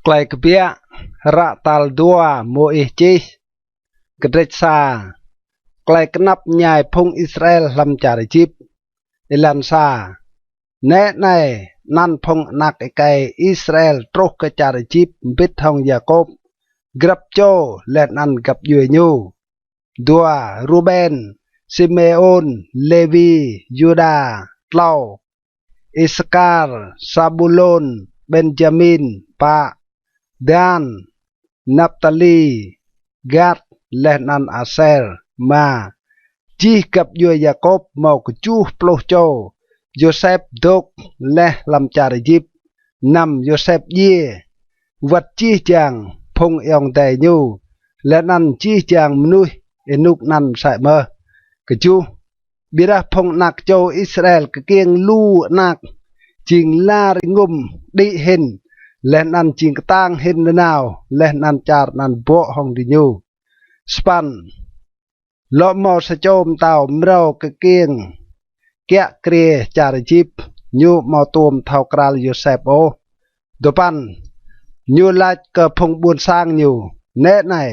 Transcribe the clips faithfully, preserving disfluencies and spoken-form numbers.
Klei Kbiă, hră tal dua Môis čih. Kdrêč sa. Klei knap mñai phung Israel hlăm čar Êjip. Êlan sa. Nĕ anei anăn phung anak êkei Israel truh kơ čar Êjip mbĭt hŏng Yakôp, grăp čô leh anăn găp djuê ñu. Dua. Ruben, Simêôn, Lêwi, Yuđa. Tlâo. Isakar, Sabulôn, Benjamin. Pă. Dan, Naptali, Gad, leh anăn Aser. Êma. Jih găp djuê Yakôp mâo kjuh pluh čô. Yôsep dôk leh hlăm čar Êjip. Năm. Yôsep djiê, wăt jih jang phung ayŏng adei ñu, leh anăn jih jang mnuih ênuk anăn msĕ mơh. Kjuh. Ƀiădah phung anak čô Israel kkiêng lu anak, jing lar êngŭm đĭ hĭn, leh anăn jing ktang hĭn nanao, leh anăn čar anăn bŏ hŏng diñu. Sa păn. Lŏ mâo sa čô mtao mrâo kkiêng kiă kriê čar Êjip, ñu amâo tuôm thâo kral Yôsep ôh. Dua păn. Ñu lač kơ phung ƀuôn sang ñu, nĕ anei,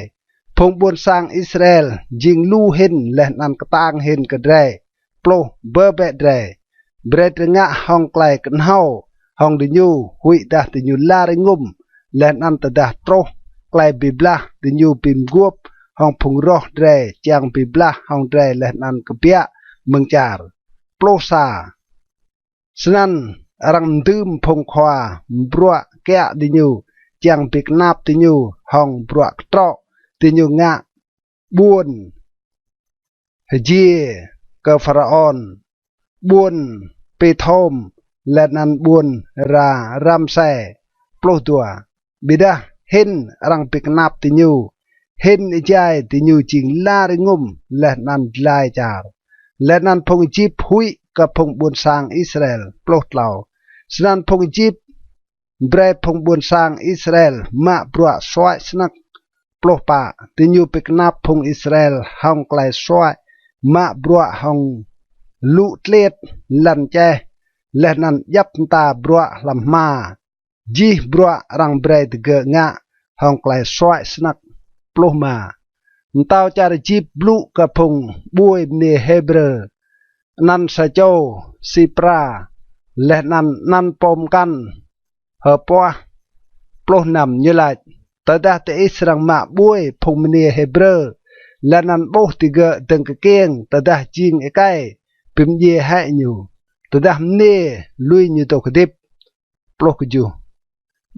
phung ƀuôn sang Israel jing lu hĭn leh anăn ktang hĭn kơ drei, pluh, bơ bĕ drei. Brei drei ngă hŏng klei knhâo hŏng diñu, huĭdah diñu lar êngŭm, leh anăn tơdah truh klei bi blah diñu bi mguôp hŏng phung roh drei čiăng bi blah hŏng drei leh anăn kbiă mơ̆ng čar. Pluh sa. Snăn arăng mdưm phung khua mbruă kiă diñu čiăng bi knap diñu hŏng bruă ktrŏ diñu ngă ƀuôn Hjiê kơ Pharaôn, ƀuôn Pithôm, leh anăn ƀuôn Ra-, Ramsê. Pluh dua. Ƀiădah hĭn arăng bi knap diñu, hĭn êjai diñu jing lar êngŭm leh anăn dlai čar. Leh anăn phung Êjip huĭ kơ phung ƀuôn sang Israel. Pluh tlâo. Snăn phung Êjip brei phung ƀuôn sang Israel mă bruă suăi snăk. Pluh pă. Diñu bi knap phung Israel hŏng klei suăi, mă bruă hŏng lŭ tliêt, lăn čeh, leh anăn djăp mta bruă hlăm hma. Jih bruă arăng brei digơ̆ ngă hŏng klei suăi snăk. Pluh êma. Mtao čar Êjip blŭ kơ phung ƀuê mniê Hêbrơ, anăn sa čô Sipra, leh anăn anăn pô mkăn H'Puah. Pluh năm. Ñu lač, tơdah diih srăng mă ƀuê phung mniê Hêbrơ, leh anăn ƀuh digơ̆ dơ̆ng kkiêng, tơdah jing êkei, bi mdjiê hĕ ñu, tơdah mniê, lui ñu dôk hdĭp. Pluh kjuh.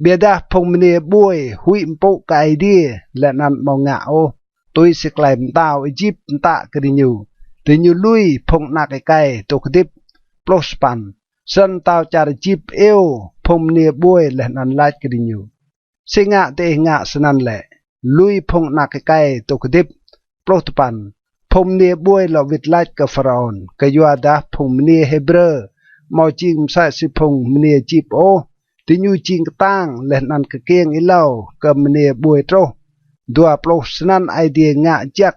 Ƀiădah phung mniê ƀuê huĭ mpŭ kơ Aê Diê leh anăn amâo ngă ôh tui si klei mtao Êjip mtă kơ diñu, diñu lui phung anak êkei dôk hdĭp. Pluh sa păn. Snăn mtao čar Êjip iêu phung mniê ƀuê leh anăn lač kơ diñu, si ngă diih ngă snăn lĕ, lui phung anak êkei dôk hdĭp? Pluh dua păn. Phung mniê ƀuê lŏ wĭt lač kơ Pharaôn, kyuadah phung mniê Hêbrơ amâo jing msĕ si phung mniê Êjip ôh, diñu jing ktang leh anăn kkiêng êlâo kơ mniê ƀuê truh. Dua pluh. Snăn Aê Diê ngă jăk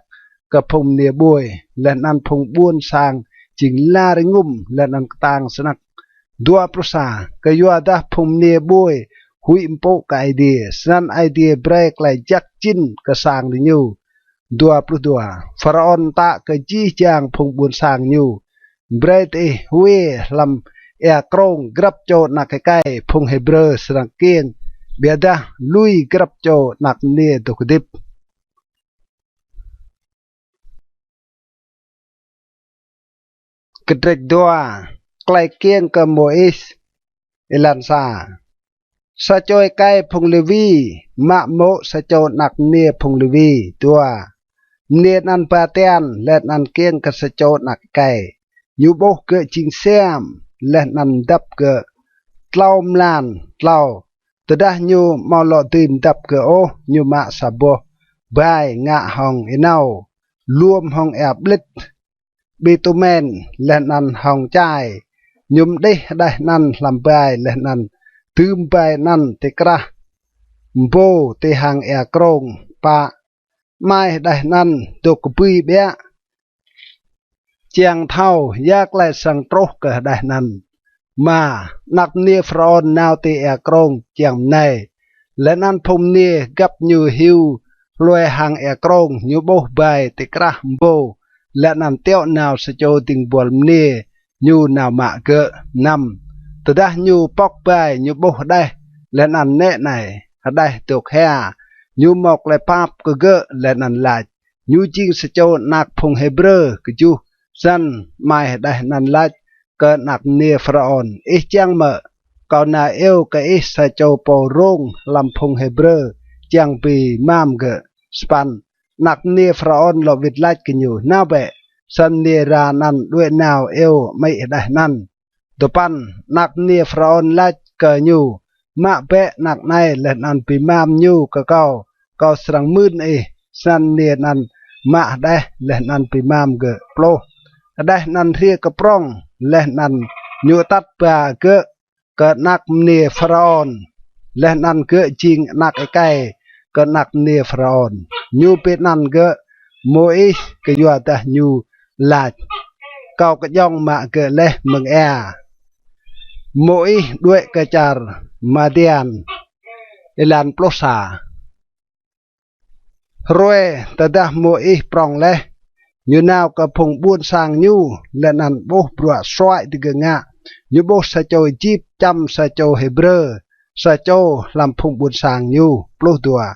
kơ phung mniê ƀuê, leh anăn phung ƀuôn sang jing lar êngŭm leh anăn ktang snăk. Dua pluh sa. Kyuadah phung mniê ƀuê huĭ mpŭ kơ Aê Diê, snăn Aê Diê brei klei jăk jĭn kơ sang diñu. Dua pluh dua. Pharaôn mtă kơ jih jang phung ƀuôn sang ñu, brei diih hwiê hlăm êa krông grăp čô anak êkei phung Hêbrơ srăng kkiêng, ƀiădah lui grăp čô anak mniê dôk hdĭp. Kdrêč dua. Klei kkiêng kơ Môis. Êlan sa. Sa čô êkei phung Lêwi mă mô̆ sa čô anak mniê phung Lêwi. Dua. Mniê anăn ba tian leh anăn kkiêng kơ sa čô anak êkei. Ñu ƀuh gơ̆ jing siam leh anăn mdăp gơ̆ tlâo mlan. Tlâo. Tơdah ñu amâo lŏ dưi mdăp gơ̆ ôh, ñu mă sa boh bai ngă hŏng ênâo, luôm hŏng êa ƀlĭt bitumen leh anăn hŏng čai. Ñu mđih hđeh anăn hlăm bai leh anăn dưm bai anăn ti krah mbô ti hang êa krông. Pă. Amai hđeh anăn dôk kbưi ƀiă, čiăng thâo ya klei srăng truh kơ hđeh anăn. Êma. Anak mniê Pharaôn nao ti êa krông čiăng mnei, Leh anăn phung mniê găp ñu hiu hlue hang êa krông, ñu ƀuh bai ti krah mbô, leh anăn tiŏ nao sa čô dĭng buăl mniê ñu nao mă gơ̆. Năm. Tơdah ñu pŏk bai, ñu ƀuh hđeh, leh anăn nĕ anei, hđeh dôk hia. Ñu mâo klei pap kơ gơ̆, leh anăn lač, "Ñu jing sa čô anak phung Hêbrơ." Kjuh. Snăn amai hđeh anăn lač kơ anak mniê Pharaôn, "Ih čiăng mơ̆ kâo nao iêu kơ ih sa čô pô rông hlăm phung Hêbrơ čiăng bi mam gơ̆?" Sa păn. Anak mniê Pharaôn lŏ wĭt lač kơ ñu, "Nao bĕ." Snăn mniê êra anăn đuĕ nao iêu amĭ hđeh anăn. Dua păn. Anak mniê Pharaôn lač kơ ñu, "Mă bĕ anak anei leh anăn bi mam ñu kơ kâo, kâo srăng mưn ih." Snăn mniê anăn mă hđeh leh anăn bi mam gơ̆. Pluh. Hđeh anăn hriê kơ prŏng, leh anăn ñu atăt ba gơ̆ kơ anak mniê Pharaôn, leh anăn gơ̆ jing anak êkei kơ anak mniê Pharaôn. Ñu bi anăn gơ̆ Môis kyuadah ñu lač, "Kâo kdjŏng mă gơ̆ leh mơ̆ng êa." Môis đuĕ kơ čar Madian. Êlan pluh sa. Hruê tơdah Môis prŏng leh, ñu nao kơ phung ƀuôn sang ñu, leh anăn ƀuh bruă suăi digơ̆ ngă. Ñu ƀuh sa čô Êjip čăm sa čô Hêbrơ, sa čô hlăm phung ƀuôn sang ñu. Pluh dua.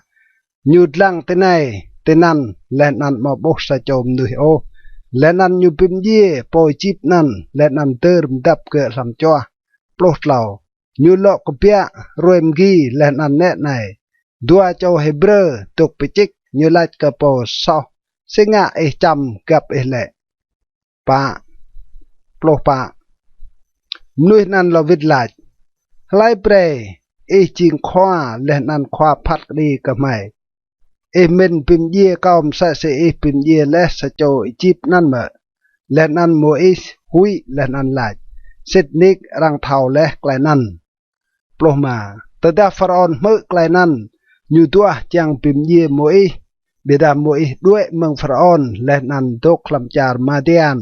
Ñu dlăng tinei tinăn, leh anăn amâo ƀuh sa čô mnuih ôh. Leh anăn ñu bi mdjiê pô Êjip anăn, leh anăn dơr mdăp gơ̆ hlăm čuah. Pluh tlâo. Ñu lŏ kbiă hruê mgi, leh anăn nĕ anei, dua čô Hêbrơ dôk bi čĭk. Ñu lač kơ pô soh, "Si ngă ih čăm găp ih lĕ?" Pă. Pluh pă. Mnuih anăn lŏ wĭt lač, "Hlei brei ih jing khua leh anăn khua phat kđi kơ hmei? Ih mĭn bi mdjiê kâo msĕ si ih bi mdjiê leh sa čô Êjip anăn mơ̆?" Leh anăn Môis huĭ leh anăn lač, "Sĭt nik arăng thâo leh klei anăn." Pluh êma. Tơdah Pharaôn hmư̆ klei anăn, ñu duah čiăng bi mdjiê Môis. Ƀiădah Môis đuĕ mơ̆ng Pharaôn leh anăn dôk hlăm čar Madian.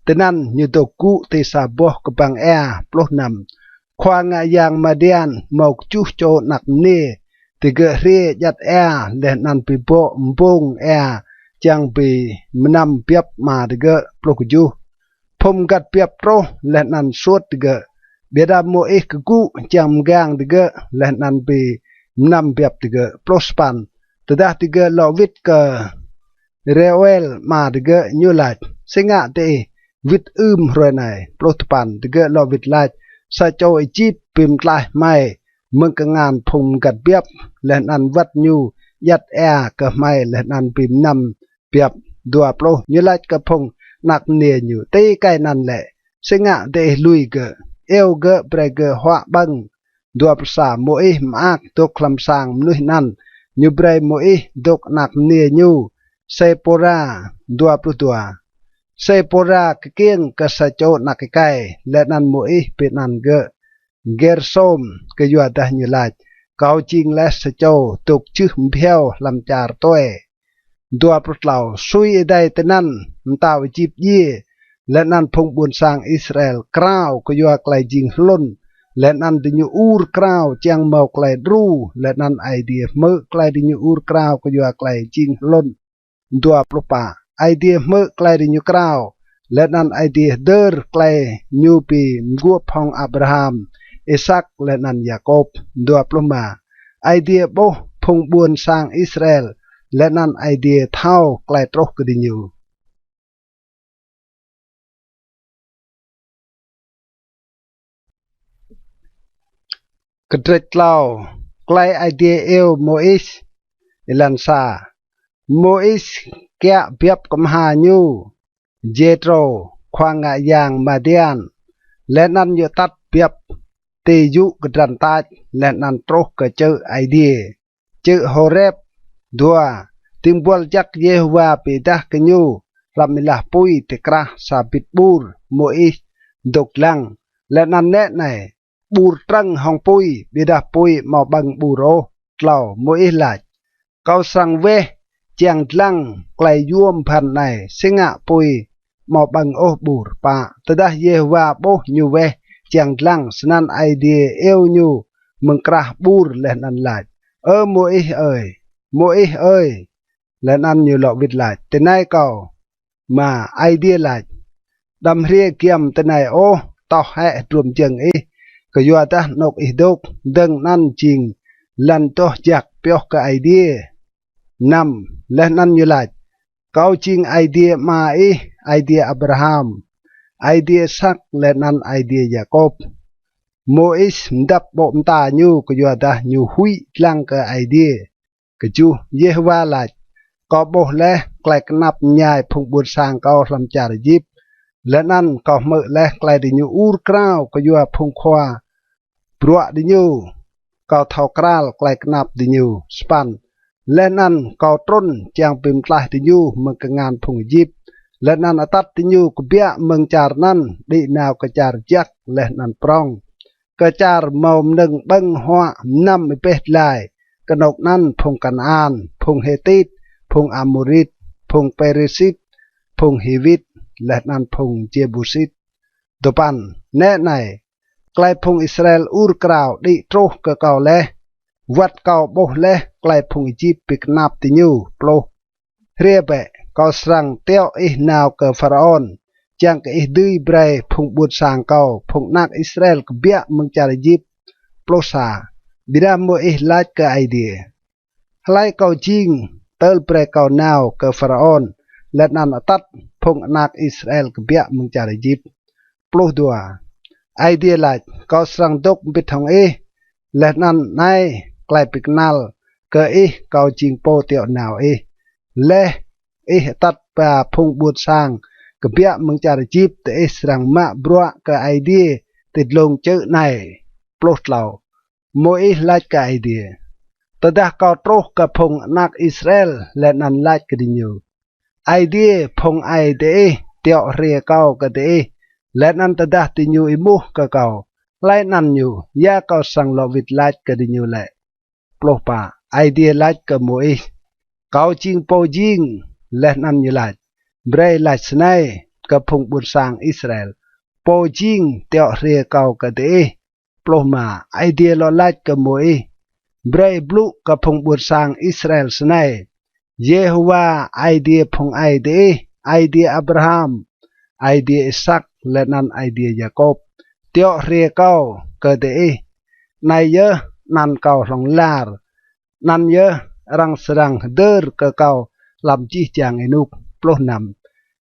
Tinăn ñu dôk gŭ ti sa boh kbăng êa. Pluh năm. Khua ngă yang Madian mâo kjuh čô anak mniê. Digơ̆ hriê djăt êa leh anăn bi bŏ mbông êa čiăng bi mnăm biăp ama digơ̆. Pluh kjuh. Phung mgăt biăp truh leh anăn suôt digơ̆. Ƀiădah Môis kgŭ čiăng mgang digơ̆ leh anăn bi mnăm biăp digơ̆. Pluh sa păn. Tơdah digơ̆ lŏ wĭt kơ Rêuel ama digơ̆, ñu lač, "Si ngă diih wĭt ưm hruê anei?" Pluh dua păn. Digơ̆ lŏ wĭt lač, "Sa čô Êjip bi mtlaih hmei mơ̆ng kngan phung mgăt biăp, leh anăn wăt ñu djăt êa kơ hmei leh anăn bi mnăm biăp." Dua pluh. Ñu lač kơ phung anak mniê ñu, "Ti êkei anăn lĕ? Si ngă diih lui gơ̆? Iêu gơ̆ brei gơ̆ huă ƀơ̆ng." Dua pluh sa. Môis mơak dôk hlăm sang mnuih anăn. Ñu brei Môis dôk anak mniê ñu, Sêpôra. Dua pluh dua. Sêpôra kkiêng kơ sa čô anak êkei, leh anăn Môis bi anăn gơ̆ Gersôm, kyuadah ñu lač, "Kâo jing leh sa čô dôk jưh mbhiâo hlăm čar tue." Dua pluh tlâo. Sui êdei tinăn, mtao Êjip djiê, leh anăn phung ƀuôn sang Israel krao kyua klei jing hlŭn, leh anăn diñu ur krao čiăng mâo klei đru, leh anăn Aê Diê hmư̆ klei diñu ur krao kyua klei jing hlŭn. Dua pluh pă. Aê Diê hmư̆ klei diñu krao, leh anăn Aê Diê hdơr klei ñu bi mguôp hŏng Abraham, Isak, leh anăn Yakôp. Dua pluh êma. Aê Diê ƀuh phung ƀuôn sang Israel, leh anăn Aê Diê thâo klei truh kơ diñu. Kdrêč tlâo. Klei Aê Diê iêu Môis. Êlan sa. Môis kiă biăp kmha ñu, Jêtrô, khua ngă yang Madian, leh anăn ñu atăt biăp ti yŭ kdrăn tač, leh anăn truh kơ čư̆ Aê Diê, čư̆ Hôrep. Dua. Dĭng buăl jăk Yêhôwa bi êdah kơ ñu hlăm êlah pui ti krah sa bĭt ƀur. Môis dôk dlăng, leh anăn nĕ anei, ƀur trơ̆ng hŏng pui, ƀiădah pui amâo ƀơ̆ng ƀur ôh. Tlâo. Môis lač, "Kâo srăng weh čiăng dlăng klei yuôm bhăn anei, si ngă pui amâo ƀơ̆ng ôh ƀur." Pă. Tơdah Yêhôwa ƀuh ñu weh čiăng dlăng, snăn Aê Diê iêu ñu mơ̆ng krah ƀur leh anăn lač, Ơ Môis ơi, Môis ơi! Leh anăn ñu lŏ wĭt lač: Tinei kâo, Ama. Aê Diê lač: Đăm hriê giăm tinei ôh, toh hĕ hdruôm jơ̆ng ih, kyuadah anôk ih dôk dơ̆ng anăn jing lăn doh jăk pioh kơ Aê Diê. Năm. Leh anăn ñu lač: Kâo jing Aê Diê ama ih, Aê Diê Abraham, Aê Diê Isăk, leh anăn Aê Diê Yakôp. Môis mdăp ƀô̆ mta ñu, kyuadah ñu huĭ dlăng kơ Aê Diê. Kjuh. Yêhôwa lač: Kâo ƀuh leh klei knap mñai phung ƀuôn sang kâo hlăm čar Êjip, leh anăn kâo hmư̆ leh klei diñu ur krao kyua phung khua bruă diñu. Kâo thâo kral klei knap diñu. Sa păn. Leh anăn kâo trŭn čiăng bi mtlaih diñu mơ̆ng kngan phung Êjip, leh anăn atăt diñu kbiă mơ̆ng čar anăn đĭ nao kơ čar jăk leh anăn prŏng, kơ čar mâo mnơ̆ng ƀơ̆ng huă mnăm êbeh dlai, kơ anôk anăn phung Kanaan, phung Hêtit, phung Amôrit, phung Pêrisit, phung Hiwit, leh anăn phung Jêbusit. Dua păn. Nĕ anei, klei phung Israel ur krao đĭ truh kơ kâo leh, wăt kâo ƀuh leh klei phung Êjip bi knap diñu. Pluh. Hriê bĕ, kâo srăng tiŏ ih nao kơ Pharaôn, čiăng kơ ih dưi brei phung ƀuôn sang kâo, phung anak Israel kbiă mơ̆ng čar Êjip. Pluh sa. Ƀiădah Môis lač kơ Aê Diê: Hlei kâo jing tơl brei kâo nao kơ Pharaôn leh anăn atăt phung anak Israel kbiă mơ̆ng čar Êjip? Pluh dua. Aê Diê lač: Kâo srăng dôk mbĭt hŏng ih, leh anăn anei klei bi knăl kơ ih kâo jing pô tiŏ nao ih. Leh ih atăt ba phung ƀuôn sang kbiă mơ̆ng čar Êjip, diih srăng mă bruă kơ Aê Diê ti dlông čư̆ anei. Pluh tlâo. Môis lač kơ Aê Diê: Tơdah kâo truh kơ phung anak Israel leh anăn lač kơ diñu: Aê Diê phung aê diih tiŏ hriê kâo kơ diih, leh anăn tơdah diñu êmuh kơ kâo: Hlei anăn ñu? Ya kâo srăng lŏ wĭt lač kơ diñu lĕ? Pluh pă. Aê Diê lač kơ Môis: Kâo jing pô jing. Leh anăn ñu lač: Brei lač snei kơ phung ƀuôn sang Israel: Pô jing tiŏ hriê kâo kơ diih. Pluh êma. Aê Diê lŏ lač kơ Môis: Brei blŭ kơ phung ƀuôn sang Israel snei: Yêhôwa Aê Diê phung aê diih, Aê Diê Abraham, Aê Diê Isăk, leh anăn Aê Diê Yakôp, tiŏ hriê kâo kơ diih. Anei yơh anăn kâo hlŏng lar, anăn yơh arăng srăng hdơr kơ kâo hlăm jih jang ênuk. Pluh năm.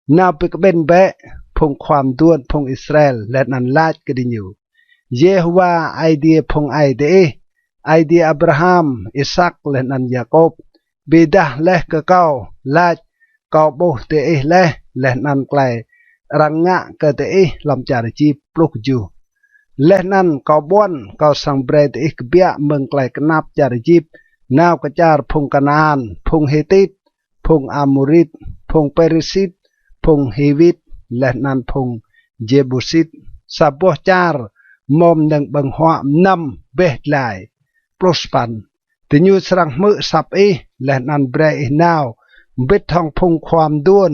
Nao bi kƀĭn bĕ phung khua mduôn phung Israel leh anăn lač kơ diñu: Yêhôwa Aê Diê phung aê diih, Aê Diê Abraham, Isăk, leh anăn Yakôp, bi êdah leh kơ kâo, lač: Kâo ƀuh diih leh, leh anăn klei arăng ngă kơ diih hlăm čar Êjip. Pluh kjuh. Leh anăn kâo ƀuăn kâo srăng brei diih kbiă mơ̆ng klei knap čar Êjip nao kơ čar phung Kanaan, phung Hêtit, phung Amôrit, phung Pêrisit, phung Hiwit, leh anăn phung Jêbusit, sa boh čar mâo mnơ̆ng ƀơ̆ng huă mnăm êbeh dlai. Pluh sa păn. Diñu srăng hmư̆ asăp ih, leh anăn brei ih nao mbĭt hŏng phung khua mduôn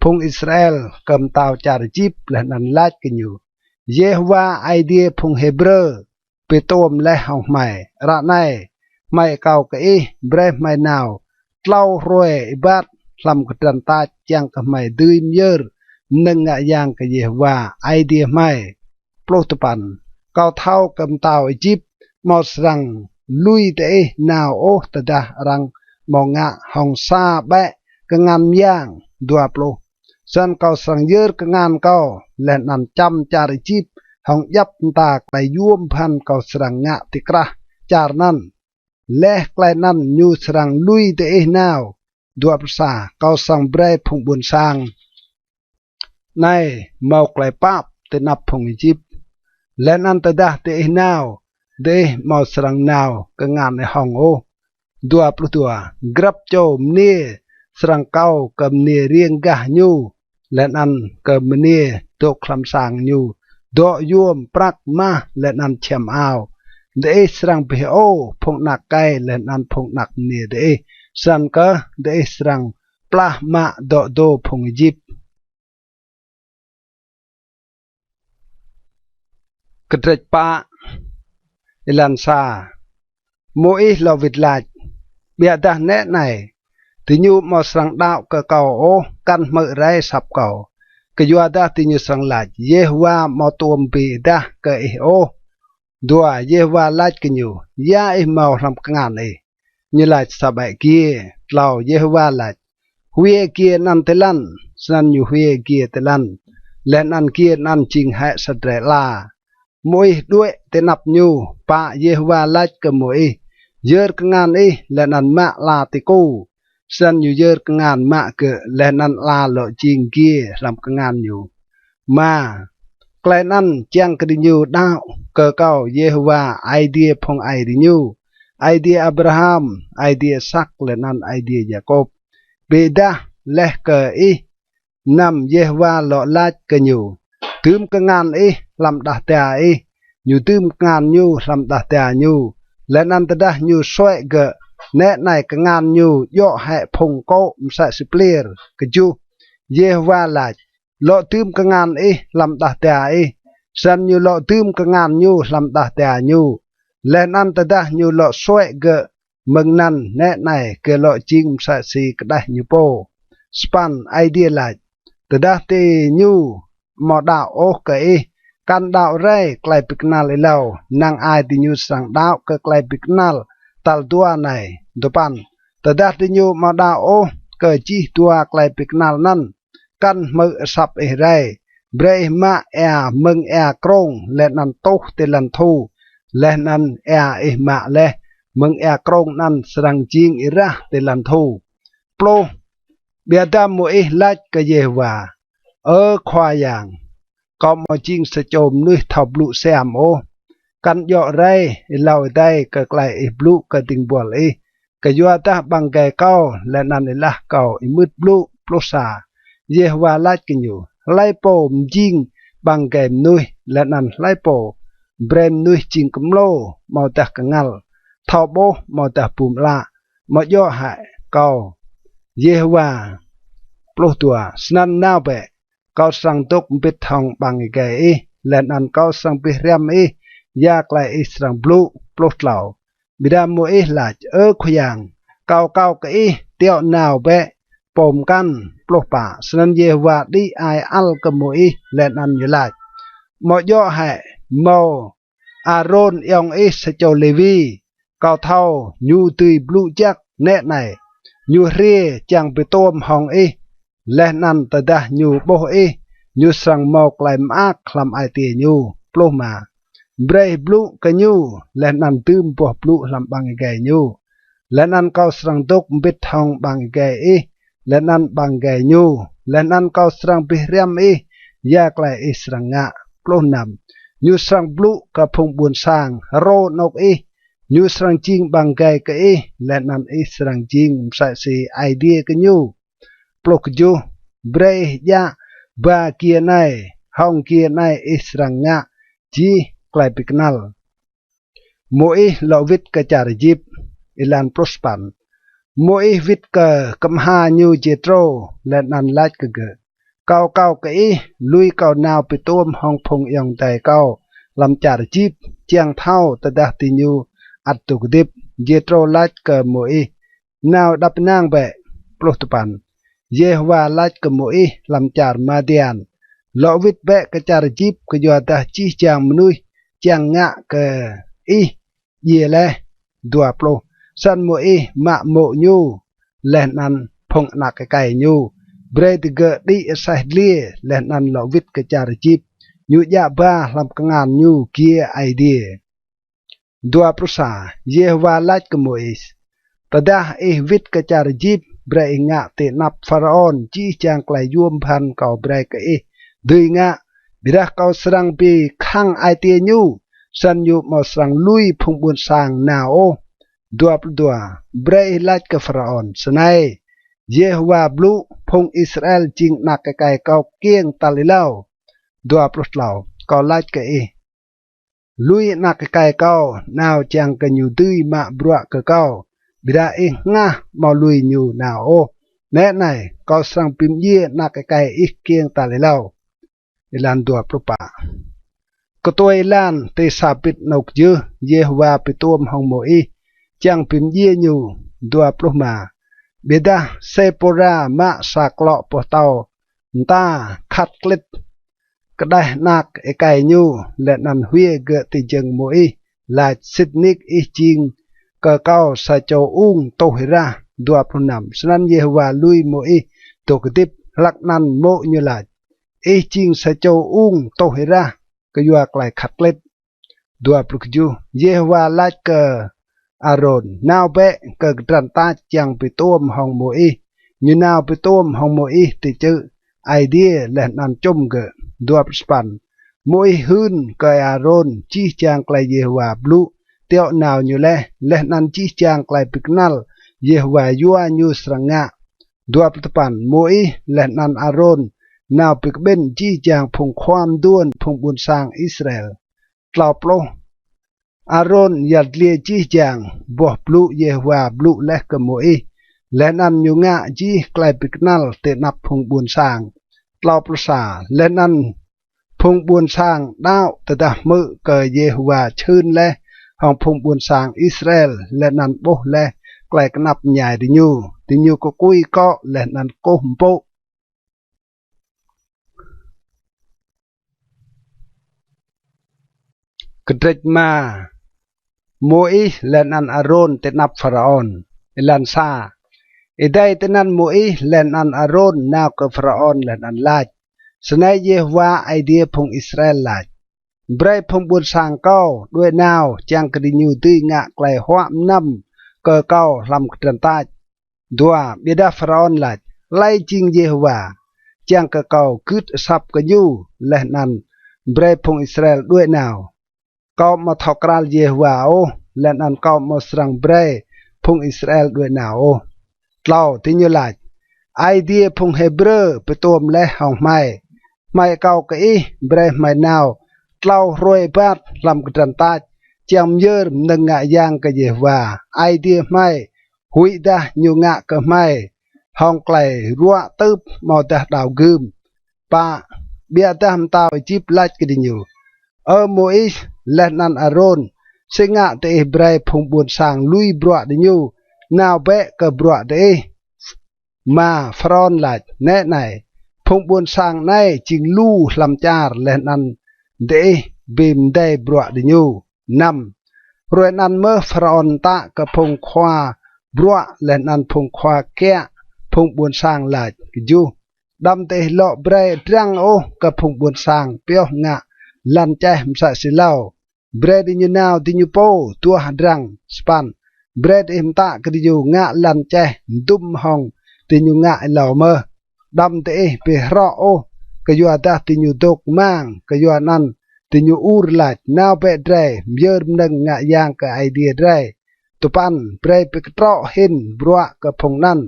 phung Israel kơ mtao čar Êjip, leh anăn lač kơ ñu: Yêhôwa Aê Diê phung Hêbrơ bi tuôm leh hŏng hmei. Ară anei hmei akâo kơ ih, brei hmei nao tlâo hruê êbat hlăm kdrăn tač, čiăng kơ hmei dưi myơr mnơ̆ng ngă yang kơ Yêhôwa Aê Diê hmei. Pluh dua păn. Kâo thâo kơ mtao Êjip amâo srăng lui diih nao ôh tơdah arăng amâo ngă hŏng sa ƀĕ kngan myang. Dua pluh. Snăn kâo srăng yơr kngan kâo leh anăn čăm čar Êjip hŏng djăp mta klei yuôm bhăn kâo srăng ngă ti krah čar anăn. Leh klei anăn ñu srăng lui diih nao. Dua pluh sa. Kâo srăng brei phung ƀuôn sang anei mâo klei pap ti anăp phung Êjip. Leh anăn tơdah diih nao, diih amâo srăng nao kngan ih hŏng ôh. Dua pluh dua. Grăp čô mniê srăng kâo kơ mniê riêng gah ñu, leh anăn kơ mniê dôk hlăm sang ñu dŏ yuôm prăk mah leh anăn čhiăm ao. Diih srăng bi hơô phung anak êkei leh anăn phung anak mniê diih, snăn kơh diih srăng plah mă dŏ dô phung Êjip. Kdrêč pă, êlan sa. Môis lŏ wĭt lač: Ƀiădah nĕ anei, diñu amâo srăng đăo kơ kâo ôh, kăn hmư̆ rei asăp kâo, kyuadah diñu srăng lač: Yêhôwa amâo tuôm bi êdah kơ ih ôh. Dua, Yêhôwa lač kơ ñu: Ya ih mâo hlăm kngan ih? Ñu lač: Sa ƀĕ giê. Tlâo, Yêhôwa lač: Hwiê giê anăn ti lăn. Snăn ñu hwiê giê ti lăn, leh anăn giê anăn jing hĕ sa drei ala. Môis đuĕ ti anăp ñu. Pă, Yêhôwa lač kơ Môis: Yơr kngan ih leh anăn mă ala ti ku. Snăn ñu yơr kngan mă gơ̆, leh anăn ala lŏ jing giê hlăm kngan ñu. Êma, klei anăn čiăng kơ diñu đăo kơ kâo Yêhôwa Aê Diê phung aê diñu, Aê Diê Abraham, Aê Diê Isăk, leh anăn Aê Diê Yakôp, bi êdah leh kơ ih. Năm, Yêhôwa lŏ lač kơ ñu: Dưm kngan ih hlăm đah da ih. Ñu dưm kngan ñu hlăm đah da ñu, leh anăn tơdah ñu suê̆ gơ̆, nĕ anei kngan ñu djŏ hĕ phung kô̆ msĕ si pliêr. Kjuh, Yêhôwa lač: Lŏ dưm kngan ih hlăm đah da ih. Snăn ñu lŏ dưm kngan ñu hlăm đah da ñu, leh anăn tơdah ñu lŏ suê̆ gơ̆, mơ̆ng anăn nĕ anei gơ̆ lŏ jing msĕ si kđeh ñu pô. Sa păn, Aê Diê lač: Tơdah diñu amâo đăo ôh kơ ih, kăn đăo rei klei bi knăl êlâo, năng ai diñu srăng đăo kơ klei bi knăl tal dua anei. Dua păn, tơdah diñu amâo đăo ôh kơ jih dua klei bi knăl anăn, kăn hmư̆ asăp ih rei. Brei ih mă êa mơ̆ng êa krông leh anăn tuh ti lăn thu, leh anăn êa ih mă leh mơ̆ng êa krông anăn srăng jing êrah ti lăn thu. Pluh, ƀiădah Môis lač kơ Yêhôwa: Ơ Khua Yang, kâo amâo jing sa čô mnuih thâo blŭ siam ôh. Kăn djŏ rei êlâo êdei kơ klei ih blŭ kơ dĭng buăl ih, kyuadah ƀăng êgei kâo leh anăn êlah kâo êmưt blŭ. Pluh sa, Yêhôwa lač kơ ñu: Hlei pô mjing ƀăng êgei mnuih, leh anăn hlei pô brei mnuih jing kmlô amâodah kngăl, thâo ƀuh amâodah bum ală, amâo djŏ hĕ kâo, Yêhôwa? Pluh dua, snăn nao bĕ, kâo srăng dôk mbĭt hŏng ƀăng êgei ih, leh anăn kâo srăng bi hriăm ih ya klei ih srăng blŭ. Pluh tlâo, ƀiădah Môis lač: Ơ Khua Yang, akâo kâo kơ ih, tiŏ nao bĕ pô mkăn. Pluh pă, snăn Yêhôwa đĭ ai ăl kơ Môis leh anăn ñu lač: Amâo djŏ hĕ mâo Arôn ayŏng ih sa čô Lêwi? Kâo thâo ñu dưi blŭ jăk. Nĕ anei, ñu hriê čiăng bi tuôm hŏng ih, leh anăn tơdah ñu ƀuh ih, ñu srăng mâo klei mơak hlăm ai tiê ñu. Pluh êma, brei ih blŭ kơ ñu, leh anăn dưm boh blŭ hlăm ƀăng êgei ñu. Leh anăn kâo srăng dôk mbĭt hŏng ƀăng êgei ih leh anăn ƀăng êgei ñu, leh anăn kâo srăng bi hriăm ih ya klei ih srăng ngă. Pluh năm, ñu srăng blŭ kơ phung ƀuôn sang hrô anôk ih, ñu srăng jing ƀăng êgei kơ ih, leh anăn ih srăng jing msĕ si Aê Diê kơ ñu. Pluh kjuh, brei ih djă ba giê anei, hŏng giê anei ih srăng ngă jih klei bi knăl. Môis lŏ wĭt kơ čar Êjip. Êlan pluh sa păn, Môis wĭt kơ kmha ñu Jêtrô, leh anăn lač kơ gơ̆: Akâo kâo kơ ih, lui kâo nao bi tuôm hŏng phung ayŏng adei kâo hlăm čar Êjip, čiăng thâo tơdah diñu ăt dôk hdĭp. Jêtrô lač kơ Môis: Nao êđăp ênang bĕ. Pluh dua păn, Yêhôwa lač kơ Môis hlăm čar Madian: Lŏ wĭt bĕ kơ čar Êjip, kyuadah jih jang mnuih čiăng ngă kơ ih djiê leh. Dua pluh, snăn Môis mă mô̆ ñu leh anăn phung anak êkei ñu, brei digơ̆ đĭ aseh dliê, leh anăn lŏ wĭt kơ čar Êjip, ñu djă ba hlăm kngan ñu giê Aê Diê. Dua pluh sa, Yêhôwa lač kơ Môis: Tơdah ih wĭt kơ čar Êjip, brei ih ngă ti anăp Pharaôn jih jang klei yuôm bhăn kâo brei kơ ih dưi ngă. Ƀiădah kâo srăng bi khăng ai tiê ñu, snăn ñu amâo srăng lui phung ƀuôn sang nao ôh. Dua pluh dua, brei ih lač kơ Pharaôn snei: Yêhôwa blŭ: Phung Israel jing anak êkei kâo kkiêng tal êlâo. Dua pluh tlâo, kâo lač kơ ih: Lui anak êkei kâo nao čiăng kơ ñu dưi mă bruă kơ kâo. Ƀiădah ih hngah amâo lui ñu nao ôh. Nĕ anei, kâo srăng bi mdjiê anak êkei ih kkiêng tal êlâo. Êlan dua pluh pă, ktuê êlan ti sa bĭt anôk jưh, Yêhôwa bi tuôm hŏng Môis čiăng bi mdjiê ñu. Dua pluh êma. Ƀiădah Sêpôra mă sa klŏ boh tâo mta khăt klĭt kđeh anak êkei ñu, leh anăn hwiê gơ̆ ti jơ̆ng Môis, lač: Sĭt nik ih jing kơ kâo sa čô ung tuh êrah. Dua pluh năm. Snăn Yêhôwa lui Môis dôk hdĭp. Hlăk anăn mô̆ ñu lač: Ih jing sa čô ung tuh êrah kyua klei khăt klĭt. Dua pluh kjuh. Yêhôwa lač kơ Arôn: Nao bĕ kơ kdrăn tač čiăng bi tuôm hŏng Môis. Ñu nao bi tuôm hŏng Môis ti čư̆ Aê Diê leh anăn čŭm gơ̆. Dua pluh sa păn. Môis hưn kơ Arôn jih jang klei Yêhôwa blŭ tiŏ nao ñu leh, leh anăn jih jang klei bi knăl Yêhôwa yua ñu srăng ngă. Dua pluh dua păn. Môis leh anăn Arôn nao bi kƀĭn jih jang phung khua mduôn phung ƀuôn sang Israel. Tlâo pluh. Arôn yăl dliê jih jang boh blŭ Yêhôwa blŭ leh kơ Môis, leh anăn ñu ngă jih klei bi knăl ti anăp phung ƀuôn sang. Tlâo pluh sa. Leh anăn phung ƀuôn sang đăo tơdah hmư̆ kơ Yêhôwa čhưn leh hŏng phung ƀuôn sang Israel, leh anăn ƀuh leh klei knap mñai diñu, diñu kkui kŏ leh anăn kkuh mpŭ. Kdrêč êma. Môis leh anăn Arôn ti anăp Pharaôn. Êlan sa. Êdei tinăn Môis leh anăn Arôn nao kơ Pharaôn leh anăn lač: Snei Yêhôwa Aê Diê phung Israel lač: Brei phung ƀuôn sang kâo đuĕ nao, čiăng kơ diñu dưi ngă klei huă mnăm kơ kâo hlăm kdrăn tač. Dua. Ƀiădah Pharaôn lač: Hlei jing Yêhôwa, čiăng kơ kâo gưt asăp kơ ñu leh anăn brei phung Israel đuĕ nao? Kâo amâo thâo kral Yêhôwa ôh, leh anăn kâo amâo srăng brei phung Israel đuĕ nao ôh. Tlâo. Diñu lač: Aê Diê phung Hêbrơ bi tuôm leh hŏng hmei. Hmei akâo kơ ih brei hmei nao tlâo hruê êbat hlăm kdrăn tač, čiăng myơr mnơ̆ng ngă yang kơ Yêhôwa Aê Diê hmei, huĭdah ñu ngă kơ hmei hŏng klei ruă tưp amâodah đao gưm. Pă. Ƀiădah mtao Êjip lač kơ diñu: Ơ Môis leh anăn Arôn, si ngă diih brei phung ƀuôn sang lui bruă diñu? Nao bĕ kơ bruă diih. Êma. Pharaôn lač: Nĕ anei, phung ƀuôn sang anei jing lu hlăm čar, leh anăn diih bi mdei bruă diñu. Năm. Hruê anăn mơh Pharaôn mtă kơ phung khua bruă leh anăn phung khua kiă phung ƀuôn sang lač: Kjuh. Đăm diih lŏ brei drăng ôh kơ phung ƀuôn sang pioh ngă lăn čeh msĕ si êlâo. Brei diñu nao diñu pô duah drăng. Sa păn. Brei diih mtă kơ diñu ngă lăn čeh mdŭm hŏng diñu ngă êlâo mơh. Đăm diih bi hrŏ ôh, kyuadah diñu dôk mang, kyuanăn diñu ur lač: Nao bĕ drei myơr mnơ̆ng ngă yang kơ Aê Diê drei. Dua păn. Brei bi ktrŏ hĭn bruă kơ phung anăn,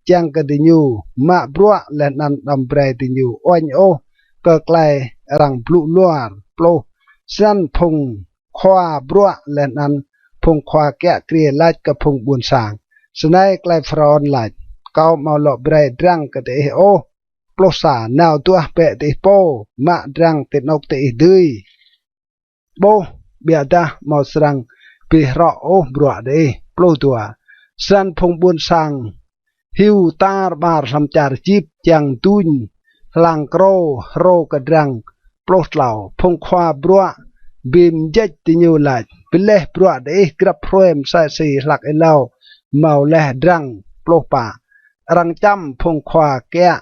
čiăng kơ diñu mă bruă leh anăn đăm brei diñu uêñ ôh kơ klei arăng blŭ luar. Pluh. Snăn phung khua bruă leh anăn phung khua kiă kriê lač kơ phung ƀuôn sang: Snei klei Pharaôn lač: Kâo amâo lŏ brei drăng kơ diih ôh. Pluh sa. Nao duah bĕ diih pô, mă drăng ti anôk diih dưi ƀuh, ƀiădah amâo srăng bi hrŏ ôh bruă diih. Pluh dua. Snăn phung ƀuôn sang hiu tar ƀar hlăm čar Êjip čiăng duñ hlang krô hrô kơ drăng. Pluh tlâo. Phung khua bruă bi mjêč diñu lač: Bi leh bruă diih grăp hruê msĕ si hlăk êlâo mâo leh drăng. Pluh pă. Arăng čăm phung khua kiă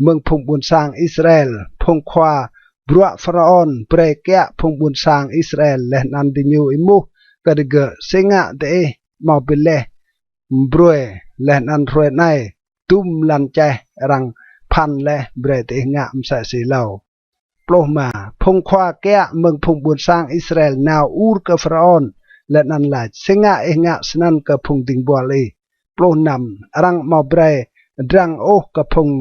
mơ̆ng phung ƀuôn sang Israel. Phung khua bruă Pharaôn brei kiă phung ƀuôn sang Israel, leh anăn diñu êmuh kơ digơ̆: Si ngă diih amâo bi leh mbruê, leh anăn hruê anei dŭm lăn čeh arăng phăn leh, brei diih ngă msĕ si êlâo? Pluh êma. Phung khua kiă mơ̆ng phung ƀuôn sang Israel nao ur kơ Pharaôn leh anăn lač: Si ngă ih ngă snăn kơ phung dĭng buăl ih? Pluh năm. Arăng amâo brei drăng ôh kơ phung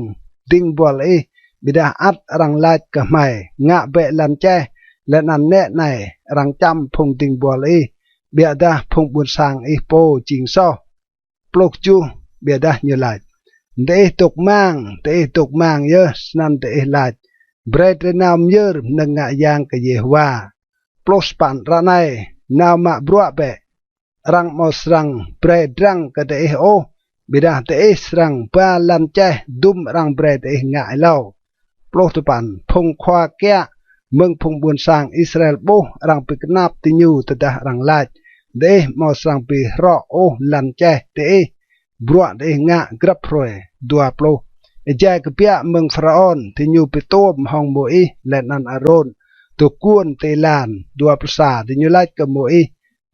dĭng buăl ih, ƀiădah ăt arăng lač kơ hmei: Ngă bĕ lăn čeh leh anăn nĕ anei, arăng čăm phung dĭng buăl ih, ƀiădah phung ƀuôn sang ih pô jing soh. Pluh kjuh. Ƀiădah ñu lač: Diih dôk mang, diih dôk mang yơh, snăn diih lač: Brei drei nao myơr mnơ̆ng ngă yang kơ Yêhôwa. Pluh sa păn. Ară anei nao mă bruă bĕ. arăng amâo srăng brei drăng kơ diih ôh, ƀiădah diih srăng ba lăn čeh dŭm arăng brei diih ngă êlâo. Pluh dua păn. Phung khua kiă mơ̆ng phung ƀuôn sang Israel ƀuh arăng bi knap diñu tơdah arăng lač: Diih amâo srăng bi hrŏ ôh lăn čeh diih, bruă diih ngă grăp hruê. Dua pluh. Êjai kbiă mơ̆ng Pharaôn, diñu bi tuôm hŏng Môis leh anăn Arôn dôk guôn ti êlan. Dua pluh sa. Diñu lač kơ Môis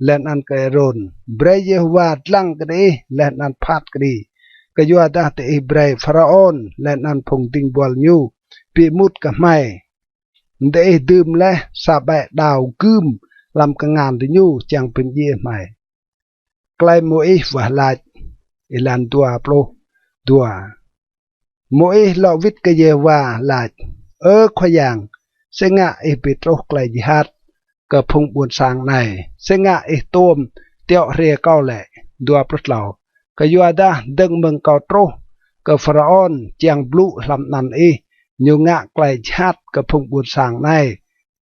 leh anăn kơ Arôn: Brei Yêhôwa dlăng kơ diih leh anăn phat kđi, kyuadah diih brei Pharaôn leh anăn phung dĭng buăl ñu bi êmut kơ hmei. Diih dưm leh sa ƀĕ đao gưm hlăm kngan diñu čiăng bi mdjiê hmei. Klei Môis wah lač. Êlan dua pluh dua. Môis lŏ wĭt kơ Yêhôwa lač: Ơ Khua Yang, si ngă ih bi truh klei jhat kơ phung ƀuôn sang anei? Si ngă ih tuôm tiŏ hriê kâo lĕ? Dua pluh tlâo. Kyuadah dơ̆ng mơ̆ng kâo truh kơ Pharaôn čiăng blŭ hlăm anăn ih, ñu ngă klei jhat kơ phung ƀuôn sang anei,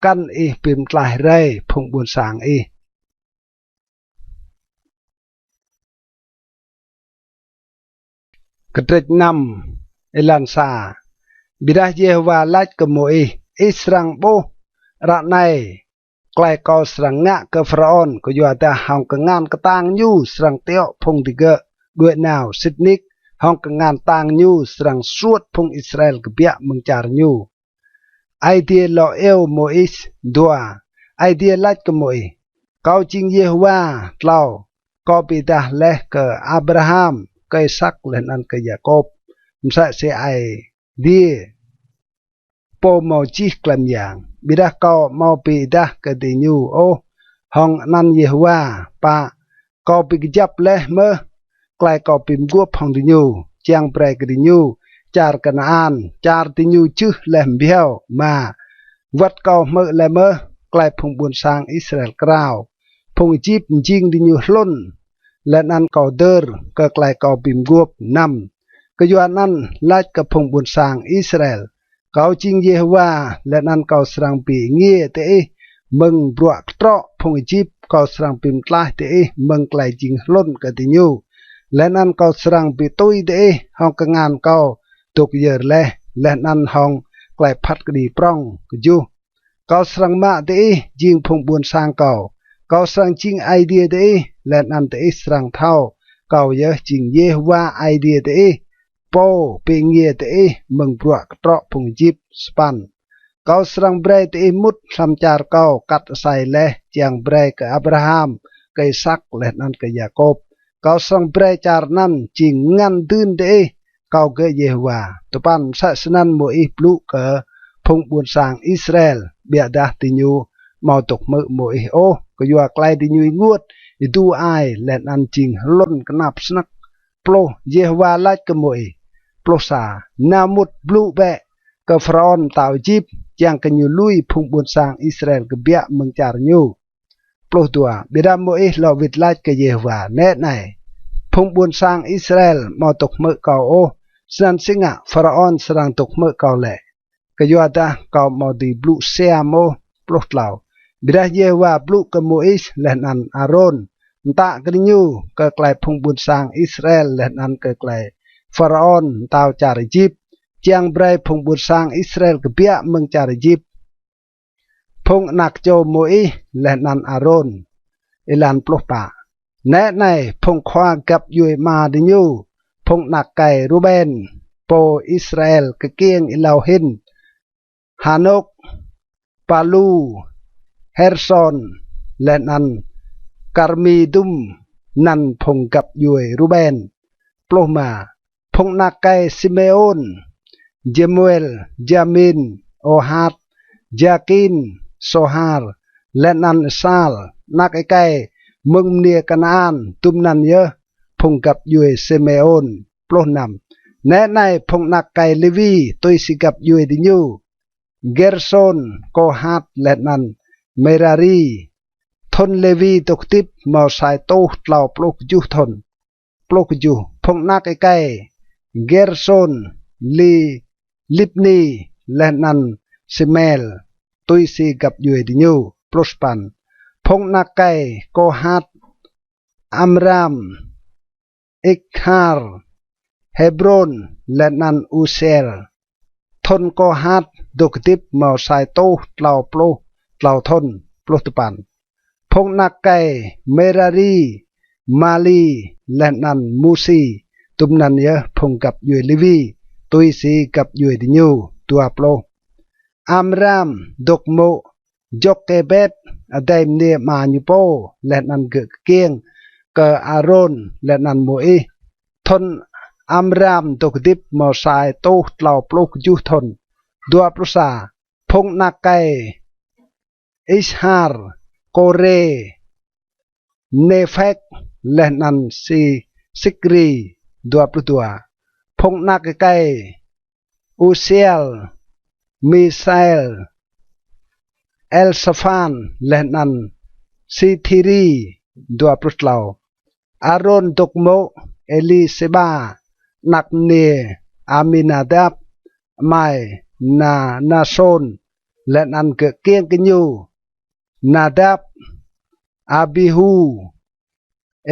kăn ih bi mtlaih rei phung ƀuôn sang ih. Kdrêč năm, êlan sa. Ƀiădah Yêhôwa lač kơ Môis: Ih srăng ƀuh ară anei klei kâo srăng ngă kơ Pharaôn, kyuadah hŏng kngan ktang ñu srăng tiŏ phung digơ̆ đuĕ nao, sĭt nik hŏng kngan ktang ñu srăng suôt phung Israel kbiă mơ̆ng čar ñu. Aê Diê lŏ iêu Môis. Dua. Aê Diê lač kơ Môis: Kâo jing Yêhôwa. Tlâo. Kâo bi êdah leh kơ Abraham, kơ Isak leh anăn kơ Yakôp msĕ si Aê Diê, pô mâo jih klei myang, ƀiădah kâo amâo bi êdah kơ diñu ôh hŏng anăn Yêhôwa. Pă. Kâo bi kjăp leh mơh klei kâo bi mguôp hŏng diñu, čiăng brei kơ diñu čar Kanaan, čar diñu jưh leh mbhiâo. Êma. Wăt kâo hmư̆ leh mơh klei phung ƀuôn sang Israel krao, phung Êjip mjing diñu hlŭn, leh anăn kâo dơr kơ klei kâo bi mguôp. Năm. Kyuanăn lač kơ phung ƀuôn sang Israel: Kâo jing Yêhôwa, leh anăn kâo srăng bi êngiê diih mơ̆ng bruă ktrŏ phung Êjip, kâo srăng bi mtlaih diih mơ̆ng klei jing hlŭn kơ diñu, leh anăn kâo srăng bi tui diih hŏng kngan kâo dôk yơr leh, leh anăn hŏng klei phat kđi prŏng. Kjuh. Kâo srăng mă diih jing phung ƀuôn sang kâo, kâo srăng jing Aê Diê diih, leh anăn diih srăng thâo kâo yơh jing Yêhôwa Aê Diê diih, pô bi êngiê diih mơ̆ng bruă ktrŏ phung Êjip. Sa păn. Kâo srăng brei diih mŭt hlăm čar kâo kat asei leh čiăng brei kơ Abraham, kơ Isak leh anăn kơ Yakôp. Kâo srăng brei čar anăn jing ngăn dưn diih, kâo gơ̆ Yêhôwa. Dua păn. Msĕ snăn Môis blŭ kơ phung ƀuôn sang Israel, ƀiădah diñu amâo dôk hmư̆ Môis ôh, kyua klei diñu ênguôt, êdu ai, leh anăn jing hlŭn knap snăk. Pluh. Yêhôwa lač kơ Môis. Pluh sa. Nao mŭt blŭ bĕ kơ Pharaôn mtao Êjip, čiăng kơ ñu lui phung ƀuôn sang Israel kbiă mơ̆ng čar ñu. Pluh dua. Ƀiădah Môis lŏ wĭt lač kơ Yêhôwa: Nĕ anei, phung ƀuôn sang Israel amâo dôk hmư̆ kâo ôh, snăn si ngă Pharaôn srăng dôk hmư̆ kâo lĕ? Kyuadah kâo amâo dưi blŭ siam ôh. Pluh tlâo. Ƀiădah Yêhôwa blŭ kơ Môis leh anăn Arôn: Mtă kơ diñu kơ klei phung ƀuôn sang Israel leh anăn kơ klei Pharaôn mtao čar Êjip, čiăng brei phung ƀuôn sang Israel kbiă mơ̆ng čar Êjip. Phung anak čô Môis leh anăn Arôn. Êlan pluh pă. Nĕ anei, phung khua găp djuê ama diñu: phung anak êkei Ruben, pô Israel kkiêng êlâo hĭn: Hanôk, Palu, Hêrsôn, leh anăn Karmi dŭm. Anăn phung găp djuê Ruben. Pluh êma. Phung anak êkei Simêôn: Jemuel, Jamin, Ôhat, Jakin, Sôhar, leh anăn Isal. Anak êkei mơ̆ng mniê Kanaan dŭm anăn yơh phung găp djuê Simêôn. Pluh năm. Nĕ anei, phung anak êkei Lêwi tui si găp djuê diñu: Gersôn, Kôhat, leh anăn Mêrari. Thŭn Lêwi dôk hdĭp mâo sa êtuh tlâo pluh kjuh thŭn. Pluh kjuh. Phung anak êkei Gersôn: Li, Libni, leh anăn Simêl, tui si găp djuê diñu. Pluh sa păn. Phung anak êkei Kôhat: Amram, Ikshar, Hebron, leh anăn Usiel. Thŭn Kôhat dôk hdĭp mâo sa êtuh tlâo pluh tlâo thŭn. Pluh dua păn. Phung anak êkei Merari, Mali, leh anăn Musi, dŭm anăn yơh phung găp djuê Lêwi, tui si găp djuê diñu. Dua pluh. Amram dôk mô̆ Jôkêbet, adei mniê ama ñu pô, leh anăn gơ̆ kkiêng kơ Arôn leh anăn Môis. Thŭn Amram dôk hdĭp mâo sa êtuh tlâo pluh kjuh thŭn. Dua pluh sa. Phung anak êkei Ishar, Kôrê, Nêphek, leh anăn Si-, Sikri. Dua pluh dua. Phung anak êkei Usiel, Misael, Elsaphan, leh anăn Sithiri. Dua pluh tlâo. Arôn dôk mô̆ Êlisêba, anak mniê Aminadap, amai Na-, Nasôn, leh anăn gơ̆ kkiêng kơ ñu Nadap, Abihu,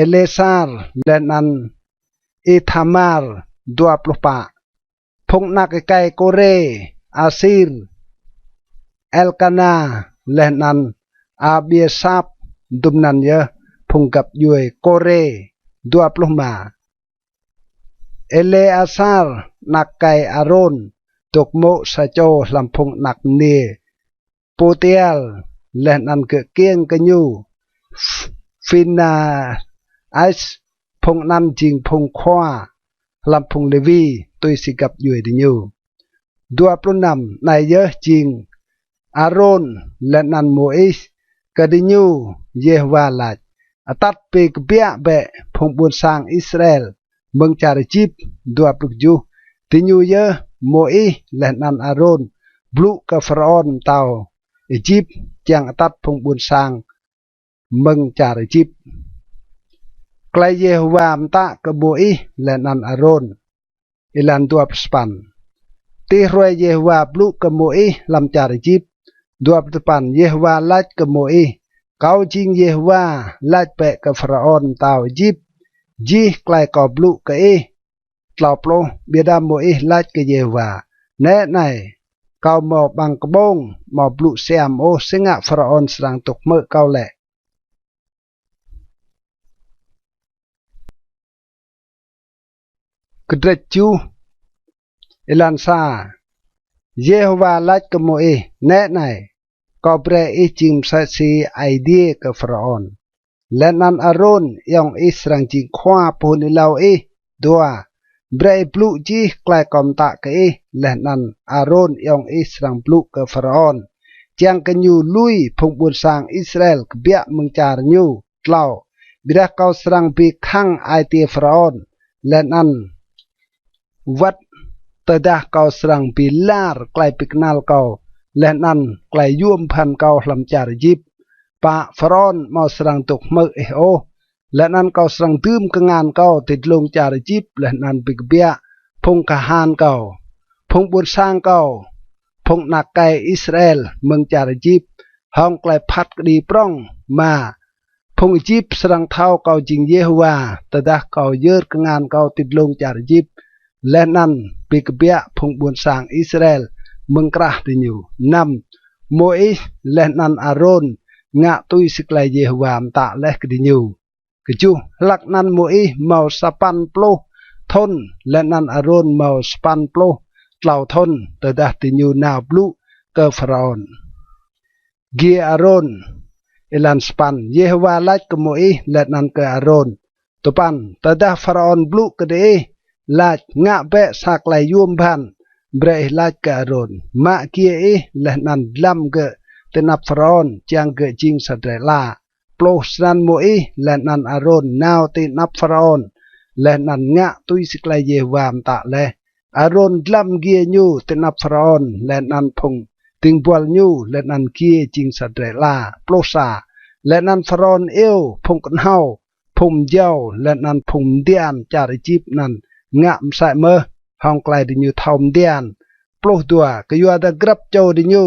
Êlêsar, leh anăn Ithamar. Dua pluh pă. Phung anak êkei Kôrê, Asir, Elkana, leh anăn Abiasap, dŭm anăn yơh phung găp djuê Kôrê. Dua pluh êma. Êlêasar, anak êkei Arôn, dôk mô̆ sa čô hlăm phung anak mniê Putiel, leh anăn gơ̆ kkiêng kơ ñu Phinêas. Phung anăn jing phung khua hlăm phung Lêwi, tui si găp djuê diñu. Dua pluh năm. Anei yơh jing Arôn leh anăn Môis kơ diñu. Yêhôwa lač: Atăt bi kbiă bĕ phung ƀuôn sang Israel mơ̆ng čar Êjip. Dua pluh kjuh. Diñu yơh Môis leh anăn Arôn blŭ kơ Pharaôn mtao Êjip, čiăng atăt phung ƀuôn sang mơ̆ng čar Êjip. Klei Yêhôwa mtă kơ Môis leh anăn Arôn. Êlan dua pluh sa păn. Ti hruê Yêhôwa blŭ kơ Môis hlăm čar Êjip. Dua pluh dua păn. Yêhôwa lač kơ Môis: Kâo jing Yêhôwa, lač bĕ kơ Pharaôn mtao Êjip jih klei kâo blŭ kơ ih. Tlâo pluh. Ƀiădah Môis lač kơ Yêhôwa: Nĕ anei, kâo mâo ƀăng kƀông, amâo blŭ siam ôh, si ngă Pharaôn srăng dôk hmư̆ kâo lĕ? Kdrêč kjuh. Êlan sa. Yêhôwa lač kơ Môis: Nĕ anei, kâo brei ih jing msĕ si Aê Diê kơ Pharaôn, leh anăn Arôn ayŏng ih srăng jing khua pô hưn êlâo ih. Dua. Brei ih blŭ jih klei kâo mtă kơ ih, leh anăn Arôn ayŏng ih srăng blŭ kơ Pharaôn, čiăng kơ ñu lui phung ƀuôn sang Israel kbiă mơ̆ng čar ñu. Tlâo. Ƀiădah kâo srăng bi khăng ai tiê Pharaôn, leh anăn wăt tơdah kâo srăng bi lar klei bi knăl kâo leh anăn klei yuôm bhăn kâo hlăm čar Êjip, pă Pharaôn amâo srăng dôk hmư̆ ih ôh. Leh anăn kâo srăng dưm kngan kâo ti dlông čar Êjip leh anăn bi kbiă phung kahan kâo, phung ƀuôn sang kâo, phung anak êkei Israel mơ̆ng čar Êjip hŏng klei phat kđi prŏng. Êma. Phung Êjip srăng thâo kâo jing Yêhôwa tơdah kâo yơr kngan kâo ti dlông čar Êjip leh anăn bi kbiă phung ƀuôn sang Israel mơ̆ng krah diñu. Năm. Môis leh anăn Arôn ngă tui si klei Yêhôwa mtă leh kơ diñu. Kjuh. Hlăk anăn Môis mâo sa păn pluh thŭn, leh anăn Arôn mâo sa păn pluh tlâo thŭn, tơdah diñu nao blŭ kơ Pharaôn. Giê Arôn. Êlan sa păn. Yêhôwa lač kơ Môis leh anăn kơ Arôn: Dua păn. Tơdah Pharaôn blŭ kơ diih, lač: Ngă bĕ sa klei yuôm bhăn, brei ih lač kơ Arôn: Mă giê ih leh anăn dlăm gơ̆ ti anăp Pharaôn, čiăng gơ̆ jing sa drei ala. Pluh. Snăn Môis leh anăn Arôn nao ti anăp Pharaôn leh anăn ngă tui si klei Yêhôwa mtă leh. Arôn dlăm giê ñu ti anăp Pharaôn leh anăn phung dĭng buăl ñu, leh anăn giê jing sa drei ala. Pluh sa. Leh anăn Pharaôn iêu phung knhâo, phung mjâo, leh anăn phung mdian čar Êjip anăn ngă msĕ mơh hŏng klei diñu thâo mdian. Pluh dua. Kyuadah grăp čô diñu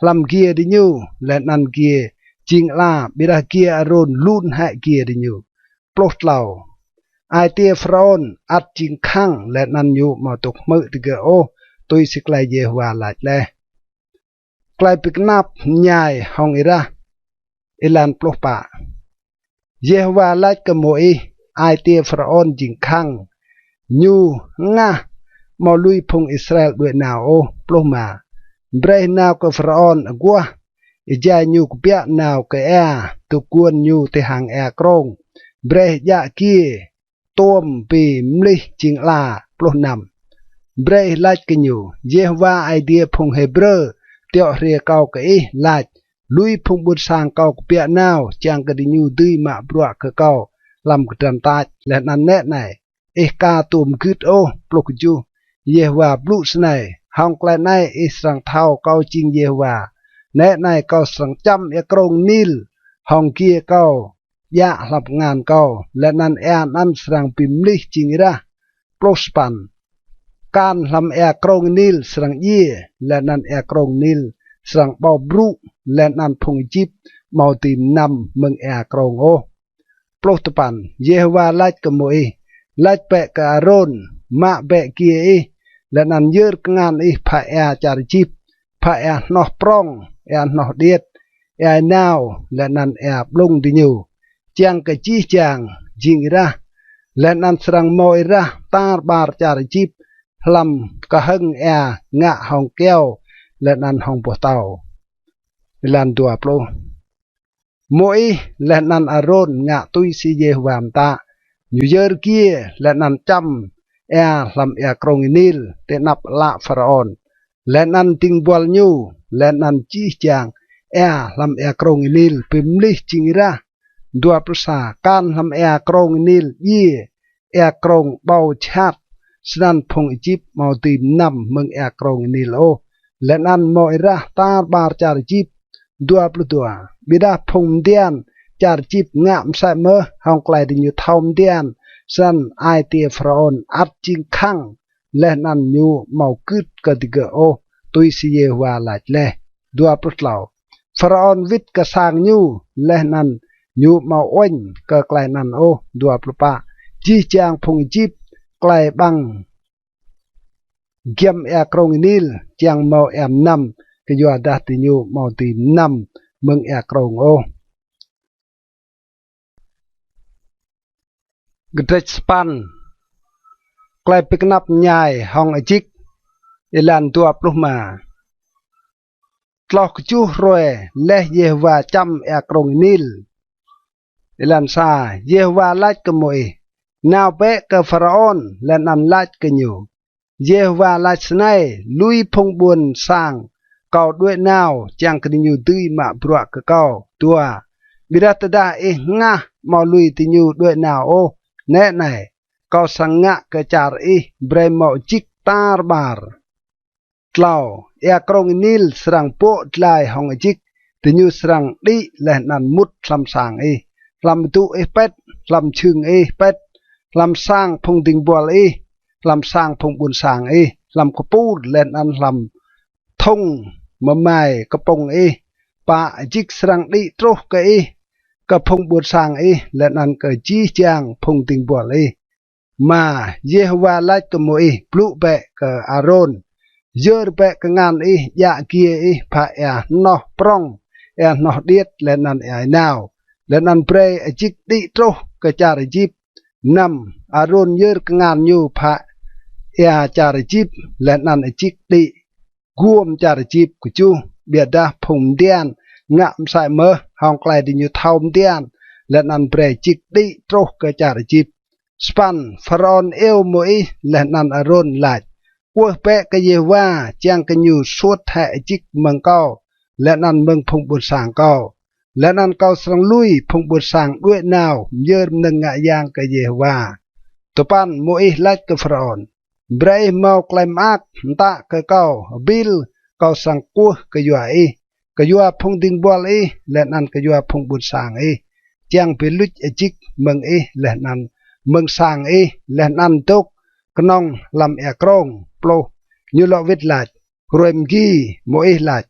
hlăm giê diñu, leh anăn giê jing ala, ƀiădah giê Arôn lun hĕ giê diñu. Pluh tlâo. Ai tiê Pharaôn ăt jing khăng, leh anăn ñu amâo dôk hmư̆ digơ̆ ôh tui si klei Yêhôwa lač leh. Klei bi knap mñai hŏng êrah. Êlan pluh pă. Yêhôwa lač kơ Môis: Ai tiê Pharaôn jing khăng, ñu hngah, amâo lui phung Israel đuĕ nao ôh. Pluh êma. Brei nao kơ Pharaôn aguah, êjai ñu kbiă nao kơ êa, dôk guôn ñu ti hang êa krông. Brei djă giê tuôm bi mlih jing ala. Pluh năm. Brei lač kơ ñu: Yêhôwa Aê Diê phung Hêbrơ tiŏ hriê kâo kơ ih lač, lui phung ƀuôn sang kâo kbiă nao, čiăng kơ diñu dưi mă bruă kơ kâo hlăm kdrăn tač. Leh anăn nĕ anei, ih ka tuôm gưt ôh. Pluh kjuh. Yêhôwa blŭ snei: Hŏng klei anei ih srăng thâo kâo jing Yêhôwa. Nĕ anei, kâo srăng čăm êa krông Nil hŏng giê kâo djă hlăm kngan kâo, leh anăn êa anăn srăng bi mlih jing êrah. Pluh sa păn. Kan hlăm êa krông Nil srăng djiê, leh anăn êa krông Nil srăng ƀâo brŭ, leh anăn phung Êjip amâo dưi mnăm mơ̆ng êa krông ôh. Pluh dua păn. Yêhôwa lač kơ Môis: Lač bĕ kơ Arôn: Mă bĕ giê ih, leh anăn yơr kngan ih phă êa čar Êjip, phă êa hnoh prŏng, êa hnoh điêt, êa ênao, leh anăn êa ƀlŭng diñu, čiăng kơ jih jang jing êrah, leh anăn srăng mâo êrah tar ƀar čar Êjip hlăm kơhơ̆ng êa ngă hŏng kyâo leh anăn hŏng boh tâo. Êlan dua pluh. Môis leh anăn Arôn ngă tui si Yêhôwa mtă. Ñu yơr giê leh anăn čăm êa hlăm êa krông Nil ti anăp ală Pharaôn leh anăn dĭng buăl ñu, leh anăn jih jang êa hlăm êa krông Nil bi mlih jing êrah. Dua pluh sa. Kan hlăm êa krông Nil djiê, êa krông ƀâo jhat, snăn phung Êjip amâo dưi mnăm mơ̆ng êa krông Nil ôh, leh anăn mâo êrah tar ƀar čar Êjip. Dua pluh dua. Ƀiădah phung mdian čar Êjip ngă msĕ mơh hŏng klei diñu thâo mdian, snăn ai tiê Pharaôn ăt jing khăng, leh anăn ñu amâo gưt kơ digơ̆ ôh, tui si Yêhôwa lač leh. Dua pluh tlâo. Pharaôn wĭt kơ sang ñu, leh anăn ñu amâo uêñ kơ klei anăn ôh. Dua pluh pă. Jih jang phung Êjip klei ƀăng giăm êa krông Nil čiăng mâo êa mnăm, kyuadah diñu amâo dưi mnăm mơ̆ng êa krông ôh. Kdrêč sa păn. Klei bi knap mñai hŏng Êjip. Êlan dua pluh êma. Tloh kjuh hruê leh Yêhôwa čăm êa krông Nil. Êlan sa. Yêhôwa lač kơ Môis: Nao bĕ kơ Pharaôn leh anăn lač kơ ñu: Yêhôwa lač snei: Lui phung ƀuôn sang kâo đuĕ nao, čiăng kơ diñu dưi mă bruă kơ kâo. Dua. Ƀiădah tơdah ih hngah amâo lui diñu đuĕ nao ôh, nĕ anei, kâo srăng ngă kơ čar ih brei mâo êjik tar ƀar. Tlâo. Êa krông Nil srăng bŏ dlai hŏng êjik, diñu srăng đĭ leh anăn mŭt hlăm sang ih, hlăm adŭ ih pĭt, hlăm jhưng ih pĭt, hlăm sang phung dĭng buăl ih, hlăm sang phung ƀuôn sang ih, hlăm kpur leh anăn hlăm thŭng mơmai kpŭng ih. Pă. Êjik srăng đĭ truh kơ ih, kơ phung ƀuôn sang ih, leh anăn kơ jih jang phung dĭng buăl ih. Êma. Yêhôwa lač kơ Môis: Blŭ bĕ kơ Arôn: Yơr bĕ kngan ih, djă giê ih phă êa hnoh prŏng, êa hnoh điêt, leh anăn êa ênao, leh anăn brei êjik đĭ truh kơ čar Êjip. Năm. Arôn yơr kngan ñu phă êa čar Êjip, leh anăn êjik đĭ guôm čar Êjip. Kjuh. Ƀiădah phung mdian ngă msĕ mơh hŏng klei diñu thâo mdian, leh anăn brei êjik đĭ truh kơ čar Êjip. Sa păn. Pharaôn iêu Môis leh anăn Arôn lač: Kwưh bĕ kơ Yêhôwa, čiăng kơ ñu suôt hĕ êjik mơ̆ng kâo leh anăn mơ̆ng phung ƀuôn sang kâo, leh anăn kâo srăng lui phung ƀuôn sang đuĕ nao myơr mnơ̆ng ngă yang kơ Yêhôwa. Dua păn. Môis lač kơ Pharaôn: Brei ih mâo klei mơak mtă kơ kâo, hbĭl kâo srăng kwưh kyua ih, kyua phung dĭng buăl ih, leh anăn kyua phung ƀuôn sang ih, čiăng bi luč êjik mơ̆ng ih leh anăn mơ̆ng sang ih, leh anăn dôk knŏng hlăm êa krông. Pluh. Ñu lŏ wĭt lač: Hruê mgi. Môis lač: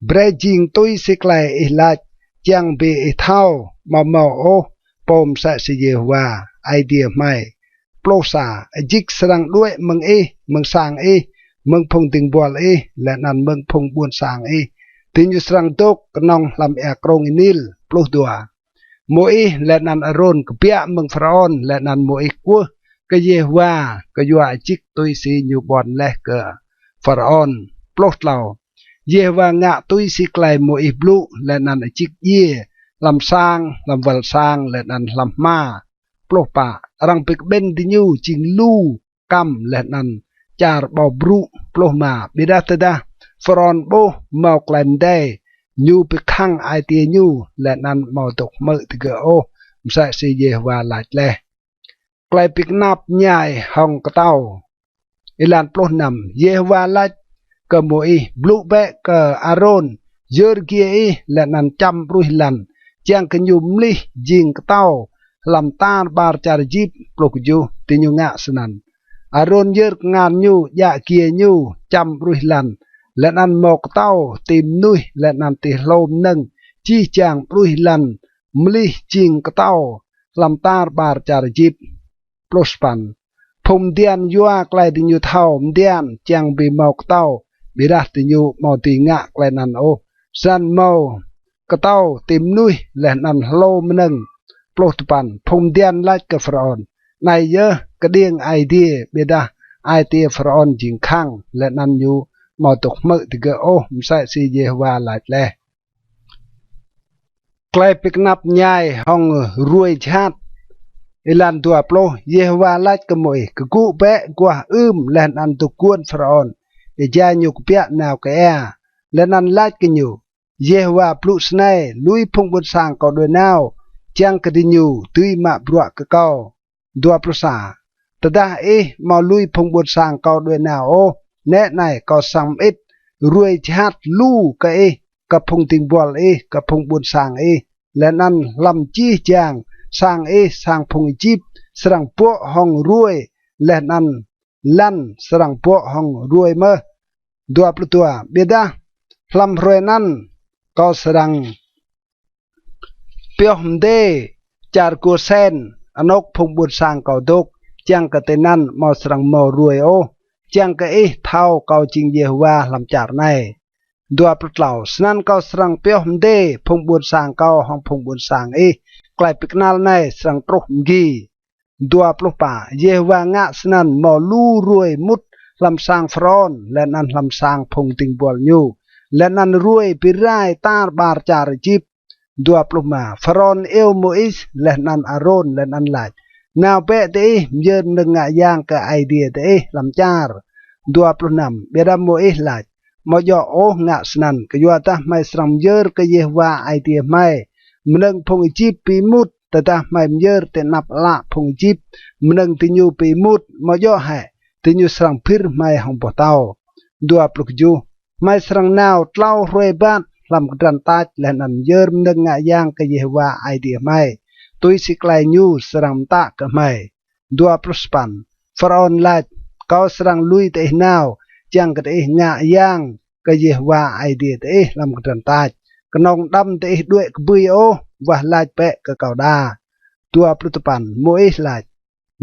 Brei jing tui si klei ih lač, čiăng bi ih thâo amâo mâo ôh pô msĕ si Yêhôwa Aê Diê hmei. Pluh sa. Êjik srăng đuĕ mơ̆ng ih, mơ̆ng sang ih, mơ̆ng phung dĭng buăl ih, leh anăn mơ̆ng phung ƀuôn sang ih. Diñu srăng dôk knŏng hlăm êa krông Y-Nil. Pluh dua. Môis leh anăn Arôn kbiă mơ̆ng Pharaôn, leh anăn Môis kwưh kơ Yêhôwa kyua êjik tui si ñu ƀuăn leh kơ Pharaôn. Pluh tlâo. Yêhôwa ngă tui si klei Môis blŭ, leh anăn êjik djiê hlăm sang, hlăm wăl sang, leh anăn hlăm hma. Pluh pă. Arăng bi kƀĭn diñu jing lu kăm leh anăn čar ƀâo brŭ. Pluh êma. Ƀiădah tơdah Pharaôn ƀuh mâo klei mdei, ñu bi khăng ai tiê ñu, leh anăn amâo dôk hmư̆ digơ̆ ôh, msĕ si Yêhôwa lač leh. Klei bi knap mñai hŏng ktâo. Êlan pluh năm. Yêhôwa lač kơ Môis: Blŭ bĕ kơ Arôn, yơr giê ih, leh anăn čăm ƀruih lăn, čiăng kơ ñu mlih jing ktâo hlăm tar ƀar čar Êjip. Pluh kjuh. Diñu ngă snăn. Arôn yơr kngan ñu, djă giê ñu, čăm ƀruih lăn, leh anăn mâo ktâo ti mnuih leh anăn ti hlô mnơ̆ng, jih jang ƀruih lăn mlih jing ktâo hlăm tar ƀar čar Êjip. Pluh sa păn. Phung mdian yua klei diñu thâo mdian čiăng bi mâo ktâo, ƀiădah diñu amâo dưi ngă klei anăn ôh, snăn mâo ktâo ti mnuih leh anăn hlô mnơ̆ng. Pluh dua păn. Phung mdian lač kơ Pharaôn: Anei yơh kđiêng Aê Diê, ƀiădah ai tiê Pharaôn jing khăng, leh anăn ñu amâo dôk hmư̆ digơ̆ ôh, msĕ si Yêhôwa lač leh. Klei bi knap mñai hŏng ruê jhat. Êlan dua pluh. Yêhôwa lač kơ Môis: Kgŭ bĕ aguah ưm leh anăn dôk guôn Pharaôn, êjai ñu kbiă nao kơ êa, leh anăn lač kơ ñu: Yêhôwa blŭ snei: Lui phung ƀuôn sang kâo đuĕ nao, čiăng kơ diñu dưi mă bruă kơ kâo. Dua pluh sa. Tơdah ih amâo lui phung ƀuôn sang kâo đuĕ nao ôh, nĕ anei, kâo srăng mơĭt ruê jhat lu kơ ih, kơ phung dĭng buăl ih, kơ phung ƀuôn sang ih, leh anăn hlăm jih jang sang ih, sang phung Êjip srăng bŏ hŏng ruê, leh anăn lăn srăng bŏ hŏng ruê mơh. Dua pluh dua. Ƀiădah hlăm hruê anăn kâo srăng pioh mdê čar Gôsen, anôk phung ƀuôn sang kâo dôk, čiăng kơ tinăn amâo srăng mâo ruê ôh, čiăng kơ ih thâo kâo jing Yêhôwa hlăm čar anei. Dua pluh tlâo. Snăn kâo srăng pioh mdê phung ƀuôn sang kâo hŏng phung ƀuôn sang ih, klei bi knăl anei srăng truh mgi. Dua pluh pă. Yêhôwa ngă snăn: Mâo lu ruê mŭt hlăm sang Pharaôn leh anăn hlăm sang phung dĭng buăl ñu, leh anăn ruê bi rai tar ƀar čar Êjip. Dua pluh êma. Pharaôn iêu Môis leh anăn Arôn leh anăn lač: Nao bĕ diih myơr mnơ̆ng ngă yang kơ Aê Diê diih hlăm čar. Dua pluh năm. Ƀiădah Môis lač: Amâo djŏ ôh ngă snăn, kyuadah hmei srăng myơr kơ Yêhôwa Aê Diê hmei mnơ̆ng phung Êjip bi êmut. Tơdah hmei myơr ti anăp ală phung Êjip mnơ̆ng diñu bi êmut, amâo djŏ hĕ diñu srăng bhĭr hmei hŏng boh tâo? Dua pluh kjuh. Hmei srăng nao tlâo hruê êbat hlăm kdrăn tač leh anăn myơr mnơ̆ng ngă yang kơ Yêhôwa Aê Diê hmei, tui si klei ñu srăng mtă kơ hmei. Dua pluh sa păn. Pharaôn lač: Kâo srăng lui diih nao, čiăng kơ diih ngă yang kơ Yêhôwa Aê Diê diih hlăm kdrăn tač. Knŏng đăm diih đuĕ kbưi ôh, wah lač bĕ kơ kâo đa. Dua pluh dua păn. Môis lač: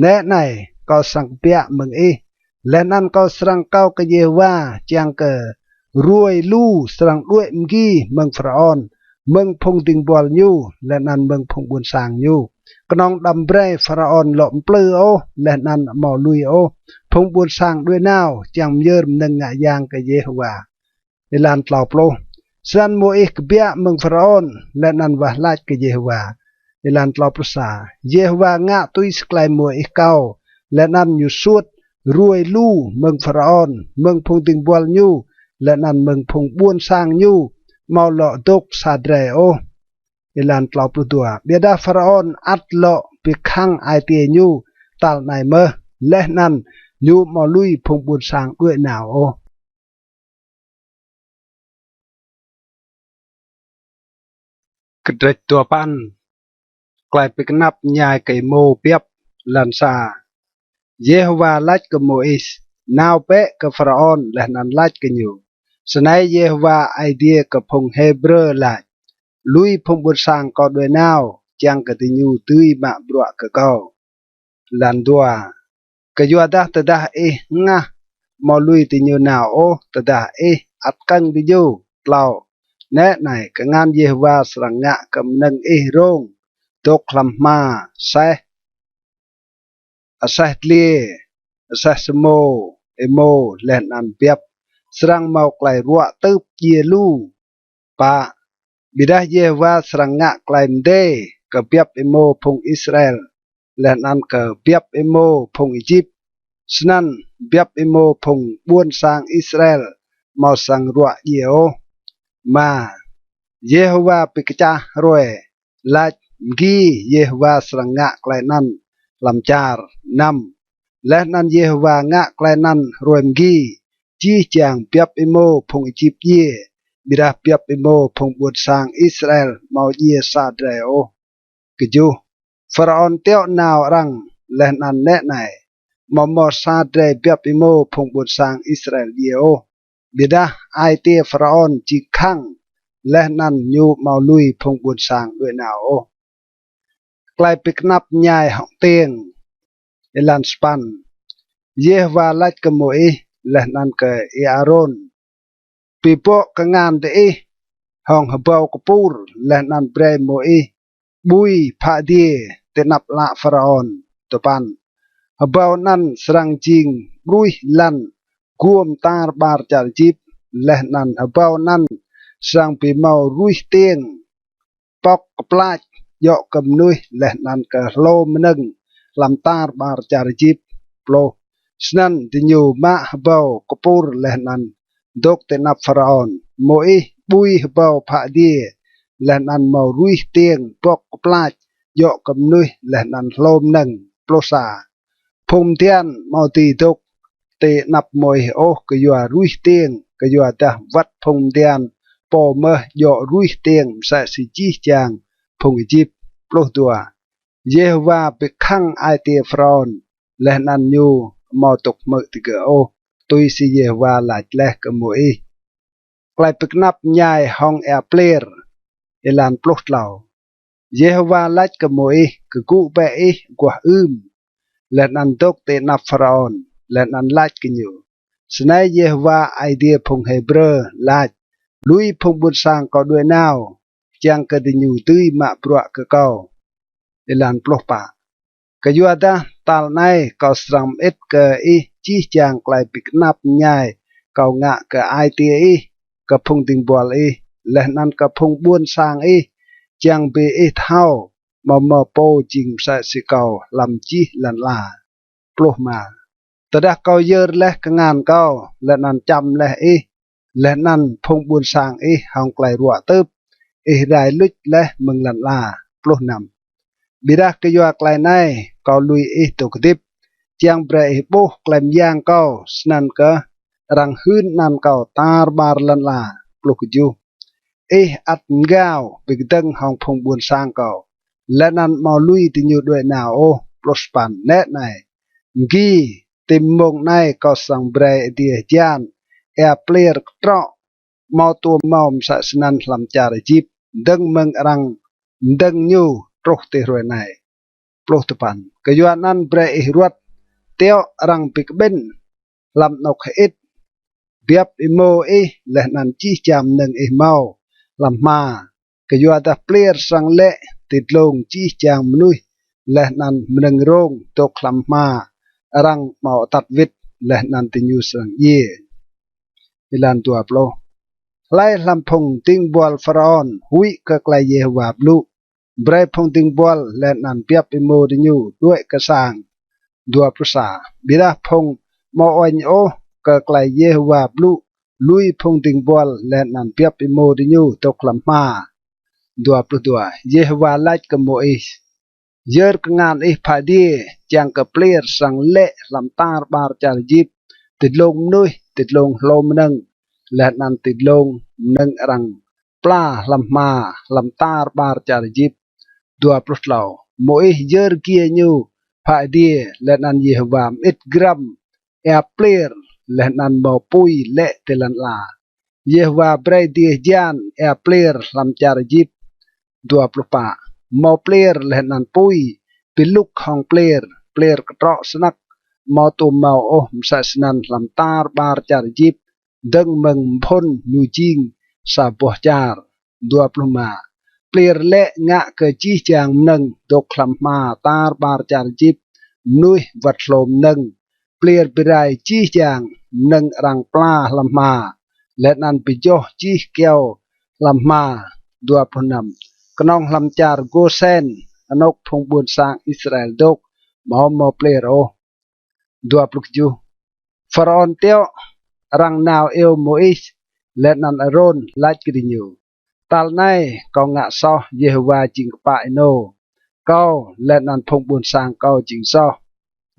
Nĕ anei, kâo srăng kbiă mơ̆ng ih, leh anăn kâo srăng akâo kơ Yêhôwa, čiăng kơ ruê lu srăng đuĕ mgi mơ̆ng Pharaôn, mơ̆ng phung dĭng buăl ñu, leh anăn mơ̆ng phung ƀuôn sang ñu. Knŏng đăm brei Pharaôn lŏ mplư ôh, leh anăn amâo lui ôh phung ƀuôn sang đuĕ nao čiăng myơr mnơ̆ng ngă yang kơ Yêhôwa. Êlan tlâo pluh. Snăn Môis kbiă mơ̆ng Pharaôn, leh anăn wah lač kơ Yêhôwa. Êlan tlâo pluh sa. Yêhôwa ngă tui si klei Môis akâo, leh anăn ñu suôt ruê lu mơ̆ng Pharaôn, mơ̆ng phung dĭng buăl ñu, leh anăn mơ̆ng phung ƀuôn sang ñu, amâo lŏ dôk sa drei ôh. Êlan tlâo pluh dua. Ƀiădah Pharaôn ăt lŏ bi khăng ai tiê ñu tal anei mơh, leh anăn ñu amâo lui phung ƀuôn sang đuĕ nao ôh. Kdrêč dua păn. Klei bi knap mñai kơ êmô biăp. Êlan sa. Yêhôwa lač kơ Môis: Nao bĕ kơ Pharaôn leh anăn lač kơ ñu: Snei Yêhôwa Aê Diê kơ phung Hêbrơ lač: Lui phung ƀuôn sang kâo đuĕ nao, čiăng kơ diñu dưi mă bruă kơ kâo. Êlan dua. Kyuadah tơdah ih hngah amâo lui diñu nao ôh, tơdah ih ăt kơ̆ng diñu. Tlâo. Nĕ anei, kngan Yêhôwa srăng ngă kơ mnơ̆ng ih rông dôk hlăm hma, aseh, aseh dliê, aseh samô, êmô, leh anăn biăp srăng mâo klei ruă tưp djiê lu. Pă. Ƀiădah Yêhôwa srăng ngă klei mdê kơ biăp êmô phung Israel, leh anăn kơ biăp êmô phung Êjip. Snăn biăp êmô phung ƀuôn sang Israel amâo srăng ruă djiê ôh. Êma. Yêhôwa bi kčah hruê, lač, mgi Yêhôwa srăng ngă klei anăn hlăm čar. Năm. Leh anăn Yêhôwa ngă klei anăn hruê mgi, jih jang biăp êmô phung Êjip djiê, ƀiădah biăp êmô phung ƀuôn sang Israel amâo djiê sa drei ôh. Kjuh. Pharaôn tiŏ nao arăng, leh anăn nĕ anei, amâo mâo sa drei biăp êmô phung ƀuôn sang Israel djiê ôh. Ƀiădah ai tiê Pharaôn jing khăng, leh anăn ñu amâo lui phung ƀuôn sang đuĕ nao ôh. Klei bi knap mñai hŏng tiêng. Êlan sa păn. Yêhôwa lač kơ Môis leh anăn kơ Y-Arôn, bi bŏ kngan diih hŏng hbâo kpur, leh anăn brei Môis ƀui phă adiê ti anăp ală Pharaôn. Dua păn. Hbâo anăn srăng jing ƀruih lăn guôm tar ƀar čar Êjip, leh anăn hbâo anăn srăng bi mâo ruih tiêng pŏk kplač djŏ kơ mnuih leh anăn kơ hlô mnơ̆ng hlăm tar ƀar čar Êjip. Pluh. Snăn diñu mă hbâo kpur leh anăn dôk ti anăp Pharaôn. Môis ƀui hbâo phă adiê, leh anăn mâo ruih tiêng pŏk kplač djŏ kơ mnuih leh anăn hlô mnơ̆ng. Pluh sa. Phung Mdian amâo dưi dôk ti anăp Môis ôh kyua ruih tiêng, kyuadah wăt phung Mdian pô mơh djŏ ruih tiêng msĕ si jih jang phung Êjip. Pluh dua. Yêhôwa bi khăng ai tiê Pharaôn, leh anăn ñu amâo dôk hmư̆ digơ̆ ôh, tui si Yêhôwa lač leh kơ Môis. Klei bi knap mñai hŏng êa pliêr. Êlan pluh tlâo. Yêhôwa lač kơ Môis, kgŭ bĕ ih aguah ưm, leh anăn dôk ti anăp Pharaôn, leh anăn lač kơ ñu, snei Yêhôwa Aê Diê phung Hêbrơ lač, lui phung ƀuôn sang kâo đuĕ nao, čiăng kơ diñu dưi mă bruă kơ kâo. Êlan pluh pă. Kyuadah tal anei kâo srăng mơĭt kơ ih jih jang klei bi knap mñai kâo ngă kơ ai tiê ih, kơ phung dĭng buăl ih, leh anăn kơ phung ƀuôn sang ih, čiăng bi ih thâo amâo mâo pô jing msĕ si kâo hlăm jih lăn ala. Pluh êma. Tơdah kâo yơr leh kngan kâo, leh anăn čăm leh ih, leh anăn phung ƀuôn sang ih hŏng klei ruă tưp, ih rai luč leh mơ̆ng lăn ala. Pluh năm. Ƀiădah kyua klei anei kâo lui ih dôk hdĭp, čiăng brei ih ƀuh klei myang kâo, snăn kơh arăng hưn anăn kâo tar ƀar lăn ala. Pluh kjuh. Ih ăt mgao bi kdơ̆ng hŏng phung ƀuôn sang kâo, leh anăn amâo lui diñu đuĕ nao ôh. Pluh sa păn. Nĕ anei, mgi, ti mmông anei kâo srăng brei adiê hjan, êa pliêr ktrŏ, amâo tuôm mâo msĕ snăn hlăm čar Êjip, dơ̆ng mơ̆ng arăng mdơ̆ng ñu truh ti hruê anei. Pluh dua păn. Kyuanăn brei ih ruăt tiŏ arăng bi kƀĭn hlăm anôk hơĭt biăp êmô ih leh anăn jih jang mnơ̆ng ih mâo hlăm hma. Kyuadah pliêr srăng lĕ ti dlông jih jang mnuih leh anăn mnơ̆ng rông dôk hlăm hma arăng amâo atăt wĭt leh anăn diñu srăng djiê. Êlan dua pluh. Hlei hlăm phung dĭng buăl Pharaôn huĭ kơ klei Yêhôwa blŭ, brei phung dĭng buăl leh anăn biăp êmô diñu đuĕ kơ sang. Dua pluh sa. Ƀiădah phung amâo uêñ ôh kơ klei Yêhôwa blŭ, lui phung dĭng buăl leh anăn biăp êmô diñu dôk hlăm hma. Dua pluh dua. Yêhôwa lač kơ Môis, yơr kngan ih phă adiê, čiăng kơ pliêr srăng lĕ hlăm tar ƀar čar Êjip, ti dlông mnuih, ti dlông hlô mnơ̆ng, leh anăn ti dlông mnơ̆ng arăng pla hlăm hma, hlăm tar ƀar čar Êjip. Dua pluh tlâo. Môis yơr giê ñu phă adiê, leh anăn Yêhôwa mơĭt grăm êa pliêr, leh anăn mâo pui lĕ ti lăn ala. Yêhôwa brei adiê hjan êa pliêr hlăm čar Êjip. Dua pluh pă. mâo pliêr leh anăn pui, bi lŭk hŏng pliêr, pliêr ktrŏ snăk, amâo tuôm mâo ôh msĕ snăn hlăm tar ƀar čar Êjip, dơ̆ng mơ̆ng mphŭn ñu jing sa boh čar. Dua pluh êma. Pliêr lĕ ngă kơ jih jang mnơ̆ng dôk hlăm hma tar ƀar čar Êjip, mnuih wăt hlô mnơ̆ng. Pliêr bi rai jih jang mnơ̆ng arăng pla hlăm hma, leh anăn bi joh jih kyâo hlăm hma. Dua pluh năm. Knŏng hlăm čar Gôsen, anôk phung ƀuôn sang Israel dôk, amâo mâo pliêr ôh. Dua pluh kjuh. Pharaôn tiŏ arăng nao iêu Môis leh anăn Arôn, lač kơ diñu: Tal anei kâo ngă soh, Yêhôwa jing kpă ênô, kâo leh anăn phung ƀuôn sang kâo jing soh.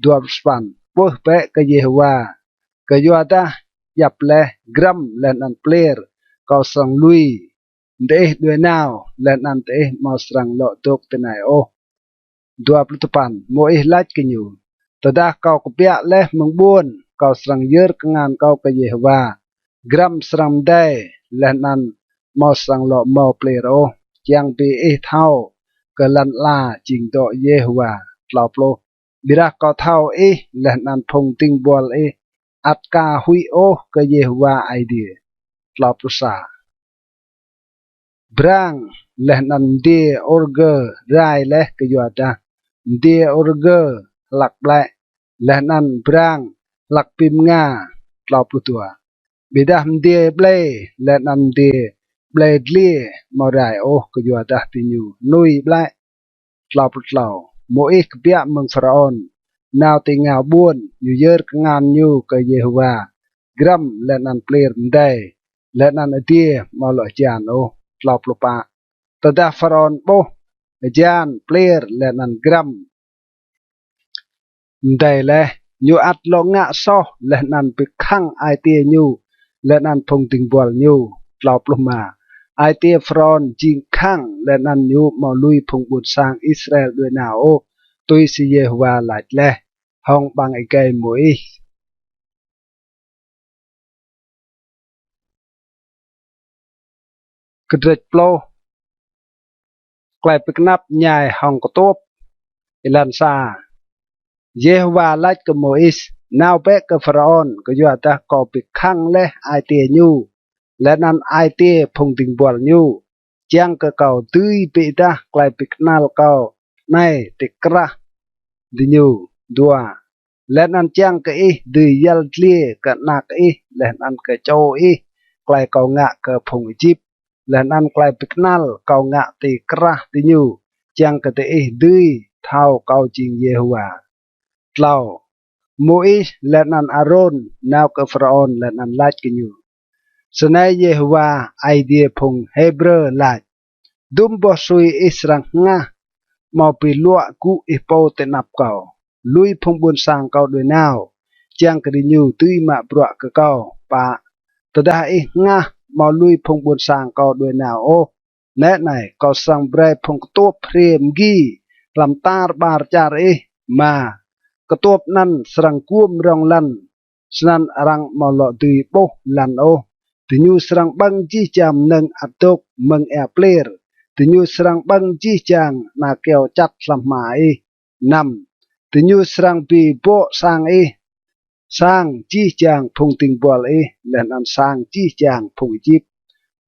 Dua pluh sa păn. Kwưh bĕ kơ Yêhôwa, kyuadah djăp leh grăm leh anăn pliêr kâo srăng lui diih đuĕ nao, leh anăn diih amâo srăng lŏ dôk tinei ôh. Dua pluh dua păn. Môis lač kơ ñu: Tơdah kâo kbiă leh mơ̆ng ƀuôn, kâo srăng yơr kngan kâo kơ Yêhôwa, grăm srăng mdei, leh anăn amâo srăng lŏ mâo pliêr ôh, čiăng bi ih thâo kơ lăn ala jing dŏ Yêhôwa. Tlâo pluh. Ƀiădah kâo thâo ih leh anăn phung dĭng buăl ih ăt ka huĭ ôh kơ Yêhôwa Aê Diê. Tlâo pluh sa. Brang leh anăn mdiê ôrgơ rai leh, kyuadah mdiê ôrgơ hlăk ƀlĕ, leh anăn brang hlăk bi mnga. Tlâo pluh dua. Ƀiădah mdiê ƀlei leh anăn mdiê ƀlei dliê amâo rai ôh, kyuadah diñu hnui ƀlĕ. Tlâo pluh tlâo. Môis kbiă mơ̆ng Pharaôn nao ti êngao ƀuôn, ñu yơr kngan ñu kơ Yêhôwa, grăm leh anăn pliêr mdei, leh anăn adiê amâo lŏ hjan ôh. Tlâo pluh pă. Tơdah Pharaôn ƀuh hjan, pliêr leh anăn grăm mdei leh, ñu ăt lŏ ngă soh leh anăn bi khăng ai tiê ñu leh anăn phung dĭng buăl ñu. Tlâo pluh êma. Ai tiê Pharaôn jing khăng, leh anăn ñu amâo lui phung ƀuôn sang Israel đuĕ nao ôh, tui si Yêhôwa lač leh hŏng ƀăng êgei Môis. Kdrêč pluh. Klei bi knap mñai hŏng ktuôp. Êlan sa. Yêhôwa lač kơ Môis: Nao bĕ kơ Pharaôn, kyuadah kâo bi khăng leh ai tiê ñu leh anăn ai tiê phung dĭng buăl ñu, čiăng kơ kâo dưi bi êdah klei bi knăl kâo anei ti krah diñu. Dua. Leh anăn čiăng kơ ih dưi yăl dliê kơ anak ih leh anăn kơ čô ih klei kâo ngă kơ phung Êjip, leh anăn klei bi knăl kâo ngă ti krah diñu, čiăng kơ diih dưi thâo kâo jing Yêhôwa. Tlâo. Môis leh anăn Arôn nao kơ Pharaôn leh anăn lač kơ ñu: Snei Yêhôwa, Aê Diê phung Hêbrơ lač: Dŭm boh sui ih srăng hngah, amâo bi luă gŭ ih pô ti anăp kâo. Lui phung ƀuôn sang kâo đuĕ nao, čiăng kơ diñu dưi mă bruă kơ kâo. Pă. Tơdah ih hngah amâo lui phung ƀuôn sang kâo đuĕ nao ôh, nĕ anei, kâo srăng brei phung ktuôp hriê mgi hlăm tar ƀar čar ih. Êma. Ktuôp anăn srăng guôm rŏng lăn, snăn arăng amâo lŏ dưi ƀuh lăn ôh. Diñu srăng ƀơ̆ng jih jang mnơ̆ng ăt dôk mơ̆ng êa pliêr. Diñu srăng ƀơ̆ng jih jang ana kyâo čăt hlăm hma ih. Năm. Diñu srăng bi bŏ sang ih, sang jih jang phung dĭng buăl ih, leh anăn sang jih jang phung Êjip.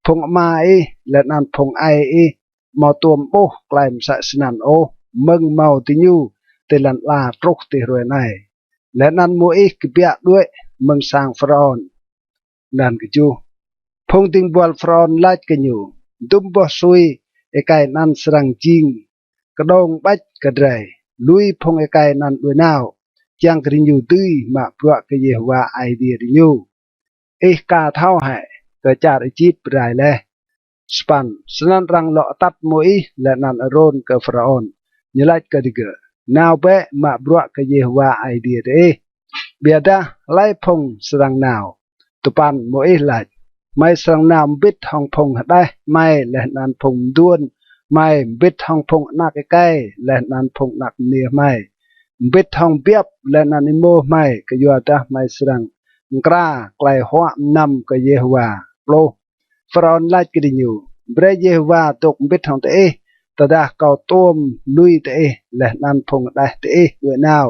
Phung ama ih leh anăn phung aê ih amâo tuôm ƀuh klei msĕ snăn ôh mơ̆ng mâo diñu ti lăn ala truh ti hruê anei. Leh anăn Môis kbiă đuĕ mơ̆ng sang Pharaôn. Êlan kjuh. Phung dĭng buăl Pharaôn lač kơ ñu: Dŭm boh sui êkei anăn srăng jing kđông ƀêč kơ drei. Lui phung êkei anăn đuĕ nao, čiăng kơ diñu dưi mă bruă kơ Yêhôwa Aê Diê diñu. Ih ka thâo hĕ kơ čar Êjip rai leh. Sa păn. Snăn arăng lŏ atăt Môis leh anăn Arôn kơ Pharaôn. Ñu lač kơ digơ̆: Nao bĕ mă bruă kơ Yêhôwa Aê Diê diih. Ƀiădah hlei phung srăng nao? Dua păn. Môis lač: Hmei srăng nao mbĭt hŏng phung hđeh hmei leh anăn phung mduôn hmei, mbĭt hŏng phung anak êkei leh anăn phung anak mniê hmei, mbĭt hŏng biăp leh anăn êmô hmei, kyuadah hmei srăng mkra klei huă mnăm kơ Yêhôwa. Pluh. Pharaôn lač kơ diñu: Brei Yêhôwa dôk mbĭt hŏng diih, Tơdah kâo tuôm lui diih leh anăn phung hđeh diih đuĕ nao,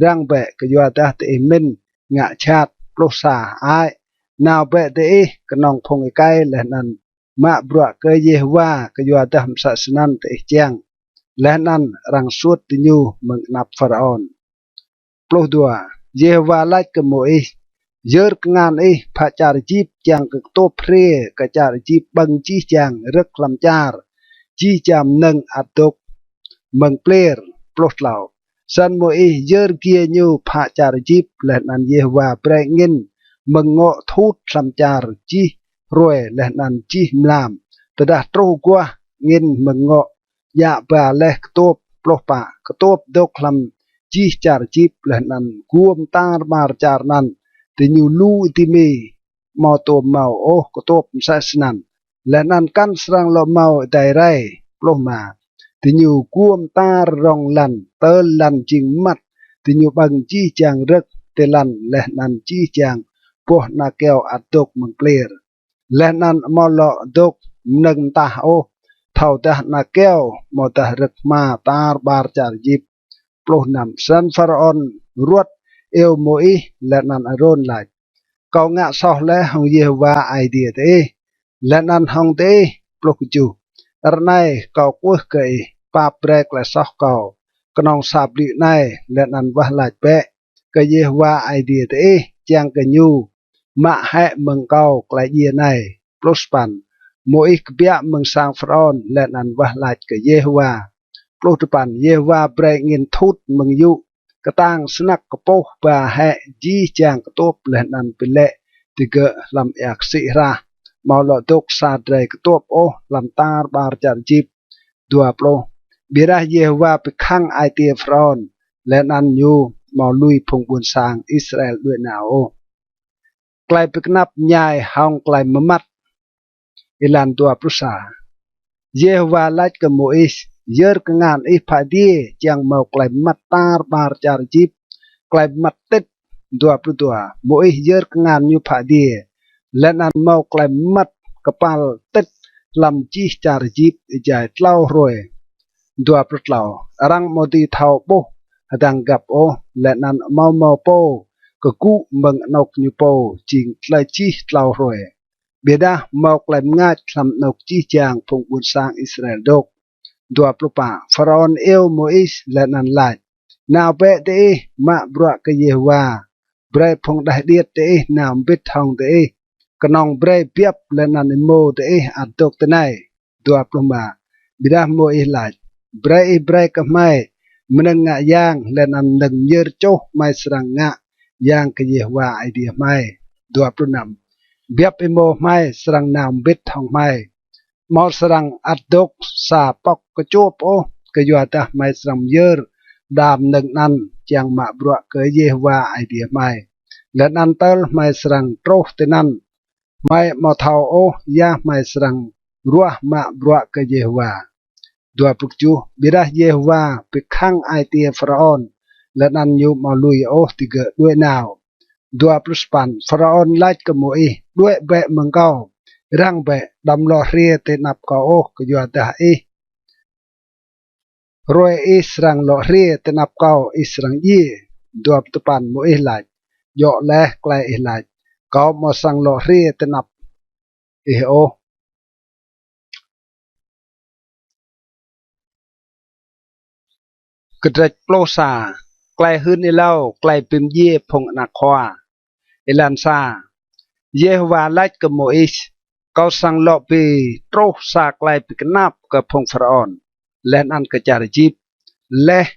răng bĕ, kyuadah diih mĭn ngă jhat. Pluh sa. Hơăi, nao bĕ diih knŏng phung êkei leh anăn mă bruă kơ Yêhôwa, kyuadah msĕ snăn diih čiăng. Leh anăn arăng suôt diñu mơ̆ng anăp Pharaôn. Pluh dua. Yêhôwa lač kơ Môis: Yơr kngan ih phă čar Êjip čiăng kơ ktuôp hriê kơ čar Êjip ƀơ̆ng jih jang rơ̆k hlăm čar, jih jang mnơ̆ng ăt dôk mơ̆ng pliêr. Pluh tlâo. Snăn Môis yơr giê ñu phă čar Êjip, leh anăn Yêhôwa brei angĭn mơ̆ng ngŏ thut hlăm čar jih hruê leh anăn jih mlam. Tơdah truh aguah angĭn mơ̆ng ngŏ djă ba leh ktuôp. Pluh pă. Ktuôp dôk hlăm jih čar Êjip leh anăn guôm tar ƀar čar anăn. Diñu lu êdimi, amâo tuôm mâo ôh ktuôp msĕ snăn, leh anăn kăn srăng lŏ mâo êdei rei. Pluh êma. Diñu guôm tar rŏng lăn, tơl lăn jing mmăt. Diñu ƀơ̆ng jih jang rơ̆k ti lăn leh anăn jih jang boh ana keo ăt dôk mơ̆ng pliêr, leh anăn amâo lŏ dôk mnơ̆ng mtah ôh, thâodah ana keo amâodah rơ̆k hma tar ƀar čar Êjip. Pluh năm. Snăn Pharaôn ruăt iêu Môis leh anăn Arôn lač: Kâo ngă soh leh hŏng Yêhôwa Aê Diê diih leh anăn hŏng diih. Pluh kjuh. Ară anei kâo kwưh kơ ih, pap brei klei soh kâo knŏng sa bliư̆ anei, leh anăn wah lač bĕ kơ Yêhôwa Aê Diê diih, čiăng kơ ñu mă hĕ mơ̆ng kâo klei djiê anei. Pluh sa păn. Môis kbiă mơ̆ng sang Pharaôn leh anăn wah lač kơ Yêhôwa. Pluh dua păn. Yêhôwa brei angĭn thut mơ̆ng yŭ ktang snăk kpuh ba hĕ jih jang ktuôp leh anăn bi lĕ digơ̆ hlăm êa ksĭ hrah. Amâo lŏ dôk sa drei ktuôp ôh hlăm tar ƀar čar Êjip. Dua pluh. Ƀiădah Yêhôwa bi khăng ai tiê Pharaôn, leh anăn ñu amâo lui phung ƀuôn sang Israel đuĕ nao ôh. Klei bi knap mñai hŏng klei mmăt. Êlan dua pluh sa. Yêhôwa lač kơ Môis: Yơr kngan ih phă adiê čiăng mâo klei mmăt tar ƀar čar Êjip, klei mmăt tĭt. Dua pluh dua. Môis yơr kngan ñu phă adiê, leh anăn mâo klei mmăt kpal tĭt hlăm jih čar Êjip êjai tlâo hruê. Dua pluh tlâo. Arăng amâo dưi thâo ƀuh hdăng găp ôh, leh anăn amâo mâo pô kgŭ mơ̆ng anôk ñu pô jing tlei jih tlâo hruê. Ƀiădah mâo klei mngač hlăm anôk jih jang phung ƀuôn sang Israel dôk. Dua pluh pă. Pharaôn iêu Môis leh anăn lač: Nao bĕ diih mă bruă kơ Yêhôwa, brei phung hđeh điêt diih nao mbĭt hŏng diih, knŏng brei biăp leh anăn êmô diih ăt dôk tinei. Dua pluh êma. Ƀiădah Môis lač: Brei ih brei kơ hmei mnơ̆ng ngă yang leh anăn mnơ̆ng myơr čuh hmei srăng ngă yang kơ Yêhôwa Aê Diê hmei. Dua pluh năm. Biăp êmô hmei srăng nao mbĭt hŏng hmei, amâo srăng ăt dôk sa pŏk kčuôp ôh, kyuadah hmei srăng myơr đa mnơ̆ng anăn čiăng mă bruă kơ Yêhôwa Aê Diê hmei. Leh anăn tơl hmei srăng truh tinăn, hmei amâo thâo ôh ya hmei srăng ruah mă bruă kơ Yêhôwa. Dua pluh kjuh. Ƀiădah Yêhôwa bi khăng ai tiê Pharaôn, leh anăn ñu amâo lui ôh digơ̆ đuĕ nao. Dua pluh sa păn. Pharaôn lač kơ Môis: Đuĕ bĕ mơ̆ng kâo, răng bĕ, đăm lŏ hriê ti anăp kâo ôh, kyuadah ih, hruê ih srăng lŏ hriê ti anăp kâo, ih srăng djiê. Dua pluh dua păn. Môis lač: Djŏ leh klei ih lač, kâo amâo srăng lŏ hriê ti anăp ih ôh. Kdrêč pluh sa. Klei hưn êlâo, klei bi mdjiê phung anak khua. Êlan sa. Yêhôwa lač kơ Môis: Kâo srăng lŏ bi truh sa klei bi knap kơ phung Pharaôn leh anăn kơ čar Êjip. Leh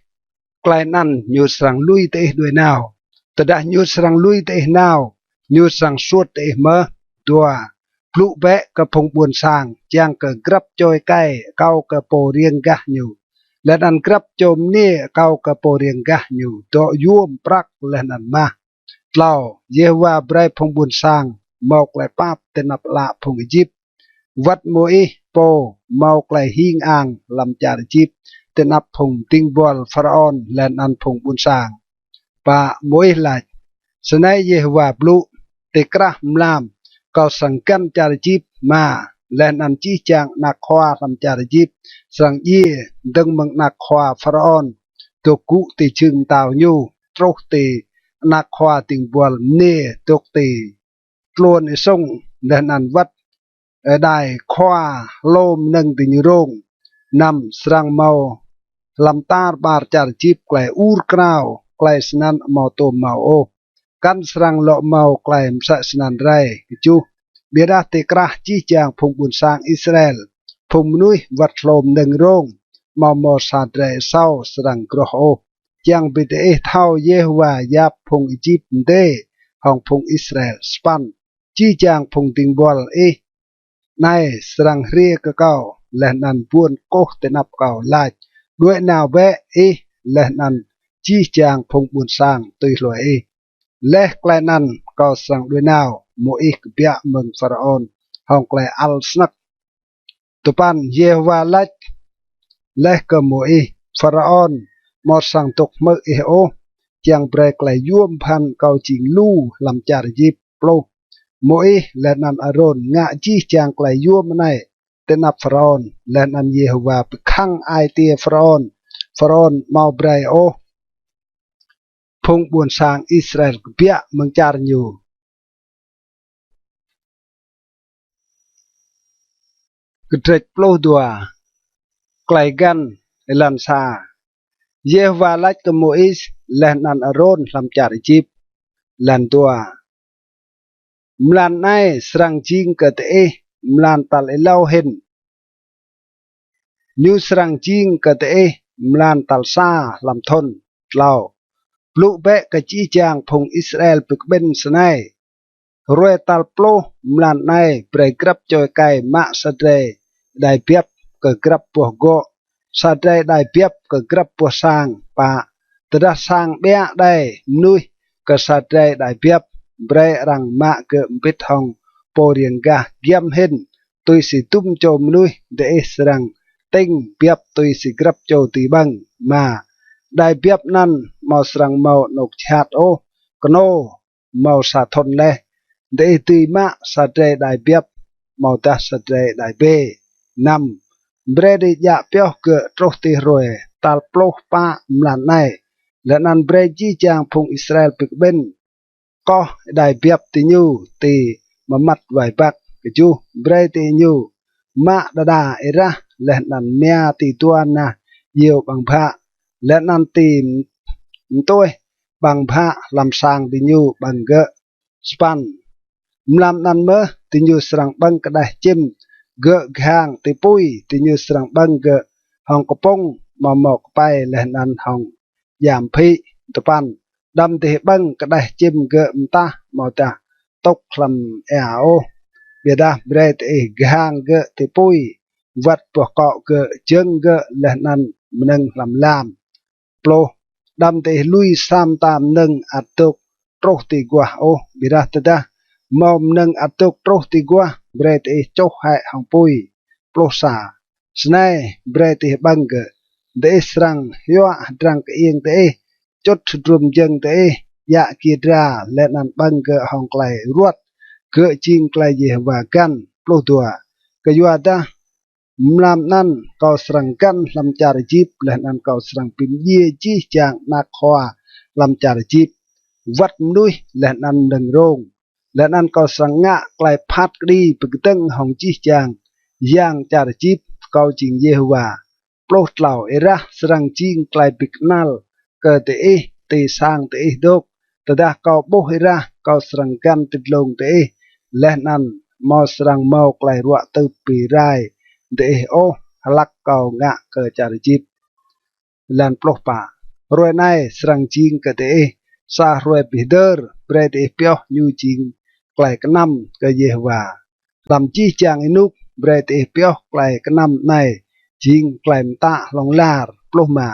klei anăn ñu srăng lui diih đuĕ nao. Tơdah ñu srăng lui diih nao, ñu srăng suôt diih mơh. Dua. Blŭ bĕ kơ phung ƀuôn sang, čiăng kơ grăp čô êkei akâo kơ pô riêng gah ñu, leh anăn grăp čô mniê akâo kơ pô riêng gah ñu dŏ yuôm prăk leh anăn mah. Tlâo. Yêhôwa brei phung ƀuôn sang mâo klei pap ti anăp ală phung Êjip, wăt Môis pô mâo klei hing ang hlăm čar Êjip ti anăp phung dĭng buăl Pharaôn leh anăn phung ƀuôn sang. Pă. Môis lač: Snei Yêhôwa blŭ: Ti krah mlam kâo srăng găn čar Êjip hma, leh anăn jih jang anak khua hlăm čar Êjip srăng djiê, dơ̆ng mơ̆ng anak khua Pharaôn dôk gŭ ti jhưng mtao ñu, truh ti anak khua dĭng buăl mniê dôk ti tluôn êsŭng, leh anăn wăt êđai khua hlô mnơ̆ng diñu rông. Năm, srăng mâo hlăm tar ƀar čar Êjip klei ur krao, klei snăn amâo tuôm mâo ôh, kăn srăng lŏ mâo klei msĕ snăn rei. Kjuh, ƀiădah ti krah jih jang phung ƀuôn sang Israel, phung mnuih wăt hlô mnơ̆ng rông, amâo mâo sa drei asâo srăng groh ôh, čiăng bi diih thâo Yêhôwa yap phung Êjip mdê hŏng phung Israel. Sa păn, jih jang phung dĭng buăl ih anei srăng hriê kơ kâo, leh anăn buôn kkuh ti anăp kâo, lač: Đuĕ nao bĕ, ih leh anăn jih jang phung ƀuôn sang tui hlue ih. Leh klei anăn kâo srăng đuĕ nao, mâo ih kbiă mơ̆ng Pharaôn hŏng klei ăl snăk. Dua păn, Yêhôwa lač leh kơ Môis: Pharaôn amâo srăng dôk hmư̆ ih ôh, čiăng brei klei yuôm bhăn kâo jing lu hlăm čar Êjip. Pluh, Môis leh anăn Arôn ngă jih jang klei yuôm anei ti anăp Pharaôn, leh anăn Yêhôwa bi khăng ai tiê Pharaôn. Pharaôn amâo brei ôh phung ƀuôn sang Israel kbiă mơ̆ng čar ñu. Kdrêč pluh dua. Klei găn. Êlan sa. Yêhôwa lač kơ Môis leh anăn Arôn hlăm čar Êjip. Êlan dua. Mlan anei srăng jing kơ diih mlan tal êlâo hĭn. Ñu srăng jing kơ diih mlan tal sa hlăm thŭn. Tlâo. Blŭ bĕ kơ jih jang phung Israel bi kƀĭn snei: Hruê tal pluh mlan anei brei grăp čô êkei mă sa drei êđai biăp kơ grăp boh gŏ, sa drei êđai biăp kơ grăp boh sang. Pă. Tơdah sang ƀiă đei mnuih kơ sa drei êđai biăp, brei arăng mă gơ̆ mbĭt hŏng pô riêng gah giăm hĭn, tui si dŭm čô mnuih diih srăng tĭng biăp tui si grăp čô dưi ƀơ̆ng. Êma. Êđai biăp anăn amâo srăng mâo anôk jhat ôh, knô mâo sa thŭn leh. Diih dưi mă sa drei êđai biăp amâodah sa drei êđai bê. Năm. Brei diih djă pioh gơ̆ truh ti hruê tal pluh pă mlan anei, leh anăn brei jih jang phung Israel bi kƀĭn koh êđai biăp diñu ti mmăt wai băk. Kjuh. Brei diñu mă đa đa êrah leh anăn mia ti dua nah djiêu ƀăng bhă, leh anăn ti mtuih ƀăng bhă hlăm sang diñu ƀơ̆ng gơ̆. Sa păn. Mlam anăn mơh diñu srăng ƀơ̆ng kđeh čĭm gơ̆ ghang ti pui, diñu srăng ƀơ̆ng gơ̆ hŏng kpŭng amâo mâo kpei leh anăn hŏng djam phĭ. Dua păn. Đăm diih ƀơ̆ng kđeh čĭm gơ̆ mtah amâodah tŭk hlăm êa ôh, ƀiădah brei diih ghang gơ̆ ti pui, wăt boh kŏ gơ̆, jơ̆ng gơ̆ leh anăn mnơ̆ng hlăm lam. Pluh. Đăm diih lui sa mta mnơ̆ng ăt dôk truh ti aguah ôh, ƀiădah tơdah mâo mnơ̆ng ăt dôk truh ti aguah, brei diih čuh hĕ hŏng pui. Pluh sa. Snei brei diih ƀơ̆ng gơ̆: Diih srăng hyuă hdrăng kơiêng diih, čŭt hdruôm jơ̆ng diih, djă giê dra, leh anăn ƀơ̆ng gơ̆ hŏng klei ruăt, gơ̆ jing klei Yêhôwa găn. Pluh dua. Kyuadah mlam anăn kâo srăng găn hlăm čar Êjip, leh anăn kâo srăng bi mdjiê jih jang anak khua hlăm čar Êjip, wăt mnuih leh anăn mnơ̆ng rông. Leh anăn kâo srăng ngă klei phat kđi bi kdơ̆ng hŏng jih jang yang čar Êjip. Kâo jing Yêhôwa. Pluh tlâo. Êrah srăng jing klei bi knăl kơ diih ti sang diih dôk. Tơdah kâo ƀuh êrah, kâo srăng găn ti dlông diih, leh anăn amâo srăng mâo klei ruă tưp bi rai diih ôh, hlăk kâo ngă kơ čar Êjip. Êlan pluh pă. Hruê anei srăng jing kơ diih sa hruê bi hdơr, brei diih pioh ñu jing klei knăm kơ Yêhôwa. Hlăm jih jang ênuk, brei diih pioh klei knăm anei jing klei mtă hlŏng lar. Pluh êma.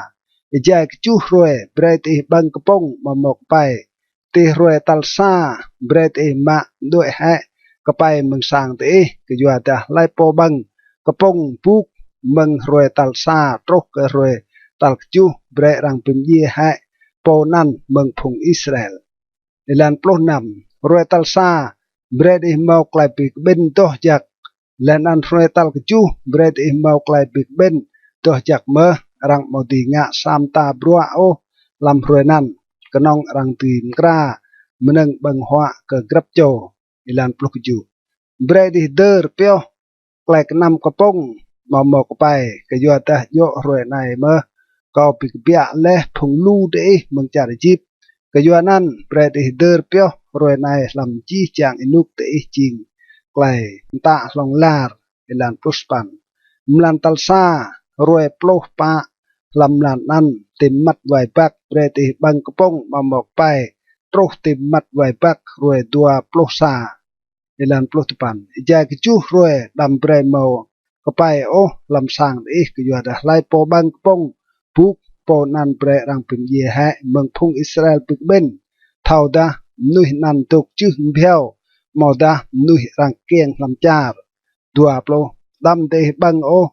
Êjai kjuh hruê, brei diih ƀơ̆ng kpŭng amâo mâo kpei. Ti hruê tal sa, brei diih mă mđuĕ hĕ kpei mơ̆ng sang diih, kyuadah hlei pô ƀơ̆ng kpŭng buk mơ̆ng hruê tal sa truh kơ hruê tal kjuh, brei arăng bi mdjiê hĕ pô anăn mơ̆ng phung Israel. Êlan pluh năm. Hruê tal sa, brei diih mâo klei bi kƀĭn doh jăk. Leh anăn hruê tal kjuh brei diih mâo klei bi kƀĭn doh jăk mơh, arăng amâo dưi ngă sa mta bruă ôh hlăm hruê anăn, knŏng arăng dưi mkra mnơ̆ng ƀơ̆ng huă kơ grăp čô. Êlan pluh kjuh. Brei diih hdơr pioh klei knăm kpŭng amâo mâo kpei, kyuadah djŏ hruê anei mơh kâo bi kbiă leh phung lu diih mơ̆ng čar Êjip. Kyuanăn brei diih hdơr pioh hruê anei hlăm jih jang ênuk diih jing klei mtă hlŏng lar. Êlan pluh sa păn. Mlan tal sa, hruê pluh pă hlăm mlan anăn, ti mmăt wai băk brei diih ƀơ̆ng kpŭng amâo mâo kpei truh ti mmăt wai băk hruê dua pluh sa. Êlan pluh dua păn. Êjai kjuh hruê đăm brei mâo kpei ôh hlăm sang diih, kyuadah hlei pô ƀơ̆ng kpŭng buk, pô anăn brei arăng bi mdjiê hĕ mơ̆ng phung Israel bi kƀĭn, thâodah mnuih anăn dôk jưh mbhiâo, amâodah mnuih arăng kkiêng hlăm čar. Dua pluh. Đăm diih ƀơ̆ng ôh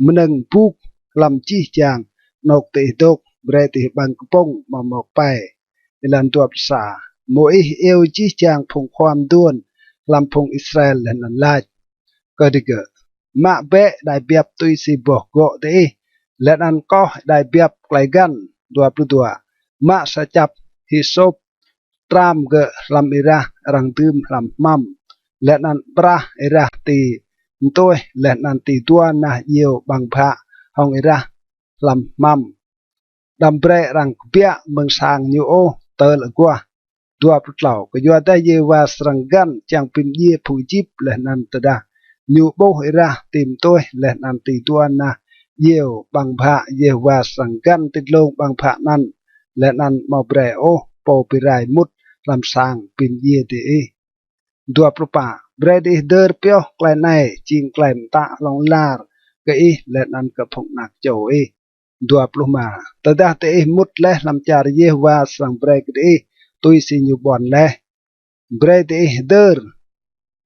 mnơ̆ng buk hlăm jih jang anôk diih dôk, brei diih ƀơ̆ng kpŭng amâo mâo kpei. Êlan dua pluh sa. Môis iêu jih jang phung khua mduôn hlăm phung Israel leh anăn lač kơ digơ̆: Mă bĕ êđai biăp tui si boh gŏ diih, leh anăn koh êđai biăp klei găn. Dua pluh dua. Mă sa čăp hisôp, tram gơ̆ hlăm êrah arăng dưm hlăm hmăm, leh anăn ƀrah êrah ti mtuih leh anăn ti dua nah djiêu ƀăng bhă hŏng êrah hlăm hmăm. Đăm brei arăng kbiă mơ̆ng sang ñu ôh tơl aguah. Dua pluh tlâo. Kyuadah Yêhôwa srăng găn čiăng bi mdjiê phung Êjip, leh anăn tơdah ñu ƀuh êrah ti mtuih leh anăn ti dua nah djiêu ƀăng bhă, Yêhôwa srăng găn ti dlông ƀăng bhă anăn, leh anăn amâo brei ôh pô bi rai mŭt hlăm sang bi mdjiê diih. Dua pluh pă. Brei diih hdơr pioh klei anei jing klei mtă hlŏng lar kơ ih leh anăn kơ phung anak čô ih. Dua pluh êma. Tơdah diih mŭt leh hlăm čar Yêhôwa srăng brei kơ diih tui si ñu ƀuăn leh, brei diih hdơr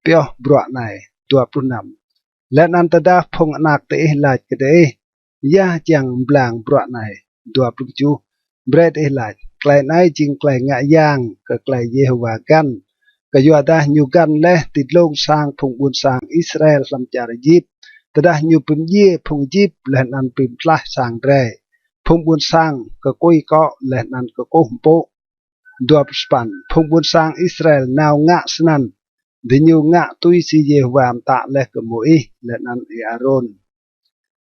pioh bruă anei. Dua pluh năm. Leh anăn tơdah phung anak diih lač kơ diih: Ya čiăng mblang bruă anei? Dua pluh kjuh. Brei diih lač: Klei anei jing klei ngă yang kơ klei Yêhôwa găn, kyuadah ñu găn leh ti dlông sang phung ƀuôn sang Israel hlăm čar Êjip, tơdah ñu bi mdjiê phung Êjip leh anăn bi mtlaih sang drei, phung ƀuôn sang kkui kŏ leh anăn kkuh mpŭ. Dua pluh sa păn. Phung ƀuôn sang Israel nao ngă snăn, diñu ngă tui si Yêhôwa mtă leh kơ Môis leh anăn Y-Arôn.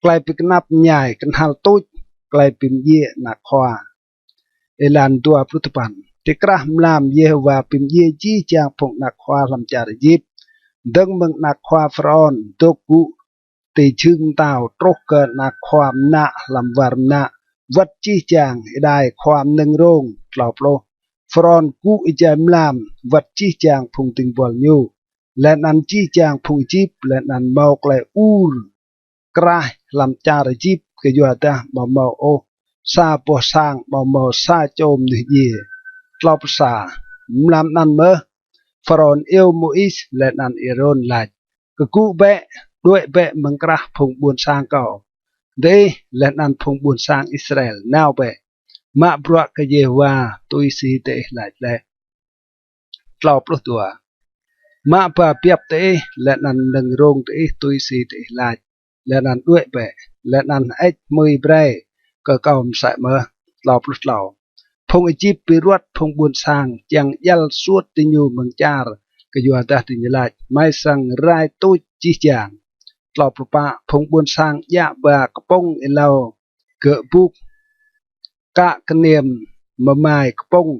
Klei bi knap mñai knhal tuč klei bi mdjiê anak khua. Êlan dua pluh dua păn. Ti krah mlam Yêhôwa bi mdjiê jih jang phung anak khua hlăm čar Êjip, dơ̆ng mơ̆ng anak khua Pharaôn dôk gŭ ti jhưng mtao truh kơ anak khua mnă hlăm war mnă, wăt jih jang êđai khua mnơ̆ng rông. Tlâo pluh. Pharaôn gŭ êjai mlam, wăt jih jang phung dĭng buăl ñu, leh anăn jih jang phung Êjip, leh anăn mâo klei ur kraih hlăm čar Êjip, kyuadah amâo mâo ôh sa boh sang, amâo mâo sa čô mnuih djiê. Tlâo pluh sa. Mlam anăn mơh, Pharaôn iêu Môis leh anăn Y-Arôn lač: Kgŭ bĕ, đuĕ bĕ mơ̆ng krah phung ƀuôn sang kâo. Diih leh anăn phung ƀuôn sang Israel nao bĕ, mă bruă kơ Yêhôwa tui si diih lač leh. Tlâo pluh dua. Mă ba biăp diih leh anăn mnơ̆ng rông diih tui si diih lač, leh anăn đuĕ bĕ, leh anăn hơêč hmưi brei kơ kâo msĕ mơh. Tlâo pluh tlâo. Phung Êjip bi ruăt phung ƀuôn sang čiăng djăl suôt diñu mơ̆ng čar, kyuadah diñu lač: Hmei srăng rai tuč jih jang. Tlâo pluh pă. Phung ƀuôn sang djă ba kpŭng êlâo gơ̆ buk, kă kniêm mmai kpŭng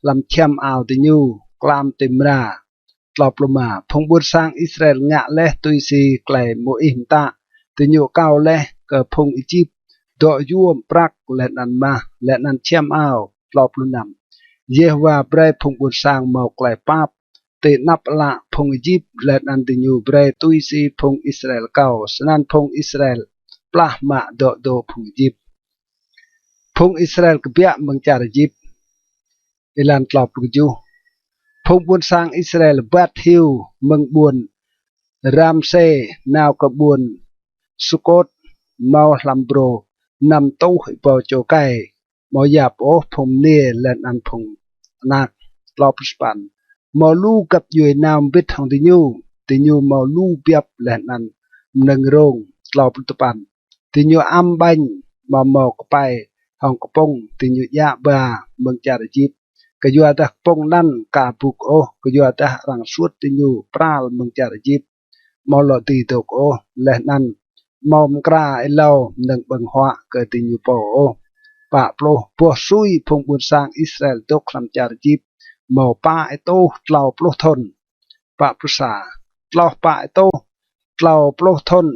hlăm čhiăm ao diñu, klam ti mra. Tlâo pluh êma. Phung ƀuôn sang Israel ngă leh tui si klei Môis mtă, diñu akâo leh kơ phung Êjip dŏ yuôm prăk leh anăn mah leh anăn čhiăm ao. Tlâo pluh năm. Yêhôwa brei phung ƀuôn sang mâo klei pap ti anăp ală phung Êjip, leh anăn diñu brei tui si phung Israel akâo, snăn phung Israel plah mă dŏ dô phung Êjip. Phung Israel kbiă mơ̆ng čar Êjip. Êlan tlâo pluh kjuh. Phung ƀuôn sang Israel bat hiu mơ̆ng ƀuôn Ramsê nao kơ ƀuôn Sukôt, mâo hlăm brô năm êtuh êbâo čô êkei, amâo yap ôh phung mniê leh anăn phung anak. Tlâo pluh sa păn. Mâo lu găp djuê nao mbĭt hŏng diñu. diñu mâo lu biăp leh anăn mnơ̆ng rông. Tlâo pluh dua păn. Diñu ăm ƀañ amâo mâo kpei hŏng kpŭng diñu djă ba mơ̆ng čar Êjip, kyuadah kpŭng anăn ka buk ôh, kyuadah arăng suôt diñu pral mơ̆ng čar Êjip, amâo lŏ dưi dôk ôh, leh anăn amâo mkra êlâo mnơ̆ng ƀơ̆ng huă kơ diñu pô ôh. Pă pluh. Boh sui phung ƀuôn sang Israel dôk hlăm čar Êjip mâo pă êtuh tlâo pluh thŭn. Pă pluh sa. Tloh pă êtuh tlâo pluh thŭn,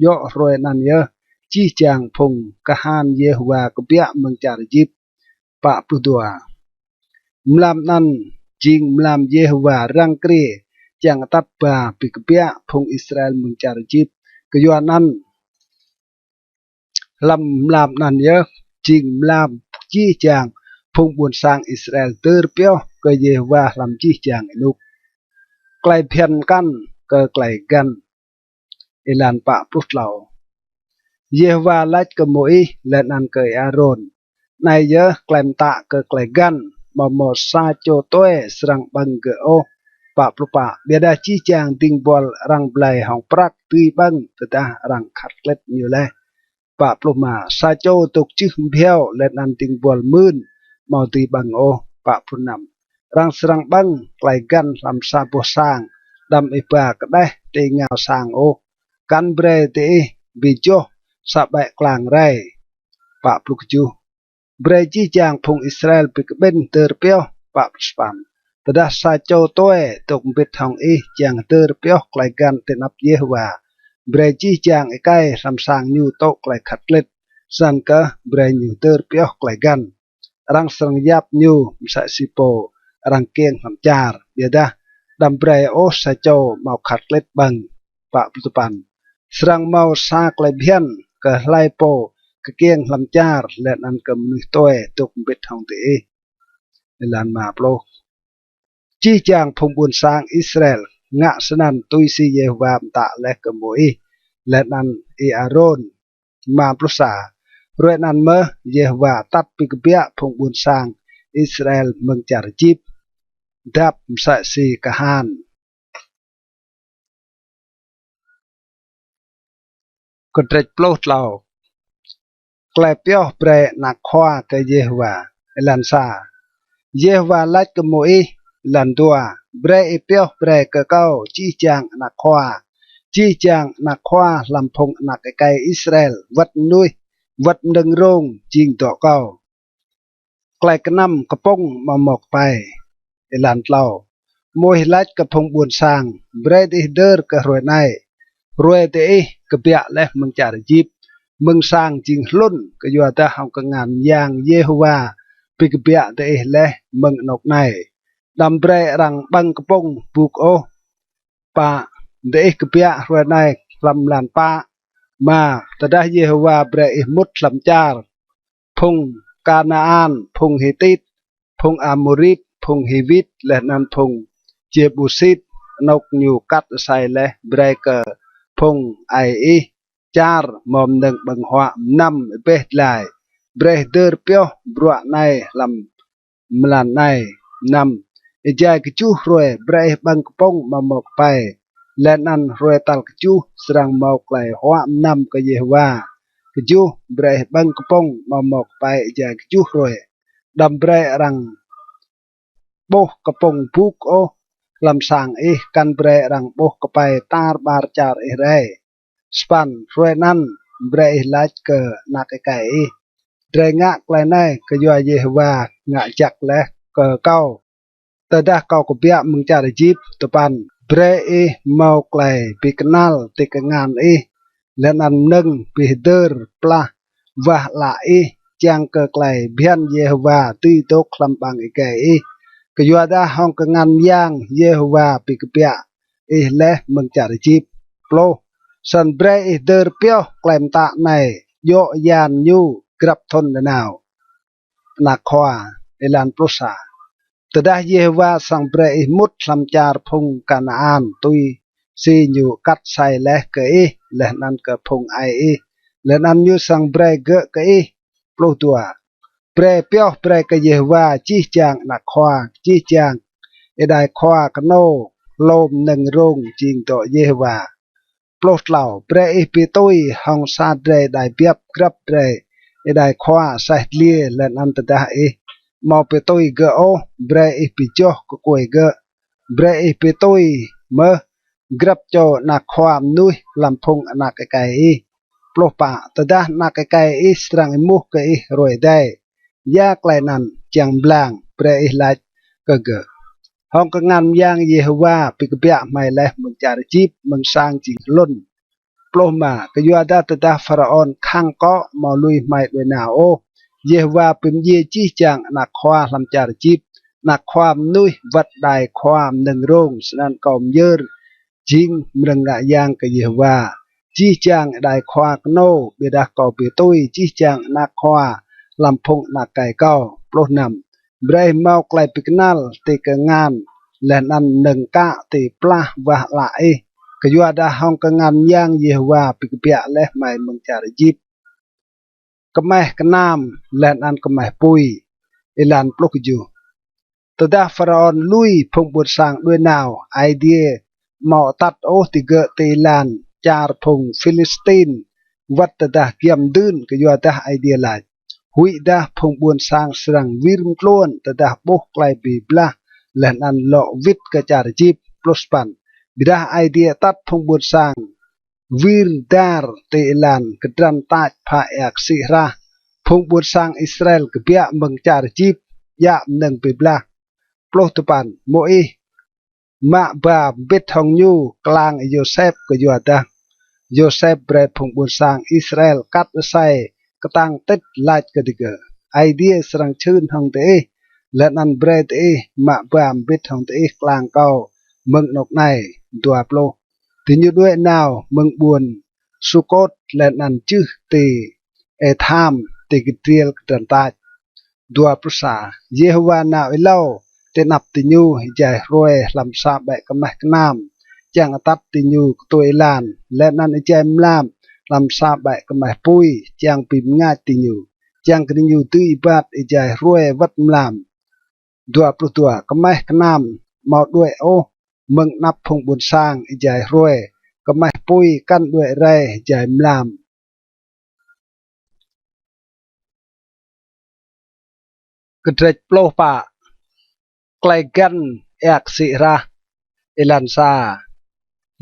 djŏ hruê anăn yơh jih jang phung kahan Yêhôwa kbiă mơ̆ng čar Êjip. Pă pluh dua. Mlam anăn jing mlam Yêhôwa răng kriê čiăng atăt ba bi kbiă phung Israel mơ̆ng čar Êjip. Kyuanăn hlăm mlam anăn yơh jing mlam jih jang phung ƀuôn sang Israel dơr pioh kơ Yêhôwa hlăm jih jang ênuk. Klei bhiăn mkăn kơ klei găn. Êlan pă pluh tlâo. Yêhôwa lač kơ Môis leh anăn kơ Y-Arôn: Anei yơh klei mtă kơ klei găn: amâo mâo sa čô tue srăng ƀơ̆ng gơ̆ ôh. Pă pluh pă. Ƀiădah jih jang dĭng buăl arăng blei hŏng prăk dưi ƀơ̆ng tơdah arăng khăt klĭt ñu leh. Pă pluh êma. Sa čô dôk jưh mbhiâo leh anăn dĭng buăl mưn amâo dưi ƀơ̆ng ôh. Pă pluh năm. Arăng srăng ƀơ̆ng klei găn hlăm sa boh sang, đăm ih ba kđeh ti êngao sang ôh. Kăn brei diih bi joh sa ƀĕ klang rei. Pă pluh kjuh. Brei jih jang phung Israel bi kƀĭn dơr pioh. Pă pluh sa păn. Tơdah sa čô tue dôk mbĭt hŏng ih čiăng dơr pioh klei găn ti anăp Yêhôwa, brei jih jang êkei hlăm sang ñu tŭ klei khăt klĭt, snăn kơh brei ñu dơr pioh klei găn. Arăng srăng yap ñu msĕ si pô arăng kkiêng hlăm čar, ƀiădah đăm brei ôh sa čô mâo khăt klĭt ƀơ̆ng. Pă pluh dua păn. Srăng mâo sa klei bhiăn kơ hlei pô kkiêng hlăm čar leh anăn kơ mnuih tue dôk mbĭt hŏng diih. Êlan êma pluh. Jih jang phung ƀuôn sang Israel ngă snăn tui si Yêhôwa mtă leh kơ Môis leh anăn Y-Arôn. Êma pluh sa. Hruê anăn mơh Yêhôwa atăt bi kbiă phung ƀuôn sang Israel mơ̆ng čar Êjip, dăp msĕ si kahan. Kdrêč pluh tlâo. Klei pioh brei anak khua kơ Yêhôwa. Êlan sa. Yêhôwa lač kơ Môis. Êlan dua. Brei ih pioh brei kơ kâo jih jang anak khua, jih jang anak khua hlăm phung anak êkei Israel, wăt mnuih, wăt mnơ̆ng rông jing dŏ kâo. Klei knăm kpŭng amâo mâo kpei. Êlan tlâo. Môis lač kơ phung ƀuôn sang: Brei diih dơr kơ hruê anei, hruê diih kbiă leh mơ̆ng čar Êjip, mơ̆ng sang jing hlŭn, kyuadah hŏng kngan myang Yêhôwa bi kbiă diih leh mơ̆ng anôk anei. Đăm brei arăng ƀơ̆ng kpŭng buk ôh. Pă. Diih kbiă hruê anei hlăm mlan pă. Êma. Tơdah Yêhôwa brei ih mŭt hlăm čar phung Kanaan, phung Hitit, phung Amôrit, phung Hiwit, leh anăn phung Jêbusit, anôk ñu kat asei leh brei kơ phung aê ih, čar mâo mnơ̆ng ƀơ̆ng huă mnăm êbeh dlai. Brei ih dơr pioh bruă anei hlăm mlan anei. Năm. Êjai kjuh hruê brei ih ƀơ̆ng kpŭng amâo mâo kpei, leh anăn hruê tal kjuh srăng mâo klei huă mnăm kơ Yêhôwa. Kjuh. Brei ih ƀơ̆ng kpŭng amâo mâo kpei êjai kjuh hruê. Đăm brei arăng ƀuh kpŭng buk ôh hlăm sang ih, kăn brei arăng ƀuh kpei tar ƀar čar ih rei. Sa păn. Hruê anăn brei ih lač kơ anak êkei ih: Drei ngă klei anei kyua Yêhôwa ngă jăk leh kơ kâo tơdah kâo kbiă mơ̆ng čar Êjip. Dua păn. Brei ih mâo klei bi knal ti kngan ih, leh anăn mnơ̆ng bi hdơr plah wah ală ih, čiăng kơ klei bhiăn Yêhôwa dưi dôk hlăm ƀăng êgei ih, kyuadah hŏng kngan myang Yêhôwa bi kbiă ih leh mơ̆ng čar Êjip. Pluh. Snăn brei ih dơr pioh klei mtă anei djŏ yan ñu grăp thŭn nanao. Anak khua. Êlan pluh sa. Tơdah Yêhôwa srăng brei ih mŭt hlăm čar phung Kanaan tui si ñu kat asei leh kơ ih leh anăn kơ phung aê ih, leh anăn ñu srăng brei gơ̆ kơ ih. Pluh dua. Brei pioh brei kơ Yêhôwa jih jang anak khua, jih jang êđai khua knô, hlô mnơ̆ng rông jing dŏ Yêhôwa. Pluh tlâo. Brei ih bi tui hŏng sa drei êđai biăp grăp drei êđai khua aseh dliê, leh anăn tơdah ih amâo bi tui gơ̆ ôh, brei ih bi joh kkuê gơ̆. Brei ih bi tui mơh grăp čô anak khua mnuih hlăm phung anak êkei ih. Pluh pă. Tơdah anak êkei ih srăng êmuh kơ ih hruê êdei, ya klei anăn čiăng mblang, brei ih lač kơ gơ̆: Hŏng kngan myang Yêhôwa bi kbiă hmei leh mơ̆ng čar Êjip, mơ̆ng sang jing hlŭn. Pluh êma. Kyuadah tơdah Pharaôn khăng kŏ amâo lui hmei đuĕ nao ôh, Yêhôwa bi mdjiê jih jang anak khua hlăm čar Êjip, anak khua mnuih wăt êđai khua mnơ̆ng rông, snăn kâo myơr jing mnơ̆ng ngă yang kơ Yêhôwa. Jih jang êđai khua knô, ƀiădah kâo bi tui jih jang anak khua hlăm phung anak êkei kâo. Pluh năm. Brei mâo klei bi knăl ti kngan, leh anăn mnơ̆ng kă ti plah wah ală ih, kyuadah hŏng kngan myang Yêhôwa bi kbiă leh hmei mơ̆ng čar Êjip. Kmeh knam leh anăn kmeh pui. Êlan pluh kjuh. Tơdah Pharaôn lui phung ƀuôn sang đuĕ nao, Aê Diê amâo atăt ôh digơ̆ ti êlan čar phung Philistin, wăt tơdah giăm dưn, kyuadah Aê Diê lač: Huĭdah phung ƀuôn sang srăng wir mtluôn tơdah ƀuh klei bi blah leh anăn lŏ wĭt kơ čar Êjip. Pluh sa păn. Ƀiădah Aê Diê atăt phung ƀuôn sang wir dar ti êlan kdrăn tač phă êa ksĭ hrah. Phung ƀuôn sang Israel kbiă mơ̆ng čar Êjip djă mnơ̆ng bi blah. Pluh dua păn. Môis mă ba mbĭt hŏng ñu klang Y-Yôsep, kyuadah Y-Yôsep brei phung ƀuôn sang Israel kat asei ktang tĭt, lač kơ digơ̆: Aê Diê srăng čhưn hŏng diih, leh anăn brei diih mă ba mbĭt hŏng diih klang kâo mơ̆ng anôk anei. Dua pluh. Diñu đuĕ nao mơ̆ng ƀuôn Sukôt leh anăn jưh ti Êtham ti kdriêl kdrăn tač. Dua pluh sa. Yêhôwa nao êlâo ti anăp diñu êjai hruê hlăm sa ƀĕ kmeh knam, čiăng atăt diñu ktuê êlan, leh anăn êjai mlam hlăm sa ƀĕ kmeh pui, čiăng bi mngač diñu, čiăng kơ diñu dưi êbat êjai hruê wăt mlam. Dua pluh dua. Kmeh knam amâo đuĕ ôh mơ̆ng anăp phung ƀuôn sang êjai hruê, kmeh pui kăn đuĕ rei êjai mlam. Kdrêč pluh pă. Klei găn êa ksĭ hrah. Êlan sa.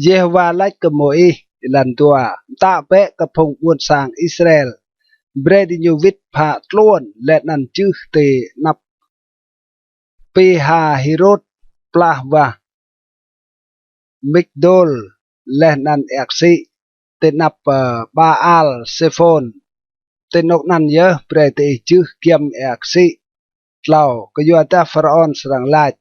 Yêhôwa lač kơ Môis. Êlan dua. Mtă bĕ kơ phung ƀuôn sang Israel, brei diñu wĭt phă tluôn leh anăn jưh ti anăp Pi-hahirôt plah wah Migdôl leh anăn êa ksĭ ti anăp, ơ, Baal-Sêphôn. Ti anôk anăn yơh brei diih jưh giăm êa ksĭ. Tlâo. Kyuadah Pharaôn srăng lač: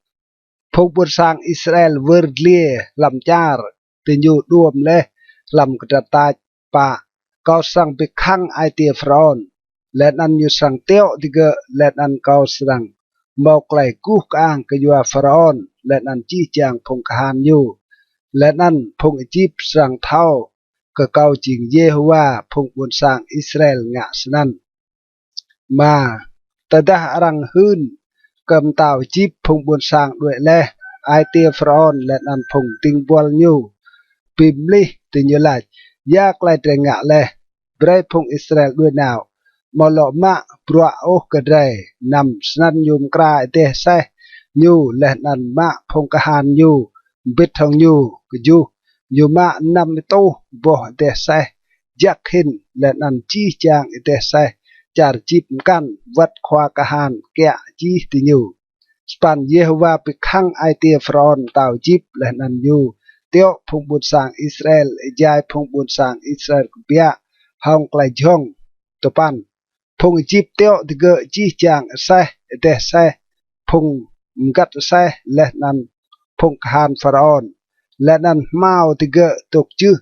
Phung ƀuôn sang Israel wơr dliê hlăm čar diñu đuôm leh hlăm kdrăn tač. Pă. Kâo srăng bi khăng ai tiê Pharaôn, leh anăn ñu srăng tiŏ digơ̆, leh anăn kâo srăng mâo klei guh kơang kyua Pharaôn leh anăn jih jang phung kahan ñu, leh anăn phung Êjip srăng thâo kơ kâo jing Yêhôwa. Phung ƀuôn sang Israel ngă snăn. Êma. Tơdah arăng hưn kơ mtao Êjip phung ƀuôn sang đuĕ leh, ai tiê Pharaôn leh anăn phung dĭng buăl ñu bi mlih, diñu lač: Ya klei drei ngă leh? Brei phung Israel đuĕ nao, amâo lŏ mă bruă ôh kơ drei. Năm. Snăn ñu mkra êdeh aseh ñu leh anăn mă phung kahan ñu mbĭt hŏng ñu. Kjuh. Ñu mă năm êtuh boh êdeh aseh jăk hĭn, leh anăn jih jang êdeh aseh čar Êjip mkăn, wăt khua kahan kiă jih diñu. Sa păn. Yêhôwa bi khăng ai tiê Pharaôn mtao Êjip, leh anăn ñu tiŏ phung ƀuôn sang Israel êjai phung ƀuôn sang Israel kbiă hŏng klei jhŏng. Dua păn. Phung Êjip tiŏ digơ̆ jih jang aseh, êdeh aseh phung mgăt aseh leh anăn phung kahan Pharaôn, leh anăn hmao digơ̆ dôk jưh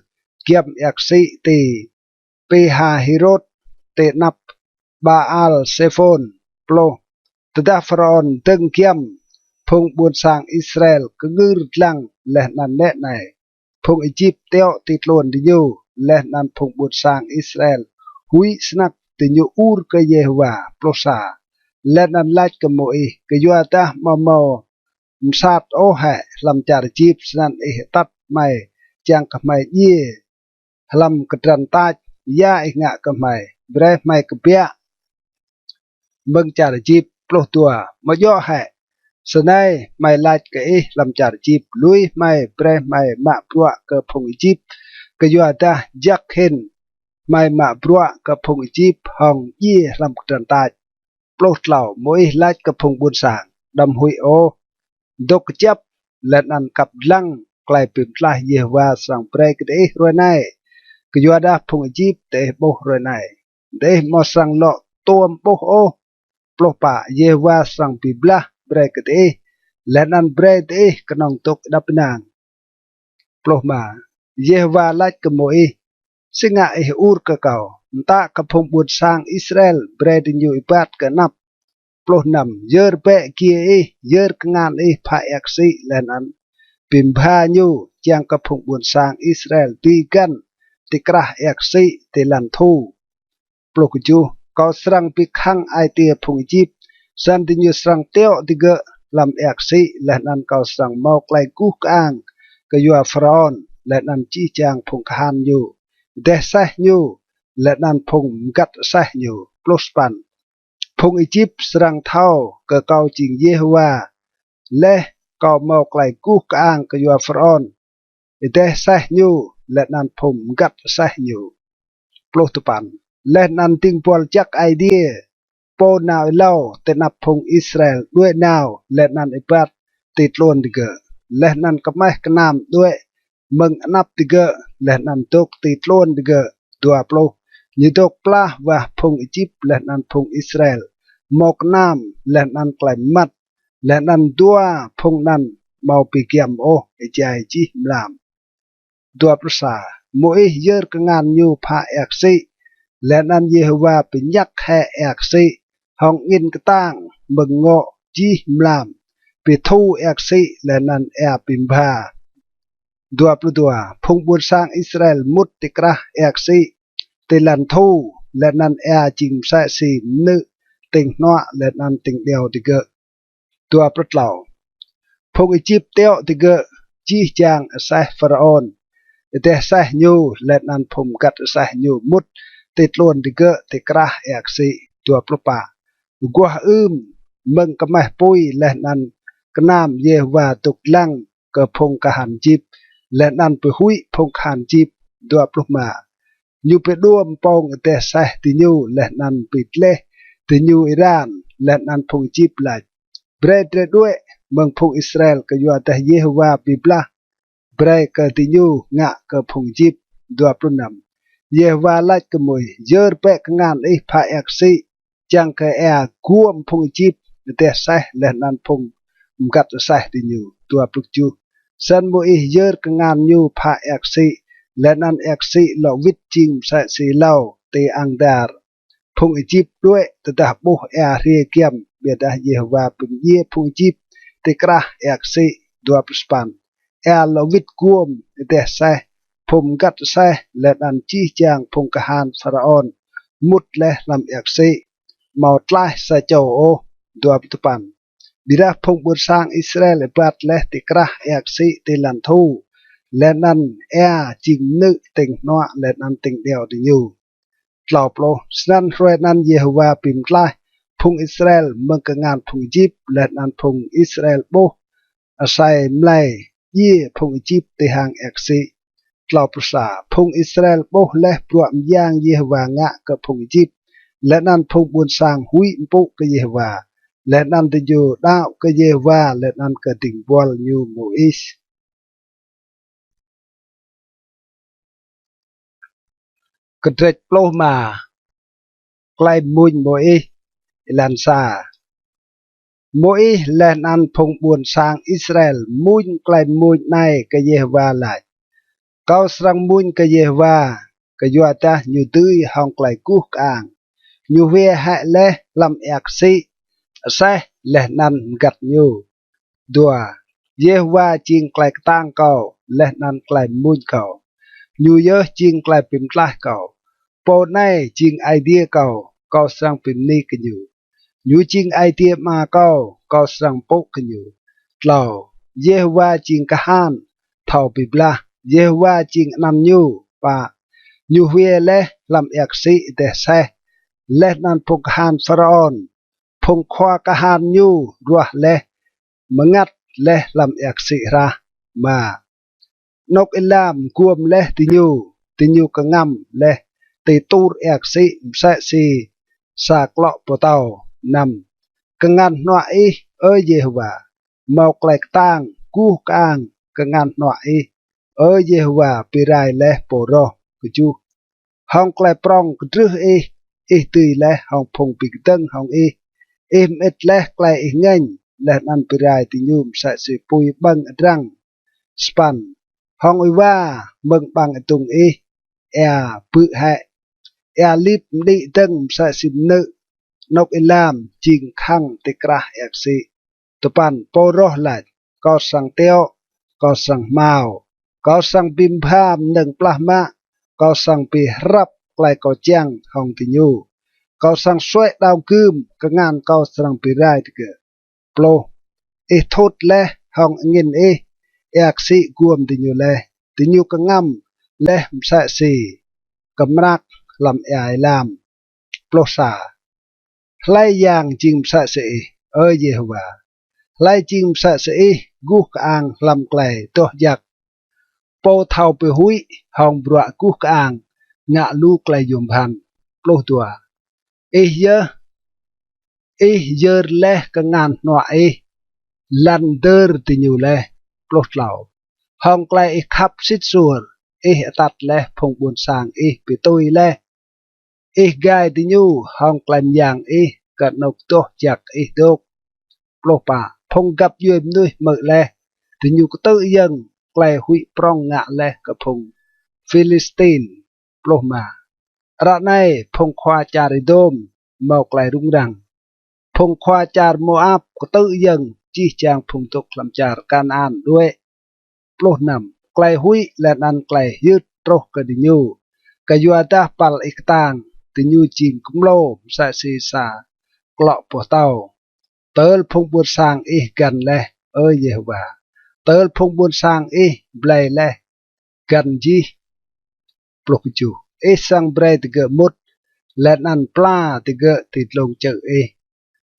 giăm êa ksĭ ti Pi-hahirôt ti anăp Baal-Sêphôn. Pluh. Tơdah Pharaôn dơ̆ng giăm, phung ƀuôn sang Israel kngưr dlăng leh anăn nĕ anei: Phung Êjip tiŏ ti tluôn diñu. Leh anăn phung ƀuôn sang Israel huĭ snăk, diñu ur kơ Yêhôwa. Pluh sa. Leh anăn lač kơ Môis: Kyuadah amâo mâo msat ôh hĕ hlăm čar Êjip, snăn ih atăt hmei čiăng kơ hmei djiê hlăm kdrăn tač. Ya ih ngă kơ hmei? Brei hmei kbiă mơ̆ng čar Êjip. Pluh dua. Amâo djŏ hĕ snei hmei lač kơ ih hlăm čar Êjip, lui hmei, brei hmei mă bruă kơ phung Êjip? Kyuadah jăk hĭn hmei mă bruă kơ phung Êjip hŏng djiê hlăm kdrăn tač. Pluh tlâo. Môis lač kơ phung ƀuôn sang: Đăm huĭ ôh, dôk kjăp leh anăn kăp dlăng klei bi mtlaih Yêhôwa srăng brei kơ diih hruê anei, kyuadah phung Êjip diih ƀuh hruê anei, diih amâo srăng lŏ tuôm ƀuh ôh. Pluh pă. Yêhôwa srăng bi blah brei kơ diih, leh anăn brei diih knŏng dôk êđăp ênang. Pluh êma. Yêhôwa lač kơ Môis: Si ngă ih ur kơ kâo? Mtă kơ phung ƀuôn sang Israel brei diñu êbat kơ anăp. Pluh năm. Yơr bĕ giê ih, yơr kngan ih phă êa ksĭ leh anăn bi mbha ñu, čiăng kơ phung ƀuôn sang Israel dưi găn ti krah êa ksĭ ti lăn thu. Pluh kjuh. Kâo srăng bi khăng ai tiê phung Êjip, snăn diñu srăng tiŏ digơ̆ hlăm êa ksĭ, leh anăn kâo srăng mâo klei guh kơang kyua Pharaôn leh anăn jih jang phung kahan ñu, êdeh aseh ñu, leh anăn phung mgăt aseh ñu. Pluh sa păn. Phung Êjip srăng thâo kơ kâo jing Yêhôwa leh kâo mâo klei guh kơang kyua Pharaôn, êdeh aseh ñu, leh anăn phung mgăt aseh ñu. Pluh dua păn. Leh anăn dĭng buăl jăk Aê Diê, pô nao êlâo ti anăp phung Israel, đuĕ nao leh anăn êbat ti tluôn digơ̆, leh anăn kmeh knam đuĕ mơ̆ng anăp digơ̆, leh anăn dôk ti tluôn digơ̆. Dua pluh. Ñu dôk plah wah phung Êjip leh anăn phung Israel, mâo knam leh anăn klei mmăt, leh anăn dua phung anăn amâo bi giăm ôh êjai jih mlam. Dua pluh sa. Môis yơr kngan ñu phă êa ksĭ, leh anăn Yêhôwa bi ñăk hĕ êa ksĭ hŏng angĭn ktang mơ̆ng ngŏ jih mlam, bi thu êa ksĭ leh anăn êa bi mbha. Dua pluh dua. Phung ƀuôn sang Israel mŭt ti krah êa ksĭ ti lăn thu, leh anăn êa jing msĕ si mnư̆ tĭng hnuă leh anăn tĭng điâo digơ̆. Dua pluh tlâo. Phung Êjip tiŏ digơ̆, jih jang aseh Pharaôn, êdeh aseh ñu, leh anăn phung mgăt aseh ñu mŭt ti tluôn digơ̆ ti krah êa ksĭ. Dua pluh pă. Aguah ưm mơ̆ng kmeh pui leh anăn knam, Yêhôwa dôk dlăng kơ phung kahan Êjip, leh anăn bi huĭ phung kahan Êjip. Dua pluh êma. Ñu bi đuôm pông êdeh aseh diñu leh anăn bi dleh diñu êran, leh anăn phung Êjip lač: Brei drei đuĕ mơ̆ng phung Israel, kyuadah Yêhôwa bi blah brei kơ diñu ngă kơ phung Êjip. Dua pluh năm. Yêhôwa lač kơ Môis: Yơr bĕ kngan ih phă êa ksĭ, čiăng kơ êa guôm phung Êjip, êdeh aseh leh anăn phung mgăt aseh diñu. Dua pluh kjuh. Snăn Môis yơr kngan ñu phă êa ksĭ, leh anăn êa ksĭ lŏ wĭt jing msĕ si êlâo ti ang dar. Phung Êjip đuĕ tơdah ƀuh êa hriê giăm, ƀiădah Yêhôwa bi mdjiê phung Êjip ti krah êa ksĭ. Dua pluh sa păn. Êa lŏ wĭt guôm êdeh aseh, phung mgăt aseh, leh anăn jih jang phung kahan Pharaôn mŭt leh hlăm êa ksĭ, amâo tlaih sa čô ôh. Dua pluh dua păn. Ƀiădah phung ƀuôn sang Israel êbat leh ti krah êa ksĭ ti lăn thu, leh anăn êa jing mnư̆ tĭng hnuă leh anăn tĭng điâo diñu. Tlâo pluh. Snăn hruê anăn Yêhôwa bi mtlaih phung Israel mơ̆ng kngan phung Êjip, leh anăn phung Israel ƀuh asei mlei djiê phung Êjip ti hang êa ksĭ. Tlâo pluh sa. Phung Israel ƀuh leh bruă myang Yêhôwa ngă kơ phung Êjip, leh anăn phung ƀuôn sang huĭ mpŭ kơ Yêhôwa, leh anăn diñu đăo kơ Yêhôwa leh anăn kơ dĭng buăl ñu Môis. Kdrêč pluh êma. Klei mmuñ Môis. Êlan sa. Môis leh anăn phung ƀuôn sang Israel mmuñ klei mmuñ anei kơ Yêhôwa lač: Kâo srăng mmuñ kơ Yêhôwa, kyuadah ñu dưi hŏng klei guh kơang. Ñu hwiê hĕ leh hlăm êa ksĭ aseh leh anăn mgăt ñu. Dua. Yêhôwa jing klei ktang kâo leh anăn klei mmuñ kâo. Ñu yơh jing klei bi mtlaih kâo. Pô anei jing Aê Diê kâo, kâo srăng bi mni kơ ñu. Ñu jing Aê Diê ama kâo, kâo srăng mpŭ kơ ñu. Tlâo. Yêhôwa jing kahan thâo bi blah, Yêhôwa jing anăn ñu. Pă. Ñu hwiê leh hlăm êa ksĭ êdeh aseh, leh anăn phung kahan Pharaôn, phung khua kahan ñu ruah leh, mngăt leh hlăm êa ksĭ hrah. Êma. Anôk êlam guôm leh diñu, diñu kngăm leh ti tur êa ksĭ msĕ si sa klŏ boh tâo. Năm. Kngan hnuă ih, Ơ Yêhôwa, mâo klei ktang guh kơang kngan hnuă ih, Ơ Yêhôwa, bi rai leh pô roh. Kjuh. Hŏng klei prŏng kdrưh ih, ih dưi leh hŏng phung bi kdơ̆ng hŏng ih. Ih mơĭt leh klei ih ngêñ, leh anăn bi rai diñu msĕ si pui ƀơ̆ng adrăng. Sa păn. Hŏng êwa mơ̆ng ƀăng êdŭng ih, êa bư̆ hĕ, êa lip mđĭ dơ̆ng msĕ si mnư̆. Anôk êlam jing khăng ti krah êa ksĭ. Dua păn. Pô roh lač: Kâo srăng tiŏ, kâo srăng hmao, kâo srăng bi mbha mnơ̆ng plah mă, kâo srăng bi hrăp klei kâo čiăng hŏng diñu, kâo srăng suê̆ đao gưm, kngan kâo srăng bi rai digơ̆. Pluh. Ih thut leh hŏng angĭn ih, êa ksĭ guôm diñu leh, diñu kngăm leh msĕ si kmrak hlăm êa êlam. Pluh sa. Hlei yang jing msĕ si ih, Ơ Yêhôwa? Hlei jing msĕ si ih, guh kơang hlăm klei doh jăk, pô thâo bi huĭ hŏng bruă guh kơang, ngă lu klei yuôm bhăn? Pluh dua. Ih yơh, ih yơr leh kngan hnuă ih, lăn dơr diñu leh. Pluh tlâo. Hŏng klei ih khăp sĭt suôr, ih atăt leh phung ƀuôn sang ih bi tui leh, ih gai diñu hŏng klei myang ih kơ anôk doh jăk ih dôk. Pluh pă. Phung găp djuê mnuih hmư̆ leh, diñu ktư̆ yơ̆ng klei huĭ prŏng ngă leh kơ phung Philistin. Pluh êma. Ară anei phung khua čar Êdôm mâo klei rŭng răng, phung khua čar Môap ktư̆ yơ̆ng, jih jang phung dôk hlăm čar Kanaan đuĕ. Pluh năm. Klei huĭ leh anăn klei hyưt truh kơ diñu, kyuadah păl ih ktang, diñu jing kmlô msĕ si sa klŏ boh tâo. Tơl phung ƀuôn sang ih găn leh, Ơ Yêhôwa, tơl phung ƀuôn sang ih blei leh găn jih. Pluh kjuh. Ih srăng brei digơ̆ mŭt, leh anăn pla digơ̆ ti dlông čư̆ ih.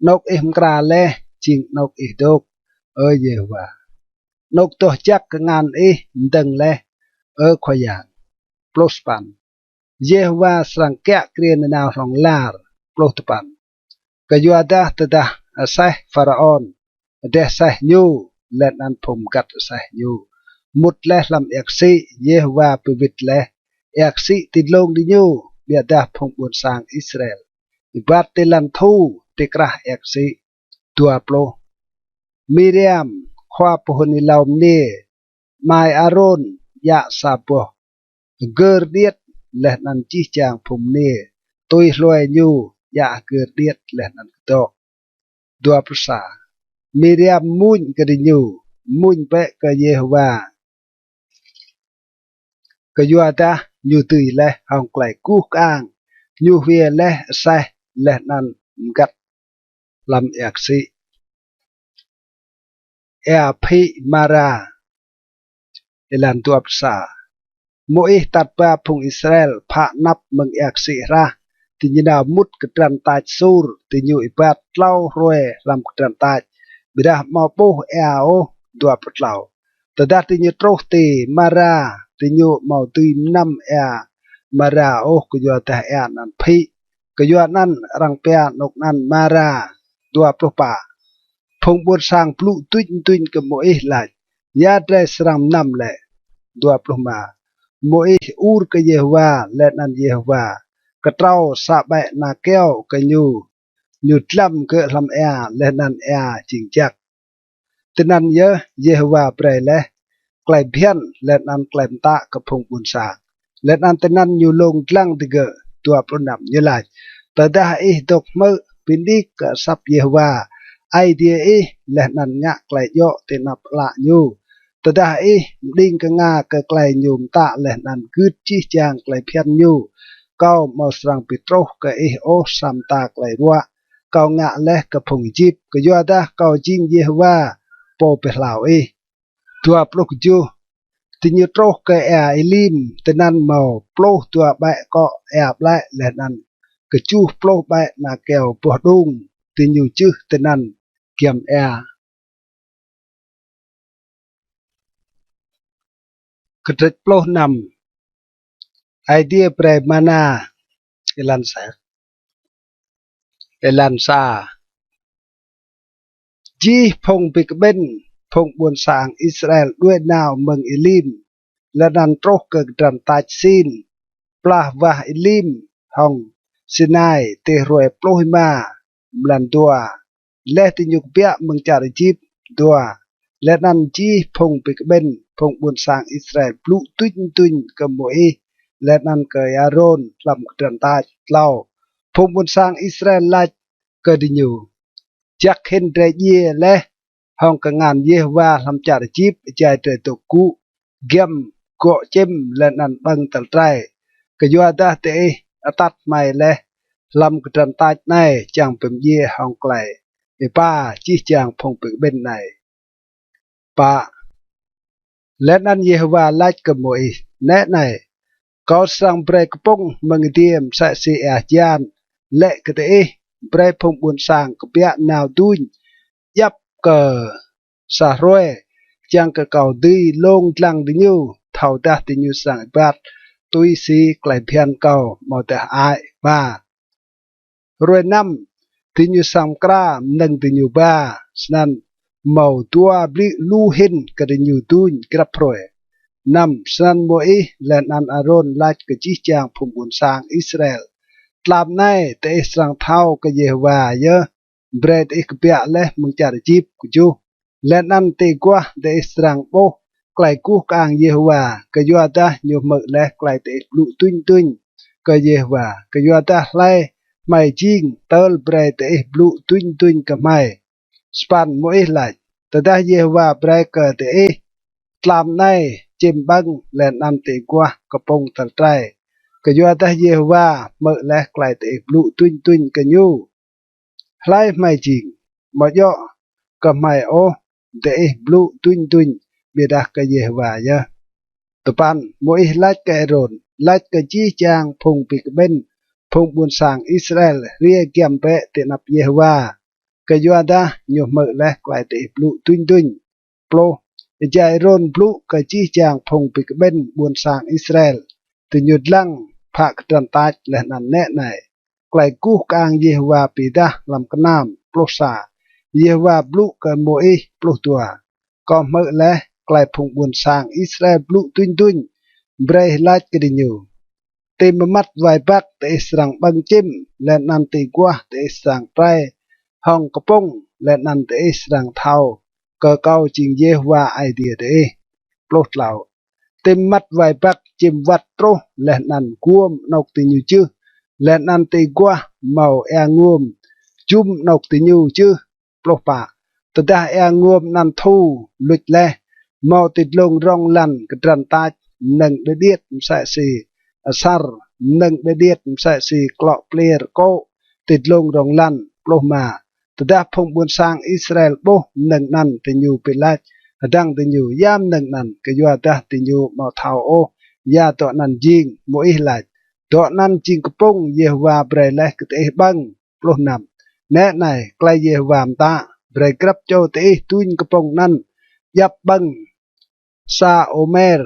Anôk ih mkra leh jing anôk ih dôk, Ơ Yêhôwa, anôk doh jăk kngan ih mdơ̆ng leh, Ơ Khua Yang. Pluh sa păn. Yêhôwa srăng kiă kriê nanao hlŏng lar. Pluh dua păn. Kyuadah tơdah aseh Pharaôn, êdeh aseh ñu, leh anăn phung mgăt aseh ñu mŭt leh hlăm êa ksĭ, Yêhôwa bi wĭt leh êa ksĭ ti dlông diñu, ƀiădah phung ƀuôn sang Israel êbat ti lăn thu ti krah êa ksĭ. Dua pluh. Miriam, khua pô hưn êlâo mniê, amai Arôn, djă sa boh hgơr điêt, leh anăn jih jang phung mniê tui hlue ñu djă hgơr điêt leh anăn kdŏ. Dua pluh sa. Miriam mmuñ kơ diñu: Mmuñ bĕ kơ Yêhôwa, kyuadah ñu dưi leh hŏng klei guh kơang, ñu hwiê leh aseh leh anăn mgăt hlăm êa ksĭ. Êa phĭ Mara. Êlan dua pluh sa. Môis atăt ba phung Israel phă anăp mơ̆ng êa ksĭ hrah, diñu nao mŭt kdrăn tač Sur, diñu êbat tlâo hruê hlăm kdrăn tač, ƀiădah amâo ƀuh êa ôh. Dua pluh tlâo. Tơdah diñu truh ti Mara, diñu amâo dưi mnăm êa Mara ôh, kyuadah êa anăn phĭ. Kyuanăn arăng pia anôk anăn Mara. Dua pluh pă. Phung ƀuôn sang blŭ duñ duñ kơ Môis lač: Ya drei srăng mnăm lĕ? Dua pluh êma. Môis ur kơ Yêhôwa, leh anăn Yêhôwa ktrâo sa ƀĕ ana kyâo kơ ñu. Ñu dlăm gơ̆ hlăm êa, leh anăn êa jing jăk. Tinăn yơh Yêhôwa brei leh klei bhiăn leh anăn klei mtă kơ phung ƀuôn sang, leh anăn tinăn ñu lông dlăng digơ̆. Dua pluh năm. Ñu lač: Tơdah ih dôk hmư̆, bi nik kơ asăp Yêhôwa Aê Diê ih, leh anăn ngă klei djŏ ti anăp ală ñu, tơdah ih mđing knga kơ klei ñu mtă leh anăn gưt jih jang klei bhiăn ñu, kâo amâo srăng bi truh kơ ih ôh sa mta klei ruă kâo ngă leh kơ phung Êjip, kyuadah kâo jing Yêhôwa, pô bi hlao ih. Dua pluh kjuh. Diñu truh kơ êa Êlim, tinăn mâo pluh dua ƀĕ kŏ êa ƀlĕ leh anăn kjuh pluh ƀĕ ana kyâo boh đung. Diñu jưh tinăn giăm êa. Kdrêč pluh năm. Aê Diê brei mana. Êlan sa. Êlan sa. Jih phung bi kƀĭn phung ƀuôn sang Israel đuĕ nao mơ̆ng Êlim, leh anăn truh kơ kdrăn tač Sin, plah wah Êlim hŏng Sinai, ti hruê pluh êma mlan dua, leh diñu kbiă mơ̆ng čar Êjip. Dua. Leh anăn jih phung bi kƀĭn phung ƀuôn sang Israel blŭ dŭñ dŭñ kơ Môis leh anăn kơ Arôn hlăm kdrăn tač. Tlâo. Phung ƀuôn sang Israel lač kơ diñu: Jăk hĭn drei djiê leh hŏng kngan Yêhôwa hlăm čar Êjip, êjai drei dôk gŭ giăm gŏ čĭm leh anăn ƀơ̆ng tal drei, kyuadah diih atăt hmei leh hlăm kdrăn tač anei čiăng bi mdjiê hŏng klei êpa jih jang phung bi kƀĭn anei. Pă. Leh anăn Yêhôwa lač kơ Môis: Nĕ anei, kâo srăng brei kpŭng mơ̆ng adiê msĕ si êa hjan lĕ kơ diih. Brei phung ƀuôn sang kbiă nao dŭñ djăp kơ sa hruê, čiăng kơ kâo dưi lông dlăng diñu thâodah diñu srăng êbat tui si klei bhiăn kâo amâodah hơăi. Êma. Hruê năm, diñu srăng mkra mnơ̆ng diñu ba, snăn mâo dua bliư̆ lu hĭn kơ diñu dŭñ grăp hruê. Năm. Snăn Môis leh anăn Arôn lač kơ jih jang phung ƀuôn sang Israel: Tlam anei diih srăng thâo kơ Yêhôwa yơh brei diih kbiă leh mơ̆ng čar Êjip. Kjuh. Leh anăn ti aguah diih srăng ƀuh klei guh kơang Yêhôwa, kyuadah ñu hmư̆ leh klei diih blŭ dŭñ dŭñ kơ Yêhôwa, kyuadah hlei hmei jing tơl brei diih blŭ dŭñ dŭñ kơ hmei. Sa păn. Môis lač: Tơdah Yêhôwa brei kơ diih tlam anei čĭm ƀơ̆ng leh anăn ti aguah kpŭng tal drei, kyuadah Yêhôwa hmư̆ leh klei diih blŭ dŭñ dŭñ kơ ñu, hlei hmei jing? Amâo djŏ kơ hmei ôh diih blŭ dŭñ dŭñ, ƀiădah kơ Yêhôwa yơh. Dua păn. Môis lač kơ Arôn: Lač kơ jih jang phung bi kƀĭn phung ƀuôn sang Israel hriê giăm bĕ ti anăp Yêhôwa, kyuadah ñu hmư̆ leh klei diih blŭ dŭñ dŭñ. Pluh. Êjai Arôn blŭ kơ jih jang phung bi kƀĭn ƀuôn sang Israel, diñu dlăng phă kdrăn tač leh anăn nĕ anei, klei guh kơang Yêhôwa bi êdah hlăm knam. Pluh sa. Yêhôwa blŭ kơ Môis. Pluh dua. Kâo hmư̆ leh klei phung ƀuôn sang Israel blŭ dŭñ dŭñ. Brei lač kơ diñu: Ti mmăt wai băk diih srăng ƀơ̆ng čĭm, leh anăn ti aguah diih srăng trei hŏng kpŭng, leh anăn diih srăng thâo kơ kâo jing Yêhôwa Aê Diê diih. Pluh tlâo. Ti mmăt wai băk čĭm wăt truh leh anăn guôm anôk diñu jưh, leh anăn ti aguah mâo êa nguôm jŭm anôk diñu jưh. Pluh pă. Tơdah êa nguôm anăn thu luč leh, mâo ti dlông rŏng lăn kdrăn tač mnơ̆ng điêt điêt msĕ si asăr, mnơ̆ng điêt điêt msĕ si klŏ pliê rơkô̆ ti dlông rŏng lăn. Pluh êma. Tơdah phung ƀuôn sang Israel ƀuh mnơ̆ng anăn, diñu bi lač hdơ̆ng diñu: Ya mnơ̆ng anăn? Kyuadah diñu amâo thâo ôh ya dŏ anăn jing. Môis lač: Dŏ anăn jing kpŭng Yêhôwa brei leh kơ diih ƀơ̆ng. Pluh năm. Nĕ anei klei Yêhôwa mtă: Brei grăp čô diih dŭñ kpŭng anăn djăp ƀơ̆ng sa ômer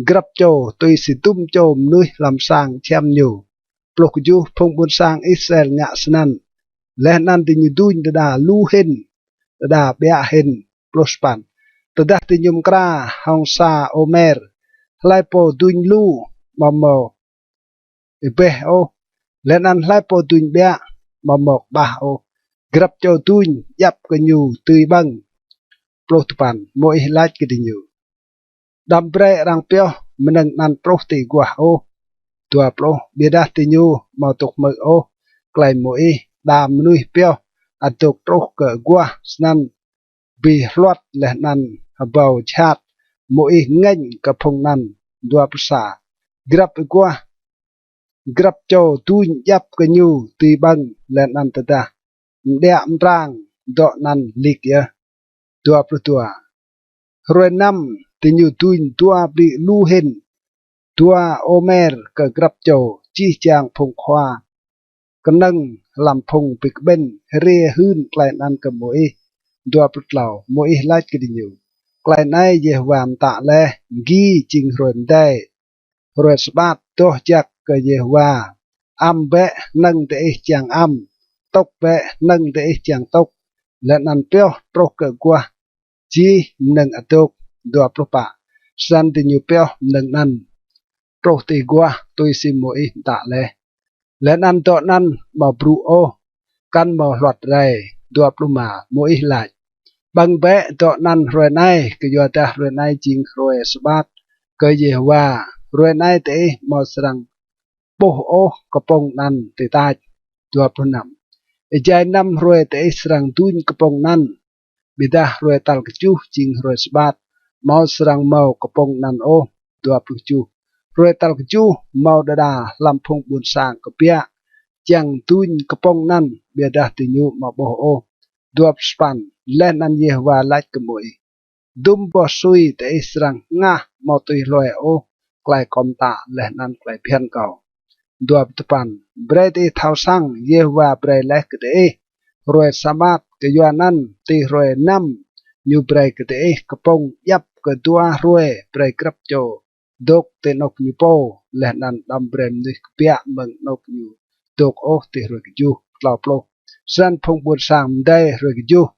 grăp čô, tui si dŭm čô mnuih hlăm sang čhiăm ñu. Pluh kjuh. Phung ƀuôn sang Israel ngă snăn, leh anăn diñu dŭñ đa đa lu hĭn, đa đa ƀiă hĭn. Pluh sa păn. Tơdah diñu mkra hŏng sa ômer, hlei pô dŭñ lu amâo mâo êbeh ôh, leh anăn hlei pô dŭñ ƀiă amâo mâo kƀah ôh. Grăp čô dŭñ djăp kơ ñu dưi ƀơ̆ng. Pluh dua păn. Môis lač kơ diñu: Đăm brei arăng pioh mnơ̆ng anăn truh ti aguah ôh. Dua pluh. Ƀiădah diñu amâo dôk hmư̆ ôh klei Môis đa mnuih pioh ăt dôk truh kơ aguah. Snăn bi hluăt leh anăn hbâo jhat, Môis ngêñ kơ phung anăn. Dua pluh sa. Grăp aguah, grăp čô dŭñ djăp kơ ñu dưi ƀơ̆ng, leh anăn tơdah mđiă mtrang, dŏ anăn lik yơh. Dua pluh dua. Hruê năm diñu duñ dua ƀrĭ lu hĭn, dua ômer kơ grăp čô, jih jang phung khua knơ̆ng hlăm phung bi kƀĭn hriê hưn klei anăn kơ Môis. Dua pluh tlâo. Môis lač kơ diñu: Klei anei Yêhôwa mtă leh: Mgi jing hruê mdei, hruê sabat doh jăk kơ Yêhôwa. Ăm bĕ hnơ̆ng diih čiăng ăm, tŭk bĕ hnơ̆ng diih čiăng tŭk, leh anăn pioh truh kơ aguah jih mnơ̆ng adôk. Dua pluh pă. Snăn diñu pioh mnơ̆ng anăn truh ti aguah tui si Môis mtă leh. Leh anăn dŏ anăn amâo brŭ ôh, kăn mâo hluăt rei. Dua pluh êma. Môis lač: Ƀơ̆ng bĕ dŏ anăn hruê anei, kyuadah hruê anei jing hruê sabat kơ Yêhôwa. Hruê anei diih amâo srăng ƀuh ôh kpŭng anăn ti tač. Dua pluh năm. Êjai năm hruê diih srăng duñ kpŭng anăn, ƀiădah hruê tal kjuh jing hruê sabat, amâo srăng mâo kpŭng anăn ôh. Dua pluh kjuh. Hruê tal kjuh mâo đa đa hlăm phung ƀuôn sang kbiă čiăng duñ kpŭng anăn, ƀiădah diñu amâo ƀuh ôh. Dua pluh sa păn. Leh anăn Yêhôwa lač kơ Môis: Dŭm boh sui diih srăng hngah amâo tui hlue ôh klei kâo mtă leh anăn klei bhiăn kâo. Dua pluh dua păn. Brei diih thâo săng, Yêhôwa brei leh kơ diih hruê sabat, kyuanăn ti hruê năm ñu brei kơ diih kpŭng djăp kơ dua hruê, brei grăp čô dôk ti anôk ñu pô, leh anăn đăm brei mnuih kbiă mơ̆ng anôk ñu dôk ôh ti hruê kjuh. Tlâo pluh. Snăn phung ƀuôn sang mdei hruê kjuh.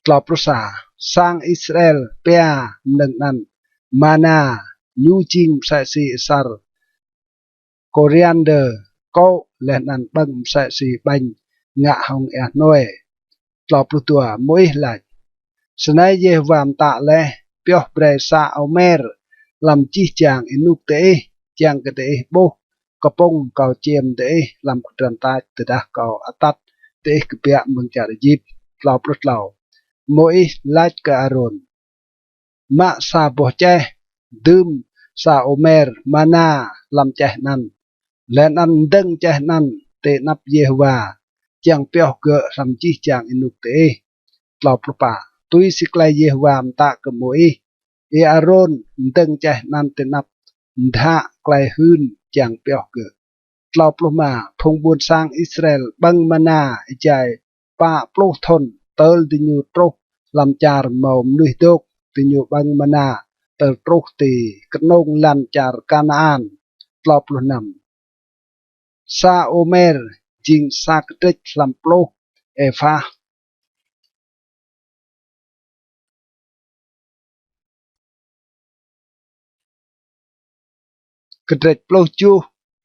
Tlâo pluh sa. Sang Israel pia mnơ̆ng anăn mana, ñu jing msĕ si asăr kôriandơ kô̆, leh anăn ƀơ̆ng msĕ si ƀañ ngă hŏng êa hnuê. Tlâo pluh dua. Môis lač: Snei Yêhôwa mtă leh: Pioh brei sa ômer hlăm jih jang ênuk diih, čiăng kơ diih ƀuh kpŭng kâo čiêm diih hlăm kdrăn tač, tơdah kâo atăt diih kbiă mơ̆ng čar Êjip. Tlâo pluh tlâo. Môis lač kơ Arôn: Mă sa boh čeh dưm sa ômer mana hlăm čeh anăn, leh anăn mdơ̆ng čeh anăn ti anăp Yêhôwa, čiăng pioh gơ̆ hlăm jih jang ênuk diih. Tlâo pluh pă. Tui si klei Yêhôwa mtă kơ Môis, Y-Arôn mdơ̆ng čeh anăn ti anăp mdhă klei hưn čiăng pioh gơ̆. Tlâo pluh êma. Phung ƀuôn sang Israel ƀơ̆ng mana êjai pă pluh thŭn, tơl diñu truh hlăm čar mâo mnuih dôk, diñu ƀơ̆ng mana tơl truh ti knông lăn čar Kanaan. Tlâo pluh năm. Sa ômer jing sa kdrêč hlăm pluh êphah. Kdrêč pluh kjuh.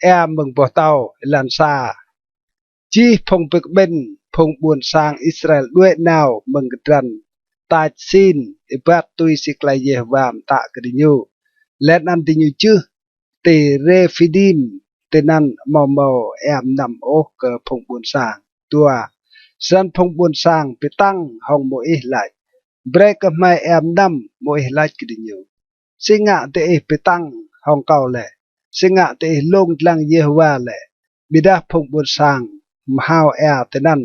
Êa mơ̆ng boh tâo. Êlan sa. Jih phung bi kƀĭn phung ƀuôn sang Israel đuĕ nao mơ̆ng kdrăn tač Sin, êbat tui si klei Yêhôwa mtă kơ diñu, leh anăn diñu jưh ti Rêphidim, tinăn amâo mâo êa mnăm ôh kơ phung ƀuôn sang. Dua. Snăn phung ƀuôn sang bi tăng hŏng Môis lač: Brei kơ hmei êa mnăm. Môis lač kơ diñu: Si ngă diih bi tăng hŏng kâo lĕ? Si ngă diih lông dlăng Yêhôwa lĕ? Ƀiădah phung ƀuôn sang mhao êa tinăn,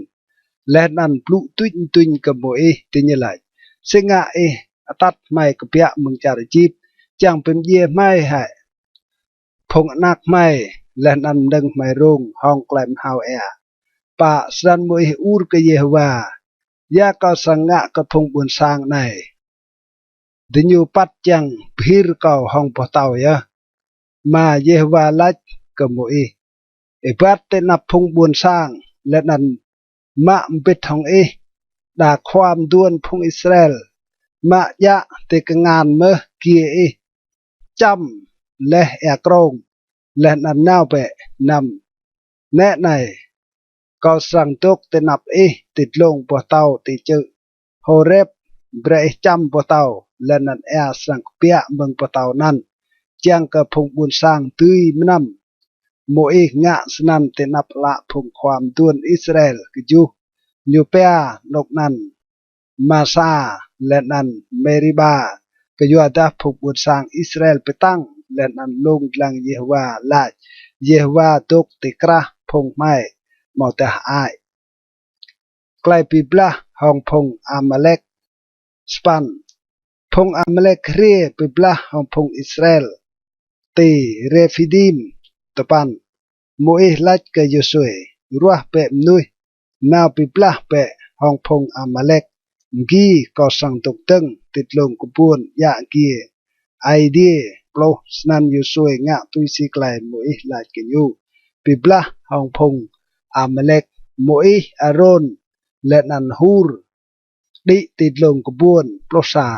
leh anăn blŭ tuč tuñ kơ Môis, diñu lač: Si ngă ih atăt hmei kbiă mơ̆ng čar Êjip, čiăng bi mdjiê hmei hĕ phung anak hmei, leh anăn mnơ̆ng hmei rông hŏng klei mhao êa? Pă. Snăn Môis ur kơ Yêhôwa: Ya kâo srăng ngă kơ phung ƀuôn sang anei? Diñu păt čiăng bhir kâo hŏng boh tâo yơh. Êma. Yêhôwa lač kơ Môis: Êbat ti anăp phung ƀuôn sang, leh anăn mă mbĭt hŏng ih đa khua mduôn phung Israel. Mă djă ti kngan mơh giê ih čăm leh êa krông, leh anăn nao bĕ. Năm. Nĕ anei, kâo srăng dôk ti anăp ih ti dlông boh tâo ti čư̆ Hôrep, brei ih čăm boh tâo, leh anăn êa srăng kbiă mơ̆ng boh tâo anăn, čiăng kơ phung ƀuôn sang dưi mnăm. Môis ngă snăn ti anăp ală phung khua mduôn Israel. Kjuh. Ñu pia anôk anăn Masa leh anăn Mêriba, kyuadah phung ƀuôn sang Israel bi tăng leh anăn lông dlăng Yêhôwa, lač: Yêhôwa dôk ti krah phung hmei amâodah hơăi. Klei bi blah hŏng phung Amalek. Sa păn. Phung Amalek hriê bi blah hŏng phung Israel ti Refidim. Dua păn. Môis lač kơ Yôsuê: Ruah bĕ mnuih nao bi blah bĕ hŏng phung Amalek, mgi kâo srăng dôk dơ̆ng ti dlông kbuôn djă giê Aê Diê. Pluh. Snăn Yôsuê ngă tui si klei Môis lač kơ ñu, bi blah hŏng phung Amalek. Môis, Arôn, leh anăn Hur đĭ ti dlông kbuôn. Pluh sa.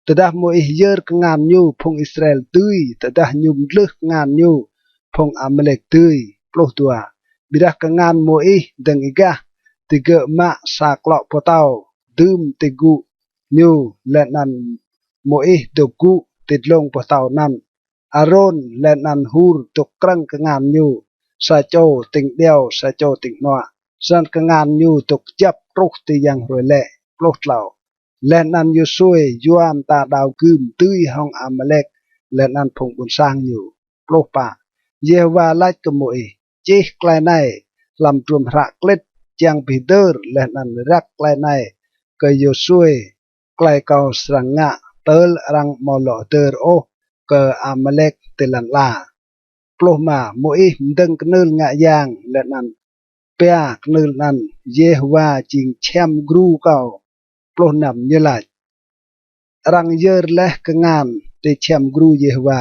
Tơdah Môis yơr kngan ñu, phung Israel dưi; tơdah ñu mdlưh kngan ñu, phung Amalek dưi. Pluh dua. Ƀiădah kngan Môis dơ̆ng êgah, digơ̆ mă sa klŏ boh tâo dưm ti gŭ ñu, leh anăn Môis dôk gŭ ti dlông boh tâo anăn. Arôn leh anăn Hur dôk krơ̆ng kngan ñu, sa čô tĭng điâo, sa čô tĭng hnuă, snăn kngan ñu dôk kjăp truh ti yang hruê lĕ. Pluh tlâo. Leh anăn Yôsuê yua mta đao gưm dưi hŏng Amalek leh anăn phung ƀuôn sang ñu. Pluh pă. Yêhôwa lač kơ Môis: Čih klei anei hlăm hdruôm hră klĭt, čiăng bi hdơr leh anăn răk klei anei kơ Yôsuê, klei kâo srăng ngă tơl arăng amâo lŏ hdơr ôh kơ Amalek ti lăn ala. Pluh êma. Môis mdơ̆ng knưl ngă yang leh anăn pia knưl anăn: Yêhôwa jing čhiăm gru kâo. Pluh năm. Ñu lač: Arăng yơr leh kngan ti čhiăm gru Yêhôwa,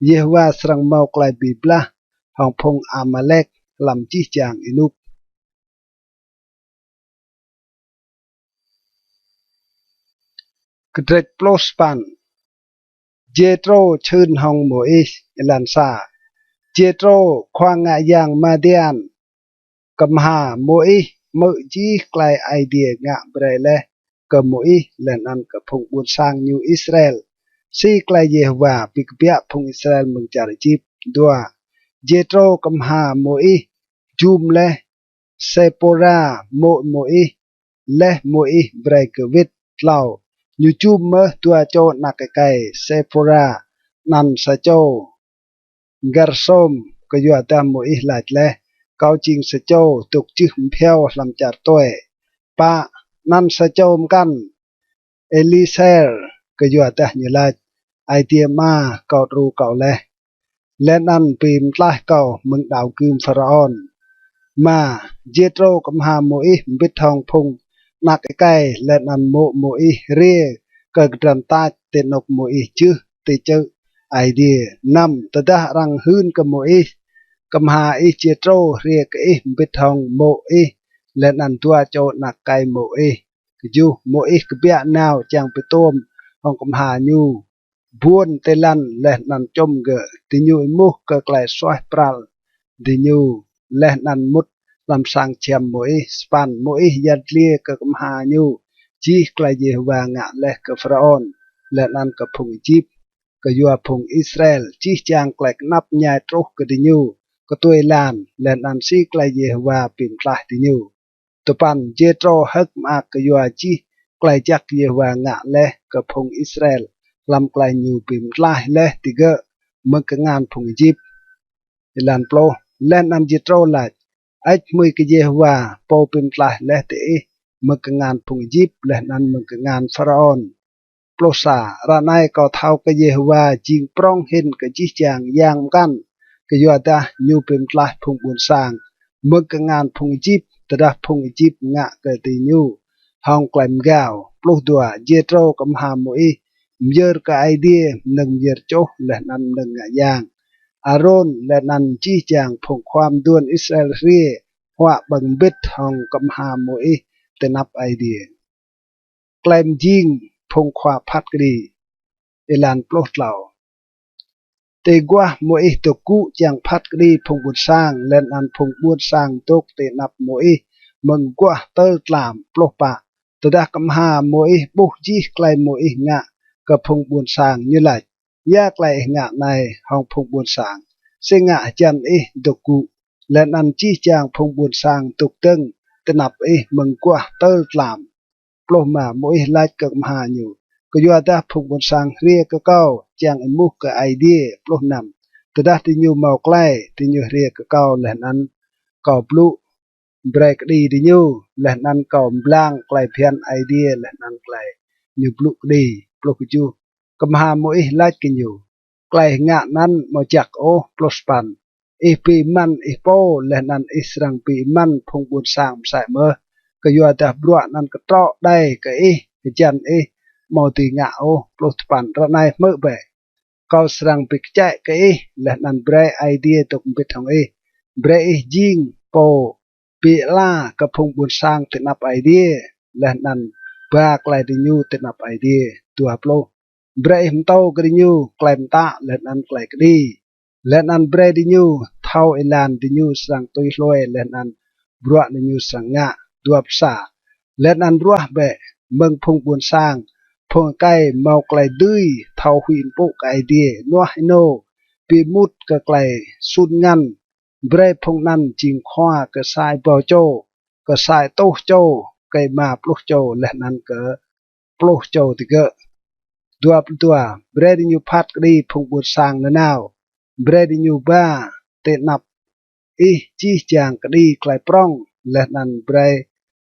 Yêhôwa srăng mâo klei bi blah hŏng phung Amalek hlăm jih jang ênuk. Kdrêč pluh sa păn. Jêtrô čhưn hŏng Môis. Êlan sa. Jêtrô, khua ngă yang Madian, kmha Môis, hmư̆ jih klei Aê Diê ngă brei leh kơ Môis leh anăn kơ phung ƀuôn sang ñu Israel, si klei Yêhôwa bi kbiă phung Israel mơ̆ng čar Êjip. Dua. Jêtrô kmha Môis jum leh Sêpôra mô̆ Môis, leh Môis brei kơ wĭt. Tlâo. Ñu jum mơh dua čô anak êkei Sêpôra, anăn sa čô Gersôm, kyuadah Môis lač leh: Kâo jing sa čô dôk jưh mbhiâo hlăm čar tue. Pă. Anăn sa čô mkăn Êliêser, kyuadah ñu lač: Aê Diê ama kâo đru kâo leh, leh anăn bi mtlaih kâo mơ̆ng đao gưm Pharaôn. Êma. Jêtrô kmha Môis mbĭt hŏng phung anak êkei leh anăn mô̆ Môis hriê kơ kdrăn tač ti anôk Môis jưh ti čư̆ Aê Diê. Năm. Tơdah arăng hưn kơ Môis: Kmha ih Jêtrô hriê kơ ih mbĭt hŏng mô̆ ih leh anăn dua čô anak êkei mô̆ ih. Kjuh. Môis kbiă nao čiăng bi tuôm hŏng kmha ñu buôn ti lăn leh anăn čŭm gơ̆. Diñu êmuh kơ klei suaih pral diñu leh anăn mŭt hlăm sang čhiăm Môis. Sa păn. Môis yăl dliê kơ kmha ñu jih klei Yêhôwa ngă leh kơ Pharaôn leh anăn kơ phung Êjip, kyua phung Israel, jih jang klei knap mñai truh kơ diñu ktuê êlan, leh anăn si klei Yêhôwa bi mtlaih diñu. Dua păn. Jêtrô hơ̆k mơak kyua jih klei jăk Yêhôwa ngă leh kơ phung Israel hlăm klei ñu bi mtlaih leh digơ̆ mơ̆ng kngan phung Êjip. Êlan pluh. Leh anăn Jêtrô lač: Hơêč hmưi kơ Yêhôwa, pô bi mtlaih leh diih mơ̆ng kngan phung Êjip leh anăn mơ̆ng kngan Pharaôn. Pluh sa. Ară anei kâo thâo kơ Yêhôwa jing prŏng hĭn kơ jih jang yang mkăn, kyuadah ñu bi mtlaih phung ƀuôn sang mơ̆ng kngan phung Êjip, tơdah phung Êjip ngă kơ diñu hŏng klei mgao. Pluh dua. Jêtrô kmha Môis myơr kơ Aê Diê mnơ̆ng myơr čuh leh anăn mnơ̆ng ngă yang. Arôn leh anăn jih jang phung khua mduôn Israel hriê huă ƀơ̆ng mbĭt hŏng kmha Môis ti anăp Aê Diê. Klei mjing phung khua phat kđi. Êlan pluh tlâo. Ti aguah Môis dôk gŭ čiăng phat kđi phung ƀuôn sang, leh anăn phung ƀuôn sang dôk ti anăp Môis mơ̆ng aguah tơl tlam. Pluh pă. Tơdah kmha Môis ƀuh jih klei Môis ngă kơ phung ƀuôn sang, ñu lač: Ya klei ih ngă anei hŏng phung ƀuôn sang? Si ngă hjăn ih dôk gŭ, leh anăn jih jang phung ƀuôn sang dôk dơ̆ng ti anăp ih mơ̆ng aguah tơl tlam? Pluh êma. Môis lač kơ kmha ñu: Kyuadah phung ƀuôn sang hriê kơ kâo čiăng êmuh kơ Aê Diê. Pluh năm. Tơdah diñu mâo klei, diñu hriê kơ kâo leh anăn kâo blŭ brei kđi diñu, leh anăn kâo mblang klei bhiăn Aê Diê leh anăn klei ñu blŭ kđi. Pluh kjuh. Kmha Môis lač kơ ñu: Klei ih ngă anăn amâo jăk ôh. Pluh sa păn. Ih bi êmăn ih pô, leh anăn ih srăng bi êmăn phung ƀuôn sang msĕ mơh, kyuadah bruă anăn ktrŏ đei kơ ih, hjăn ih amâo dưi ngă ôh. Pluh dua păn. Ară anei hmư̆ bĕ, kâo srăng bi kčĕ kơ ih, leh anăn brei Aê Diê dôk mbĭt hŏng ih. Brei ih jing pô bi ala kơ phung ƀuôn sang ti anăp Aê Diê, leh anăn ba klei diñu ti anăp Aê Diê. Dua pluh. Brei ih mtô kơ diñu klei mtă leh anăn klei kđi, leh anăn brei diñu thâo êlan diñu srăng tui hlue leh anăn bruă diñu srăng ngă. Dua pluh sa. Leh anăn ruah bĕ mơ̆ng phung ƀuôn sang phung êkei mâo klei dưi thâo huĭ mpŭ kơ Aê Diê, ênuah ênô, bi êmut kơ klei sun ngăn. Brei phung anăn jing khua kơ sa êbâo čô, kơ sa êtuh čô, kơ êma pluh čô, leh anăn kơ pluh čô digơ̆. Dua pluh dua. Brei diñu phat kđi phung ƀuôn sang nanao. Brei diñu ba ti anăp ih jih jang kđi klei prŏng, leh anăn brei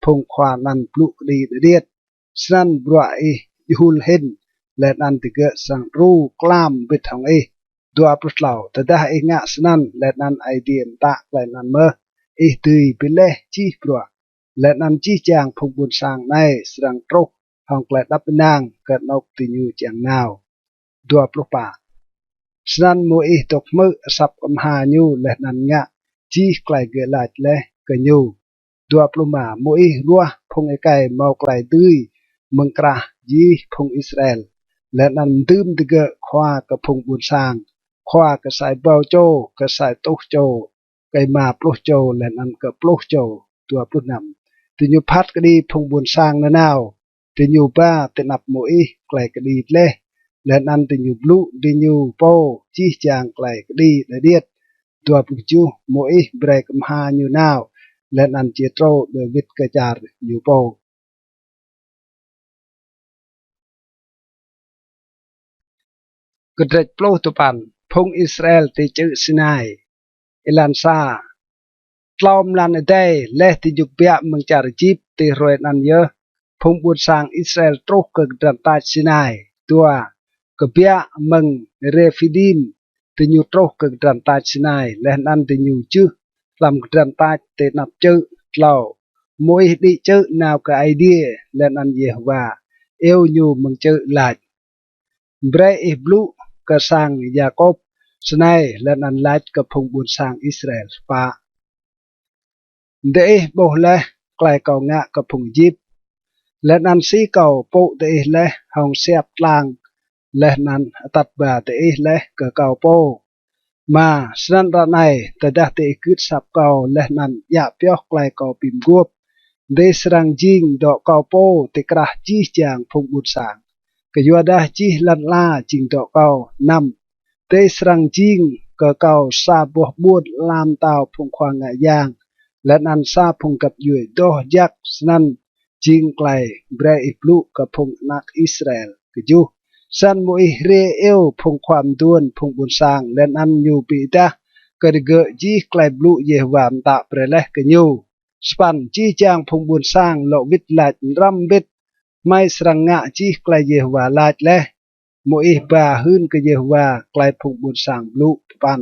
phung khua anăn blŭ kđi điêt điêt. Snăn bruă ih êhul hĭn, leh anăn digơ̆ srăng đru klam mbĭt hŏng ih. Dua pluh tlâo. Tơdah ih ngă snăn, leh anăn Aê Diê mtă klei anăn mơh, ih dưi bi leh jih bruă, leh anăn jih jang phung ƀuôn sang anei srăng truh hŏng klei êđăp ênang kơ anôk diñu čiăng nao. Dua pluh pă. Snăn Môis dôk hmư̆ asăp kmha ñu leh anăn ngă jih klei gơ̆ lač leh kơ ñu. Dua pluh êma. Môis ruah phung êkei mâo klei dưi mơ̆ng krah jih phung Israel, leh anăn mdưm digơ̆ khua kơ phung ƀuôn sang, khua kơ sa êbâo čô, kơ sa êtuh čô, kơ êma pluh čô, leh anăn kơ pluh čô. Dua pluh năm. Diñu phat kđi phung ƀuôn sang nanao. Diñu ba ti anăp Môis klei kđi dleh, leh anăn diñu blŭ diñu pô jih jang klei kđi điêt điêt. Dua pluh kjuh. Môis brei kmha ñu nao, leh anăn Jêtrô đuĕ wĭt kơ čar ñu pô. Kdrêč pluh dua păn. Phung Israel ti čư̆ Sinai. Êlan sa. Tlâo mlan êdei leh diñu kbiă mơ̆ng čar Êjip, ti hruê anăn yơh phung ƀuôn sang Israel truh kơ kdrăn tač Sinai. Dua. Kbiă mơ̆ng Refidim, diñu truh kơ kdrăn tač Sinai, leh anăn diñu jưh hlăm kdrăn tač ti anăp čư̆. Tlâo. Môis đĭ čư̆ nao kơ Aê Diê, leh anăn Yêhôwa iêu ñu mơ̆ng čư̆ lač: Brei ih blŭ kơ sang Yakôp snei, leh anăn lač kơ phung ƀuôn sang Israel: Pă, diih ƀuh leh klei kâo ngă kơ phung Êjip, leh anăn si kâo pŭ diih leh hŏng siap tlang, leh anăn atăt ba diih leh kơ kâo pô. Êma. Snăn ară anei, tơdah diih gưt asăp kâo leh anăn djă pioh klei kâo bi mguôp, diih srăng jing dŏ kâo pô ti krah jih jang phung ƀuôn sang, kyuadah jih lăn ala jing dŏ kâo. Năm. Diih srăng jing kơ kâo sa boh ƀuôn ala mtao phung khua ngă yang, leh anăn sa phung găp djuê doh jăk. Snăn jing klei brei ih blŭ kơ phung anak Israel. Kjuh. Snăn Môis hriê iêu phung khua mduôn phung ƀuôn sang, leh anăn ñu bi êdah kơ digơ̆ jih klei blŭ Yêhôwa mtă brei leh kơ ñu. Sa păn. Jih jang phung ƀuôn sang lŏ wĭt lač mđrăm mbĭt: Hmei srăng ngă jih klei Yêhôwa lač leh. Môis ba hưn kơ Yêhôwa klei phung ƀuôn sang blŭ. Dua păn.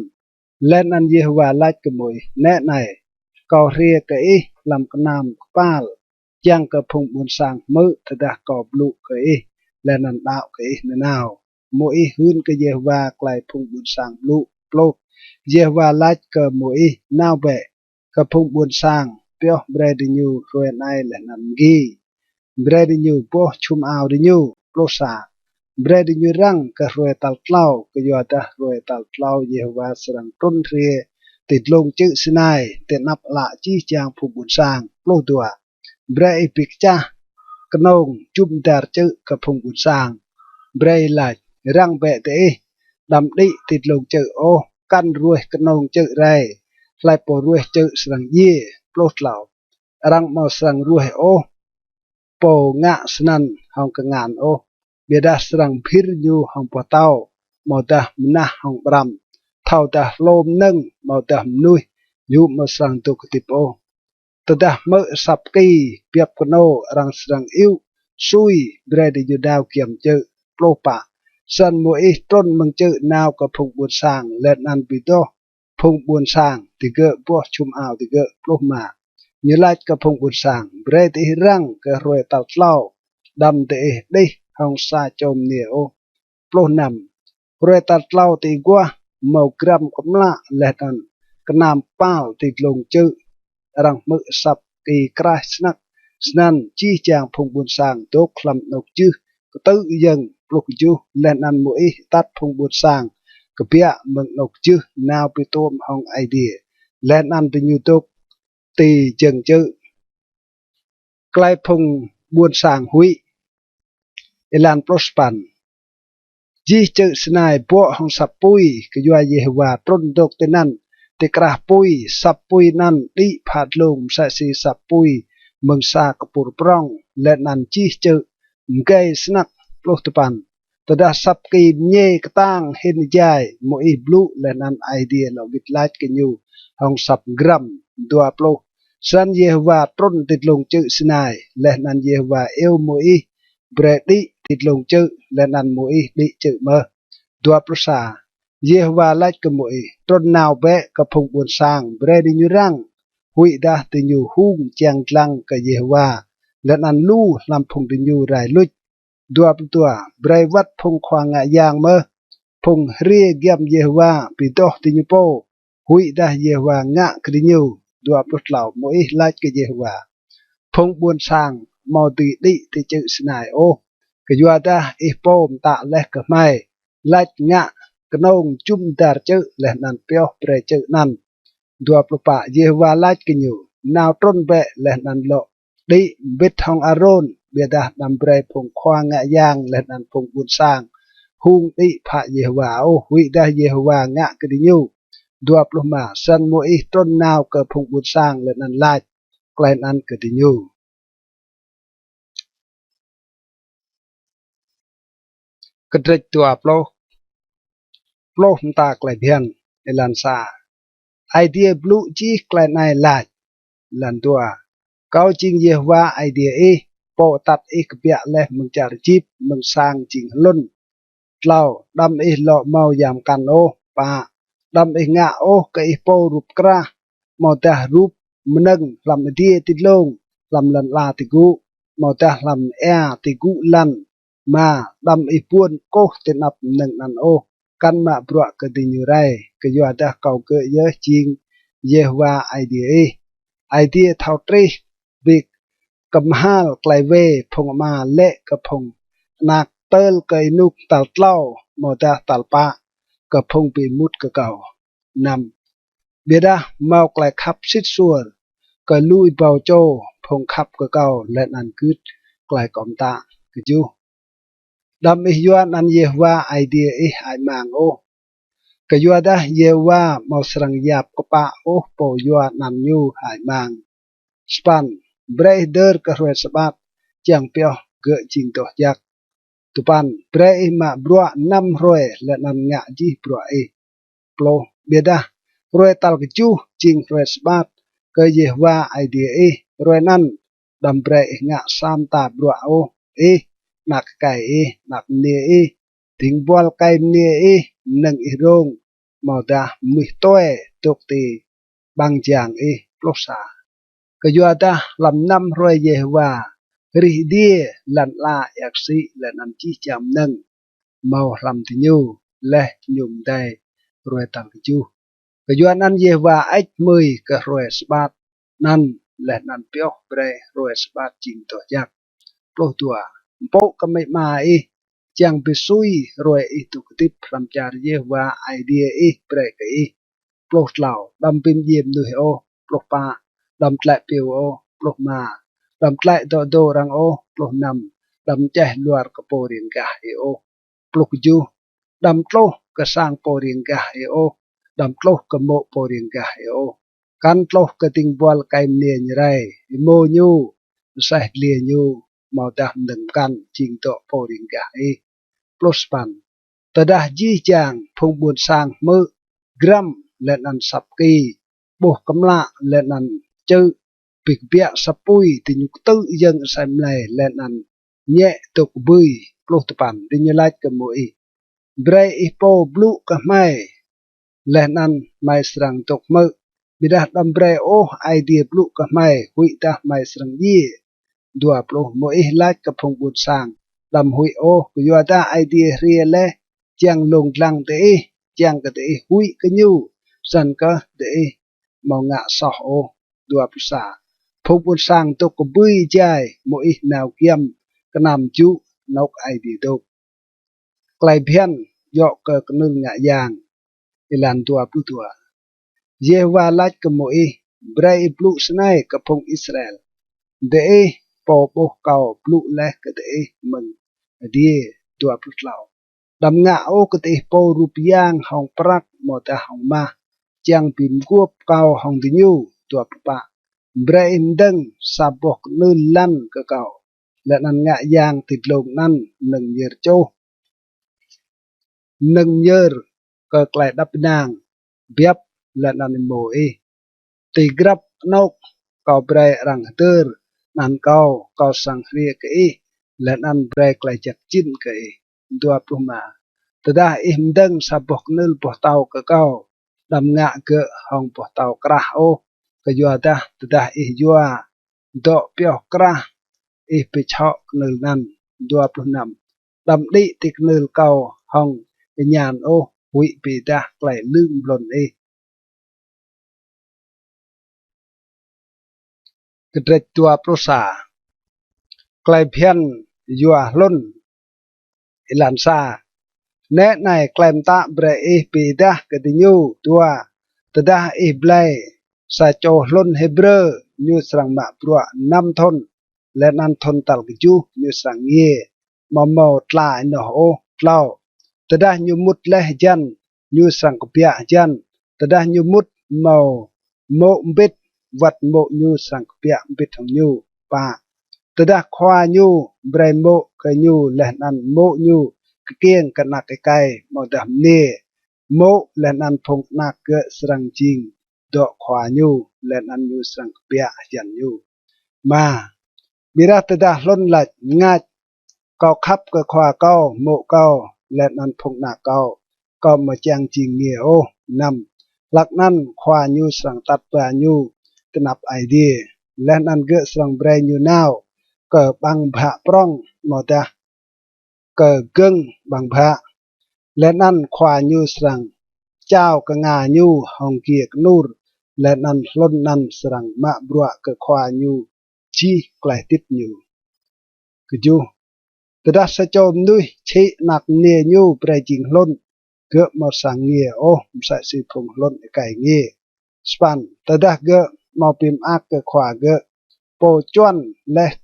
Leh anăn Yêhôwa lač kơ Môis: Nĕ anei, kâo hriê kơ ih hlăm knam kpal, čiăng kơ phung ƀuôn sang hmư̆ tơdah kâo blŭ kơ ih, leh anăn đăo kơ ih nanao. Môis hưn kơ Yêhôwa klei phung ƀuôn sang blŭ. Pluh. Yêhôwa lač kơ Môis: Nao bĕ kơ phung ƀuôn sang, pioh brei diñu hruê anei leh anăn mgi. Brei diñu boh čhum ao diñu. Pluh sa. Brei diñu răng kơ hruê tal tlâo, kyuadah hruê tal tlâo Yêhôwa srăng trŭn hriê ti dlông čư̆ Sinai ti anăp ală jih jang phung ƀuôn sang. Pluh dua. Brei ih bi kčah knông jŭm dar čư̆ kơ phung ƀuôn sang. Brei ih lač: Răng bĕ diih, đăm đĭ ti dlông čư̆ ôh, kăn ruêh knông čư̆ rei, hlei pô ruêh čư̆ srăng djiê. Pluh tlâo. Arăng amâo srăng ruêh ôh pô ngă snăn hŏng kngan ôh, ƀiădah srăng bhĭr ñu hŏng boh tâo, amâodah mnah hŏng ƀrăm. Thâodah hlô mnơ̆ng amâodah mnuih, ñu amâo srăng dôk hdĭp ôh. Tơdah hmư̆ asăp ki biăp knô, arăng srăng iu sui, brei diñu nao giăm čư̆. Pluh pă. Snăn Môis trŭn mơ̆ng čư̆ nao kơ phung ƀuôn sang, leh anăn bi doh phung ƀuôn sang digơ̆ boh čhum ao digơ̆. Pluh êma. Ñu lač kơ phung ƀuôn sang: Brei diih răng kơ hruê tal tlâo, đăm diih đih hŏng sa čô mniê ôh. Pluh năm. Hruê tal tlâo ti aguah mâo grăm kmlă leh anăn knam kpal ti dlông čư̆, arăng hmư̆ asăp ki kraih snăk. Snăn jih jang phung ƀuôn sang dôk hlăm anôk jưh ktư̆ yơ̆ng. Pluh kjuh. Leh anăn Môis atăt phung ƀuôn sang kbiă mơ̆ng anôk jưh nao bi tuôm hŏng Aê Diê, leh anăn diñu dôk ti jơ̆ng čư̆. Klei phung ƀuôn sang huĭ. Êlan pluh sa păn. Jih čư̆ Sinai bŏ hŏng asăp pui, kyua Yêhôwa trŭn dôk tinăn ti krah pui. Asăp pui anăn đĭ phă dlông msĕ si asăp pui mơ̆ng sa kpur prŏng, leh anăn jih čư̆ mgei snăk. Pluh dua păn. Tơdah asăp ki mñê ktang hĭn êjai, Môis blŭ, leh anăn Aê Diê lŏ wĭt lač kơ ñu hŏng asăp grăm. Dua pluh. Snăn Yêhôwa trŭn ti dlông čư̆ Sinai, leh anăn Yêhôwa iêu Môis brei đĭ ti dlông čư̆, leh anăn Môis đĭ čư̆ mơh. Dua pluh sa. Yêhôwa lač kơ Môis: Trŭn nao bĕ kơ phung ƀuôn sang, brei diñu răng, huĭdah diñu hung čiăng dlăng kơ Yêhôwa, leh anăn lu hlăm phung diñu rai luč. Dua pluh dua. Brei wăt phung khua ngă yang mơh, phung hriê giăm Yêhôwa, bi doh diñu pô, huĭdah Yêhôwa ngă kơ diñu. Dua pluh tlâo. Môis lač kơ Yêhôwa: Phung ƀuôn sang amâo dưi đĭ ti čư̆ Sinai ôh, kyuadah ih pô mtă leh kơ hmei, lač ngă knông jŭm dar čư̆ leh anăn pioh brei čư̆ anăn. Dua pluh pă. Yêhôwa lač kơ ñu: Nao trŭn bĕ leh anăn lŏ đĭ mbĭt hŏng Arôn, ƀiădah đăm brei phung khua ngă yang leh anăn phung ƀuôn sang hung đĭ phă Yêhôwa ôh, huĭdah Yêhôwa ngă kơ diñu. Dua pluh êma. Snăn Môis trŭn nao kơ phung ƀuôn sang leh anăn lač klei anăn kơ diñu. Kdrêč dua pluh. Pluh mta klei bhiăn. Êlan sa. Aê Diê blŭ jih klei anei lač. Êlan dua. Kâo jing Yêhôwa Aê Diê ih, pô atăt ih kbiă leh mơ̆ng čar Êjip, mơ̆ng sang jing hlŭn. Tlâo. Đăm ih lŏ mâo ya mkăn ôh. Pă. Đăm ih ngă ôh kơ ih pô rup krah, amâodah rup mnơ̆ng hlăm adiê ti dlông, hlăm lăn ala ti gŭ, amâodah hlăm êa ti gŭ lăn. Êma. Đăm ih buôn kkuh ti anăp mnơ̆ng anăn ôh, kăn mă bruă kơ diñu rei, kyuadah kâo gơ̆ yơh jing Yêhôwa Aê Diê ih. Aê Diê thâo trih bi kmhal klei wê phung ama lĕ kơ phung anak tơl kơ ênuk tal tlâo, amâodah tal pă kơ phung bi êmut kơ kâo. Năm. Ƀiădah mâo klei khăp sĭt suôr kơ lu êbâo čô phung khăp kơ kâo leh anăn gưt klei kâo mtă. Kjuh. Đăm ih yua anăn Yêhôwa Aê Diê ih hơăi mang ôh, kyuadah Yêhôwa amâo srăng yap kpă ôh pô yua anăn ñu hơăi mang. Sa păn. Brei ih hdơr kơ hruê Sabat čiăng pioh gơ̆ jing doh jăk. Dua păn. Brei ih mă bruă năm hruê leh anăn ngă jih bruă ih. Pluh. Ƀiădah hruê tal kjuh jing hruê Sabat kơ Yêhôwa Aê Diê ih. Hruê anăn đăm brei ih ngă sa mta bruă ôh, ih, anak êkei ih, anak mniê ih, dĭng buăl êkei mniê ih, mnơ̆ng ih rông, amâodah mnuih tue dôk ti ƀăng jang ih. Pluh sa. Kyuadah hlăm năm hruê Yêhôwa hrih adiê, lăn ala, êa ksĭ leh anăn jih jang mnơ̆ng mâo hlăm diñu, leh ñu mdei hruê tal kjuh. Kyuanăn Yêhôwa hơêč hmưi kơ hruê Sabat anăn, leh anăn pioh brei hruê Sabat jing doh jăk. Pluh dua. Mpŭ kơ amĭ ama ih, čiăng bi sui hruê ih dôk hdĭp hlăm čar Yêhôwa Aê Diê ih brei kơ ih. Pluh tlâo. Đăm bi mdjiê mnuih ôh. Pluh pă. Đăm tlĕ piu ôh. Pluh êma. Đăm tlĕ dŏ dô arăng ôh. Pluh năm. Đăm mčeh luar kơ pô riêng gah ih ôh. Pluh kjuh. Đăm tluh kơ sang pô riêng gah ih ôh. Đăm tluh kơ mô̆ pô riêng gah ih ôh. Kăn tluh kơ dĭng buăl êkei mniê ñu rei, êmô ñu, aseh dliê ñu, amâodah mnơ̆ng mkăn jing dŏ pô riêng gah ih. Pluh sa păn. Tơdah jih jang phung ƀuôn sang hmư̆ grăm leh anăn asăp ki, ƀuh kmlă leh anăn čư̆ bi kbiă asăp pui, diñu ktư̆ yơ̆ng asei mlei leh anăn ñĕ dôk kbưi. Pluh dua păn. Diñu lač kơ Môis: Brei ih pô blŭ kơ hmei, leh anăn hmei srăng dôk hmư̆. Ƀiădah đăm brei ôh Aê Diê blŭ kơ hmei, huĭdah hmei srăng djiê. Dua pluh. Môis lač kơ phung ƀuôn sang: Đăm huĭ ôh, kyuadah Aê Diê hriê leh čiăng lông dlăng diih, čiăng kơ diih huĭ kơ ñu, snăn kơh diih amâo ngă soh ôh. Dua pluh sa. Phung ƀuôn sang dôk kbưi êjai, Môis nao giăm knam jŭ anôk Aê Diê dôk. Klei bhiăn djŏ kơ knưl ngă yang. Êlan dua pluh dua. Yêhôwa lač kơ Môis: Brei ih blŭ snei kơ phung Israel: Diih pô ƀuh kâo blŭ leh kơ diih mơ̆ng adiê. Dua pluh tlâo. Đăm ngă ôh kơ diih pô rup yang hŏng prăk amâodah hŏng mah, čiăng bi mguôp kâo hŏng diñu. Dua pluh pă. Brei ih mdơ̆ng sa boh knưl lăn kơ kâo, leh anăn ngă yang ti dlông anăn mnơ̆ng myơr čuh, mnơ̆ng myơr kơ klei êđăp ênang, biăp, leh anăn êmô ih. Ti grăp anôk kâo brei arăng hdơr anăn kâo, kâo srăng hriê kơ ih, leh anăn brei klei jăk jĭn kơ ih. Dua pluh êma. Tơdah ih mdơ̆ng sa boh knưl boh tâo kơ kâo, đăm ngă gơ̆ hŏng boh tâo krah ôh, kyuadah tơdah ih yua dŏ pioh krah, ih bi čhŏ knưl anăn. Dua pluh năm. Đăm đĭ ti knưl kâo hŏng êñan ôh, huĭ bi êdah klei lưng mlŭn ih. Kdrêč dua pluh sa. Klei bhiăn yua hlŭn. Êlan sa. Nĕ anei klei mtă brei ih bi êdah kơ diñu. Dua. Tơdah ih blei sa čô hlŭn Hêbrơ, ñu srăng mă bruă năm thŭn, leh anăn thŭn tal kjuh ñu srăng ngiê, amâo mâo tla ênoh ôh. Tlâo. Tơdah ñu mŭt leh hjăn, ñu srăng kbiă hjăn. Tơdah ñu mŭt mâo mô̆ mbĭt, wăt mô̆ ñu srăng kbiă mbĭt hŏng ñu. Pă. Tơdah khua ñu brei mô̆ kơ ñu leh anăn mô̆ ñu kkiêng kơ anak êkei amâodah mniê, mô̆ leh anăn phung anak gơ̆ srăng jing dŏ khua ñu, leh anăn ñu srăng kbiă hjăn ñu. Êma. Ƀiădah tơdah hlŭn lač: Mngač, kâo khăp kơ khua kâo, mô̆ kâo, leh anăn phung anak kâo, kâo amâo čiăng jing ngiê ôh. Năm. Hlăk anăn khua ñu srăng atăt ba ñu ti anăp Aê Diê, leh anăn gơ̆ srăng brei ñu nao kơ ƀăng bhă prŏng amâodah kơ gơ̆ng ƀăng bhă, leh anăn khua ñu srăng čao knga ñu hŏng giê knur, leh anăn hlŭn anăn srăng mă bruă kơ khua ñu jih klei hdĭp ñu. Kjuh. Tơdah sa čô mnuih čhĭ anak mniê ñu brei jing hlŭn, gơ̆ amâo srăng ngiê ôh msĕ si phung hlŭn êkei ngiê. Sa păn. Tơdah gơ̆ amâo bi mơak kơ khua gơ̆, pô čuăn leh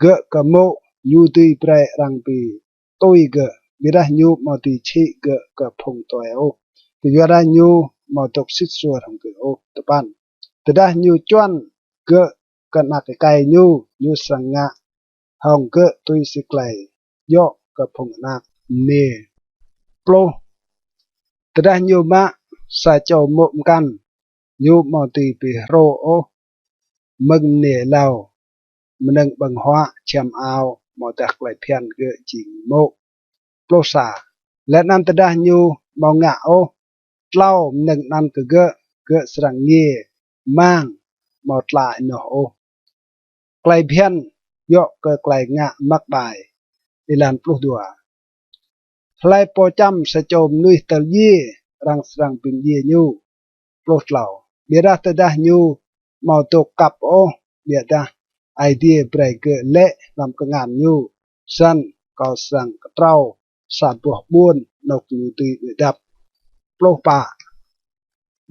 gơ̆ kơ mô̆, ñu dưi brei arăng bi tui gơ̆, ƀiădah ñu amâo dưi čhĭ gơ̆ kơ phung tue ôh, kyuadah ñu amâo dôk sĭt suôr hŏng gơ̆ ôh. Dua păn. Tơdah ñu čuăn gơ̆ kơ anak êkei ñu, ñu srăng ngă hŏng gơ̆ tui si klei djŏ kơ phung anak mniê. Pluh. Tơdah ñu mă sa čô mô̆ mkăn, ñu amâo dưi bi hrô ôh mơ̆ng mniê êlâo mnơ̆ng ƀơ̆ng huă, čhiăm ao, amâodah klei bhiăn gơ̆ jing mô̆. Pluh sa. Leh anăn tơdah ñu amâo ngă ôh tlâo mnơ̆ng anăn kơ gơ̆, gơ̆ srăng ngiê mang amâo tla ênoh ôh. Klei bhiăn djŏ kơ klei ngă măk ƀai. Êlan pluh dua. Hlei pô čăm sa čô mnuih tơl djiê, arăng srăng bi mdjiê ñu. Pluh tlâo. Ƀiădah tơdah ñu amâo dôk kăp ôh, ƀiădah Aê Diê brei gơ̆ lĕ hlăm kngan ñu, snăn kâo srăng ktrâo sa boh ƀuôn anôk ñu dưi đuĕ dăp. Pluh pă.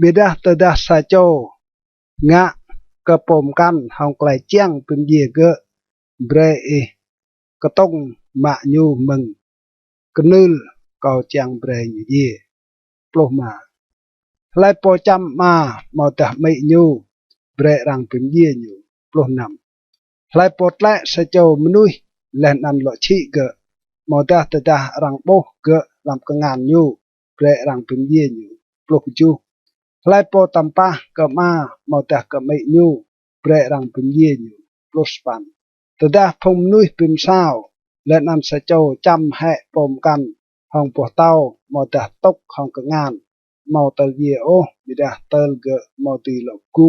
Ƀiădah tơdah sa čô ngă kơ pô mkăn hŏng klei čiăng bi mdjiê gơ̆, brei ih ktŭng mă ñu mơ̆ng knưl kâo čiăng brei ñu djiê. Pluh êma. Hlei pô čăm ama amâodah amĭ ñu, brei arăng bi mdjiê ñu. Pluh năm. Hlei pô tlĕ sa čô mnuih leh anăn lŏ čhĭ gơ̆, amâodah tơdah arăng ƀuh gơ̆ hlăm kngan ñu, brei arăng bi mdjiê ñu. Pluh kjuh. Hlei pô tăm pah kơ ama amâodah kơ amĭ ñu, brei arăng bi mdjiê ñu. Pluh sa păn. Tơdah phung mnuih bi msao, leh anăn sa čô čăm hĕ pô mkăn hŏng boh tâo amâodah tŭk hŏng kngan, amâo tơl djiê ôh, ƀiădah tơl gơ̆ amâo dưi lŏ kgŭ.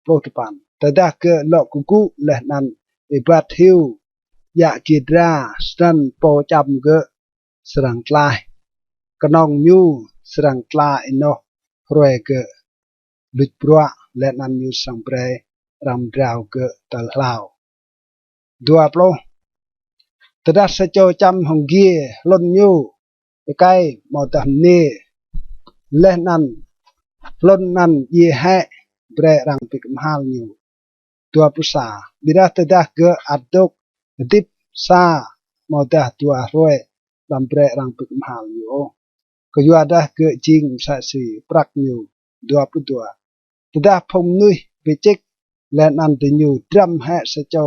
Pluh dua păn. Tơdah gơ̆ lŏ kgŭ leh anăn êbat hiu djă giê dra, snăn pô čăm gơ̆ srăng tlaih. Knŏng ñu srăng tla ênoh hruê gơ̆ luč bruă, leh anăn ñu srăng brei arăng mdrao gơ̆ tơl hlao. Dua pluh. Tơdah sa čô čăm hŏng giê hlŭn ñu, êkei amâodah mniê, leh anăn hlŭn anăn djiê hĕ, brei arăng bi kmhal ñu. Dua pluh sa. Ƀiădah tơdah gơ̆ ăt dôk hdĭp sa amâodah dua hruê, đăm brei arăng bi kmhal ñu ôh, kyuadah gơ̆ jing msĕ si prăk ñu. Dua pluh dua. Tơdah phung mnuih bi čĭk, leh anăn diñu drăm hĕ sa čô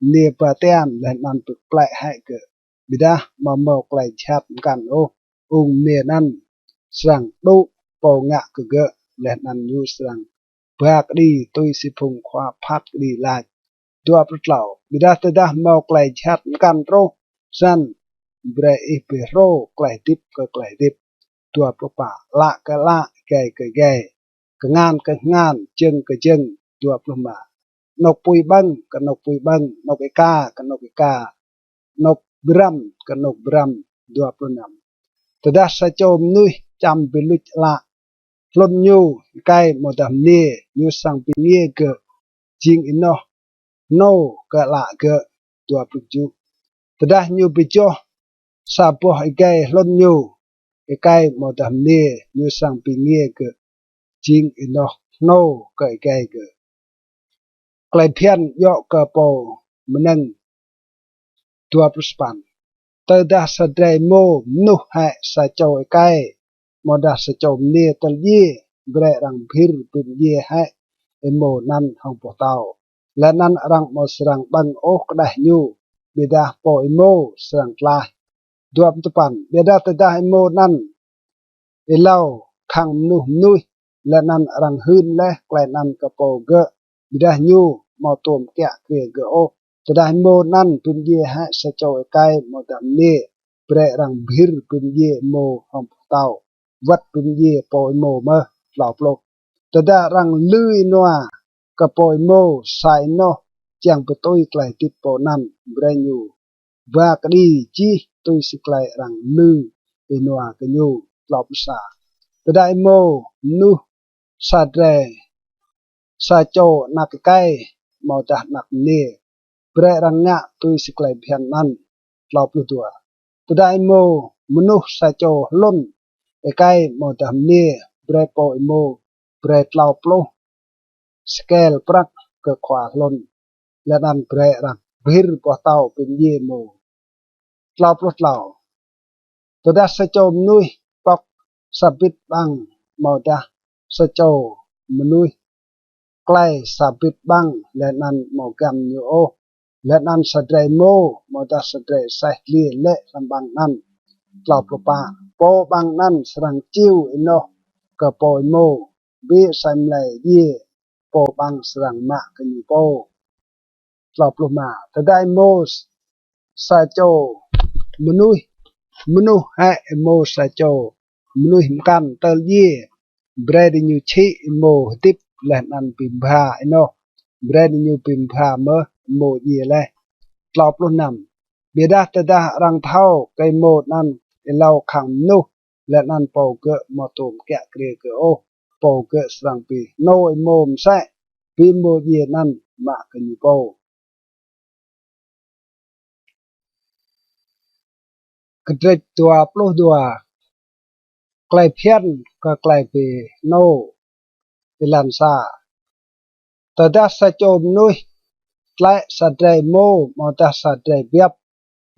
mniê ba tian, leh anăn bi kplĕ hĕ gơ̆, ƀiădah amâo mâo klei jhat mkăn ôh, ung mniê anăn srăng đŭ pô ngă kơ gơ̆, leh anăn ñu srăng ba kđi tui si phung khua phat kđi lač. Dua pluh tlâo. Ƀiădah tơdah mâo klei jhat mkăn truh, snăn brei ih bi hrô klei hdĭp kơ klei hdĭp. Dua pluh pă. Ală kơ ală, êgei kơ êgei, kngan kơ kngan, jơ̆ng kơ jơ̆ng. Dua pluh êma. Anôk pui ƀơ̆ng kơ anôk pui ƀơ̆ng, anôk êka kơ anôk êka, anôk bi răm kơ anôk bi răm. Dua pluh năm. Tơdah sa čô mnuih čăm bi luč ală hlŭn ñu, êkei amâodah mniê, ñu srăng bi êngiê gơ̆ jing ênoh hnô kơ ală gơ̆. Dua pluh kjuh. Tơdah ñu bi joh sa boh êgei hlŭn ñu, êkei amâodah mniê, ñu srăng bi êngiê gơ̆ jing ênoh hnô kơ êgei gơ̆. Klei bhiăn djŏ kơ pô mnơ̆ng. Dua pluh sa păn. Tơdah sa drei êmô mnuh hĕ sa čô êkei amâodah sa čô mniê tơl djiê, brei arăng bhĭr bi mdjiê hĕ êmô anăn hŏng boh tâo, leh anăn arăng amâo srăng ƀơ̆ng ôh kđeh ñu, ƀiădah pô êmô srăng tlaih. Dua pluh dua păn. Ƀiădah tơdah êmô anăn êlâo khăng mnuh mnuih, leh anăn arăng hưn leh klei anăn kơ pô gơ̆, ƀiădah ñu amâo tuôm kiă kriê gơ̆ ôh. Tơdah êmô anăn bi mdjiê hĕ sa čô êkei amâodah mniê, brei arăng bhĭr bi mdjiê êmô hŏng boh tâo, wăt bi mdjiê pô êmô mơh. Tlâo pluh. Tơdah arăng lư ênua kơ pô êmô sa ênoh čiăng bi tui klei hdĭp pô anăn, brei ñu ba kđi jih tui si klei arăng lư ênua kơ ñu. Tlâo pluh sa. Tơdah êmô mnuh sa drei, sa čô anak êkei amâodah anak mniê, brei arăng ngă tui si klei bhiăn anăn. Tlâo pluh dua. Tơdah êmô mnuh sa čô hlŭn êkei amâodah mniê, brei pô êmô brei tlâo pluh sekel prăk kơ khua hlŭn, leh anăn brei arăng bhĭr boh tâo bi mdjiê êmô. Tlâo pluh tlâo. Tơdah sa čô mnuih pŏk sa bĭt ƀăng amâodah sa čô mnuih klei sa bĭt ƀăng, leh anăn amâo găm ñu ôh, leh anăn sa drei êmô amâodah sa drei aseh dliê lĕ hlăm ƀăng anăn. Tlâo pluh pă. Pô ƀăng anăn srăng čiu ênoh kơ pô êmô, bi asei mlei djiê, pô ƀăng srăng mă kơ ñu pô. Tlâo pluh êma. Tơdah êmô sa čô mnuih, mnuh hĕ êmô sa čô mnuih mkăn tơl djiê, brei diñu čhĭ êmô hdĭp leh anăn bi mbha ênoh, brei diñu bi mbha mơh êmô djiê leh. Tlâo pluh năm. Ƀiădah tơdah arăng thâo kơ êmô anăn êlâo khăng mnuh, leh anăn pô gơ̆ amâo tuôm kiă kriê gơ̆ ôh, pô gơ̆ srăng bi hnô êmô msĕ bi êmô djiê anăn mă kơ ñu pô. Kdrêč dua pluh dua. Klei bhiăn kơ klei bi hnô. Êlan sa. Tơdah sa čô mnuih tlĕ sa drei êmô amâodah sa drei biăp,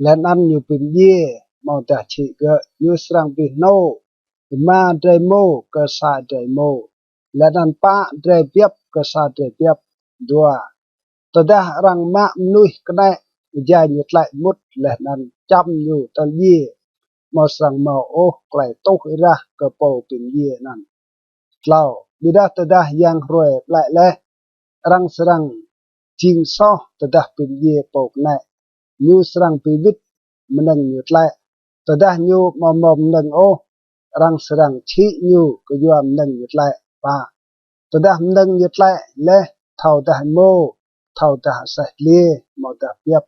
leh anăn ñu bi mdjiê amâodah čhĭ gơ̆, ñu srăng bi hnô êma drei êmô kơ sa drei êmô, leh anăn pă drei biăp kơ sa drei biăp. Dua. Tơdah arăng mă mnuih knĕ êjai ñu tlĕ mŭt leh anăn čăm ñu tơl djiê, amâo srăng mâo ôh klei tuh êrah kơ pô bi mdjiê anăn. Tlâo. Ƀiădah tơdah yang hruê ƀlĕ leh, arăng srăng jing soh tơdah bi mdjiê pô knĕ, ñu srăng bi wĭt mnơ̆ng ñu tlĕ. Tơdah ñu amâo mâo mnơ̆ng ôh, arăng srăng čhĭ ñu kyua mnơ̆ng ñu tlĕ. Pă, tơdah mnơ̆ng ñu tlĕ leh, thâodah êmô, thâodah aseh dliê, amâodah biăp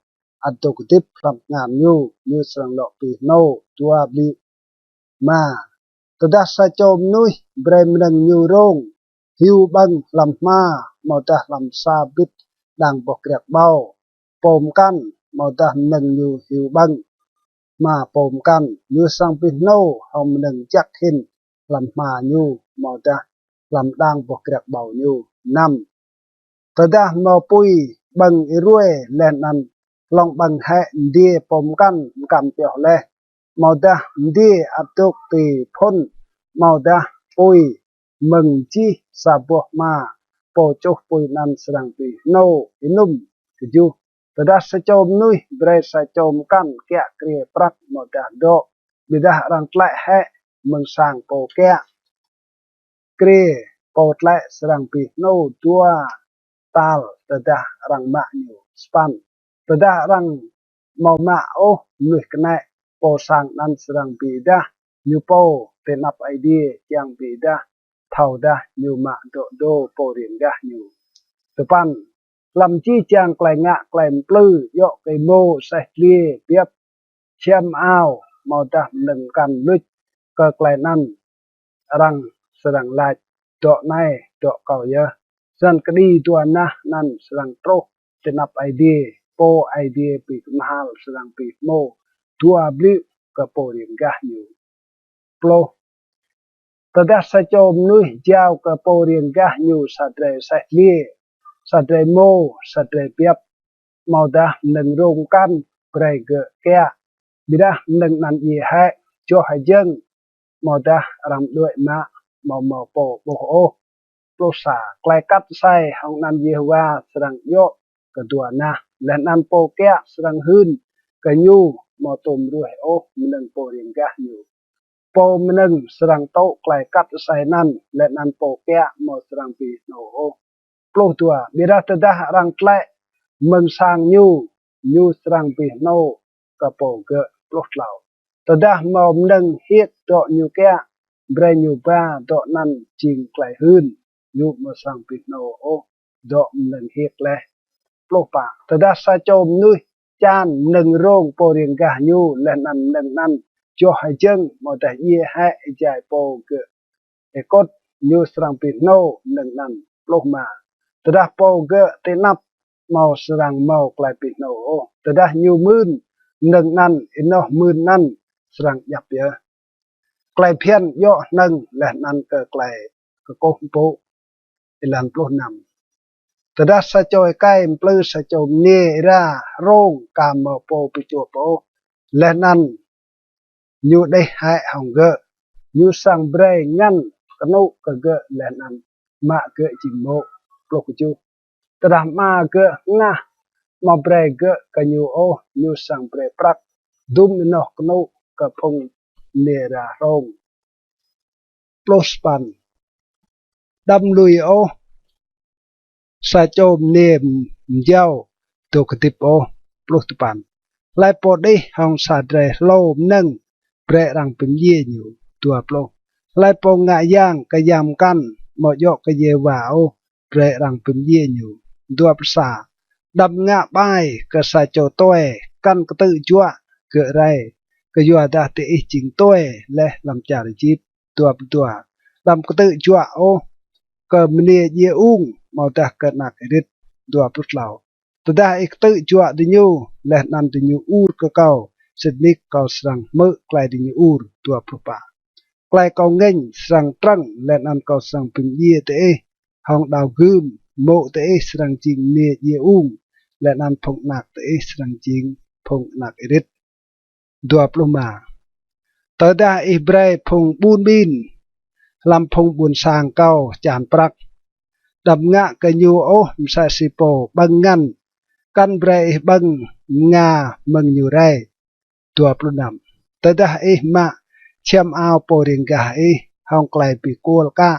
ăt dôk hdĭp hlăm kngan ñu, ñu srăng lŏ bi hnô dua bliư̆. Êma, tơdah sa čô mnuih brei mnơ̆ng ñu rông hiu ƀơ̆ng hlăm hma, amâodah hlăm sa bĭt đang boh kriăk ƀâo pô mkăn, amâodah mnơ̆ng ñu hiu ƀơ̆ng hma pô mkăn, ñu srăng bi hnô hŏng mnơ̆ng jăk hĭn hlăm hma ñu, amâodah hlăm đang boh kriăk ƀâo ñu. Năm, tơdah mâo pui ƀơ̆ng êruê leh anăn hlŏng ƀơ̆ng hĕ mdiê pô mkăn mkăn pioh leh, amâodah mdiê ăt dôk ti phŭn, amâodah pui mơ̆ng jih sa boh hma, pô čuh pui anăn srăng bi hnô ênŭm. Kjuh, tơdah sa čô mnuih brei sa čô mkăn kiă kriê prăk amâodah dŏ, ƀiădah arăng tlĕ hĕ mơ̆ng sang pô kiă kriê, pô tlĕ srăng bi hnô dua tal tơdah arăng mă ñu. Sa păn, tơdah arăng amâo mă ôh mnuih knĕ, pô sang anăn srăng bi êdah ñu pô ti anăp Aê Diê čiăng bi êdah thâodah ñu mă dŏ dô pô riêng gah ñu. Dua păn, hlăm jih jang klei ngă klei mplư, djŏ kơ êmô, aseh dliê, biăp, čhiăm ao, amâodah mnơ̆ng mkăn luč, kơ klei anăn arăng srăng lač: Dŏ anei dŏ kâo yơh. Snăn kđi dua nah anăn srăng truh ti anăp Aê Diê, pô Aê Diê bi kmhal srăng bi hmô dua bliư̆ kơ pô riêng gah ñu. Pluh, tơdah sa čô mnuih jao kơ pô riêng gah ñu sa drei aseh dliê, sa drei êmô, sa drei biăp, amâodah mnơ̆ng rông mkăn brei gơ̆ kiă, ƀiădah mnơ̆ng anăn djiê hĕ, joh hĕ jơ̆ng, amâodah arăng mđuĕ mă, amâo mâo pô ƀuh ôh. Pluh sa, klei kat asei hŏng anăn Yêhôwa srăng djŏ kơ dua nah, leh anăn pô kiă srăng hưn kơ ñu amâo tuôm ruêh ôh mnơ̆ng pô riêng gah ñu. Pô mnơ̆ng srăng tŭ klei kat asei anăn, leh anăn pô kiă amâo srăng bi hnô ôh. Pluh dua, ƀiădah tơdah arăng tlĕ mơ̆ng sang ñu, ñu srăng bi hnô kơ pô gơ̆. Pluh tlâo, tơdah mâo mnơ̆ng hiêk dŏ ñu kiă, brei ñu ba dŏ anăn jing klei hưn, ñu amâo srăng bi hnô ôh dŏ mnơ̆ng hiêk leh. Pluh pă, tơdah sa čô mnuih čan mnơ̆ng rông pô riêng gah ñu leh anăn mnơ̆ng anăn joh hĕ jơ̆ng amâodah djiê hĕ êjai pô gơ̆ êkŭt, ñu srăng bi hnô mnơ̆ng anăn. Pluh êma, tơdah pô gơ̆ ti anăp amâo srăng mâo klei bi hnô ôh, tơdah ñu mưn mnơ̆ng anăn, ênoh mưn anăn srăng djăp yơh. Klei bhiăn djŏ hnơ̆ng leh anăn kơ klei kkuh mpŭ. Êlan pluh năm, tơdah sa čô êkei mplư sa čô mniê êra hrông ka mâo pô bi čuôp ôh, leh anăn ñu đih hĕ hŏng gơ̆, ñu srăng brei ngăn knŭ kơ gơ̆ leh anăn mă gơ̆ jing mô̆. Pluh kjuh, tơdah ama gơ̆ hngah amâo brei gơ̆ kơ ñu ôh, ñu srăng brei prăk dŭm ênoh knŭ kơ phung mniê êra hrông. Pluh sa păn, đăm lui ôh sa čô mniê mjâo dôk hdĭp ôh. Pluh dua păn, hlei pô đih hŏng sa drei hlô mnơ̆ng, brei arăng bi mdjiê ñu. Dua pluh, hlei pô ngă yang kơ yang mkăn amâo djŏ kơ Yêhôwa ôh, brei arăng bi mdjiê ñu. Dua pluh sa, đăm ngă ƀai kơ sa čô tue, kăn ktư̆ juă gơ̆ rei, kyuadah diih jing tue leh hlăm čar Êjip. Dua pluh dua, đăm ktư̆ juă ôh kơ mniê djiê ung amâodah kơ anak êrĭt. Dua pluh tlâo, tơdah ih ktư̆ juă diñu leh anăn diñu ur kơ kâo, sĭt nik kâo srăng hmư̆ klei diñu ur. Dua pluh pă, klei kâo ngêñ srăng trơ̆ng leh anăn kâo srăng bi mdjiê diih hŏng đao gưm, mô̆ diih srăng jing mniê djiê ung, leh anăn phung anak diih srăng jing phung anak êrĭt. Dua pluh êma, tơdah ih brei phung ƀun ƀin hlăm phung ƀuôn sang kâo čan prăk, đăm ngă kơ ñu ôh msĕ si pô ƀơ̆ng ngăn, kăn brei ih ƀơ̆ng mnga mơ̆ng ñu rei. Dua pluh năm, tơdah ih mă čhiăm ao pô riêng gah ih hŏng klei bi kuôl kă,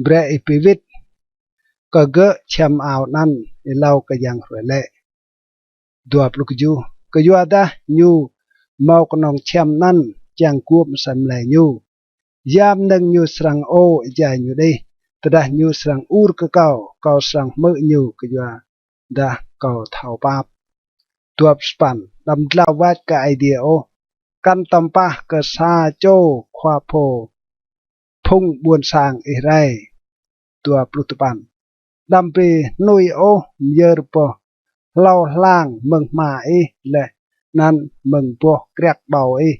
brei ih bi wĭt kơ gơ̆ čhiăm ao anăn. êlâo kơ yang hruê lĕ. Dua pluh kjuh. Kyuadah ñu mâo knŏng čhiăm anăn čiăng guôm asei mlei ñu. Ya mnơ̆ng ñu srăng ô êjai ñu đih, tơdah ñu srăng ur kơ kâo, kâo srăng hmư̆ ñu kyuadah kâo thâo pap. Dua pluh sa păn. Đăm dlao wač kơ Aê Diê ôh, kăn tăm pah kơ sa čô khua pô phung ƀuôn sang ih rei. Dua pluh dua păn. Đăm bi hnui ôh myơr boh hlâo hlang mơ̆ng hma ih leh anăn mơ̆ng boh kriăk ƀâo ih.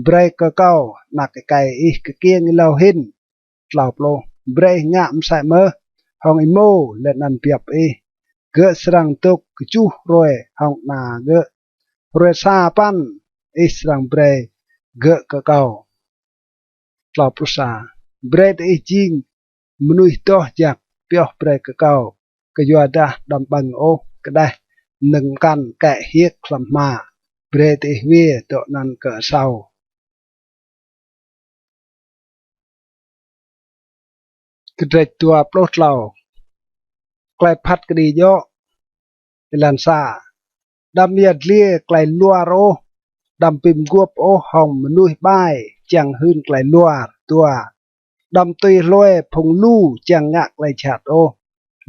Brei kơ kâo anak êkei ih kkiêng êlâo hĭn. Tlâo pluh. Brei ih ngă msĕ mơh hŏng êmô leh anăn biăp ih. Gơ̆ srăng dôk kjuh hruê hŏng ana gơ̆. Hruê sa păn ih srăng brei gơ̆ kơ kâo. Tlâo pluh sa. Brei diih jing mnuih doh jăk, pioh brei kơ kâo, kyuadah đăm ƀơ̆ng ôh kđeh mnơ̆ng mkăn kĕ hiêk hlăm hma. Brei diih hwiê dŏ anăn kơ asâo. Kdrêč dua pluh tlâo. Klei phat kđi djŏ. Êlan sa. Đăm yăl dliê klei luar ôh, đăm bi mguôp ôh hŏng mnuih ƀai čiăng hưn klei luar. Dua. Đăm tui hlue phung lu čiăng ngă klei jhat ôh.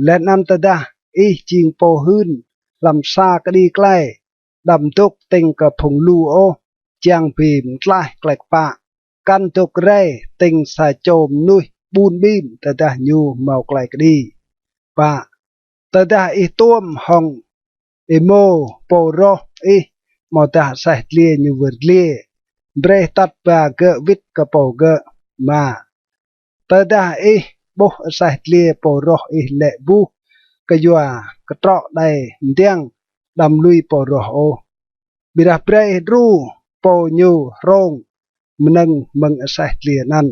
Leh anăn tơdah ih jing pô hưn hlăm sa kđi klei, đăm dôk tĭng kơ phung lu ôh, čiăng bi mtlaih klei kpă. Kăn dôk rei tĭng sa čô mnuih ƀun ƀin tơdah ñu mâo klei kđi. Pă. Tơdah ih tuôm hŏng êmô pô roh ih amâodah aseh dliê ñu wơr dliê, brei ih atăt ba gơ̆ wĭt kơ pô gơ̆. Êma. Tơdah ih ƀuh aseh dliê pô roh ih lĕ buh kyua ktrŏ đei mdiăng, đăm lui pô roh ôh. Ƀiădah brei ih đru pô ñu hrông mnơ̆ng mơ̆ng aseh dliê anăn.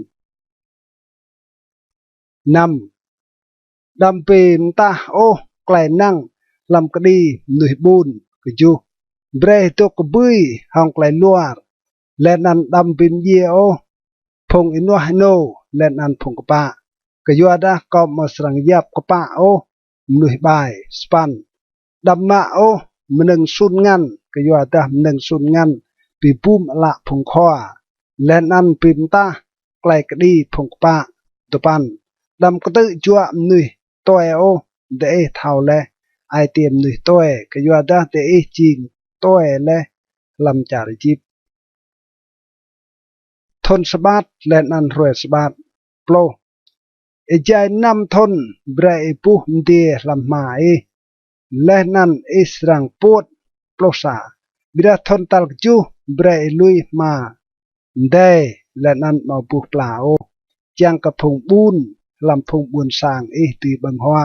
Năm. Đăm bi mtah ôh klei năng hlăm kđi mnuih ƀun. Kjuh. Brei ih dôk kbưi hŏng klei luar, leh anăn đăm bi mdjiê ôh phung ênuah ênô leh anăn phung kpă, kyuadah kâo amâo srăng yap kpă ôh mnuih ƀai. Sa păn. Đăm mă ôh mnơ̆ng sun ngăn, kyuadah mnơ̆ng sun ngăn bi bum ală phung khua, leh anăn bi mtah klei kđi phung kpă. Dua păn. Đăm ktư̆ juă mnuih tue ôh, diih thâo leh ai tiê mnuih tue, kyuadah diih jing tue leh hlăm čar Êjip. Thŭn sabat leh anăn hruê sabat. Pluh. Êjai năm thŭn brei ih buh mdiê hlăm hma ih, leh anăn ih srăng puôt. Pluh sa. Ƀiădah thŭn tal kjuh brei ih lui hma mdei leh anăn amâo buh pla ôh, čiăng kơ phung ƀun hlăm phung ƀuôn sang ih dưi ƀơ̆ng huă,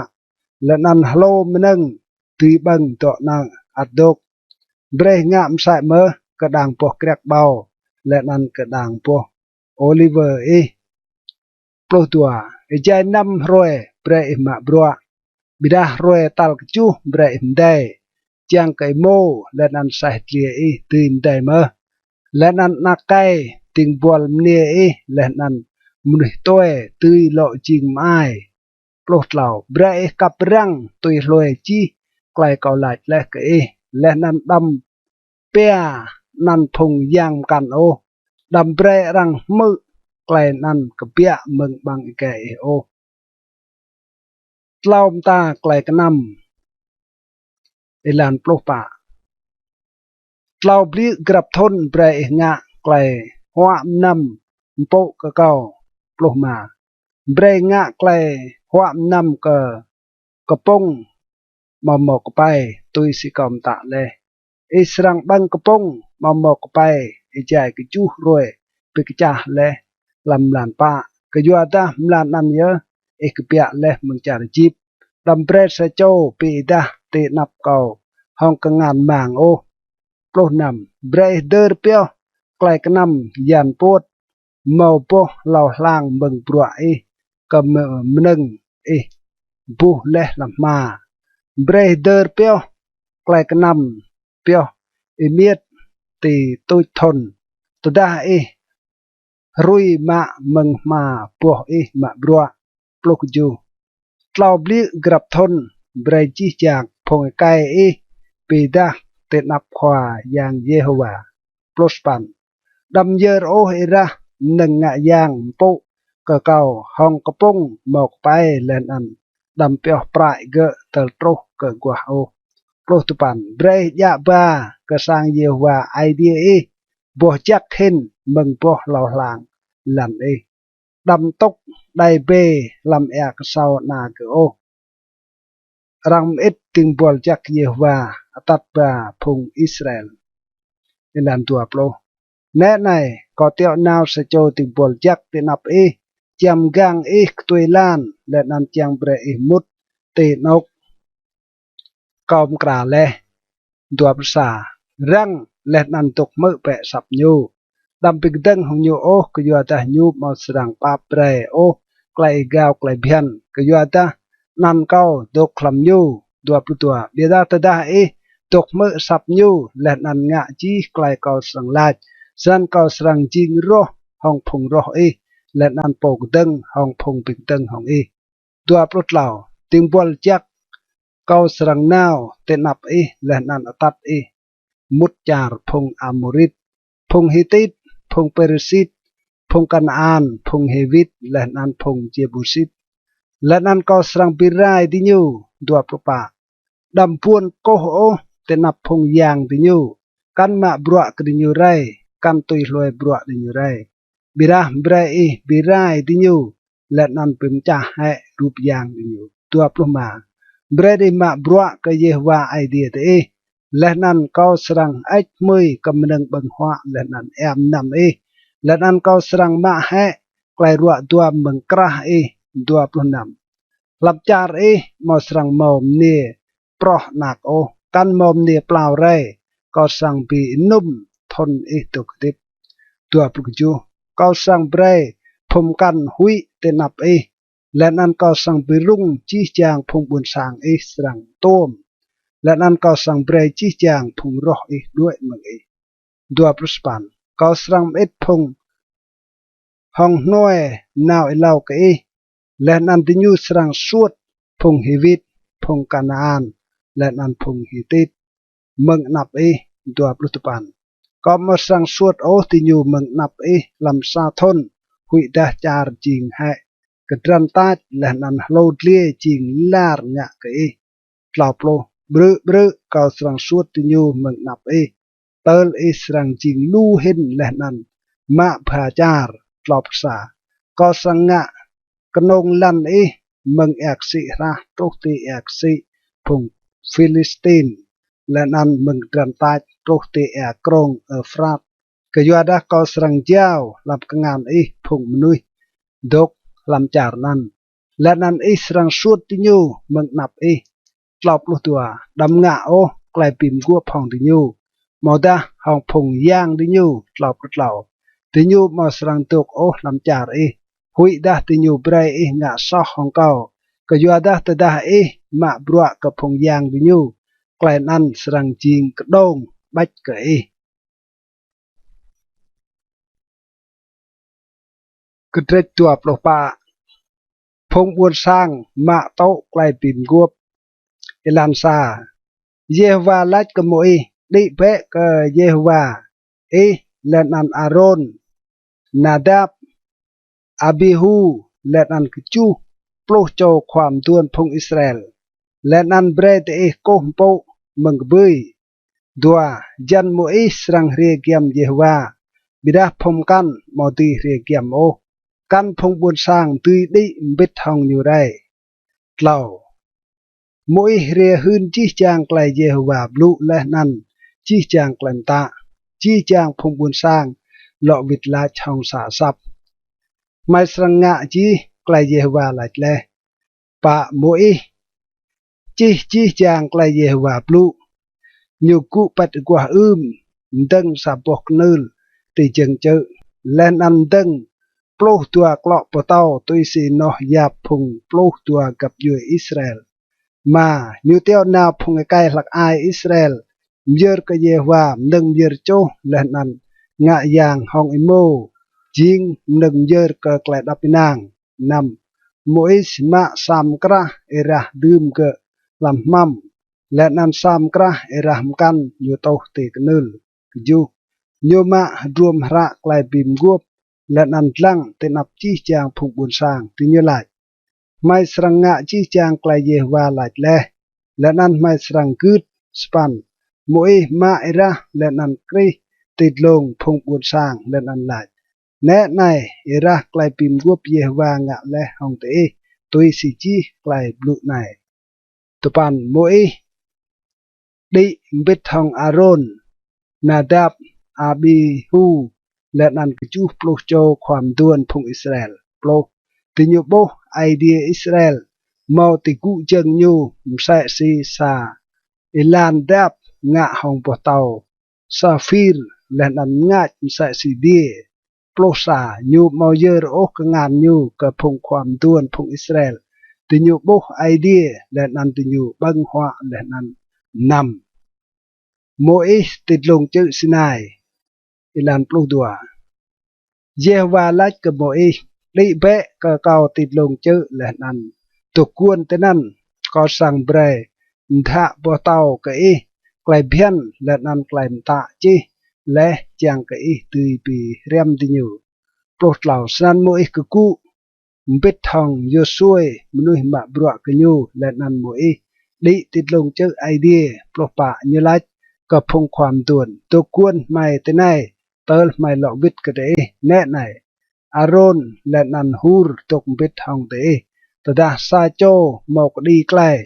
leh anăn hlô mnơ̆ng dưi ƀơ̆ng dŏ anăn ăt dôk. Brei ih ngă msĕ mơh kơ đang boh kriăk ƀâo leh anăn kơ đang boh ôliwơ ih. Pluh dua. Êjai năm hruê brei ih mă bruă, ƀiădah hruê tal kjuh brei ih mdei, čiăng kơ êmô leh anăn aseh dliê ih dưi mdei mơh, leh anăn anak êkei, dĭng buăl mniê ih leh anăn mnuih tue dưi lŏ jing mơai. Pluh tlâo. Brei ih kăp răng tui hlue jih klei kâo lač leh kơ ih, leh anăn đăm pia anăn phung yang mkăn ôh, đăm brei arăng hmư̆ klei anăn kbiă mơ̆ng ƀăng êgei ih ôh. Tlâo mta klei knăm. Êlan pluh pă. Tlâo bliư̆ grăp thŭn brei ih ngă klei huă mnăm mpŭ kơ kâo. Pluh êma. Brei ngă klei huă mnăm kơ kpŭng amâo mâo kpei, tui si kâo mtă leh. Ih srăng ƀơ̆ng kpŭng amâo mâo kpei êjai kjuh hruê bi kčah leh hlăm mlan pă, kyuadah mlan anăn yơh ih kbiă leh mơ̆ng čar Êjip. Đăm brei sa čô bi êdah ti anăp kâo hŏng kngan mang ôh. Pluh năm. Brei ih dơr pioh klei knăm yan puôt mâo boh hlâo hlang mơ̆ng bruă ih kơ m-, mnơ̆ng ih buh leh hlăm hma. Brei ih dơr pioh klei knăm pioh êmiêt ti tuč thŭn, tơdah ih hrui mă mơ̆ng hma boh ih mă bruă. Pluh kjuh. Tlâo bliư̆ grăp thŭn brei jih jang phung êkei ih bi êdah ti anăp Khua Yang Yêhôwa. Pluh sa păn. Đăm myơr ôh êrah mnơ̆ng ngă yang mpŭ kơ kâo hŏng kpŭng mâo kpei leh anăn đăm pioh prăi gơ̆ tơl truh kơ aguah ôh. Pluh dua păn. Brei ih djă ba kơ sang Yêhôwa Aê Diê ih boh jăk hĭn mơ̆ng boh hlâo hlang lăn ih. Đăm tŭk đei bê hlăm êa ksâo ana gơ̆ ôh. Arăng mơĭt dĭng buăl jăk Yêhôwa atăt ba phung Israel. Êlan dua pluh. Nĕ anei, kâo tiŏ nao sa čô dĭng buăl jăk ti anăp ih, čiăng mgang ih ktuê êlan, leh anăn čiăng brei ih mŭt ti anôk kâo mkra leh. Dua pluh sa. Răng leh anăn dôk hmư̆ bĕ asăp ñu. Đăm bi kdơ̆ng hŏng ñu ôh, kyuadah ñu amâo srăng pap brei ôh klei êgao klei bhiăn, kyuadah anăn kâo dôk hlăm ñu. Dua pluh dua. Ƀiădah tơdah ih dôk hmư̆ asăp ñu, leh anăn ngă jih klei kâo srăng lač, snăn kâo srăng jing roh hŏng phung roh ih, leh anăn pô kdơ̆ng hŏng phung bi kdơ̆ng hŏng ih. Dua pluh tlâo. Dĭng buăl jăk kâo srăng nao ti anăp ih leh anăn atăt ih mŭt čar phung Amôrit, phung Hitit, phung Pêrisit, phung Kanaan, phung Hiwit, leh anăn phung Jêbusit. Leh anăn kâo srăng bi rai diñu. Dua pluh pă. Đăm buôn kkuh ôh ti anăp phung yang diñu, kăn mă bruă kơ diñu rei, kăn tui hlue bruă diñu rei. Ƀiădah brei ih bi rai diñu, leh anăn bi mčah hĕ rup yang diñu. Dua pluh êma. Brei diih mă bruă kơ Yêhôwa Aê Diê diih, leh anăn kâo srăng hơêč hmưi kơ mnơ̆ng ƀơ̆ng huă leh anăn êa mnăm ih, leh anăn kâo srăng mă hĕ klei ruă duam mơ̆ng krah ih. Dua pluh năm. Hlăm čar ih amâo srăng mâo mniê proh anak ôh, kăn mâo mniê plao rei, kâo srăng bi ênŭm thŭn ih dôk hdĭp. Dua pluh kjuh. Kâo srăng brei phung mkăn huĭ ti anăp ih, leh anăn kâo srăng bi rŭng jih jang phung ƀuôn sang ih srăng tuôm, leh anăn kâo srăng brei jih jang phung roh ih đuĕ mơ̆ng ih. Dua pluh sa păn. Kâo srăng mơĭt phung hŏng hnuê nao êlâo kơ ih, leh anăn diñu srăng suôt phung Hiwit, phung Kanaan, leh anăn phung Hitit mơ̆ng anăp ih. Dua pluh dua păn. Kâo amâo srăng suôt ôh diñu mơ̆ng anăp ih hlăm sa thŭn, huĭdah čar jing hĕ kdrăn tač, leh anăn hlô dliê jing lar ngă kơ ih. Tlâo pluh. Ƀrư̆ ƀrư̆ kâo srăng suôt diñu mơ̆ng anăp ih, tơl ih srăng jing lu hĭn leh anăn mă bha čar. Tlâo pluh sa. Kâo srăng ngă knông lăn ih mơ̆ng êa ksĭ hrah truh ti êa ksĭ phung Philistin, leh anăn mơ̆ng kdrăn tač truh ti êa krông Êuphrat, kyuadah kâo srăng jao hlăm kngan ih phung mnuih dôk hlăm čar anăn, leh anăn ih srăng suôt diñu mơ̆ng anăp ih. Tlâo pluh dua. Đăm ngă ôh klei bi mguôp hŏng diñu, amâodah hŏng phung yang diñu. Tlâo pluh tlâo. Diñu amâo srăng dôk ôh hlăm čar ih, huĭdah diñu brei ih ngă soh hŏng kâo, kyuadah tơdah ih mă bruă kơ phung yang diñu, klei anăn srăng jing kđông ƀêč kơ ih. Kdrêč dua pluh pă. Phung ƀuôn sang mă tŭ klei bi mguôp. Êlan sa. Yêhôwa lač kơ Môis: Đĭ bĕ kơ Yêhôwa, ih leh anăn Arôn, Nadap, Abihu, leh anăn kjuh pluh čô khua mduôn phung Israel, leh anăn brei diih kkuh mpŭ mơ̆ng kbưi. Dua. Hjăn Môis srăng hriê giăm Yêhôwa, ƀiădah phung mkăn amâo dưi hriê giăm ôh, kăn phung ƀuôn sang dưi đĭ mbĭt hŏng ñu rei. Tlâo. Môis hriê hưn jih jang klei Yêhôwa blŭ leh anăn jih jang klei mtă. Jih jang phung ƀuôn sang lŏ wĭt lač hŏng sa asăp: Hmei srăng ngă jih klei Yêhôwa lač leh. Pă. Môis čih jih jang klei Yêhôwa blŭ. Ñu gŭ pĭt aguah ưm, mdơ̆ng sa boh knưl ti jơ̆ng čư̆, leh anăn mdơ̆ng pluh dua klŏ pơtâo tui si ênoh yap phung pluh dua găp djuê Israel. Êma. Ñu tiŏ nao phung êkei hlăk ai Israel myơr kơ Yêhôwa mnơ̆ng myơr čuh leh anăn ngă yang hŏng êmô jing mnơ̆ng myơr kơ klei êđăp ênang. Năm. Môis mă sa mkrah êrah dưm gơ̆ hlăm hmăm, leh anăn sa mkrah êrah mkăn ñu tuh ti knưl. Kjuh. Ñu mă hdruôm hră klei bi mguôp, leh anăn dlăng ti anăp jih jang phung ƀuôn sang, diñu lač: Hmei srăng ngă jih jang klei Yêhôwa lač leh, leh anăn hmei srăng gưt. Sa păn. Môis mă êrah leh anăn krih ti dlông phung ƀuôn sang leh anăn lač: Nĕ anei êrah klei bi mguôp Yêhôwa ngă leh hŏng diih tui si jih klei blŭ anei. Dua păn. Môis đĭ mbĭt hŏng Arôn, Nadap, Abihu, leh anăn kjuh pluh čô khua mduôn phung Israel. Pluh. Diñu ƀuh Aê Diê Israel mâo ti gŭ jơ̆ng ñu msĕ si sa êlan dap ngă hŏng boh tâo saphir, leh anăn mngač msĕ si adiê. Pluh sa. Ñu amâo yơr ôh kngan ñu kơ phung khua mduôn phung Israel. Diñu ƀuh Aê Diê, leh anăn diñu ƀơ̆ng huă leh anăn mnăm. Môis ti dlông čư̆ Sinai. Êlan pluh dua. Yêhôwa lač kơ Môis: Đĭ bĕ kơ kâo ti dlông čư̆ leh anăn dôk guôn tinăn. Kâo srăng brei mdhă boh tâo kơ ih klei bhiăn leh anăn klei mtă čih leh čiăng kơ ih dưi bi hriăm diñu. Pluh tlâo. Snăn Môis kgŭ mbĭt hŏng Yôsuê mnuih mă bruă kơ ñu, leh anăn Môis đĭ ti dlông čư̆ Aê Diê. Pluh pă. Ñu lač kơ phung khua mduôn: Dôk guôn hmei tinei tơl hmei lŏ wĭt kơ diih. Nĕ anei, Arôn leh anăn Hur dôk mbĭt hŏng diih. Tơdah sa čô mâo kđi klei,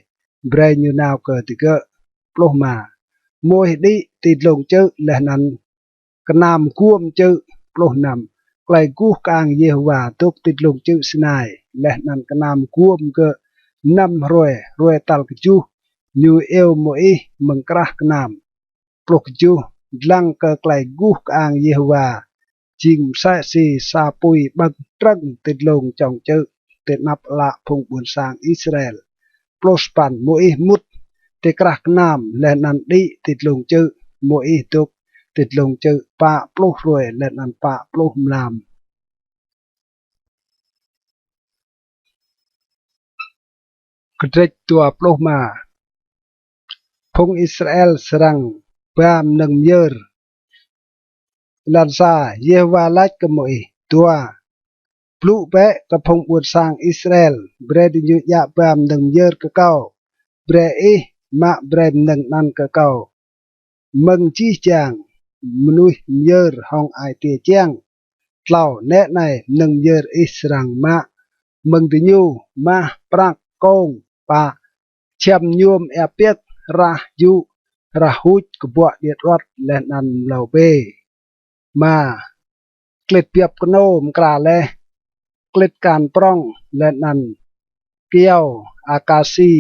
brei ñu nao kơ digơ̆. Pluh êma. Môis đĭ ti dlông čư̆ leh anăn knam guôm čư̆. Pluh năm. Klei guh kơang Yêhôwa dôk ti dlông čư̆ Sinai, leh anăn knam guôm gơ̆ năm hruê, hruê tal kjuh ñu iêu Môis mơ̆ng krah knam. Pluh kjuh. Dlăng kơ klei guh kơang Yêhôwa jing msĕ si sa pui ƀơ̆ng trơ̆ng ti dlông čŏng čư̆ ti anăp ală phung ƀuôn sang Israel. Pluh sa păn. Môis mŭt ti krah knam leh anăn đĭ ti dlông čư̆. Môis dôk ti dlông čư̆ pă pluh hruê leh anăn pă pluh mlam. Kdrêč dua pluh êma. Phung Israel srăng ba mnơ̆ng myơr. Êlan sa. Yêhôwa lač kơ Môis: Dua. Blŭ bĕ kơ phung ƀuôn sang Israel, brei diñu djă ba mnơ̆ng myơr kơ kâo. Brei ih mă brei mnơ̆ng anăn kơ kâo mơ̆ng jih jang mnuih myơr hŏng ai tiê čiăng. Tlâo. Nĕ anei mnơ̆ng myơr ih srăng mă mơ̆ng diñu: mah, prăk, kông. Pă. Čhiăm ñuôm êa piơk, hrah jŭ, hrah huč, kbuă điêt aruăt leh anăn mlâo bê. Êma. Klĭt biăp knô mkra leh, klĭt kan prŏng leh anăn kyâo akasi.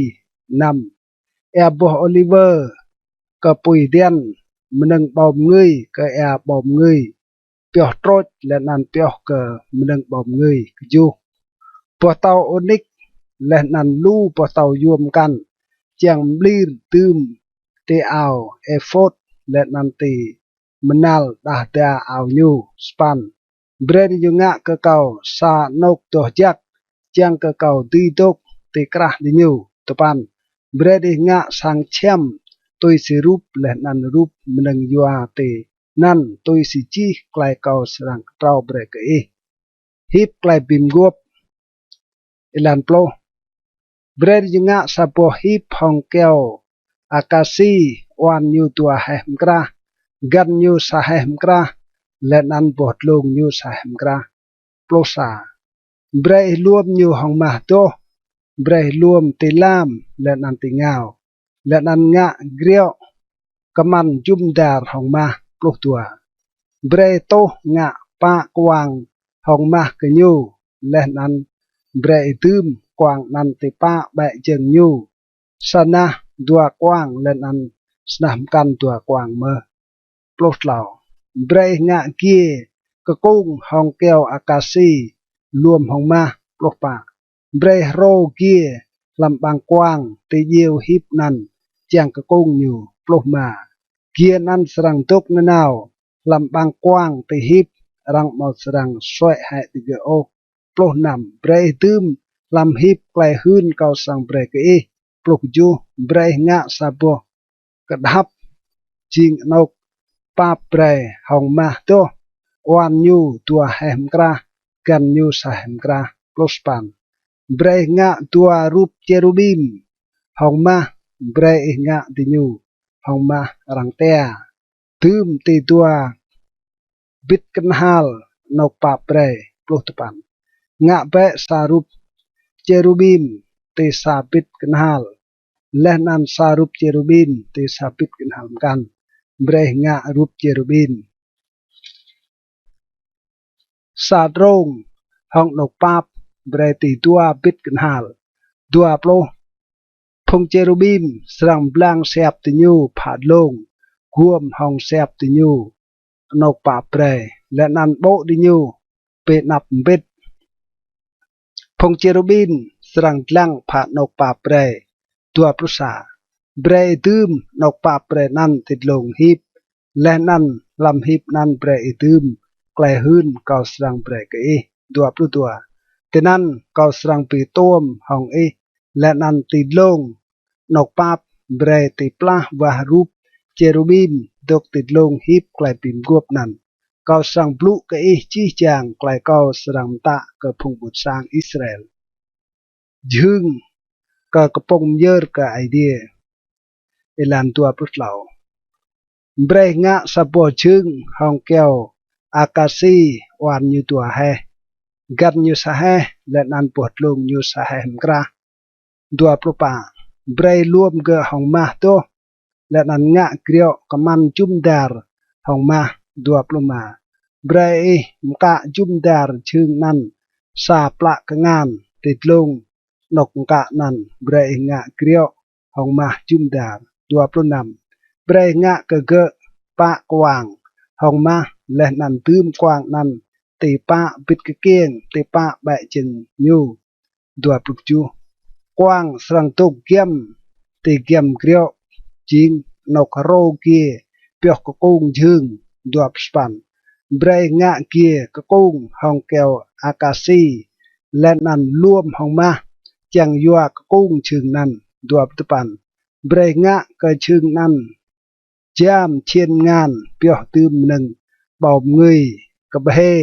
Năm. Êa boh ôliwơ kơ pui diăn, mnơ̆ng ƀâo mngưi kơ êa ƀâo mngưi, pioh trôč leh anăn pioh kơ mnơ̆ng ƀâo mngưi. Kjuh. Boh tâo ônik leh anăn lu boh tâo yuôm mkăn, čiăng mblir dưm ti ao êphôt leh anăn ti mnal đah da ao ñu. Sa păn. Brei diñu ngă kơ kâo sa anôk doh jăk čiăng kơ kâo dưi dôk ti krah diñu. Dua păn. Brei diih ngă sang čhiăm tui si rup leh anăn rup mnơ̆ng yua tinăn tui si jih klei kâo srăng ktrâo brei kơ ih. Hip klei bi mguôp. Êlan pluh. Brei diñu ngă sa boh hip hŏng kyâo akasi, uan ñu dua heh mkrah, găn ñu sa heh mkrah, leh anăn boh dlông ñu sa heh mkrah. Pluh sa. Brei ih luôm ñu hŏng mah doh, brei ih luôm ti lam leh anăn ti êngao, leh anăn ngă griŏ kmăn jŭm dar hŏng mah. Pluh dua. Brei ih tuh ngă pă kuang hŏng mah kơ ñu, leh anăn brei ih dưm kuang anăn ti pă ƀĕ jơ̆ng ñu. Sa nah dua kuang leh anăn sa nah mkăn dua kuang mơh. Pluh tlâo. Brei ih ngă giê kkung hŏng kyâo akasi luôm hŏng mah. Pluh pă. Brei ih hrô giê hlăm ƀăng kuang ti djiêu hip anăn čiăng kkung ñu. Pluh êma. Giê anăn srăng dôk nanao hlăm ƀăng kuang ti hip, arăng amâo srăng suê̆ hĕ digơ̆ ôh. Pluh năm. Brei ih dưm hlăm hip klei hưn kâo srăng brei kơ ih. Pluh kjuh, brei ngă sa boh kdhăp jing anôk pap brei hŏng mah doh, uan ñu dua heh mkrah, găn ñu sa heh mkrah. Pluh sa păn, brei ngă dua rup čêrubim hŏng mah, brei ih ngă diñu hŏng mah arăng tia. Dưm ti dua bĭt knhal anôk pap brei. Pluh dua păn, ngă bĕ sa rup čêrubim ti sa bĭt knhal, leh anăn sa rup čêrubim ti sa bĭt knhal mkăn. Brei ngă rup čêrubim sa drông hŏng anôk pap brei ti dua bĭt knhal. Dua pluh, phung čêrubim srăng mblang siap diñu phă dlông, guôm hŏng siap diñu anôk pap brei, leh anăn ƀô̆ diñu bi anăp mbĭt. Phung čêrubim srăng dlăng phă anôk pap brei. Dua pluh sa, brei ih dưm anôk pap brei anăn ti dlông hip, leh anăn hlăm hip anăn brei ih dưm klei hưn kâo srăng brei kơ ih. Dua pluh dua, tinăn kâo srăng bi tuôm hŏng ih, leh anăn ti dlông anôk pap brei ti plah wah rup čêrubim dôk ti dlông hip klei bi mguôp anăn. Kâo srăng blŭ kơ ih jih jang klei kâo srăng mtă kơ phung ƀuôn sang Israel jhưng kơ kpŭng myơr kơ Aê Diê. Êlan dua pluh tlâo, brei ngă sa boh jhưng hŏng kyâo akasi, uan ñu dua heh, găn ñu sa heh, leh anăn boh dlông ñu sa heh mkrah. Dua pluh pă, brei luôm gơ̆ hŏng mah doh, leh anăn ngă griŏ kman jŭm dar hŏng mah. Dua pluh êma, brei ih mkă jŭm dar jhưng anăn sa plă kngan, ti dlông anôk mkă anăn brei ih ngă griŏ hŏng mah jŭm dar. Dua pluh năm, brei ngă kơ gơ̆ pă kuang hŏng mah, leh anăn dưm kuang anăn ti pă bĭt kkiêng ti pă ƀĕ jơ̆ng ñu. Dua pluh kjuh, kuang srăng dôk giăm ti giăm griŏ, jing anôk hrô giê pioh kkung jhưng. Dua pluh sa păn, brei ngă giê kkung hŏng kyâo akasi, leh anăn luôm hŏng mah, čiăng yua kkung jhưng anăn. Dua pluh dua păn, brei ngă kơ jhưng anăn jam čhiên mngan pioh dưm mnơ̆ng ƀâo mngưi kbhê,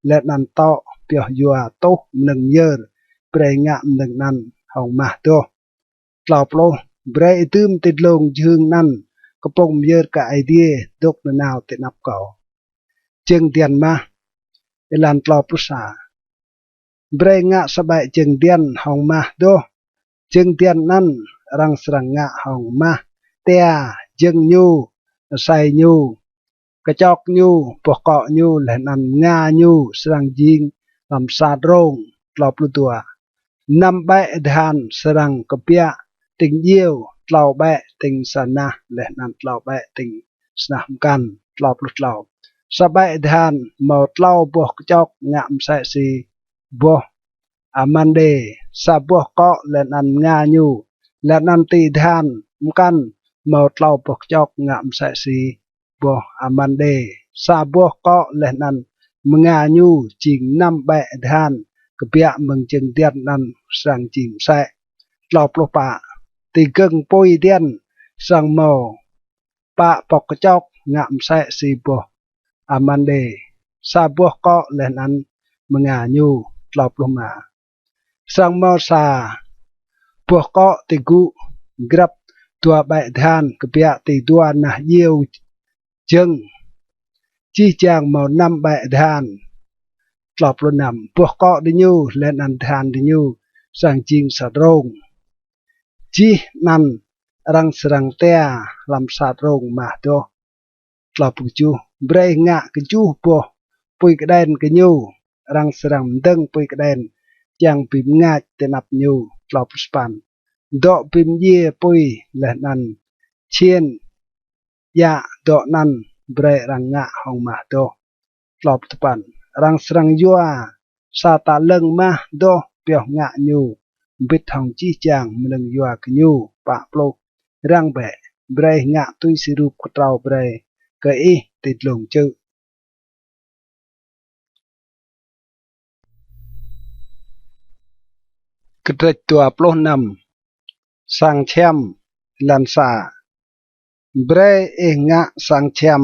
leh anăn tŏ pioh yua tuh mnơ̆ng myơr, brei ngă mnơ̆ng anăn hŏng mah doh. Tlâo pluh, brei ih dưm ti dlông jhưng anăn kpŭng myơr kơ Aê Diê dôk nanao ti anăp kâo. Jơ̆ng diăn mah. Êlan tlâo pluh sa, brei ngă sa ƀĕ jơ̆ng diăn hŏng mah doh. Jơ̆ng diăn anăn arăng srăng ngă hŏng mah tia, jơ̆ng ñu, asei ñu, kčok ñu, boh kŏ ñu, leh anăn mnga ñu srăng jing hlăm sa drông. Tlâo pluh dua, năm ƀĕ adhan srăng kbiă tĭng djiêu, tlâo ƀĕ tĭng sa nah, leh anăn tlâo ƀĕ tĭng sa nah mkăn. Tlâo pluh tlâo, sa ƀĕ adhan mâo tlâo boh kčok ngă msĕ si boh amandê, sa boh kŏ leh anăn mnga ñu, leh anăn ti adhan mkăn mâo tlâo boh kčok ngă msĕ si boh amandê, sa boh kŏ leh anăn mnga ñu, jing năm ƀĕ adhan kbiă mơ̆ng jơ̆ng diăn anăn srăng jing msĕ. Tlâo pluh pă, ti gơ̆ng pui diăn srăng mâo pă boh kčok ngă msĕ si boh amandê, sa boh kŏ leh anăn mnga ñu. Tlâo pluh êma, srăng mâo sa boh kŏ ti gŭ grăp dua ƀĕ adhan kbiă ti dua nah djiêu jơ̆ng, jih jang mâo năm ƀĕ adhan. Tlâo pluh năm, boh kŏ diñu leh anăn adhan diñu srăng jing sa drông, jih anăn arăng srăng tia hlăm sa drông mah doh. Tlâo pluh kjuh, brei ngă kjuh boh pui kđen kơ ñu, arăng srăng mdơ̆ng pui kđen čiăng bi mngač ti anăp ñu. Tlâo pluh sa păn, dŏ bi mdjiê pui leh anăn čhiên djă dŏ anăn brei arăng ngă hŏng mah doh. Tlâo pluh dua păn, arăng srăng yua sa talăng mah doh pioh ngă ñu, mbĭt hŏng jih jang mnơ̆ng yua kơ ñu. Pă pluh, răng bĕ, brei ngă tui si rup ktrâo brei kơ ih ti dlông čư̆. Kdrêč dua pluh năm. Sang čhiăm. Êlan sa. Brei ih ngă sang čhiăm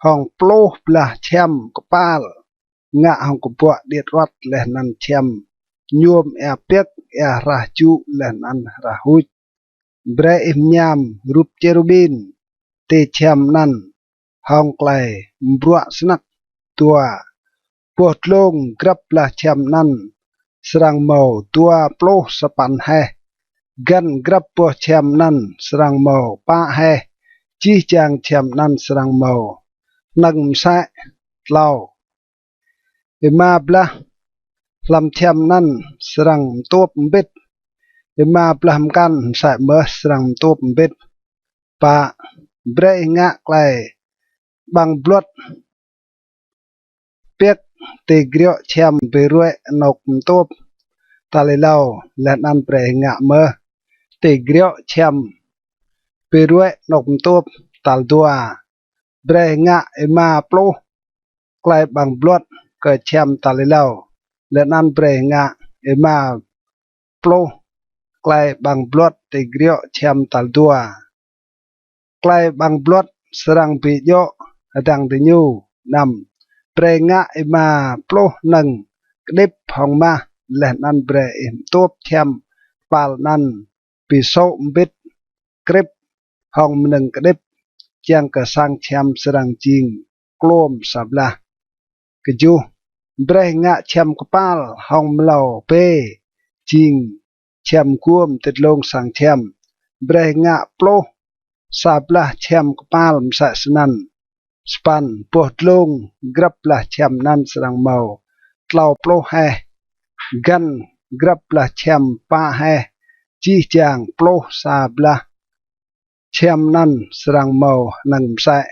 hŏng pluh blah čhiăm kpal ngă hŏng kbuă điêt ruăt leh anăn čhiăm ñuôm êa piơk, êa hrah jŭ leh anăn hrah huč. Brei ih mñam rup čêrubin ti čhiăm anăn hŏng klei mbruă snăk. Dua. Boh dlông grăp blah čhiăm anăn srăng mâo dua pluh sa păn heh, găn grăp boh čhiăm anăn srăng mâo pă heh, jih jang čhiăm anăn srăng mâo hnơ̆ng msĕ. Tlâo. Êma blah hlăm čhiăm anăn srăng mtuôp mbĭt, êma blah mkăn msĕ mơh srăng mtuôp mbĭt. Pă. Brei ih ngă klei ƀăng bluăt piơk ti griŏ čhiăm bi ruĕ anôk mtuôp tal êlâo, leh anăn brei ih ngă mơh ti griŏ čhiăm bi ruĕ anôk mtuôp tal dua. Brei ih ngă êma pluh klei ƀăng bluăt kơ čhiăm tal êlâo, leh anăn brei ih ngă êma pluh klei ƀăng bluăt ti griŏ čhiăm tal dua. Klei ƀăng bluăt srăng bi djŏ hdơ̆ng diñu. Năm. Brei ngă êma pluh hnơ̆ng kđĭp hŏng mah, leh anăn brei ih mtuôp čhiăm kpal anăn bi sô̆ mbĭt krĭp hŏng mnơ̆ng kđĭp, čiăng kơ sang čhiăm srăng jing kluôm sa blah. Kjuh. Brei ngă čhiăm kpal hŏng mlâo bê jing čhiăm guôm ti dlông sang čhiăm. Brei ngă pluh sa blah čhiăm kpal msĕ snăn. Sa păn. Boh dlông grăp blah čhiăm anăn srăng mâo tlâo pluh heh, găn grăp blah čhiăm pă heh, jih jang pluh sa blah čhiăm anăn srăng mâo hnơ̆ng msĕ.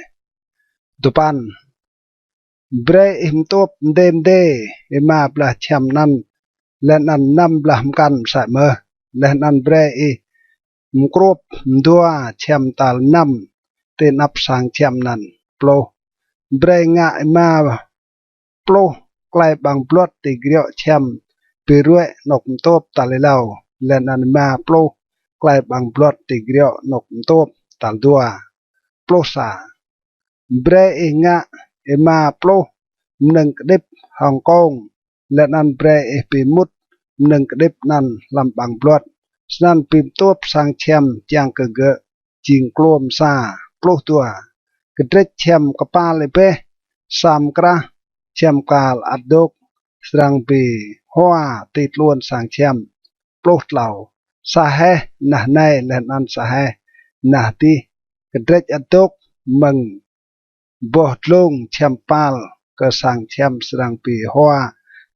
Dua păn. Brei ih mtuôp mdê mdê êma blah čhiăm anăn, leh anăn năm blah mkăn msĕ mơh, leh anăn brei ih mkruôp mdua čhiăm tal năm ti anăp sang čhiăm anăn. Pluh. Brei ngă êma pluh klei ƀăng bluăt ti griŏ čhiăm bi ruĕ anôk mtuôp tal êlâo, leh anăn êma pluh klei ƀăng bluăt ti griŏ anôk mtuôp tal dua. Pluh sa. Brei ih ngă êma pluh mnơ̆ng kđĭp hŏng kông, leh anăn brei ih bi mŭt mnơ̆ng kđĭp anăn hlăm ƀăng bluăt, snăn bi mtuôp sang čhiăm čiăng kơ gơ̆ jing kluôm sa. Pluh dua. Kdrêč čhiăm kpal êbeh sa mkrah, čhiăm kpal ăt dôk srăng bi hua ti tluôn sang čhiăm. Pluh tlâo. Sa heh nah anei leh anăn sa heh nah dih, kdrêč ăt dôk mơ̆ng boh dlông čhiăm kpal kơ sang čhiăm srăng bi hua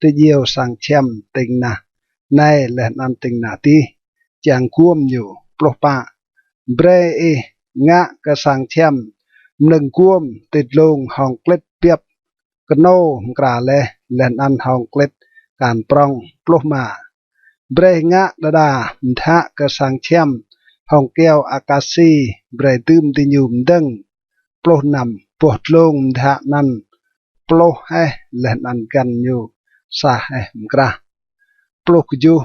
ti djiêu sang čhiăm tĭng nah anei leh anăn tĭng nah dih, čiăng guôm ñu. Pluh pă. Brei ih ngă kơ sang čhiăm mnơ̆ng guôm ti dlông hŏng klĭt biăp knô mkra leh, leh anăn hŏng klĭt kan prŏng. Pluh êma. Brei ih ngă đa đa mdhă kơ sang čhiăm hŏng kyâo akasi, brei dưm diñu mdơ̆ng. Pluh năm. Boh dlông mdhă anăn pluh heh leh anăn găn ñu sa heh mkrah. Pluh kjuh.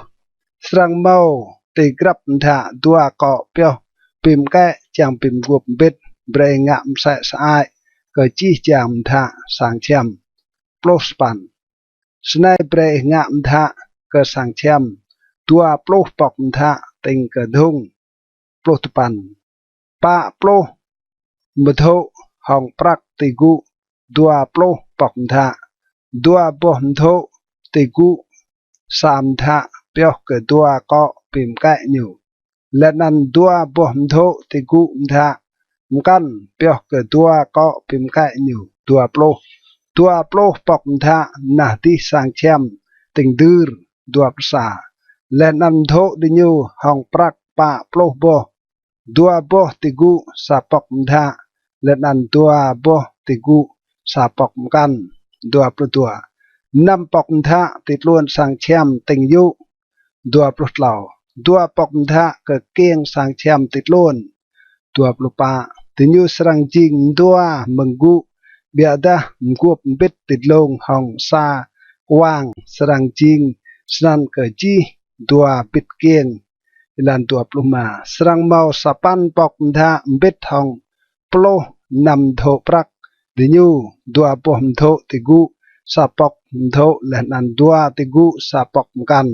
Srăng mâo ti grăp mdhă dua kŏ pioh bi mkĕ čiăng bi mguôp mbĭt, brei ih ngă msĕ sơăi kơ jih jang mdhă sang čhiăm. Pluh sa păn. Snei brei ih ngă mdhă kơ sang čhiăm: dua pluh pŏk mdhă tĭng kơ dhŭng. Pluh dua păn. Pă pluh mdhô̆ hŏng prăk ti gŭ dua pluh pŏk mdhă. Dua boh mdhô̆ ti gŭ sa mdhă pioh kơ dua kŏ bi mkĕ ñu, leh anăn dua boh mdhô̆ ti gŭ mdhă mkăn pioh kơ dua kŏ bi mkĕ ñu. Dua pluh. Dua pluh pŏk mdhă nah dih sang čhiăm tĭng dưr. Dua pluh sa. Leh anăn mdhô̆ diñu hŏng prăk pă pluh boh, dua boh ti gŭ sa pŏk mdhă, leh anăn dua boh ti gŭ sa pŏk mkăn. Dua pluh dua. Năm pŏk mdhă ti tluôn sang čhiăm tĭng yŭ. Dua pluh tlâo. Dua pŏk mdhă kơ kiêng sang čhiăm ti tluôn. Dua pluh pă. Diñu srăng jing mdua mơ̆ng gŭ, ƀiădah mguôp mbĭt ti dlông hŏng sa kwang srăng jing snăn kơ jih dua bĭt kiêng. Êlan dua pluh êma. Srăng mâo sa păn pŏk mdhă mbĭt hŏng pluh năm mdhô̆ prăk diñu, dua boh mdhô̆ ti gŭ sa pŏk mdhô̆ leh anăn dua ti gŭ sa pŏk mkăn.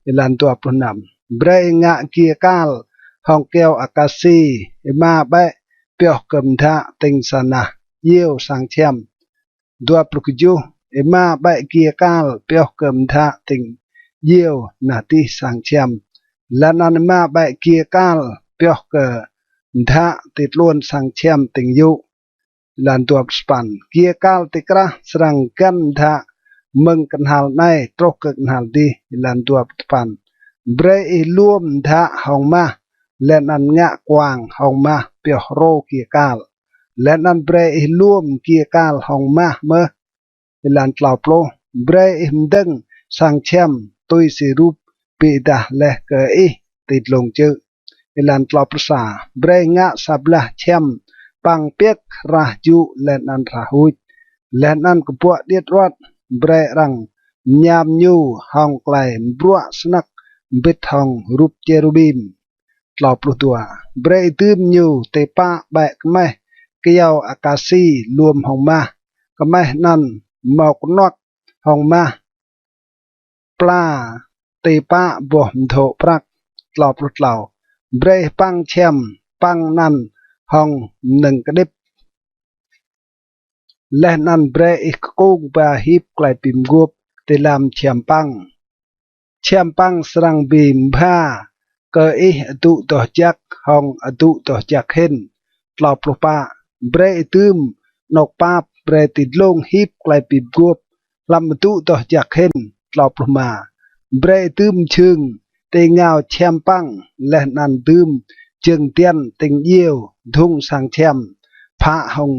Êlan dua pluh năm. Brei ih ngă giê kal hŏng kyâo akasi êma ƀĕ pioh kơ mdhă tĭng sa nah djiêu sang čhiăm. Dua pluh kjuh. Êma ƀĕ giê kal pioh kơ mdhă tĭng djiêu nah dih sang čhiăm, leh anăn êma ƀĕ giê kal pioh kơ mdhă ti tluôn sang čhiăm tĭng yŭ. Êlan dua pluh sa păn. Giê kal ti krah srăng găn mdhă mơ̆ng knhal anei truh kơ knhal dih. Êlan dua pluh sa păn. Brei ih luôm mdhă hŏng mah, leh anăn ngă kuang hŏng mah pioh hrô giê kal, leh anăn brei ih luôm giê kal hŏng mah mơh. Êlan tlâo pluh. Brei ih mdơ̆ng sang čhiăm tui si rup bi êdah leh kơ ih ti dlông čư̆. Êlan tlâo pluh sa. Brei ngă sa blah čhiăm păng piơk hrah jŭ leh anăn hrah huč, leh anăn kbuă điêt ruăt brei arăng mñam ñu hŏng klei mbruă snăk mbĭt hŏng rup čêrubim. Tlâo pluh dua. Brei ih dưm ñu ti pă ƀĕ kmeh kyâo akasi luôm hŏng mah. Kmeh anăn mâo knuăk hŏng mah pla ti pă boh mdhô̆ prăk. Tlâo pluh tlâo. Brei ih păng čhiăm păng anăn hŏng mnơ̆ng kđĭp, leh anăn brei ih kkung ba hip klei bi mguôp ti lăm čhiăm păng. Čhiăm păng srăng bi mbha kơ ih adŭ doh jăk hŏng adŭ doh jăk hĭn. Tlâo pluh pă. Brei ih dưm anôk pap brei ti dlông hip klei bi mguôp hlăm adŭ doh jăk hĭn. Tlâo pluh êma. Brei ih dưm jhưng ti êngao čhiăm păng, leh anăn dưm jơ̆ng diăn tĭng djiêu dhŭng sang čhiăm phă hŏng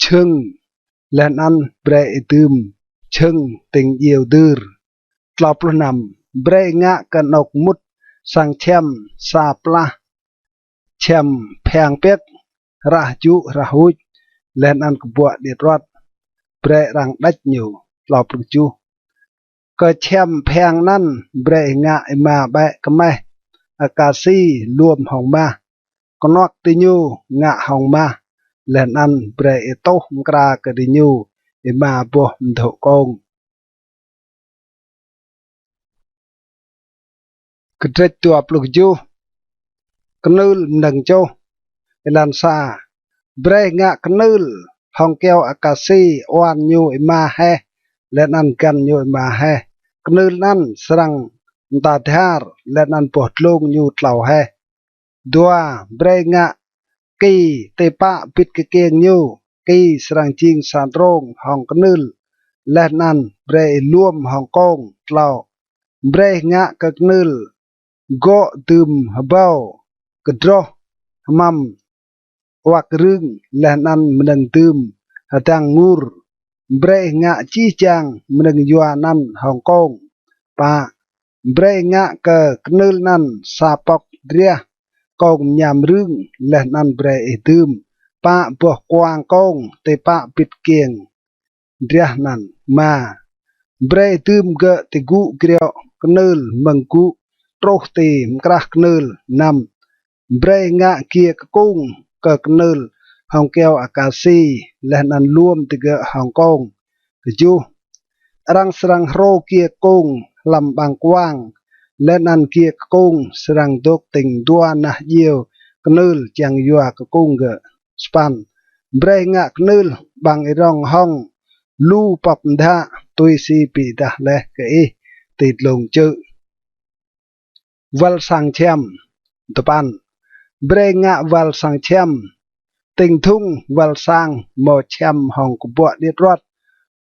jhưng, leh anăn brei ih dưm jhưng tĭng djiêu dưr. Tlâo pluh năm. Brei ih ngă kơ anôk mŭt sang čhiăm sa plah čhiăm phiăng piơk, hrah jŭ hrah huč, leh anăn kbuă điêt ruăt brei arăng đĕč ñu. Tlâo pluh kjuh. Kơ čhiăm phiăng anăn brei ih ngă êma ƀĕ kmeh akasi luôm hŏng mah. Knuăk diñu ngă hŏng mah, leh anăn brei ih tuh mkra kơ diñu êma boh mdhô̆ kông. Kdrêč dua pluh kjuh. Knưl mnơ̆ng čuh. Êlan sa. Brei ih ngă knưl hŏng kyâo akasi, uan ñu êma heh, leh anăn găn ñu êma heh. Knưl anăn srăng mta dhar, leh anăn boh dlông ñu tlâo heh. Dua. Brei ih ngă ki ti pă bĭt kkiêng ñu. Ki srăng jing sa trông hŏng knưl, leh anăn brei ih luôm hŏng kông. Tlâo. Brei ih ngă kơ knưl gŏ dưm hbâo, kdroh, hmăm, uăk rưng, leh anăn mnơ̆ng dưm hdăng ngur. Brei ih ngă jih jang mnơ̆ng yua anăn hŏng kông. Pă. Brei ih ngă kơ knưl anăn sa pŏk driah kông mñam rưng, leh anăn brei ih dưm pă boh kuang kông ti pă bĭt kkiêng driah anăn. Êma. Brei ih dưm gơ̆ ti gŭ griŏ knưl mơ̆ng gŭ truh ti mkrah knưl. Năm. Brei ih ngă giê kkung kơ knưl hŏng kyâo akasi, leh anăn luôm digơ̆ hŏng kông. Kjuh. Arăng srăng hrô giê kkung hlăm ƀăng kuang, leh anăn giê kkung srăng dôk tĭng dua nah djiêu knưl čiăng yua kkung gơ̆. Sa păn. Brei ih ngă knưl ƀăng êrŏng hŏng lu pŏk mdhă tui si bi êdah leh kơ ih ti dlông čư̆. Wăl sang čhiăm. Dua păn. Brei ih ngă wăl sang čhiăm tĭng dhŭng wăl sang mâo čhiăm hŏng kbuă điêt ruăt.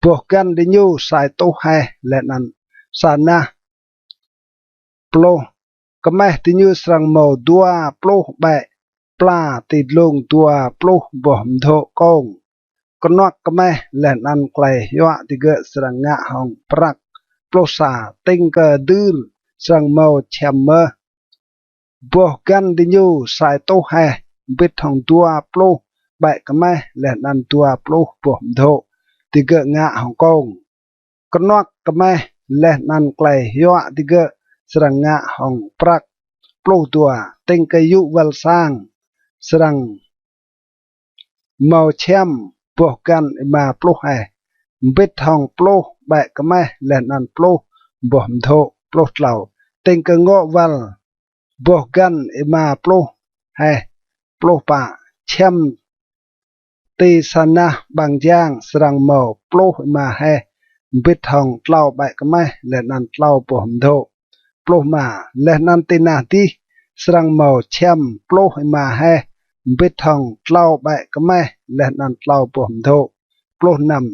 Boh găn diñu sa êtuh heh leh anăn sa nah pluh. Kmeh diñu srăng mâo dua pluh ƀĕ pla ti dlông dua pluh boh mdhô̆ kông. Knuăk kmeh leh anăn klei hyuă digơ̆ srăng ngă hŏng prăk. Pluh sa. Tĭng kơ dưr srăng mâo čhiăm mơh. Boh găn diñu sa êtuh heh, mbĭt hŏng dua pluh ƀĕ kmeh leh anăn dua pluh boh mdhô̆ digơ̆ ngă hŏng kông. Knuăk kmeh leh anăn klei hyuă digơ̆ srăng ngă hŏng prăk. Pluh dua, tĭng kơ yŭ wăl sang srăng mâo čhiăm boh găn êma pluh heh, mbĭt hŏng pluh ƀĕ kmeh leh anăn pluh boh mdhô̆. Pluh tlâo, tĭng kơ ngŏ wăl boh găn êma pluh heh. Pluh pă, čhiăm ti sa nah ƀăng jang srăng mâo pluh êma heh, mbĭt hŏng tlâo ƀĕ kmeh leh anăn tlâo boh mdhô̆. Pluh êma, leh anăn ti nah dih srăng mâo čhiăm pluh êma heh, mbĭt hŏng tlâo ƀĕ kmeh leh anăn tlâo boh mdhô̆. Pluh năm,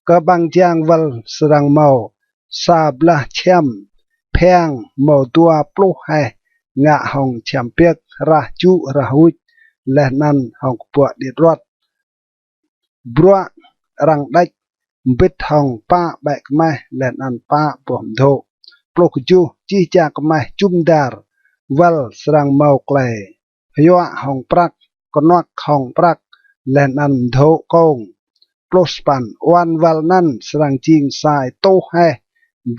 kơ ƀăng jang wăl srăng mâo sa blah čhiăm phiang mâo dua pluh heh, ngă hŏng čhiăm piơk, hrah jŭ, hrah huč, leh anăn hŏng kbuă điêt ruăt. Bruă arăng đêč mbĭt hŏng pă ƀĕ kmeh leh anăn pă boh mdhô̆. Pluh kjuh, jih jang kmeh jŭm dar wăl srăng mâo klei hyuă hŏng prăk, knuăk hŏng prăk, leh anăn mdhô̆ kông. Pluh sa păn, uan wăl anăn srăng jing sa êtuh heh,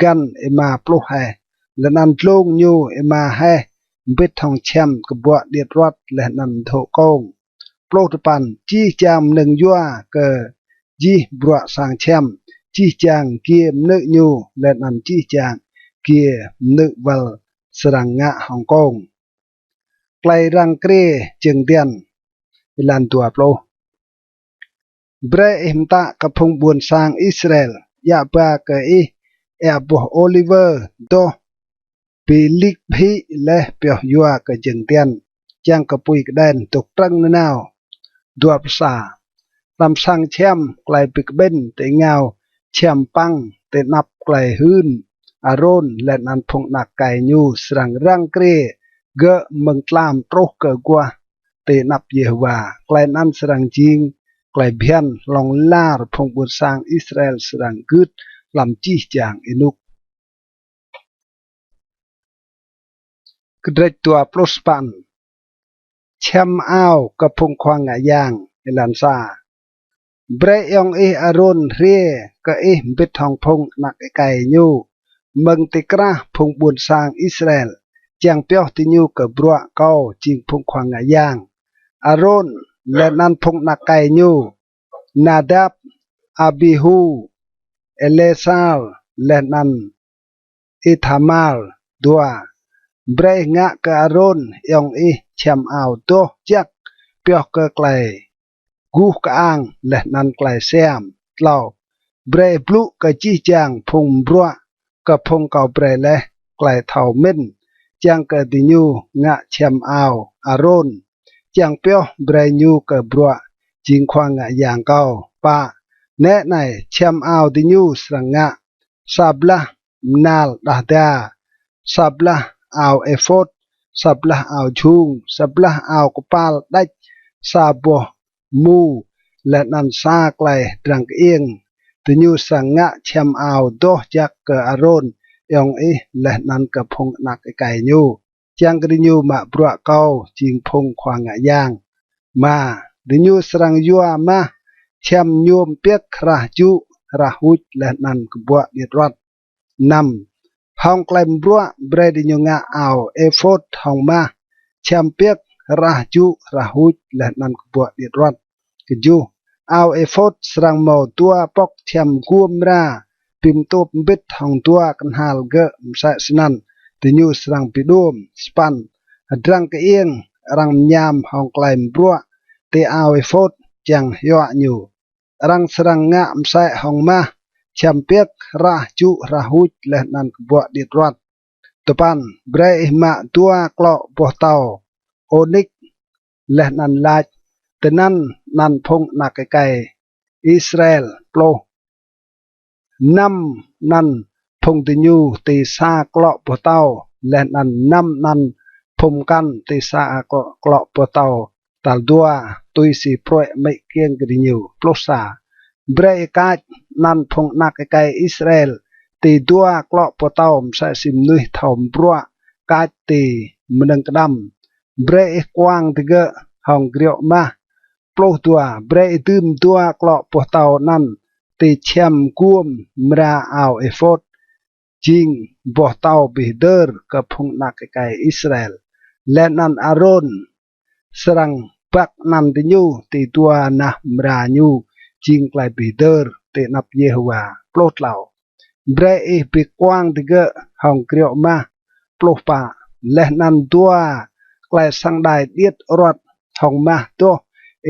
găn êma pluh heh, leh anăn dlông ñu êma heh, mbĭt hŏng čhiăm kbuă điêt ruăt leh anăn mdhô̆ kông. Pluh dua păn, jih jang mnơ̆ng yua kơ jih bruă sang čhiăm, jih jang giê mnư̆ ñu, leh anăn jih jang giê mnư̆ wăl srăng ngă hŏng kông. Klei răng kriê jơ̆ng diăn. Êlan dua pluh. Brei ih mtă kơ phung ƀuôn sang Israel, djă ba kơ ih êa boh ôliwơ doh bi lik bhĭ leh pioh yua kơ jơ̆ng diăn, čiăng kơ pui kđen dôk trơ̆ng nanao. Dua pluh sa. Hlăm sang čhiăm klei bi kƀĭn ti êngao čhiăm păng ti anăp klei hưn, Arôn leh anăn phung anak êkei ñu srăng răng kriê gơ̆ mơ̆ng tlam truh kơ aguah ti anăp Yêhôwa. Klei anăn srăng jing klei bhiăn hlŏng lar phung ƀuôn sang Israel srăng gưt hlăm jih jang ênuk. Kdrêč dua pluh sa păn. Čhiăm ao kơ phung khua ngă yang. Êlan sa. Brei ayŏng ih Arôn hriê kơ ih mbĭt hŏng phung anak êkei ñu mơ̆ng ti krah phung ƀuôn sang Israel, čiăng pioh diñu kơ bruă kâo jing phung khua ngă yang. Arôn leh anăn phung anak êkei ñu, Nadap, Abihu, Êlêsar, leh anăn Ithamar. Dua. Brei ngă kơ Arôn ayŏng ih čhiăm ao doh jăk pioh kơ klei guh kơang leh anăn klei siam. Tlâo. Brei blŭ kơ jih jang phung mbruă kơ phung kâo brei leh klei thâo mĭn, čiăng kơ diñu ngă čhiăm ao Arôn, čiăng pioh brei ñu kơ bruă jing khua ngă yang kâo. Pă. Nĕ anei, čhiăm ao diñu srăng ngă: sa blah mnal đah da, sa blah ao êphôt, sa blah ao jhung, sa blah ao kpal đêč, sa boh mu, leh anăn sa klei hdrăng kơiêng. Diñu srăng ngă čhiăm ao doh jăk kơ Arôn ayŏng ih leh anăn kơ phung anak êkei ñu, čiăng kơ diñu mă bruă kâo jing phung khua ngă yang. Êma. Diñu srăng yua mah čhiăm ñuôm piơk, hrah jŭ, hrah huč, leh anăn kbuă điêt ruăt. Năm. Hŏng klei mbruă brei diñu ngă ao êphôt hŏng mah, čhiăm piơk, hrah jŭ, hrah huč, leh anăn kbuă điêt ruăt. Kjuh. Ao êphôt srăng mâo dua pŏk čhiăm guôm mra bi mtuôp mbĭt hŏng dua knhal gơ̆, msĕ snăn diñu srăng bi đuôm. Sa păn. Hdrăng kơiêng arăng mñam hŏng klei mbruă ti ao êphôt čiăng hyuă ñu. Arăng srăng ngă msĕ hŏng mah, čhiăm piơk, hrah jŭ, hrah huč, leh anăn kbuă điêt ruăt. Dua păn. Brei ih mă dua klŏ boh tâo ônik leh anăn lač: Tinăn anăn phung anak êkei Israel. Pluh. Năm anăn phung diñu ti sa klŏ boh tâo, leh anăn năm anăn phung mkăn ti sa klŏ, klŏ boh tâo tal dua, tui si pruê̆ amĭ kkiêng kơ diñu. Pluh sa. Brei ih kač anăn phung anak êkei Israel ti dua klŏ boh tâo, msĕ si mnuih thâo mbruă kač ti mnơ̆ng kđăm. Brei ih kuang digơ̆ hŏng griŏ mah. Pluh dua. Brei ih dưm dua klŏ boh tâo anăn ti čhiăm guôm mra ao êphôt, jing boh tâo bi hdơr kơ phung anak êkei Israel. leh anăn Arôn srăng băk anăn diñu ti dua nah mra ñu jing klei bi hdơr ti anăp Yêhôwa. Pluh tlâo. Brei ih bi kuang digơ̆ hŏng griŏ mah. Pluh pă. Leh anăn dua klei săng đai điêt aruăt hŏng mah doh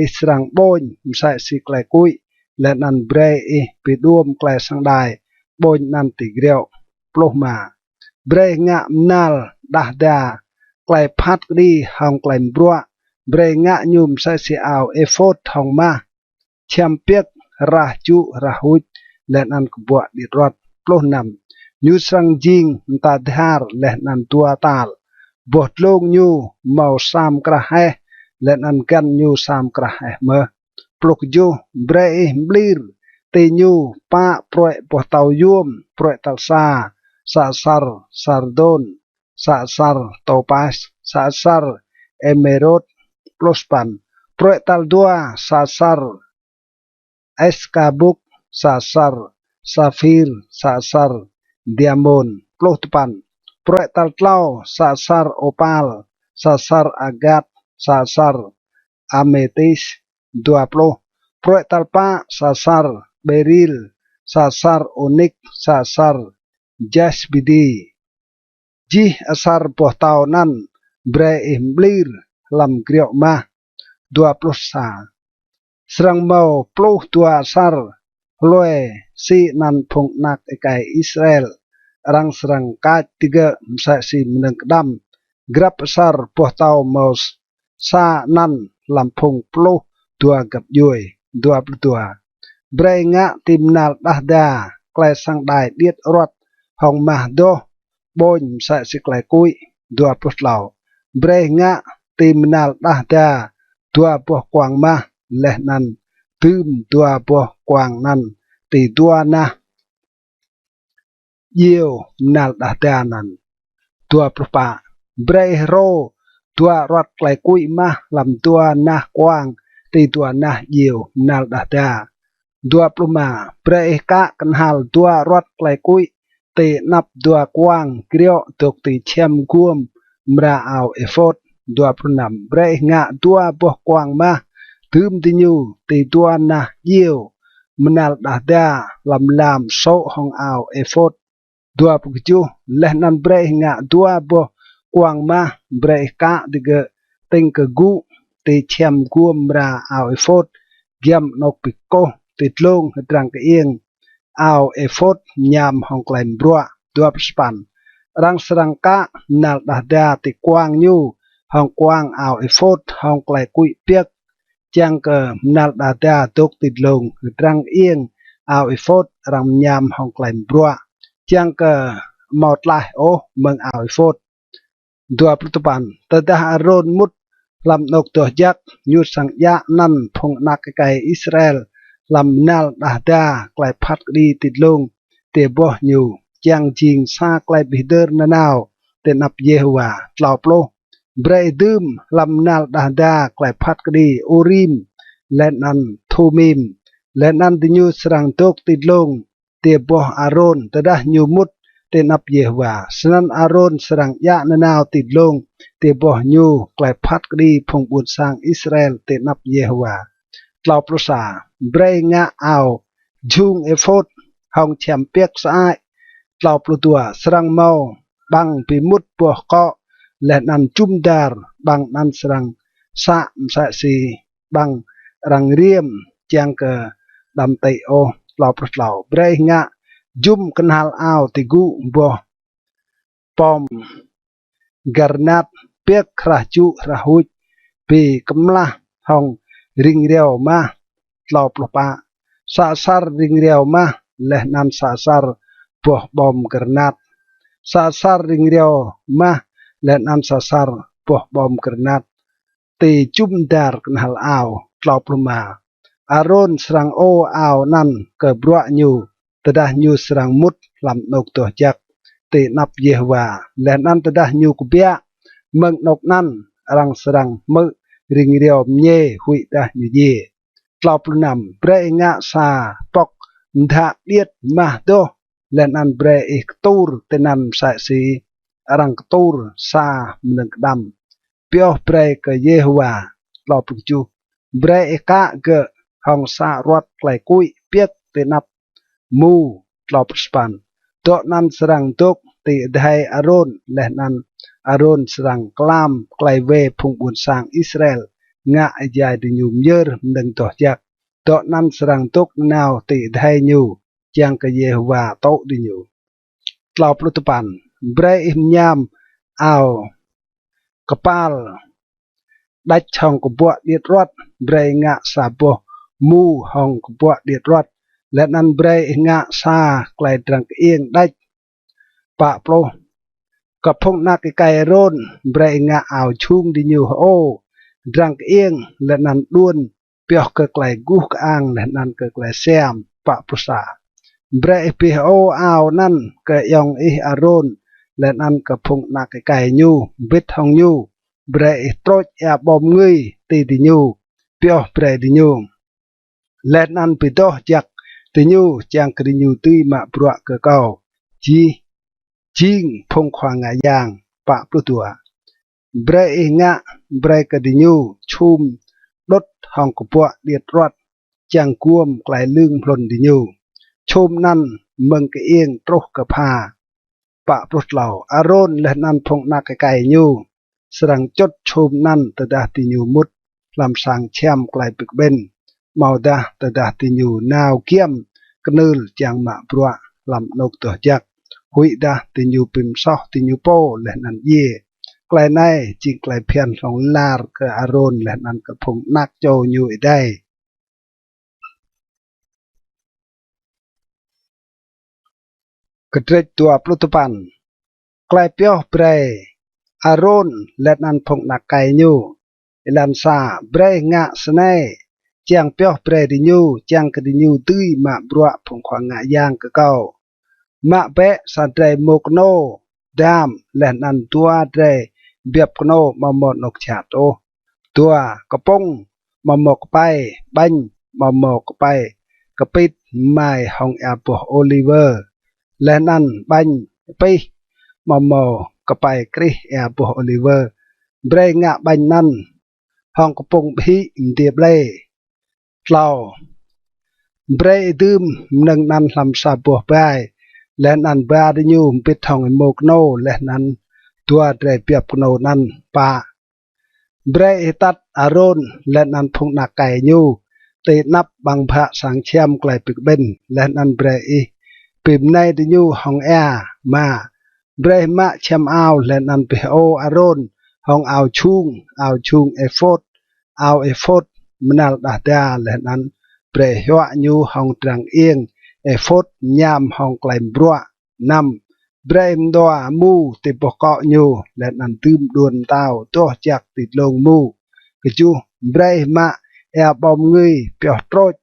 ih srăng ƀôñ msĕ si klei kuĭ, leh anăn brei ih bi đuôm klei săng đai ƀôñ anăn ti griŏ. Pluh êma. Brei ngă mnal đah da klei phat kđi hŏng klei mbruă, brei ngă ñu msĕ si ao êphôt hŏng mah, čhiăm piơk, hrah jŭ, hrah huč, leh anăn kbuă điêt aruăt. Pluh năm. Ñu srăng jing mta dhar leh anăn dua tal. Boh dlông ñu mâo sa mkrah heh, leh anăn găn ñu sa mkrah heh mơh. Pluh kjuh. Brei ih mblir ti ñu pă pruê̆ boh tâo yuôm: pruê̆ tal sa, sa asăr sardôn, sa asăr tôpas, sa asăr êmêrôt. Pluh sa păn. Pruê̆ tal dua, sa asăr êskabuk, sa asăr saphir, sa asăr diamôn. Pluh dua păn. Pruê̆ tal tlâo, sa asăr ôpal, sa asăr agat, sa asăr amêtis. Dua pluh. Pruê̆ tal pă, sa asăr beril, sa asăr ônik, sa asăr jasbidi. Jih asăr boh tâo anăn brei ih mblir hlăm griŏ mah. Dua pluh sa. Srăng mâo pluh dua asăr hlue si anăn phung anak êkei Israel, arăng srăng kač digơ̆ msĕ si mnơ̆ng kđăm. Grăp asăr boh tâo mâo sa anăn hlăm phung pluh dua găp djuê. Dua pluh dua. Brei ngă ti mnal đah da klei săng đai điêt aruăt hŏng mah doh ƀôñ msĕ si klei kuĭ. Dua pluh tlâo. Brei ngă ti mnal đah da dua boh kuang mah, leh anăn dưm dua boh kuang anăn ti dua nah djiêu mnal đah da anăn. Dua pluh pă. Brei ih hrô dua aruăt klei kuĭ mah hlăm dua nah kuang ti dua nah djiêu mnal đah da. Dua pluh êma. Brei ih kă knhal dua aruăt klei kuĭ ti anăp dua kuang griŏ dôk ti čhiăm guôm mra ao êphôt. Dua pluh năm. Brei ih ngă dua boh kuang mah, dưm diñu ti dua nah djiêu mnal đah da hlăm lam sô̆ hŏng ao êphôt. Dua pluh kjuh. Leh anăn brei ih ngă dua boh kuang mah, brei ih kă digơ̆ tĭng kơ gŭ ti čhiăm guôm mra ao êphôt, giăm anôk bi kkuh ti dlông hdrăng kơiêng ao êphôt mñam hŏng klei mbruă. Dua pluh sa păn. Arăng srăng kă mnal đah da ti kuang ñu hŏng kuang ao êphôt hŏng klei kuĭ piơk, čiăng kơ mnal đah da dôk ti dlông hdrăng kơiêng ao êphôt arăng mñam hŏng klei mbruă, čiăng kơ amâo tlaih ôh mơ̆ng ao êphôt. Dua pluh dua păn. Tơdah Arôn mŭt hlăm anôk doh jăk, ñu srăng djă anăn phung anak êkei Israel hlăm mnal đah da klei phat kđi ti dlông tiê boh ñu, čiăng jing sa klei bi hdơr nanao ti anăp Yêhôwa. Tlâo pluh. Brei dưm hlăm mnal đah da klei phat kđi Urim leh anăn Thumim, leh anăn diñu srăng dôk ti dlông tiê boh Arôn tơdah ñu mŭt ti anăp Yêhôwa. Snăn Arôn srăng djă nanao ti dlông tiê boh ñu klei phat kđi phung ƀuôn sang Israel ti anăp Yêhôwa. Tlâo pluh sa. Brei ngă ao jhung êphôt hŏng čhiăm piơk sơăi. Tlâo pluh dua. Srăng mâo ƀăng bi mŭt boh kŏ leh anăn jŭm dar, ƀăng anăn srăng să msĕ si ƀăng arăng riêm, čiăng kơ đăm tĭ ôh. Tlâo pluh tlâo. Brei ngă jŭm knhal ao ti gŭ boh pom garnat, piơk, hrah jŭ, hrah huč, bi kmlah hŏng ring riâo mah. Tlâo pluh pă. Sa asăr ring riâo mah leh anăn sa asăr boh pom garnat, sa asăr ring riâo mah leh anăn sa asăr boh pom garnat ti jŭm dar knhal ao. Tlâo pluh êma. Arôn srăng ô ao anăn kơ bruă ñu tơdah ñu srăng mŭt hlăm anôk doh jăk ti anăp Yêhôwa, leh anăn tơdah ñu kbiă mơ̆ng anôk anăn, arăng srăng hmư̆ ring riâo mñê huĭdah ñu djiê. Tlâo pluh năm. Brei ih ngă sa pŏk mdhă điêt mah doh, leh anăn brei ih ktur tinăn msĕ si arăng ktur sa mnơ̆ng kđăm. pioh brei kơ Yêhôwa. Tlâo pluh kjuh. Brei ih kă gơ̆ hŏng sa aruăt klei kuĭ piơk ti anăp mu. Tlâo pluh sa păn. Dŏ anăn srăng dôk ti adhei Arôn, leh anăn Arôn srăng klam klei wê phung ƀuôn sang Israel ngă êjai diñu myơr mnơ̆ng doh jăk. Dŏ anăn srăng dôk nanao ti adhei ñu, čiăng kơ Yêhôwa tŭ diñu. Tlâo pluh dua păn. Brei ih mñam ao kpal đač hŏng kbuă điêt aruăt, brei ngă sa boh mu hŏng kbuă điêt aruăt, leh anăn brei ih ngă sa klei drăng kơiêng đač. Pă pluh. Kơ phung anak êkei Arôn, brei ih ngă ao jhung diñu hơô drăng kơiêng, leh anăn đuôn pioh kơ klei guh kơang leh anăn kơ klei siam. Pă pluh sa. Brei ih bi hơô ao anăn kơ ayŏng ih Arôn, leh anăn kơ phung anak êkei ñu mbĭt hŏng ñu. Brei ih trôč êa ƀâo mngưi ti diñu, pioh brei diñu, leh anăn bi doh jăk diñu, čiăng kơ diñu dưi mă bruă kơ kâo, jih jing phung khua ngă yang. Pă pluh dua. Brei ih ngă brei kơ diñu čhum đŭt hŏng kbuă điêt aruăt, čiăng guôm klei lưng hlŭn diñu. Čhum anăn mơ̆ng kơiêng truh kơ pha. Pă pluh tlâo. Arôn leh anăn phung anak êkei ñu srăng čŭt čhum anăn tơdah diñu mŭt hlăm sang čhiăm klei bi kƀĭn, amâodah tơdah diñu nao giăm knưl čiăng mă bruă hlăm anôk doh jăk, huĭdah diñu bi msoh diñu pô leh anăn djiê. Klei anei jing klei bhiăn hlŏng lar kơ Arôn leh anăn kơ phung anak čô ñu êdei. Kdrêč dua pluh dua păn. Klei pioh brei Arôn leh anăn phung anak êkei ñu. Êlan sa. Brei ngă snei čiăng pioh brei diñu, čiăng kơ diñu dưi mă bruă phung khua ngă yang kơ kâo. Mă bĕ sa drei êmô knô dam, leh anăn dua drei biăp knô amâo mâo anôk jhat ôh, dua kpŭng amâo mâo kpei, ƀañ amâo mâo kpei kpit mai hŏng êa boh ôliwơ, leh anăn ƀañ pih amâo mâo kpei krih êa boh ôliwơ. Brei ngă ƀañ anăn hŏng kpŭng ƀhĭ mdiê ƀlê. Tlâo. Brei ih dưm mnơ̆ng anăn hlăm sa boh bai, leh anăn ba diñu mbĭt hŏng êmô knô leh anăn dua drei biăp knô anăn. Pă. Brei ih atăt Arôn leh anăn phung anak êkei ñu ti anăp ƀăng bhă sang čhiăm klei bi kƀĭn, leh anăn brei ih bi mnei diñu hŏng êa. Êma. Brei ih mă čhiăm ao leh anăn bi hơô Arôn hŏng ao jhung, ao jhung êphôt, ao êphôt mnal đah da, leh anăn brei ih huă ñu hŏng drăng kơiêng êphôt mñam hŏng klei mbruă. Năm. Brei ih mdua mu ti boh kŏ ñu, leh anăn dưm đuôn mtao doh jăk ti dlông mu. Kjuh. Brei ih mă êa ƀâo mngưi pioh trôč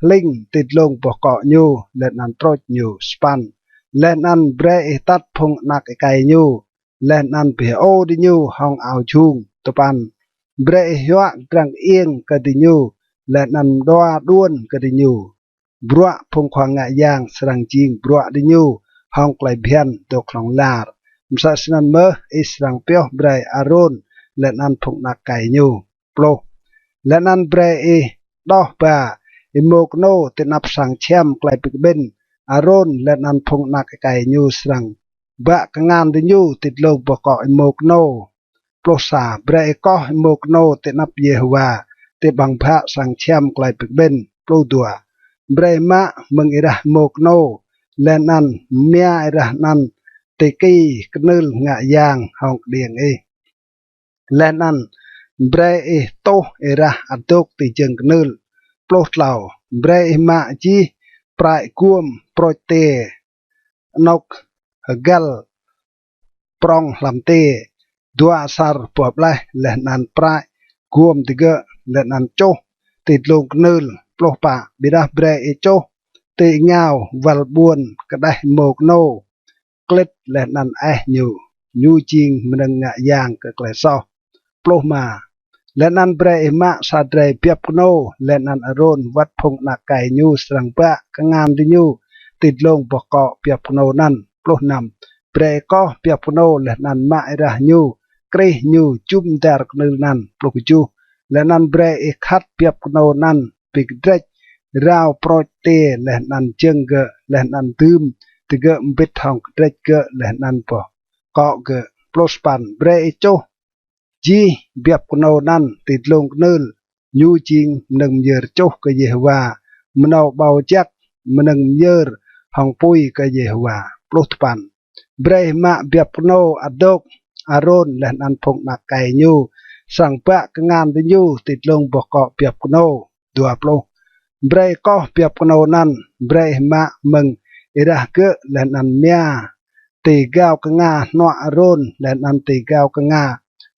hling ti dlông boh kŏ ñu, leh anăn trôč ñu. Sa păn. Leh anăn brei ih atăt phung anak êkei ñu, leh anăn bi hơô diñu hŏng ao jhung. Dua păn. Brei ih huă drăng kơiêng kơ diñu, leh anăn mdua đuôn kơ diñu. Bruă phung khua ngă yang srăng jing bruă diñu hŏng klei bhiăn dôk hlŏng lar. Msĕ snăn mơh ih srăng pioh brei Arôn leh anăn phung anak êkei ñu. Pluh. Leh anăn brei ih đoh ba êmô knô ti anăp sang čhiăm klei bi kƀĭn. Arôn leh anăn phung anak êkei ñu srăng bă kngan diñu ti dlông boh kŏ êmô knô. Pluh sa. Brei ih koh êmô knô ti anăp Yêhôwa ti ƀăng bhă sang čhiăm klei bi kƀĭn. Pluh dua. Brei ih mă mơ̆ng êrah êmô knô, leh anăn mia êrah anăn ti ki knưl ngă yang hŏng kđiêng ih, leh anăn brei ih tuh êrah ăt dôk ti jơ̆ng knưl. Pluh tlâo. Brei ih mă jih prăi guôm prôč tiê, anôk hgăl prŏng hlăm tiê, dua asăr boh ƀleh, leh anăn prăi guôm digơ̆, leh anăn čuh ti dlông knưl. Pluh pă. Ƀiădah brei ih čuh ti êngao wăl ƀuôn kđeh êmô knô klĭt leh anăn êh ñu, ñu jing mnơ̆ng ngă yang kơ klei soh. Pluh êma. Leh anăn brei ih mă sa drei biăp knô, leh anăn Arôn wăt phung anak êkei ñu srăng bă kngan diñu ti dlông boh kŏ biăp knô anăn. Pluh năm. Brei ih koh biăp knô leh anăn mă êrah ñu krih ñu jŭm dar knưl anăn. Pluh kjuh. Leh anăn brei ih khăt biăp knô anăn bi kdrêč rao prôč ti leh anăn jơ̆ng gơ̆, leh anăn dưm digơ̆ mbĭt hŏng kdrêč gơ̆ leh anăn boh kŏ gơ̆. Pluh sa păn. Brei ih čuh jih biăp knô anăn ti dlông knưl, ñu jing mnơ̆ng myơr čuh kơ Yêhôwa, mnâo ƀâo jăk, mnơ̆ng myơr hŏng pui kơ Yêhôwa. Pluh dua păn. Brei ih mă biăp knô ăt dôk Arôn leh anăn phung anak êkei ñu, srăng bă kngan diñu ti dlông boh kŏ biăp knô. Dua pluh. Brei ih koh biăp knô anăn, brei ih mă mơ̆ng êrah gơ̆ leh anăn mia ti gao knga hnuă Arôn leh anăn ti gao knga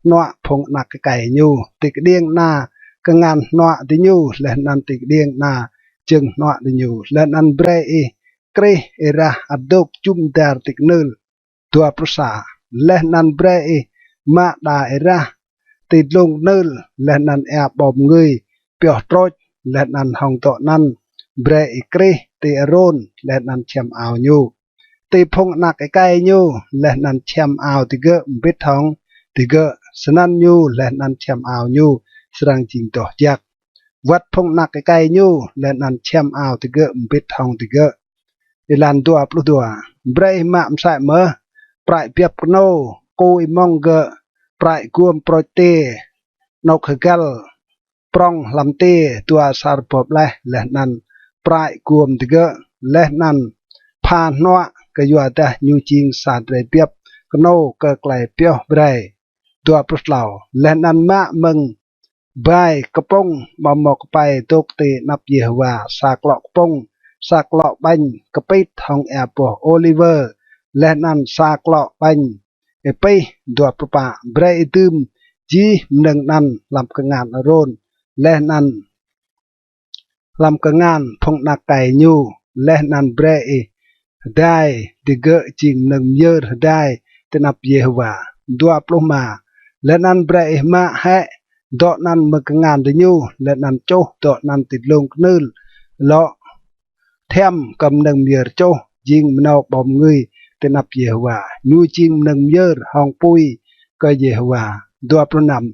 hnuă phung anak êkei ñu, ti kđiêng ana kngan hnuă diñu leh anăn ti kđiêng ana jơ̆ng hnuă diñu, leh anăn brei ih krih êrah ăt dôk jŭm dar ti knưl. Dua pluh sa. Leh anăn brei ih mă đa êrah ti dlông knưl leh anăn êa ƀâo mngưi pioh trôč, leh anăn hŏng dŏ anăn brei ih krih ti Arôn leh anăn čhiăm ao ñu, ti phung anak êkei ñu leh anăn čhiăm ao digơ̆ mbĭt hŏng digơ̆. Snăn ñu leh anăn čhiăm ao ñu srăng jing doh jăk, wăt phung anak êkei ñu leh anăn čhiăm ao digơ̆ mbĭt hŏng digơ̆. Êlan dua pluh dua. Brei ih mă msĕ mơh prăi biăp knô ku êmŏng gơ̆, prăi guôm prôč ti, anôk hgăl prŏng hlăm ti dua asăr boh ƀleh, leh anăn prăi guôm digơ̆, leh anăn pha hnuă, kyuadah ñu jing sa drei biăp knô kơ klei pioh brei. Dua pluh tlâo. Leh anăn mă mơ̆ng bai kpŭng amâo mâo kpei dôk ti anăp Yêhôwa, sa klŏ kpŭng, sa klŏ ƀañ kpit hŏng êa boh ôliwơ, leh anăn sa klŏ ƀañ êpih. Dua pluh pă. Brei ih dưm jih mnơ̆ng anăn hlăm kngan Arôn leh anăn hlăm kngan phung anak êkei ñu, leh anăn brei ih hdai digơ̆ jing mnơ̆ng myơr hdai ti anăp Yêhôwa. Dua pluh êma. Leh anăn brei ih mă hĕ dŏ anăn mơ̆ng kngan diñu, leh anăn čuh dŏ anăn ti dlông knưl, lŏ thiăm kơ mnơ̆ng myơr čuh, jing mnâo ƀâo mngưi ti anăp Yêhôwa, ñu jing mnơ̆ng myơr hŏng pui kơ Yêhôwa. Dua pluh năm.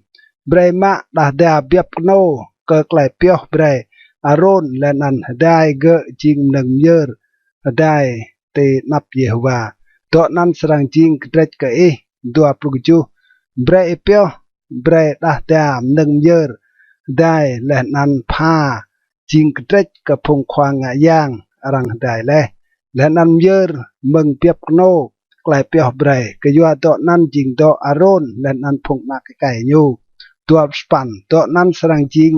Brei mă đah da biăp knô kơ klei pioh brei Arôn leh anăn hdai gơ̆ jing mnơ̆ng myơr hdai ti anăp Yêhôwa, dŏ anăn srăng jing kdrêč kơ ih. Dua pluh kjuh. Brei ih pioh brei đah da mnơ̆ng myơr hdai leh anăn pha jing kdrêč kơ phung khua ngă yang arăng hdai leh, leh anăn myơr mơ̆ng biăp knô klei pioh brei, kyua dŏ anăn jing dŏ Arôn leh anăn phung anak êkei ñu. Dua pluh sa păn. Dŏ anăn srăng jing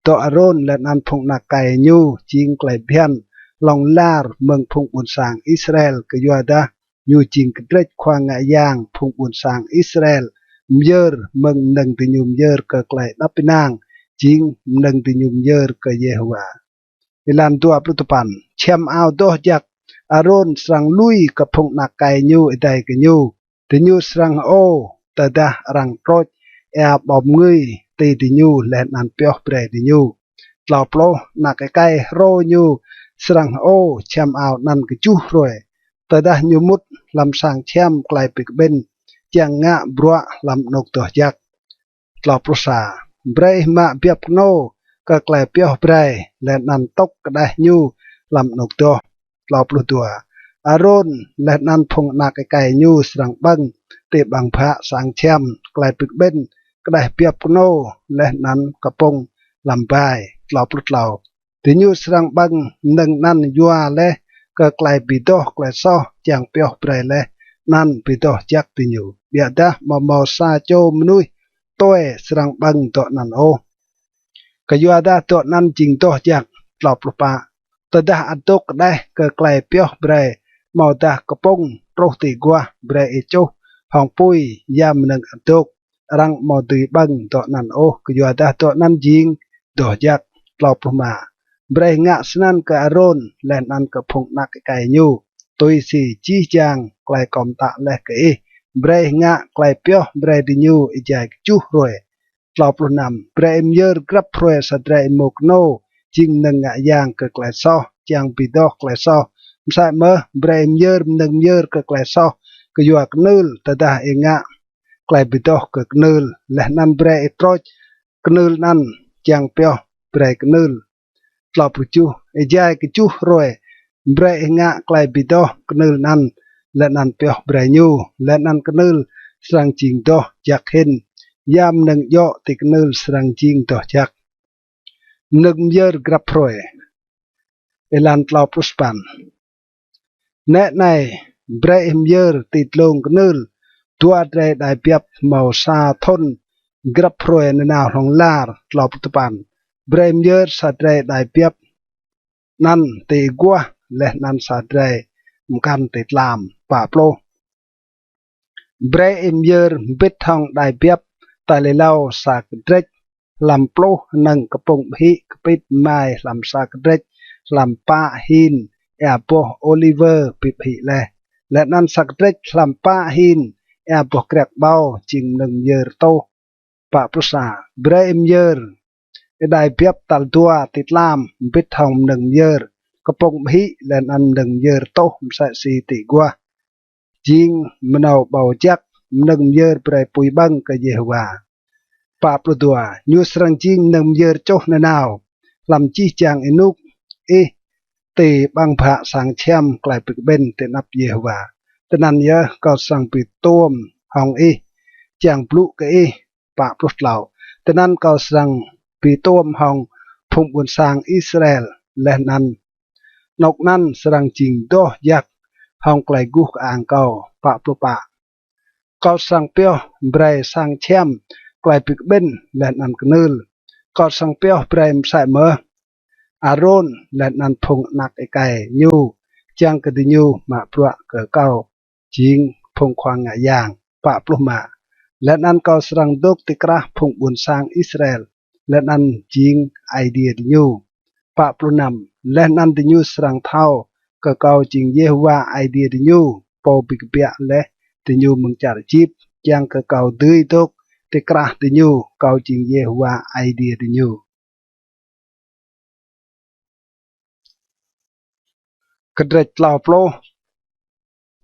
dŏ Arôn leh anăn phung anak êkei ñu, jing klei bhiăn hlŏng lar mơ̆ng phung ƀuôn sang Israel, kyuadah ñu jing kdrêč khua ngă yang phung ƀuôn sang Israel myơr mơ̆ng mnơ̆ng diñu myơr kơ klei êđăp ênang, jing mnơ̆ng diñu myơr kơ Yêhôwa. Êlan dua pluh dua păn. Čhiăm ao doh jăk Arôn srăng lui kơ phung anak êkei ñu êdei kơ ñu. Diñu srăng hơô tơdah arăng trôč êa ƀâo mngưi ti diñu leh anăn pioh brei diñu. Tlâo pluh. Anak êkei hrô ñu srăng hơô čhiăm ao anăn kjuh hruê, tơdah ñu mŭt hlăm sang čhiăm klei bi kƀĭn čiăng ngă bruă hlăm anôk doh jăk. Tlâo pluh sa. Brei ih mă biăp knô kơ klei pioh brei, leh anăn tŭk kđeh ñu hlăm anôk doh. Tlâo pluh dua. Arôn leh anăn phung anak êkei ñu srăng ƀơ̆ng ti ƀăng bhă sang čhiăm klei bi kƀĭn kđeh biăp knô leh anăn kpŭng hlăm bai. Tlâo pluh tlâo. Diñu srăng ƀơ̆ng mnơ̆ng anăn yua leh kơ klei bi doh klei soh čiăng pioh brei leh anăn bi doh jăk diñu. Ƀiădah amâo mâo sa čô mnuih tue srăng ƀơ̆ng dŏ anăn ôh, kyuadah dŏ anăn jing doh jăk. Tlâo pluh pă. Tơdah ăt dôk kđeh kơ klei pioh brei amâodah kpŭng truh ti aguah, brei ih čuh hŏng pui ya mnơ̆ng ăt dôk, arăng amâo dưi ƀơ̆ng dŏ anăn ôh, kyuadah dŏ anăn jing doh jăk. Tlâo pluh êma. Brei ih ngă snăn kơ Arôn leh anăn kơ phung anak êkei ñu, tui si jih jang klei kâo mtă leh kơ ih. Brei ih ngă klei pioh brei diñu êjai kjuh hruê. Tlâo pluh năm. Brei ih myơr grăp hruê sa drei êmô knô jing mnơ̆ng ngă yang kơ klei soh, čiăng bi doh klei soh. Msĕ mơh brei ih myơr mnơ̆ng myơr kơ klei soh kyua knưl, tơdah ih ngă klei bi doh kơ knưl, leh anăn brei ih trôč knưl anăn čiăng pioh brei knưl. Tlâo pluh kjuh. Êjai kjuh hruê brei ih ngă klei bi doh knưl anăn, leh anăn pioh brei ñu, leh anăn knưl srăng jing doh jăk hĭn. Ya mnơ̆ng djŏ ti knưl srăng jing doh jăk? Mnơ̆ng myơr grăp hruê. Êlan tlâo pluh sa păn. Nĕ anei, brei ih myơr ti dlông knưl dua drei êđai biăp mâo sa thŭn grăp hruê nanao hlŏng lar. Tlâo pluh dua păn. Brei myơr sa drei êđai biăp anăn ti aguah, leh anăn sa drei mkăn ti tlam. Pă pluh. Brei ih myơr mbĭt hŏng êđai biăp tal êlâo sa kdrêč hlăm pluh hnơ̆ng kpŭng ƀhĭ kpit mmai, hlăm sa kdrêč hlăm pă hin êa boh ôliwơ bi ƀhĭ leh, leh anăn sa kdrêč hlăm pă hin êa boh kriăk ƀâo, jing mnơ̆ng myơr tuh. Pă pluh sa. Brei ih myơr êđai biăp tal dua ti tlam mbĭt hŏng mnơ̆ng myơr kpŭng ƀhĭ leh anăn mnơ̆ng myơr tuh msĕ si ti aguah, jing mnâo ƀâo jăk. Mnơ̆ng myơr brei pui ƀơ̆ng kơ Yêhôwa. Pă pluh dua. Ñu srăng jing mnơ̆ng myơr čuh nanao hlăm jih jang ênuk ih ti ƀăng bhă sang čhiăm klei bi kƀĭn ti anăp Yêhôwa. Tinăn yơh kâo srăng bi tuôm hŏng ih čiăng blŭ kơ ih. Pă pluh tlâo. Tinăn kâo srăng bi tuôm hŏng phung ƀuôn sang Israel, leh anăn anôk anăn srăng jing doh jăk hŏng klei guh kơang kâo. Pă pluh pă. Kâo srăng pioh brei sang čhiăm klei bi kƀĭn leh anăn knưl. Kâo srăng pioh brei msĕ mơh Arôn leh anăn phung anak êkei ñu, čiăng kơ diñu mă bruă kơ kâo jing phung khua ngă yang. Pă pluh êma. Leh anăn kâo srăng dôk ti krah phung ƀuôn sang Israel, leh anăn jing Aê Diê diñu. Pă pluh năm. Leh anăn diñu srăng thâo kơ kâo jing Yêhôwa Aê Diê diñu, pô bi kbiă leh diñu mơ̆ng čar Êjip, čiăng kơ kâo dưi dôk ti krah diñu, kâo jing Yêhôwa Aê Diê diñu. Kdrêč tlâo pluh.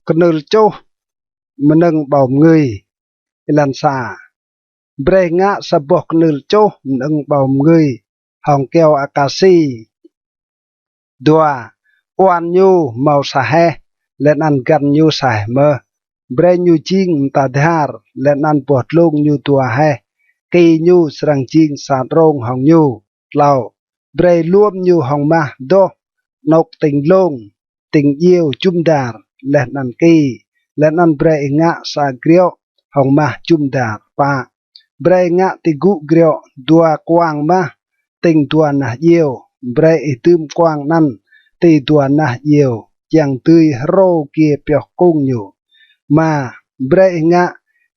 Knưl čuh mnơ̆ng ƀâo mngưi. Êlan sa. Brei ngă sa boh knưl čuh mnơ̆ng ƀâo mngưi hŏng kyâo akasi. Dua. Uan ñu mâo sa heh, leh anăn găn ñu sa heh mơh. Brei ñu jing mta dhar, leh anăn boh dlông ñu dua heh. Ki ñu srăng jing sa drông hŏng ñu. Tlâo. Brei luôm ñu hŏng mah doh anôk tĭng dlông, tĭng djiêu jŭm dar, leh anăn ki, leh anăn brei ih ngă sa griŏ hŏng mah jŭm dar. Pă. Brei ih ngă ti gŭ griŏ dua kuang mah tĭng dua nah djiêu. Brei ih dưm kuang anăn ti dua nah djiêu, čiăng dưi hrô giê pioh kông ñu. Êma. Brei ih ngă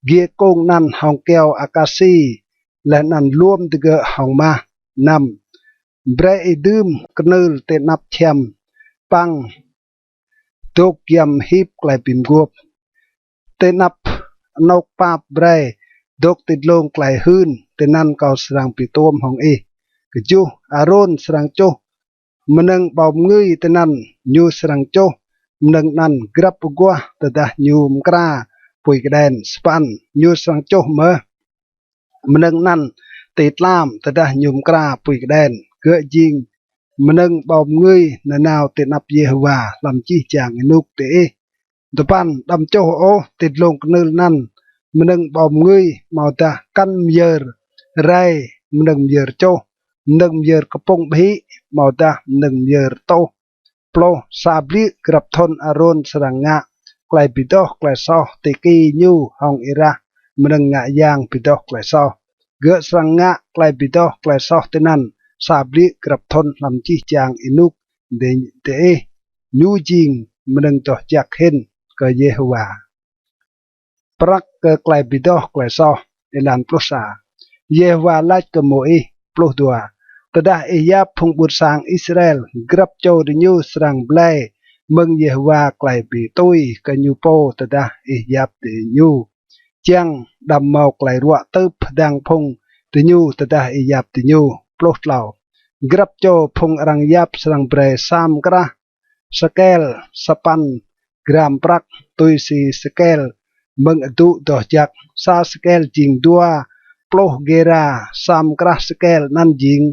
giê kông anăn hŏng kyâo akasi, leh anăn luôm digơ̆ hŏng mah. Năm. Brei ih dưm knưl ti anăp čhiăm păng dôk giăm hip klei bi mguôp. Ti anăp anôk pap brei dôk ti dlông klei hưn, tinăn kâo srăng bi tuôm hŏng ih. Kjuh. Arôn srăng čuh mnơ̆ng ƀâo mngưi tinăn, ñu srăng čuh mnơ̆ng anăn grăp aguah tơdah ñu mkra pui kđen. Sa păn. Ñu srăng čuh mơh mnơ̆ng anăn ti tlam tơdah ñu mkra pui kđen. Gơ̆ jing mnơ̆ng ƀâo mngưi nanao ti anăp Yêhôwa hlăm jih jang ênuk diih. Dua păn. Đăm čuh ôh ti dlông knưl anăn mnơ̆ng ƀâo mngưi amâodah kăn myơr rei mnơ̆ng myơr čuh, mnơ̆ng myơr kpŭng ƀhĭ amâodah mnơ̆ng myơr tuh. Pluh. Sa bliư̆ grăp thŭn Arôn srăng ngă klei bi doh klei soh ti ki ñu hŏng êrah mnơ̆ng ngă yang bi doh klei soh. Gơ̆ srăng ngă klei bi doh klei soh tinăn sa bliư̆ grăp thŭn hlăm jih jang ênuk diih. Ñu jing mnơ̆ng doh jăk hĭn kơ Yêhôwa. Prăk kơ klei bi doh klei soh. Êlan pluh sa. Yêhôwa lač kơ Môis. Pluh dua. Tơdah ih yap phung ƀuôn sang Israel, grăp čô diñu srăng blei mơ̆ng Yêhôwa klei bi tui kơ ñu pô tơdah ih yap diñu, čiăng đăm mâo klei ruă tưp hdơ̆ng phung diñu tơdah ih yap diñu. Pluh tlâo. Grăp čô phung arăng yap srăng brei sa mkrah sekel sa păn gram prăk, tui si sekel mơ̆ng adŭ doh jăk. Sa sekel jing dua pluh gera, sa mkrah sekel anăn jing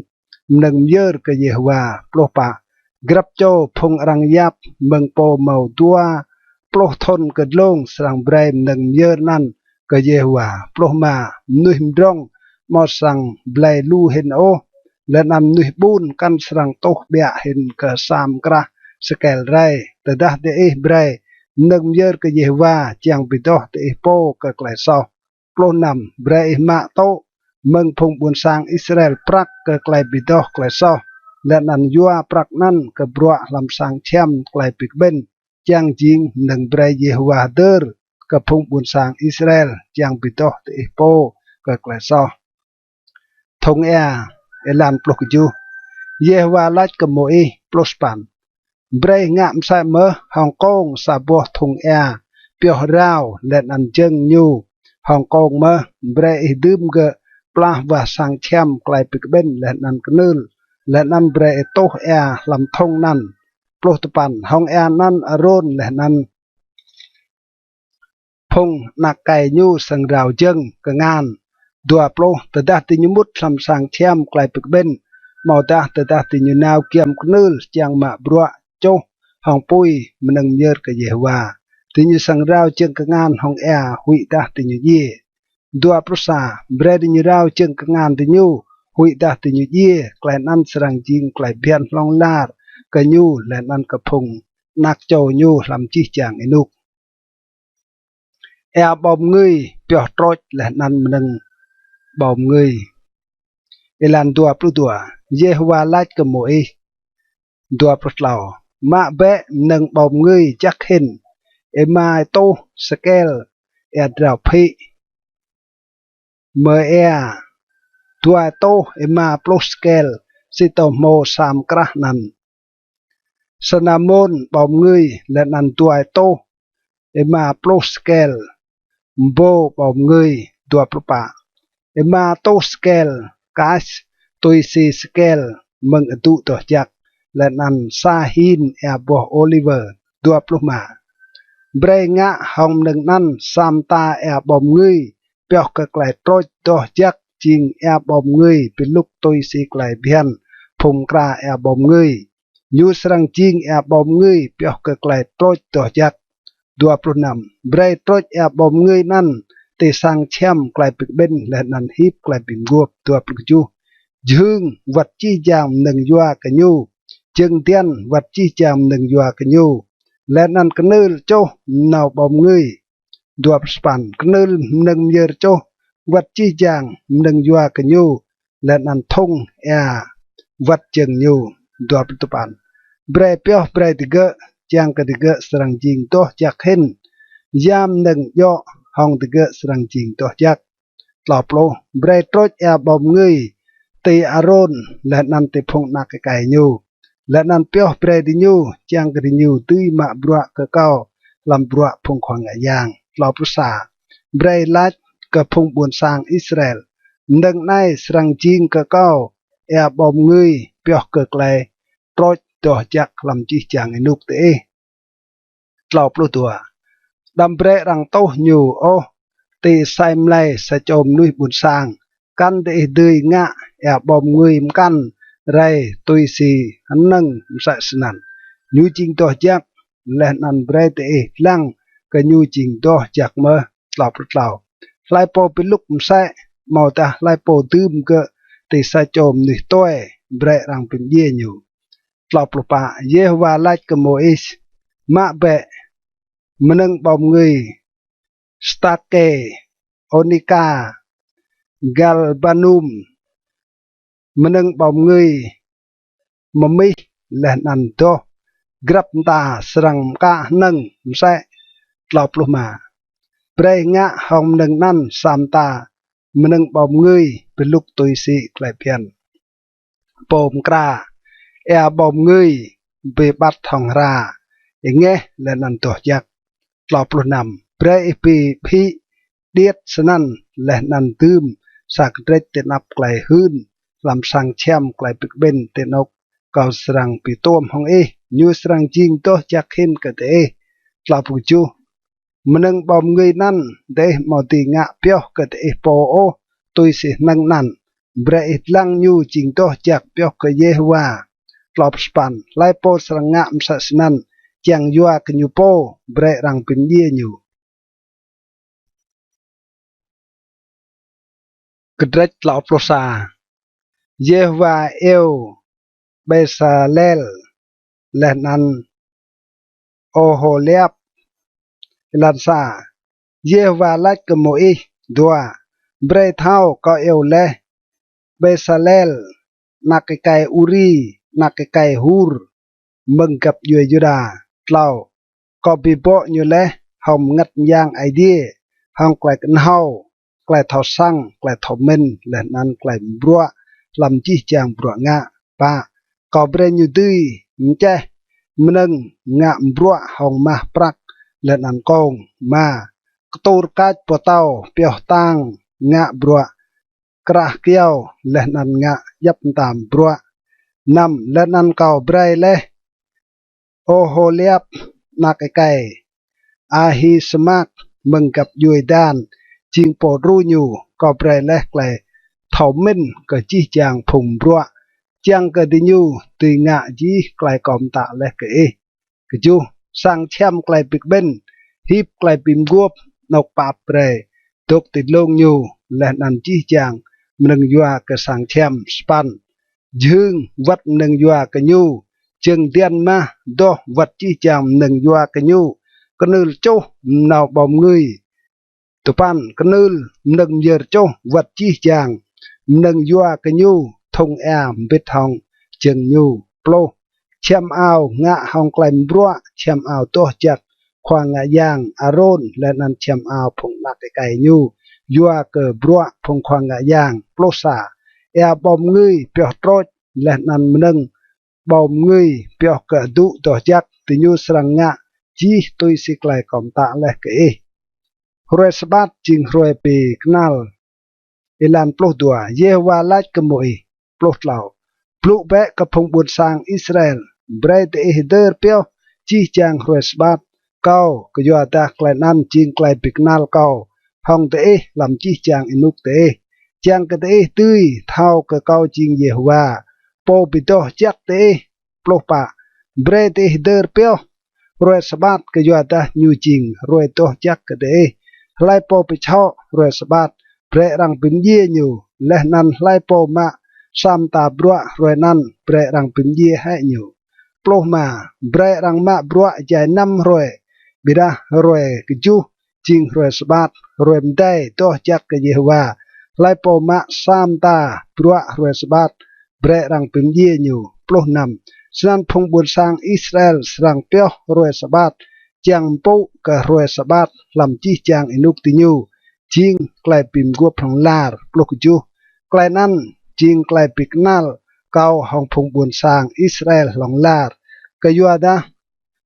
mnơ̆ng myơr kơ Yêhôwa. Pluh pă. Grăp čô phung arăng yap mơ̆ng pô mâo dua pluh thŭn kơ dlông srăng brei mnơ̆ng myơr anăn kơ Yêhôwa. Pluh êma. Mnuih mdrŏng amâo srăng blei lu hĭn ôh, leh anăn mnuih ƀun kăn srăng tuh ƀiă hĭn kơ sa mkrah sekel rei. Tơdah diih brei mnơ̆ng myơr kơ Yêhôwa, čiăng bi doh diih pô kơ klei soh. Pluh năm. Brei ih mă tŭ mơ̆ng phung ƀuôn sang Israel prăk kơ klei bi doh klei soh, leh anăn yua prăk anăn kơ bruă hlăm sang čhiăm klei bi kƀĭn, čiăng jing mnơ̆ng brei Yêhôwa hdơr kơ phung ƀuôn sang Israel, čiăng bi doh diih pô kơ klei soh. Thŭng êa. Êlan pluh kjuh. Yêhôwa lač kơ Môis. Pluh sa păn. Brei ngă msĕ mơh hŏng kông sa boh thŭng êa pioh rao leh anăn jơ̆ng ñu. Hŏng kông mơh brei ih dưm gơ̆ plah wah sang čhiăm klei bi kƀĭn leh anăn knưl, leh anăn brei ih tuh êa hlăm thŭng anăn. Pluh dua păn. Hŏng êa anăn Arôn leh anăn phung anak êkei ñu srăng rao jơ̆ng kngan. Dua pluh. Tơdah diñu mŭt hlăm sang čhiăm klei bi kƀĭn, amâodah tơdah diñu nao giăm knưl čiăng mă bruă čuh hŏng pui mnơ̆ng myơr kơ Yêhôwa, diñu srăng rao jơ̆ng kngan hŏng êa huĭdah diñu djiê. Dua pluh sa. Brei diñu rao jơ̆ng kngan diñu huĭdah diñu djiê, klei anăn srăng jing klei bhiăn hlŏng lar kơ ñu leh anăn kơ phung anak čô ñu hlăm jih jang ênuk. Êa ƀâo mngưi pioh trôč leh anăn mnơ̆ng ƀâo mngưi. Êlan dua pluh dua. Yêhôwa lač kơ Môis. Dua pluh tlâo. Mă bĕ mnơ̆ng ƀâo mngưi jăk hĭn, êma êtuh sekel êa drao phĭ, mơ̆ êa dua êtuh êma pluh sekel, si tô hmô sa mkrah anăn. Sinamôn ƀâo mngưi leh anăn dua êtuh êma pluh sekel, mbô ƀâo mngưi. Dua pluh pă. Êma êtuh sekel kas, tui si sekel mơ̆ng adŭ doh jăk, leh anăn sa hin êa boh ôliwơ. Dua pluh êma. Brei ngă hŏng mnơ̆ng anăn sa mta êa ƀâo mngưi pioh kơ klei trôč doh jăk, jing êa ƀâo mngưi bi lŭk tui si klei bhiăn phung mkra êa ƀâo mngưi. Ñu srăng jing êa ƀâo mngưi pioh kơ klei trôč doh jăk. Dua pluh năm. Brei trôč êa ƀâo mngưi anăn ti sang čhiăm klei bi kƀĭn leh anăn hip klei bi mguôp. Dua pluh kjuh. Jhưng wăt jih jang mnơ̆ng yua kơ ñu, jơ̆ng diăn wăt jih jang mnơ̆ng yua kơ ñu, leh anăn knưl čuh mnâo ƀâo mngưi. Dua pluh sa păn. Knưl mnơ̆ng myơr čuh wăt jih jang mnơ̆ng yua kơ ñu, leh anăn thŭng êa wăt jơ̆ng ñu. Dua pluh dua păn. Brei pioh brei digơ̆, čiăng kơ digơ̆ srăng jing doh jăk hĭn. Ya mnơ̆ng djŏ hŏng digơ̆ srăng jing doh jăk. Tlâo pluh. Brei trôč êa ƀâo mngưi ti Arôn leh anăn ti phung anak êkei ñu, leh anăn pioh brei diñu, čiăng kơ diñu dưi mă bruă kơ kâo hlăm bruă phung khua ngă yang. Tlâo pluh sa. Brei lač kơ phung ƀuôn sang Israel, mnơ̆ng anei srăng jing kơ kâo êa ƀâo mngưi pioh kơ klei trôč doh jăk hlăm jih jang ênuk diih. Tlâo pluh dua. Đăm brei arăng tuh ñu ôh ti asei mlei sa čô mnuih ƀuôn sang, kăn diih dưi ngă êa ƀâo mngưi mkăn rei tui si hnơ̆ng msĕ snăn. Ñu jing doh jăk, leh anăn brei diih dlăng kơ ñu jing doh jăk mơh. Tlâo pluh tlâo. Hlei pô bi lŭk msĕ, amâodah hlei pô dưm gơ̆ ti sa čô mnuih tue, brei arăng bi mdjiê ñu. Tlâo pluh pă. Yêhôwa lač kơ Môis, mă bĕ mnơ̆ng ƀâo mngưi stake, ônika, galbanum, mnơ̆ng ƀâo mngưi mmih leh anăn doh grăp mta srăng mkă hnơ̆ng msĕ. Tlâo pluh êma. Brei ngă hŏng mnơ̆ng anăn sa mta mnơ̆ng ƀâo mngưi bi lŭk tui si klei bhiăn pô mkra êa ƀâo mngưi bi ƀăt hŏng hra, êngeh leh anăn doh jăk. Tlâo pluh năm. Brei ih bi phĭ điêt snăn leh anăn dưm sa kdrêč ti anăp klei hưn hlăm sang čhiăm klei bi kƀĭn ti anôk kâo srăng bi tuôm hŏng ih, ñu srăng jing doh jăk hĭn kơ diih. Tlâo pluh kjuh. Mnơ̆ng ƀâo mngưi anăn diih amâo dưi ngă pioh kơ diih pô ôh tui si hnơ̆ng anăn. Brei ih dlăng ñu jing doh jăk pioh kơ Yêhôwa. Tlâo pluh sa. Hlei pô srăng ngă msĕ snăn čiăng yua kơ ñu pô, brei arăng bi mdjiê ñu. Kdrêč tlâo pluh sa. Yêhôwa iêu Bêsalel leh anăn Ôhôliap. Êlan sa. Yêhôwa lač kơ Môis. Dua. Brei thâo kâo iêu leh Bêsalel, anak êkei Uri, anak êkei Hur, mơ̆ng găp djuê Yuđa. Tlâo. Kâo bi bŏ ñu leh hŏng mngăt myang Aê Diê, hŏng klei knhâo, klei thâo săng, klei thâo mĭn, leh anăn klei mbruă hlăm jih jang bruă ngă. Pă. Kâo brei ñu dưi mčeh mnơ̆ng ngă mbruă hŏng mah prăk leh anăn kông. Êma. Ktur kač boh tâo pioh ktang ngă bruă krah kyâo leh anăn ngă djăp mta bruă. Năm. Leh anăn kâo brei leh Ôhôliap, anak êkei Ahisamak, mơ̆ng găp djuê Dan, jing pô đru ñu. Kâo brei leh klei thâo mĭn kơ jih jang phung mbruă, čiăng kơ diñu dưi ngă jih klei kâo mtă leh kơ ih. Kjuh. Sang čhiăm klei bi kƀĭn, hip klei bi mguôp, anôk pap brei dôk ti dlông ñu, leh anăn jih jang mnơ̆ng yua kơ sang čhiăm. Sa păn. Jhưng wăt mnơ̆ng yua kơ ñu, jơ̆ng diăn mah doh wăt jih jang mnơ̆ng yua kơ ñu, knưl čuh mnâo ƀâo mngưi. Dua păn. Knưl mnơ̆ng myơr čuh wăt jih jang mnơ̆ng yua kơ ñu, thŭng êa mbĭt hŏng jơ̆ng ñu. Pluh. Čhiăm ao ngă hŏng klei mbruă, čhiăm ao doh jăk khua ngă yang Arôn, leh anăn čhiăm ao phung anak êkei ñu yua kơ bruă phung khua ngă yang. Pluh sa. Êa ƀâo mngưi pioh trôč, leh anăn mnơ̆ng ƀâo mngưi pioh kơ adŭ doh jăk. Diñu srăng ngă jih tui si klei kâo mtă leh kơ ih. Hruê Sabat jing hruê bi knal. Êlan pluh dua. Yêhôwa lač kơ Môis. Pluh tlâo. Blŭ bĕ kơ phung ƀuôn sang Israel, brei diih hdơr pioh jih jang hruê Sabat kâo, kyuadah klei anăn jing klei bi knal kâo hŏng diih hlăm jih jang ênuk diih, čiăng kơ diih dưi thâo kơ kâo jing Yêhôwa, pô bi doh jăk diih. Pluh pă. Brei diih hdơr pioh hruê Sabat, kyuadah ñu jing hruê doh jăk kơ diih. Hlei pô bi čhŏ hruê Sabat, brei arăng bi mdjiê ñu, leh anăn hlei pô mă sa mta bruă hruê anăn, brei arăng bi mdjiê hĕ ñu. Pluh êma. Brei arăng mă bruă êjai năm hruê, ƀiădah hruê kjuh jing hruê Sabat, hruê mdei doh jăk kơ Yêhôwa. Hlei pô mă sa mta bruă hruê Sabat, brei arăng bi mdjiê ñu. Pluh năm. Snăn phung ƀuôn sang Israel srăng pioh hruê Sabat čiăng mpŭ kơ hruê Sabat hlăm jih jang ênuk diñu, jing klei bi mguôp hlŏng lar. Pluh kjuh. Klei anăn jing klei bi knal kâo hŏng phung ƀuôn sang Israel hlŏng lar, kyuadah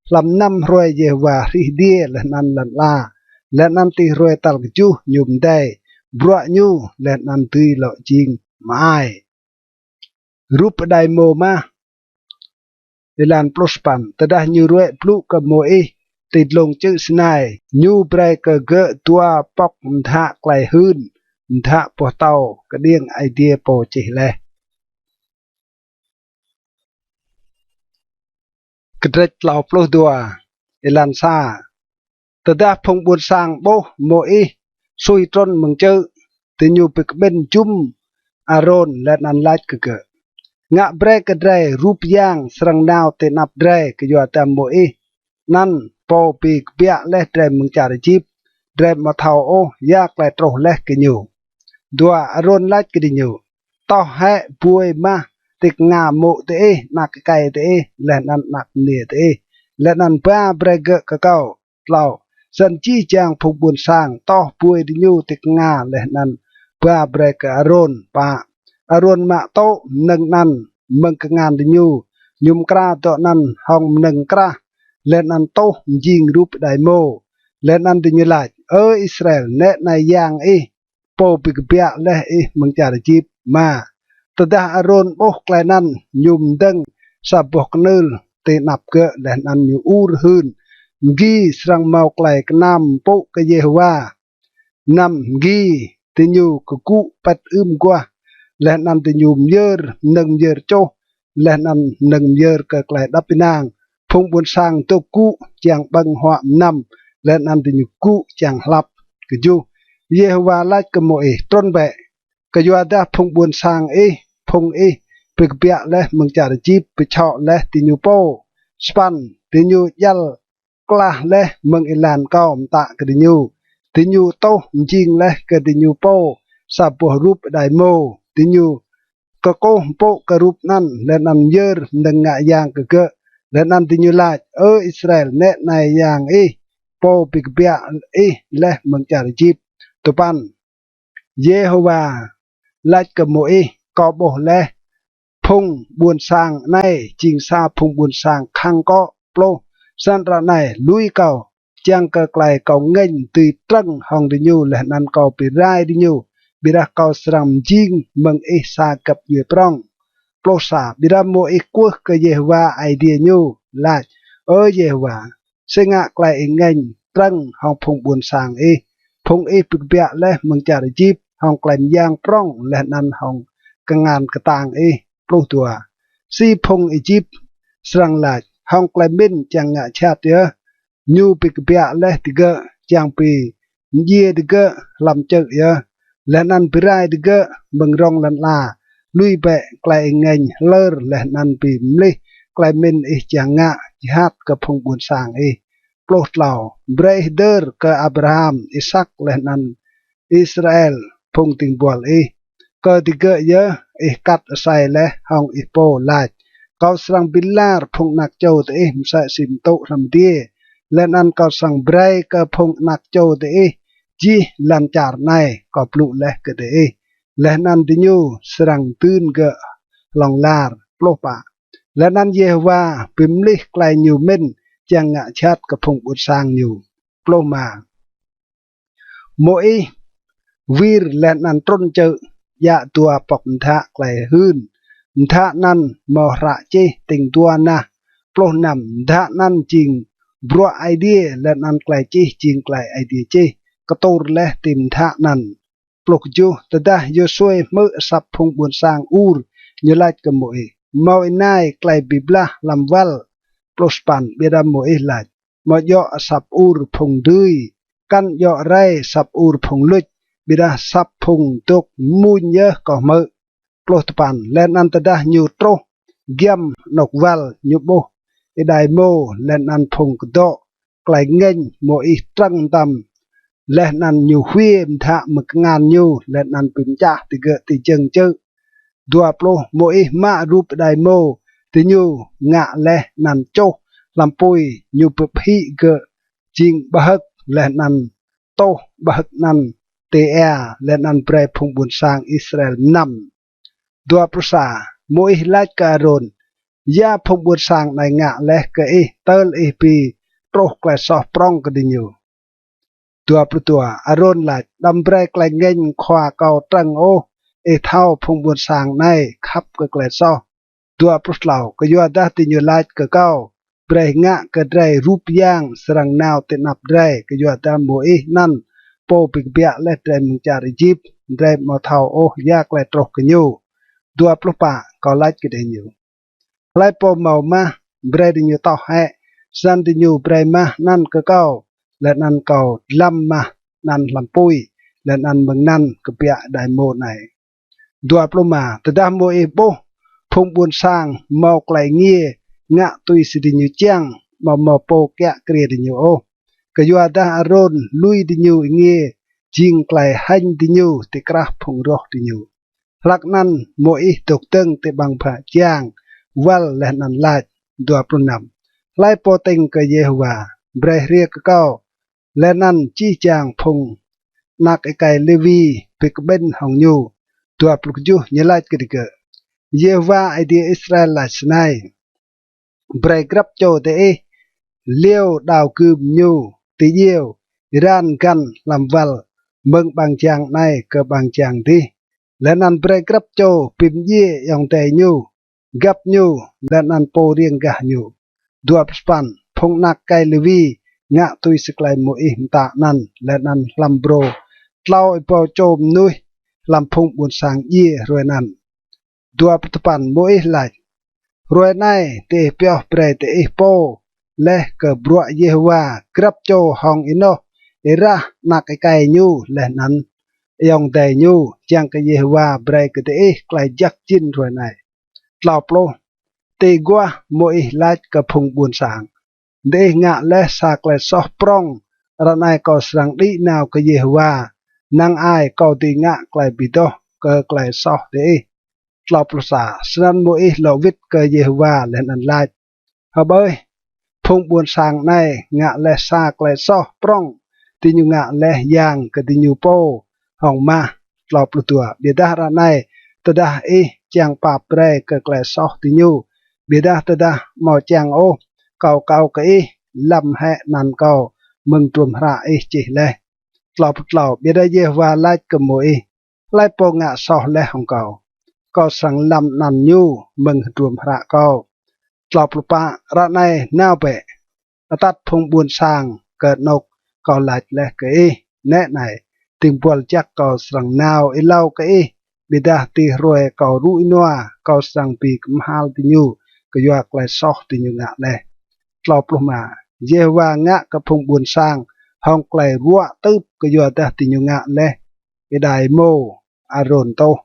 hlăm năm hruê Yêhôwa hrih adiê leh anăn lăn ala, leh anăn ti hruê tal kjuh ñu mdei bruă ñu, leh anăn dưi lŏ jing mơai. Rup êđai êmô mah. Êlan pluh sa păn. Tơdah ñu ruĕ blŭ kơ Môis ti dlông čư̆ Sinai, ñu brei kơ gơ̆ dua pŏk mdhă klei hưn, mdhă boh tâo kđiêng Aê Diê pô čih leh. Kdrêč tlâo pluh dua. Êlan sa. Tơdah phung ƀuôn sang ƀuh Môis sui trŭn mơ̆ng čư̆, diñu bi kƀĭn jŭm Arôn leh anăn lač kơ gơ̆: Ngă brei kơ drei rup yang srăng nao ti anăp drei, kyuadah Môis anăn pô bi kbiă leh drei mơ̆ng čar Êjip, drei amâo thâo ôh ya klei truh leh kơ ñu. Dua. Arôn lač kơ diñu: Toh hĕ buê mah ti knga mô̆ diih, anak êkei diih, leh anăn anak mniê diih, leh anăn ba brei gơ̆ kơ kâo. Tlâo. Snăn jih jang phung ƀuôn sang toh buê diñu ti knga leh anăn ba brei kơ Arôn. Pă. Arôn mă tŭ mnơ̆ng anăn mơ̆ng kngan diñu, ñu mkra dŏ anăn hŏng mnơ̆ng krah, leh anăn tuh mjing rup êđai êmô. Leh anăn diñu lač: Ơ Israel, nĕ anei yang ih, pô bi kbiă leh ih mơ̆ng čar Êjip. Êma. Tơdah Arôn ƀuh klei anăn, ñu mdơ̆ng sa boh knưl ti anăp gơ̆ leh anăn ñu ur hưn: mgi srăng mâo klei knam mpŭ kơ Yêhôwa. Năm mgi, diñu kgŭ pĭt ưm aguah, leh anăn diñu myơr mnơ̆ng myơr čuh, leh anăn mnơ̆ng myơr kơ klei êđăp ênang. Phung ƀuôn sang dôk gŭ čiăng ƀơ̆ng huă mnăm, leh anăn diñu gŭ čiăng hlăp. Kjuh. Yêhôwa lač kơ Môis: Trŭn bĕ, kyuadah phung ƀuôn sang ih, phung ih bi kbiă leh mơ̆ng čar Êjip, bi čhŏ leh diñu pô. Sa păn. Diñu djăl klah leh mơ̆ng êlan kâo mtă kơ diñu. Diñu tuh mjing leh kơ diñu pô sa boh rup êđai êmô. Diñu kkuh mpŭ kơ rup anăn, leh anăn myơr mnơ̆ng ngă yang kơ gơ̆. Leh anăn diñu lač: Ơ Israel, nĕ anei yang ih, pô bi kbiă ih leh mơ̆ng čar Êjip. Dua păn. Yêhôwa lač kơ Môis: Kâo ƀuh leh phung ƀuôn sang anei jing sa phung ƀuôn sang khăng kŏ. Pluh. Snăn ară anei lui kâo, čiăng kơ klei kâo ngêñ dưi trơ̆ng hŏng diñu, leh anăn kâo bi rai diñu, ƀiădah kâo srăng mjing mơ̆ng ih sa găp djuê prŏng. Pluh sa. Ƀiădah Môis kwưh kơ Yêhôwa Aê Diê ñu, lač: Ơ Yêhôwa, si ngă klei ih ngêñ trơ̆ng hŏng phung ƀuôn sang ih, phung ih bi kbiă leh mơ̆ng čar Êjip hŏng klei myang prŏng leh anăn hŏng kngan ktang ih? Pluh dua. Si phung Êjip srăng lač hŏng klei mĭn čiăng ngă jhat yơh: Ñu bi kbiă leh digơ̆ čiăng bi mdjiê digơ̆ hlăm čư̆ yơh, leh anăn bi rai digơ̆ mơ̆ng rŏng lăn ala. Lui bĕ klei ih ngêñ hlơr leh anăn bi mlih klei mĭn ih čiăng ngă jhat kơ phung ƀuôn sang ih. Pluh tlâo. Brei ih hdơr kơ Abraham, Isak leh anăn Israel, phung dĭng buăl ih, kơ digơ̆ yơh ih kat asei leh hŏng ih pô, lač: Kâo srăng bi lar phung anak čô diih msĕ si mtŭ hlăm adiê, leh anăn kâo srăng brei kơ phung anak čô diih jih lăn čar anei kâo blŭ leh kơ diih, leh anăn diñu srăng dưn gơ̆ hlŏng lar. Pluh pă. Leh anăn Yêhôwa bi mlih klei ñu mĭn čiăng ngă jhat kơ phung ƀuôn sang ñu. Pluh êma. Môis wir leh anăn trŭn čư̆, djă dua pŏk mdhă klei hưn. Mdhă anăn mâo hră čih tĭng dua nah. Pluh năm. Mdhă anăn jing bruă Aê Diê, leh anăn klei čih jing klei Aê Diê čih, ktur leh ti mdhă anăn. Pluh kjuh. Tơdah Yôsuê hmư̆ asăp phung ƀuôn sang Ur, ñu lač kơ Môis: Mâo ênai klei bi blah hlăm wăl. Pluh sa păn. Ƀiădah Môis lač: Amâo djŏ asăp Ur phung dưi, kăn djŏ rei asăp Ur phung luč, ƀiădah asăp phung dôk mmuñ yơh kâo hmư̆. Pluh dua păn. Leh anăn tơdah ñu truh giăm anôk wăl, ñu ƀuh êđai êmô leh anăn phung kdŏ klei ngêñ Môis trơ̆ng mtam, leh anăn ñu hwiê mdhă mơ̆ng kngan ñu, leh anăn bi mčah digơ̆ ti jơ̆ng čư̆. Dua pluh. Môis mă rup êđai êmô diñu ngă leh anăn čuh hlăm pui, ñu bi phĭ gơ̆ jing ƀhơ̆k, leh anăn tuh ƀhơ̆k anăn ti êa, leh anăn brei phung ƀuôn sang Israel mnăm. Dua pluh sa. Môis lač kơ Arôn: Ya phung ƀuôn sang anei ngă leh kơ ih tơl ih bi truh klei soh prŏng kơ diñu? Dua pluh dua. Arôn lač: Đăm brei klei ngêñ khua kâo trơ̆ng ôh. Ih thâo phung ƀuôn sang anei khăp kơ klei soh. Dua pluh tlâo. Kyuadah diñu lač kơ kâo: Brei ngă kơ drei rup yang srăng nao ti anăp drei, kyuadah Môis anăn, pô bi kbiă leh drei mơ̆ng čar Êjip, drei amâo thâo ôh ya klei truh kơ ñu. Dua pluh pă. Kâo lač kơ diñu: Hlei pô mâo mah, brei diñu toh hĕ. Snăn diñu brei mah anăn kơ kâo, leh anăn kâo dlăm mah anăn hlăm pui, leh anăn mơ̆ng anăn kbiă êđai êmô anei. Dua pluh êma. Tơdah Môis ƀuh phung ƀuôn sang mâo klei êngiê ngă tui si diñu čiăng, amâo mâo pô kiă kriê diñu ôh, kyuadah Arôn lui diñu êngiê jing klei hêñ diñu ti krah phung roh diñu. Hlăk anăn Môis dôk dơ̆ng ti ƀăng bhă jang wăl leh anăn lač. Dua pluh năm. Hlei pô tĭng kơ Yêhôwa, brei hriê kơ kâo, leh anăn jih jang phung anak êkei Lêwi bi kƀĭn hŏng ñu. Dua pluh kjuh. Ñu lač kơ digơ̆: Yêhôwa Aê Diê Israel lač snei: Brei grăp čô diih liêu đao gưm ñu ti djiêu, êran găn hlăm wăl mơ̆ng ƀăng jang anei kơ ƀăng jang dih, leh anăn brei grăp čô bi mdjiê ayŏng adei ñu, găp ñu, leh anăn pô riêng gah ñu. Dua pluh sa păn. Phung anak êkei Lêwi ngă tui si klei Môis mtă anăn, leh anăn hlăm brô tlâo êbâo čô mnuih hlăm phung ƀuôn sang djiê hruê anăn. Dua pluh dua păn. Môis lač: Hruê anei diih pioh brei diih pô leh kơ bruă Yêhôwa grăp čô hŏng ênoh êrah anak êkei ñu leh anăn ayŏng adei ñu, čiăng kơ Yêhôwa brei kơ diih klei jăk jĭn hruê anei. Tlâo pluh. Ti aguah Môis lač kơ phung ƀuôn sang: Diih ngă leh sa klei soh prŏng, ară anei kâo srăng đĭ nao kơ Yêhôwa, năng ai kâo dưi ngă klei bi doh kơ klei soh diih. Tlâo pluh sa. Snăn Môis lŏ wĭt kơ Yêhôwa leh anăn lač: Hbơih, phung ƀuôn sang anei ngă leh sa klei soh prŏng, diñu ngă leh yang kơ diñu pô hŏng mah. Tlâo pluh dua. Ƀiădah ară anei, tơdah ih čiăng pap brei kơ klei soh diñu, ƀiădah tơdah amâo čiăng ôh, kâo akâo kơ ih lăm hĕ anăn kâo mơ̆ng hdruôm hră ih čih leh. Tlâo pluh tlâo. Ƀiădah Yêhôwa lač kơ Môis: Hlei pô ngă soh leh hŏng kâo, kâo srăng lăm anăn ñu mơ̆ng hdruôm hră kâo. Tlâo pluh pă. Ară anei nao bĕ, atăt phung ƀuôn sang kơ anôk kâo lač leh kơ ih. Nĕ anei, dĭng buăl jăk kâo srăng nao êlâo kơ ih, ƀiădah ti hruê kâo rŭ ênua, kâo srăng bi kmhal diñu kyua klei soh diñu ngă leh. Tlâo pluh êma. Yêhôwa ngă kơ phung ƀuôn sang hŏng klei ruă tưp kyuadah diñu ngă leh êđai êmô Arôn tuh.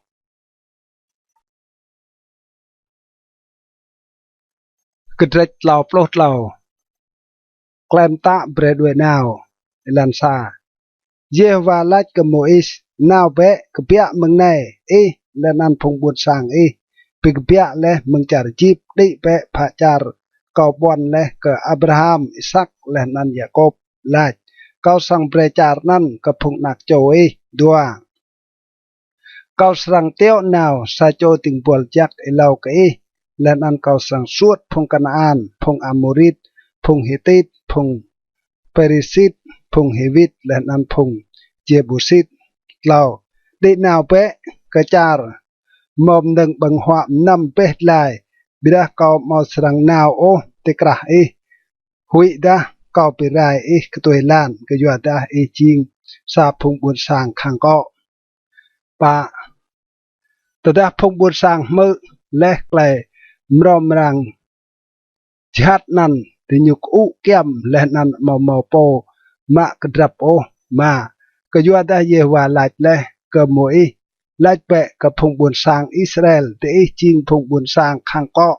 Kdrêč tlâo pluh tlâo. Klei mtă brei đuĕ nao. Êlan sa. Yêhôwa lač kơ Môis: Nao bĕ, kbiă mơ̆ng anei, ih leh anăn phung ƀuôn sang ih bi kbiă leh mơ̆ng čar Êjip, đĭ bĕ phă čar kâo ƀuăn leh kơ Abraham, Isak leh anăn Yakôp, lač: Kâo srăng brei čar anăn kơ phung anak čô ih. Dua. Kâo srăng tiŏ nao sa čô dĭng buăl jăk êlâo kơ ih, leh anăn kâo srăng suôt phung Kanaan, phung Amôrit, phung Hitit, phung Pêrisit, phung Hiwit, leh anăn phung Jêbusit. Tlâo. Đĭ nao bĕ kơ čar mâo mnơ̆ng ƀơ̆ng huă mnăm beh dlai, ƀiădah kâo amâo srăng nao ôh ti krah ih, huĭdah kâo bi rai ih ktuê êlan, kyuadah ih jing sa phung ƀuôn sang khăng kŏ. Pă. Tơdah phung ƀuôn sang hmư̆ leh klei mrâo mrang jhat anăn, diñu kơŭ kyăm leh anăn amâo mâo pô mă kdrăp ôh. Êma. Kyuadah Yêhôwa lač leh kơ Môis: Lač bĕ kơ phung ƀuôn sang Israel: Diih jing phung ƀuôn sang khăng kŏ.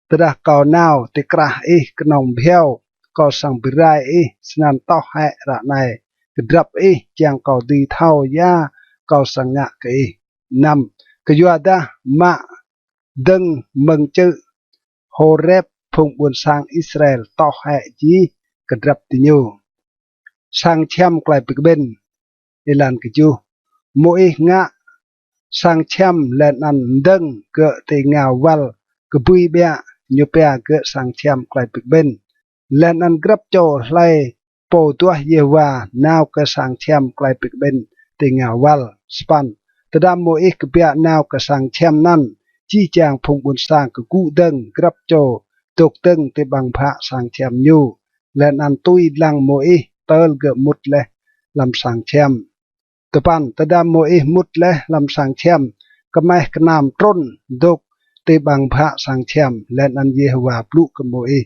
Tơdah kâo nao ti krah ih knŏng bhiâo, kâo srăng bi rai ih. Snăn toh hĕ ară anei kdrăp ih, čiăng kâo dưi thâo ya kâo srăng ngă kơ ih. Năm. Kyuadah mă dơ̆ng mơ̆ng čư̆ Hôrep, phung ƀuôn sang Israel toh hĕ jih kdrăp diñu. Sang čhiăm klei bi kƀĭn. Êlan kjuh. Môis ngă sang čhiăm leh anăn mdơ̆ng gơ̆ ti êngao wăl kbưi ƀiă, ñu pia gơ̆ sang čhiăm klei bi kƀĭn. Leh anăn grăp čô hlei pô duah Yêhôwa nao kơ sang čhiăm klei bi kƀĭn ti êngao wăl. Sa păn. Tơdah Môis kbiă nao kơ sang čhiăm anăn, jih jang phung ƀuôn sang kgŭ dơ̆ng, grăp čô dôk dơ̆ng ti ƀăng bhă sang čhiăm ñu, leh anăn tui dlăng Môis tơl gơ̆ mŭt leh hlăm sang čhiăm. Dua păn. Tơdah Môis mŭt leh hlăm sang čhiăm, kmeh knam trŭn dôk ti ƀăng bhă sang čhiăm, leh anăn Yêhôwa blŭ kơ Môis.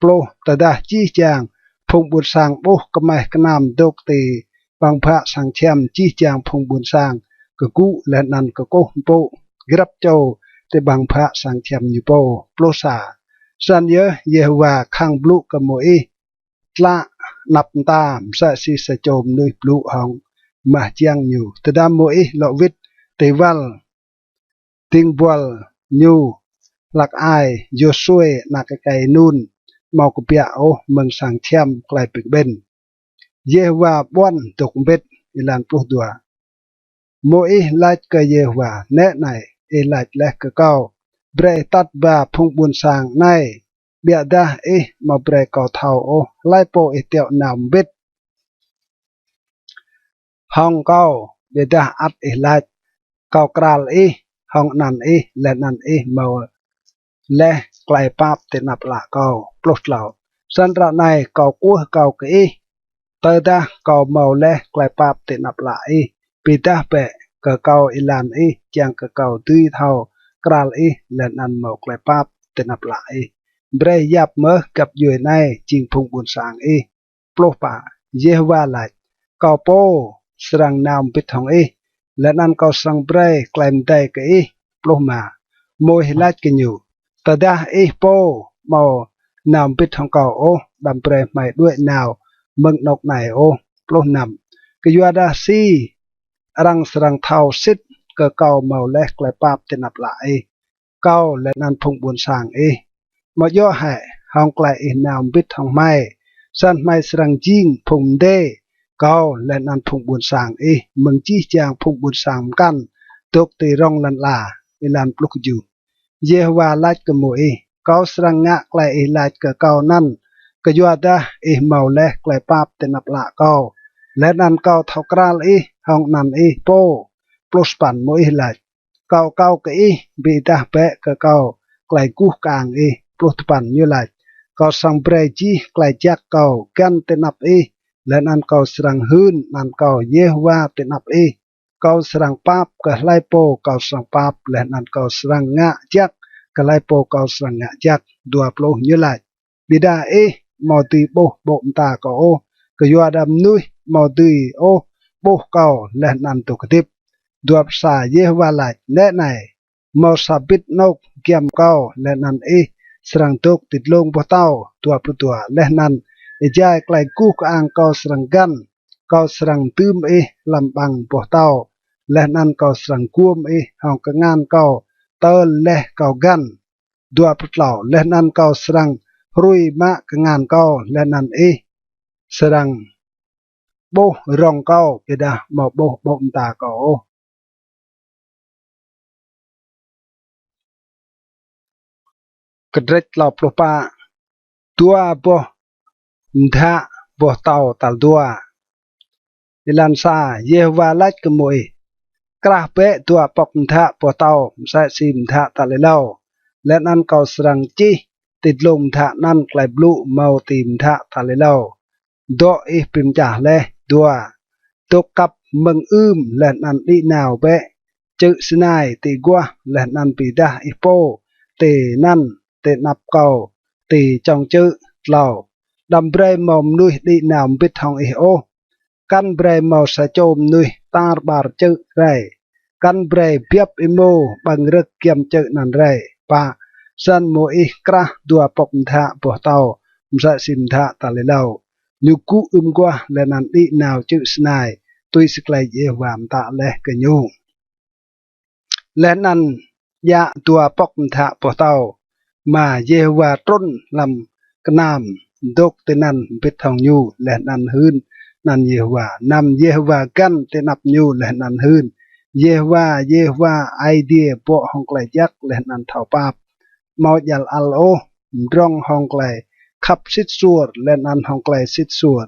Pluh. Tơdah jih jang phung ƀuôn sang ƀuh kmeh knam dôk ti ƀăng bhă sang čhiăm, jih jang phung ƀuôn sang kgŭ leh anăn kkuh mpŭ, grăp čô ti ƀăng bhă sang čhiăm ñu pô. Pluh sa. Snăn yơh Yêhôwa khăng blŭ kơ Môis tlă anăp mta, msĕ si sa čô mnuih blŭ hŏng mah jiăng ñu. Tơdah Môis lŏ wĭt ti wăl, dĭng buăl ñu hlăk ai Yôsuê anak êkei Nun amâo kbiă ôh mơ̆ng sang čhiăm klei bi kƀĭn. Yêhôwa ƀuăn dôk mbĭt. Êlan pluh dua. Môis lač kơ Yêhôwa: Nĕ anei, ih lač leh kơ kâo: Brei atăt ba phung ƀuôn sang anei. Ƀiădah ih amâo brei kâo thâo ôh hlei pô ih tiŏ nao mbĭt hŏng kâo, ƀiădah ăt ih lač: Kâo kral ih hŏng anăn ih, leh anăn ih mâo leh klei pap ti anăp ală kâo. Pluh tlâo. Snăn ară anei kâo kwưh akâo kơ ih, tơdah kâo mâo leh klei pap ti anăp ală ih, bi êdah bĕ kơ kâo êlan ih, čiăng kơ kâo dưi thâo kral ih leh anăn mâo klei pap ti anăp ală ih. Brei yap mơh găp djuê anei jing phung ƀuôn sang ih. Pluh pă. Yêhôwa lač: Kâo pô srăng nao mbĭt hŏng ih, leh anăn kâo srăng brei klei mdei kơ ih. Pluh êma. Môis lač kơ ñu: Tơdah ih pô amâo nao mbĭt hŏng kâo ôh, đăm brei hmei đuĕ nao mơ̆ng anôk anei ôh. Pluh năm. Kyuadah si arăng srăng thâo sĭt kơ kâo mâo leh klei pap ti anăp ală ih, kâo leh anăn phung ƀuôn sang ih? Amâo djŏ hĕ hŏng klei ih nao mbĭt hŏng hmei, snăn hmei srăng jing phung mdê, kâo leh anăn phung ƀuôn sang ih, mơ̆ng jih jang phung ƀuôn sang mkăn dôk ti rŏng lăn ala? Êlan pluh kjuh. Yêhôwa lač kơ Môis: Kâo srăng ngă klei ih lač kơ kâo anăn, kyuadah ih mâo leh klei pap ti anăp ală kâo, leh anăn kâo thâo kral ih hŏng anăn ih pô. Pluh sa păn. Môis lač: Kâo akâo kơ ih, bi êdah bĕ kơ kâo klei guh kơang ih. Pluh dua păn. Ñu lač: Kâo srăng brei jih klei jăk kâo găn ti anăp ih, leh anăn kâo srăng hưn anăn kâo Yêhôwa ti anăp ih. Kâo srăng pap kơ hlei pô kâo srăng pap, leh anăn kâo srăng ngă jăk kơ hlei pô kâo srăng ngă jăk. Dua pluh. Ñu lač: Ƀiădah ih amâo dưi ƀuh ƀô̆ mta kâo ôh, kyuadah mnuih amâo dưi ôh ƀuh kâo leh anăn dôk hdĭp. Dua pluh sa. Yêhôwa lač: Nĕ anei, mâo sa bĭt anôk giăm kâo leh anăn ih srăng dôk ti dlông boh tâo. Dua pluh dua. Leh anăn êjai klei guh kơang kâo srăng găn, kâo srăng dưm ih hlăm ƀăng boh tâo, leh anăn kâo srăng guôm ih hŏng kngan kâo tơl leh kâo găn. Dua pluh tlâo. Leh anăn kâo srăng hrui mă kngan kâo, leh anăn ih srăng ƀuh rŏng kâo, ƀiădah amâo ƀuh ƀô̆ mta kâo ôh. Kdrêč tlâo pluh pă. Dua boh mdhă boh tâo tal dua. Êlan sa. Yêhôwa lač kơ Môis: Krah bĕ dua pŏk mdhă boh tâo msĕ si mdhă tal êlâo, leh anăn kâo srăng čih ti dlông mdhă anăn klei blŭ mâo ti mdhă tal êlâo: Dŏ ih bi mčah leh. Dua. Dôk kăp mơ̆ng ưm leh anăn đĭ nao bĕ čư̆ Sinai ti aguah, leh anăn bi êdah ih pô tinăn ti anăp kâo ti čŏng čư̆. Tlâo. Đăm brei mâo mnuih đĭ nao mbĭt hŏng ih ôh. Kăn brei mâo sa čô mnuih tar ƀar čư̆ rei. Kăn brei biăp êmô ƀơ̆ng rơ̆k giăm čư̆ anăn rei. Pă. Snăn Môis krah dua pŏk mdhă boh tâo msĕ si mdhă tal êlâo. Ñu gŭ ưm aguah leh anăn đĭ nao čư̆ Sinai, tui si klei Yêhôwa mtă leh kơ ñu. Leh anăn djă dua pŏk mdhă boh tâo, mă Yêhôwa trŭn hlăm knam dôk tinăn mbĭt hŏng ñu, leh anăn hưn anăn Yêhôwa. Năm. Yêhôwa găn ti anăp ñu leh anăn hưn: Yêhôwa, Yêhôwa, Aê Diê bŏ hŏng klei jăk leh anăn thâo pap, amâo djăl ăl ôh, mdrŏng hŏng klei khăp sĭt suôr leh anăn hŏng klei sĭt suôr.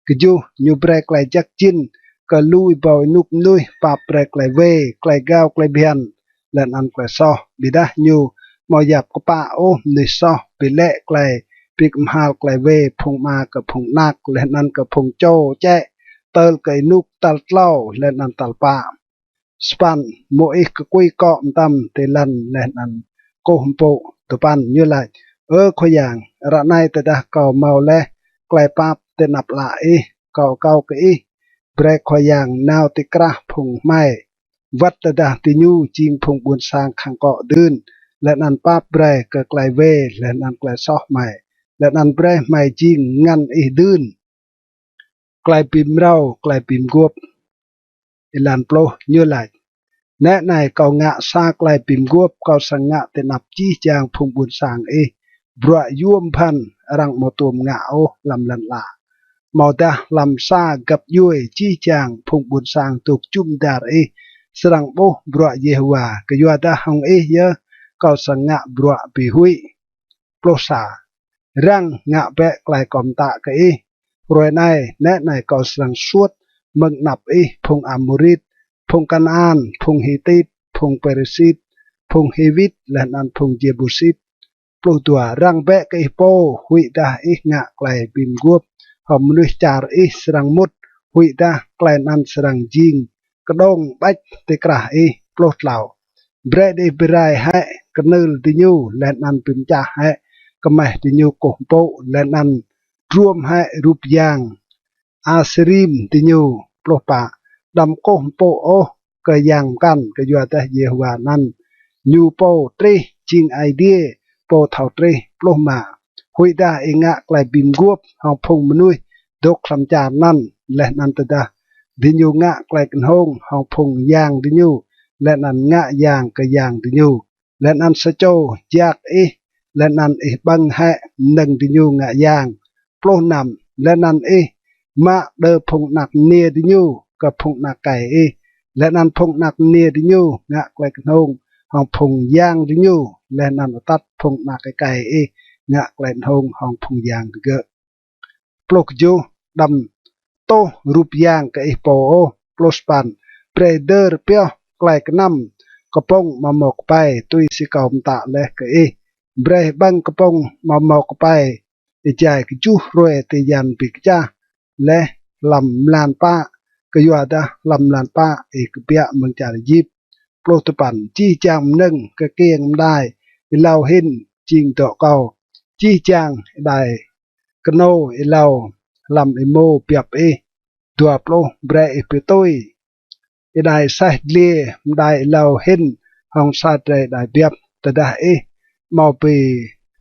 Kjuh. Ñu brei klei jăk jĭn kơ lu êbâo ênuk mnuih, pap brei klei wê, klei gao klei bhiăn, leh anăn klei soh. Ƀiădah ñu amâo yap kpă ôh mnuih soh bi lĕ klei bi kmhal klei wê phung ama kơ phung anak, leh anăn kơ phung čô čĕ, tơl kơ ênuk tal tlâo leh anăn tal pă. Sa păn. Môis kkui kŏ mtam ti lăn leh anăn kkuh mpŭ. Dua păn. Ñu lač: Ơ Khua Yang, ară anei tơdah kâo mâo leh klei pap ti anăp ală ih, kâo akâo kơ ih, brei Khua Yang nao ti krah phung hmei, wăt tơdah diñu jing phung ƀuôn sang khăng kŏ dưn, leh anăn pap brei kơ klei wê leh anăn klei soh hmei, leh anăn brei hmei jing ngăn ih dưn. Klei bi mrâo, klei bi mguôp. Êlan pluh. Ñu lač: Nĕ anei, kâo ngă sa klei bi mguôp kâo srăng ngă ti anăp jih jang phung ƀuôn sang ih, bruă yuôm bhăn arăng amâo tuôm ngă ôh hlăm lăn ala. Amâodah hlăm sa găp djuê jih jang phung ƀuôn sang dôk jŭm dar ih srăng ƀuh bruă Yêhôwa, kyuadah hŏng ih yơh kâo srăng ngă bruă bi huĭ. Pluh sa. Răng ngă bĕ klei kâo mtă kơ ih. Hruê anei, nĕ anei, kâo srăng suôt mơ̆ng anăp ih phung Amôrit, phung Kanaan, phung Hitit, phung Pêrisit, phung Hiwit, leh anăn phung Jêbusit. Pluh dua. Răng bĕ kơ ih pô, huĭdah ih ngă klei bi mguôp hŏng mnuih čar ih srăng mŭt, huĭdah klei anăn srăng jing kđông ƀêč ti krah ih. Pluh tlâo. Brei diih bi rai hĕ knưl diñu, leh anăn bi mčah hĕ kmeh diñu kkuh mpŭ, leh anăn druôm hĕ rup yang Asêrim diñu. Pluh pă. Đăm kkuh mpŭ ôh kơ yang mkăn, kyuadah Yêhôwa anăn ñu pô trih, jing Aê Diê pô thâo trih. Pluh êma. Huĭdah ih ngă klei bi mguôp hŏng phung mnuih dôk hlăm čar anăn, leh anăn tơdah diñu ngă klei knhông hŏng phung yang diñu, leh anăn ngă yang kơ yang diñu, leh anăn sa čô jak ih, leh anăn ih ƀơ̆ng hĕ mnơ̆ng diñu ngă yang. Pluh năm. Leh anăn ih mă đơ phung anak mniê diñu kơ phung anak êkei ih, leh anăn phung anak mniê diñu ngă klei knhông hŏng phung yang diñu, leh anăn atăt phung anak êkei ih ngă klei knhông hŏng phung yang digơ̆. Pluh kjuh. Đăm tuh rup yang kơ ih pô ôh. Pluh sa păn. Brei hdơr pioh klei knăm kpŭng amâo mâo kpei, tui si kâo mtă leh kơ ih. Brei ƀơ̆ng kpŭng amâo mâo kpei êjai kjuh hruê ti yan bi kčah leh hlăm mlan pă, kyuadah hlăm mlan pă ih kbiă mơ̆ng čar Êjip. Pluh dua păn. Jih jang mnơ̆ng kkiêng mđai êlâo hĭn jing dŏ kâo, jih jang êđai knô êlâo hlăm êmô biăp ih. Dua pluh. Brei ih bi tui êđai saih dliê mđai êlâo hĭn hŏng sa drei êđai biăp. Tơdah ih amâo bi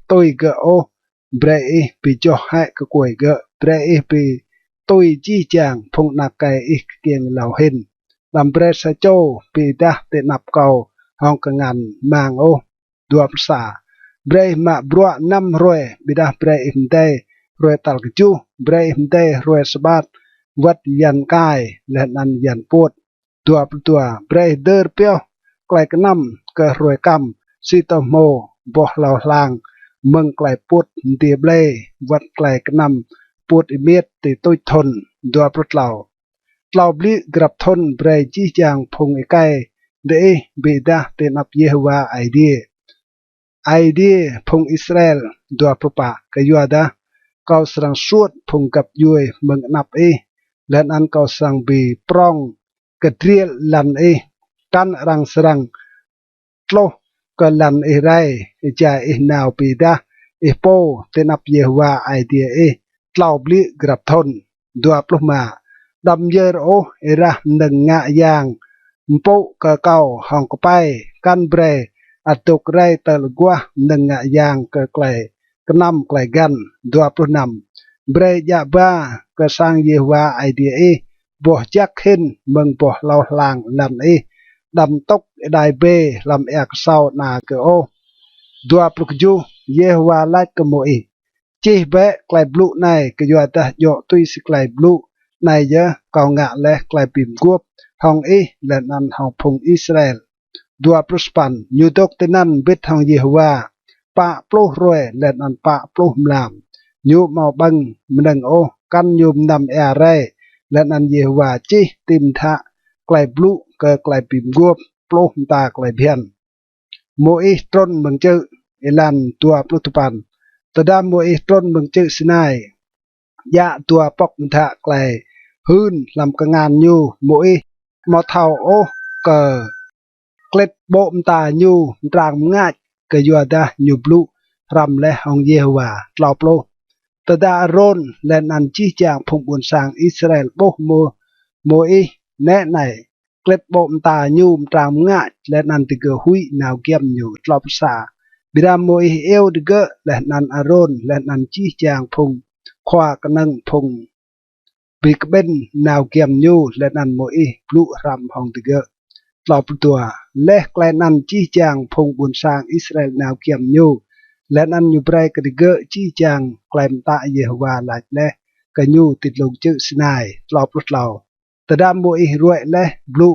tui gơ̆ ôh, brei ih bi joh hĕ kkuê gơ̆. Brei ih bi tui jih jang phung anak êkei ih kkiêng êlâo hĭn. Đăm brei sa čô bi êdah ti anăp kâo hŏng kngan mang ôh. Dua pluh sa. Brei ih mă bruă năm hruê, ƀiădah brei ih mdei hruê tal kjuh. Brei ih mdei hruê Sabat, wăt yan kai, leh anăn yan puôt. Dua pluh dua. Brei ih hdơr pioh klei knăm kơ hruê kăm, si tô hmô boh hlâo hlang mơ̆ng klei puôt mdiê ƀlê, wăt klei knăm puôt êmiêt ti tuč thŭn. Dua pluh tlâo. Tlâo bliư̆ grăp thŭn brei jih jang phung êkei diih bi êdah ti anăp Yêhôwa Aê Diê, Aê Diê phung Israel. Dua pluh pă. Kyuadah kâo srăng suôt phung găp djuê mơ̆ng anăp ih, leh anăn kâo srăng bi prŏng kdriêl lăn ih, kăn arăng srăng tluh kơ lăn ih rei, êjai ih nao bi êdah ih pô ti anăp Yêhôwa Aê Diê ih tlâo bliư̆ grăp thŭn. Dua pluh êma. Đăm myơr ôh êrah mnơ̆ng ngă yang mpŭ kơ kâo hŏng kpei, kăn brei ăt dôk rei tơl aguah mnơ̆ng ngă yang kơ klei knăm klei găn. Dua pluh năm. Brei djă ba kơ sang Yêhôwa Aê Diê ih boh jăk hĭn mơ̆ng boh hlâo hlang lăn ih. Đăm tŭk êđai bê hlăm êa ksâo ana gơ̆ ôh. Dua pluh kjuh. Yêhôwa lač kơ Môis: Čih bĕ klei blŭ anei, kyuadah djŏ tui si klei blŭ anei yơh kâo ngă leh klei bi mguôp hŏng ih leh anăn hŏng phung Israel. Dua pluh sa păn. Ñu dôk tinăn mbĭt hŏng Yêhôwa pă pluh hruê leh anăn pă pluh mlam. Ñu amâo ƀơ̆ng mnơ̆ng ôh, kăn ñu mnăm êa rei, leh anăn Yêhôwa čih ti mdhă klei blŭ kơ klei bi mguôp pluh mta klei bhiăn. Môis trŭn mơ̆ng čư̆. Êlan dua pluh dua păn. Tơdah Môis trŭn mơ̆ng čư̆ Sinai, djă dua pŏk mdhă klei hưn hlăm kngan ñu. Môis amâo thâo ôh kơ klĭt ƀô̆ mta ñu mtrang mngač, kyuadah ñu blŭ hrăm leh hŏng Yêhôwa. Tlâo pluh. Tơdah Arôn leh anăn jih jang phung ƀuôn sang Israel ƀuh Môis nĕ anei, klĭt ƀô̆ mta ñu mtrang mngač, leh anăn digơ̆ huĭ nao giăm ñu. Tlâo pluh sa. Ƀiădah Môis iêu digơ̆, leh anăn Arôn leh anăn jih jang phung khua knơ̆ng phung bi kƀĭn nao giăm ñu, leh anăn Môis blŭ hrăm hŏng digơ̆. Tlâo pluh dua. Leh klei anăn jih jang phung ƀuôn sang Israel nao giăm ñu, leh anăn ñu brei kơ digơ̆ jih jang klei mtă Yêhôwa lač leh kơ ñu ti dlông čư̆ Sinai. Tlâo pluh tlâo. Tơdah Môis ruê̆ leh blŭ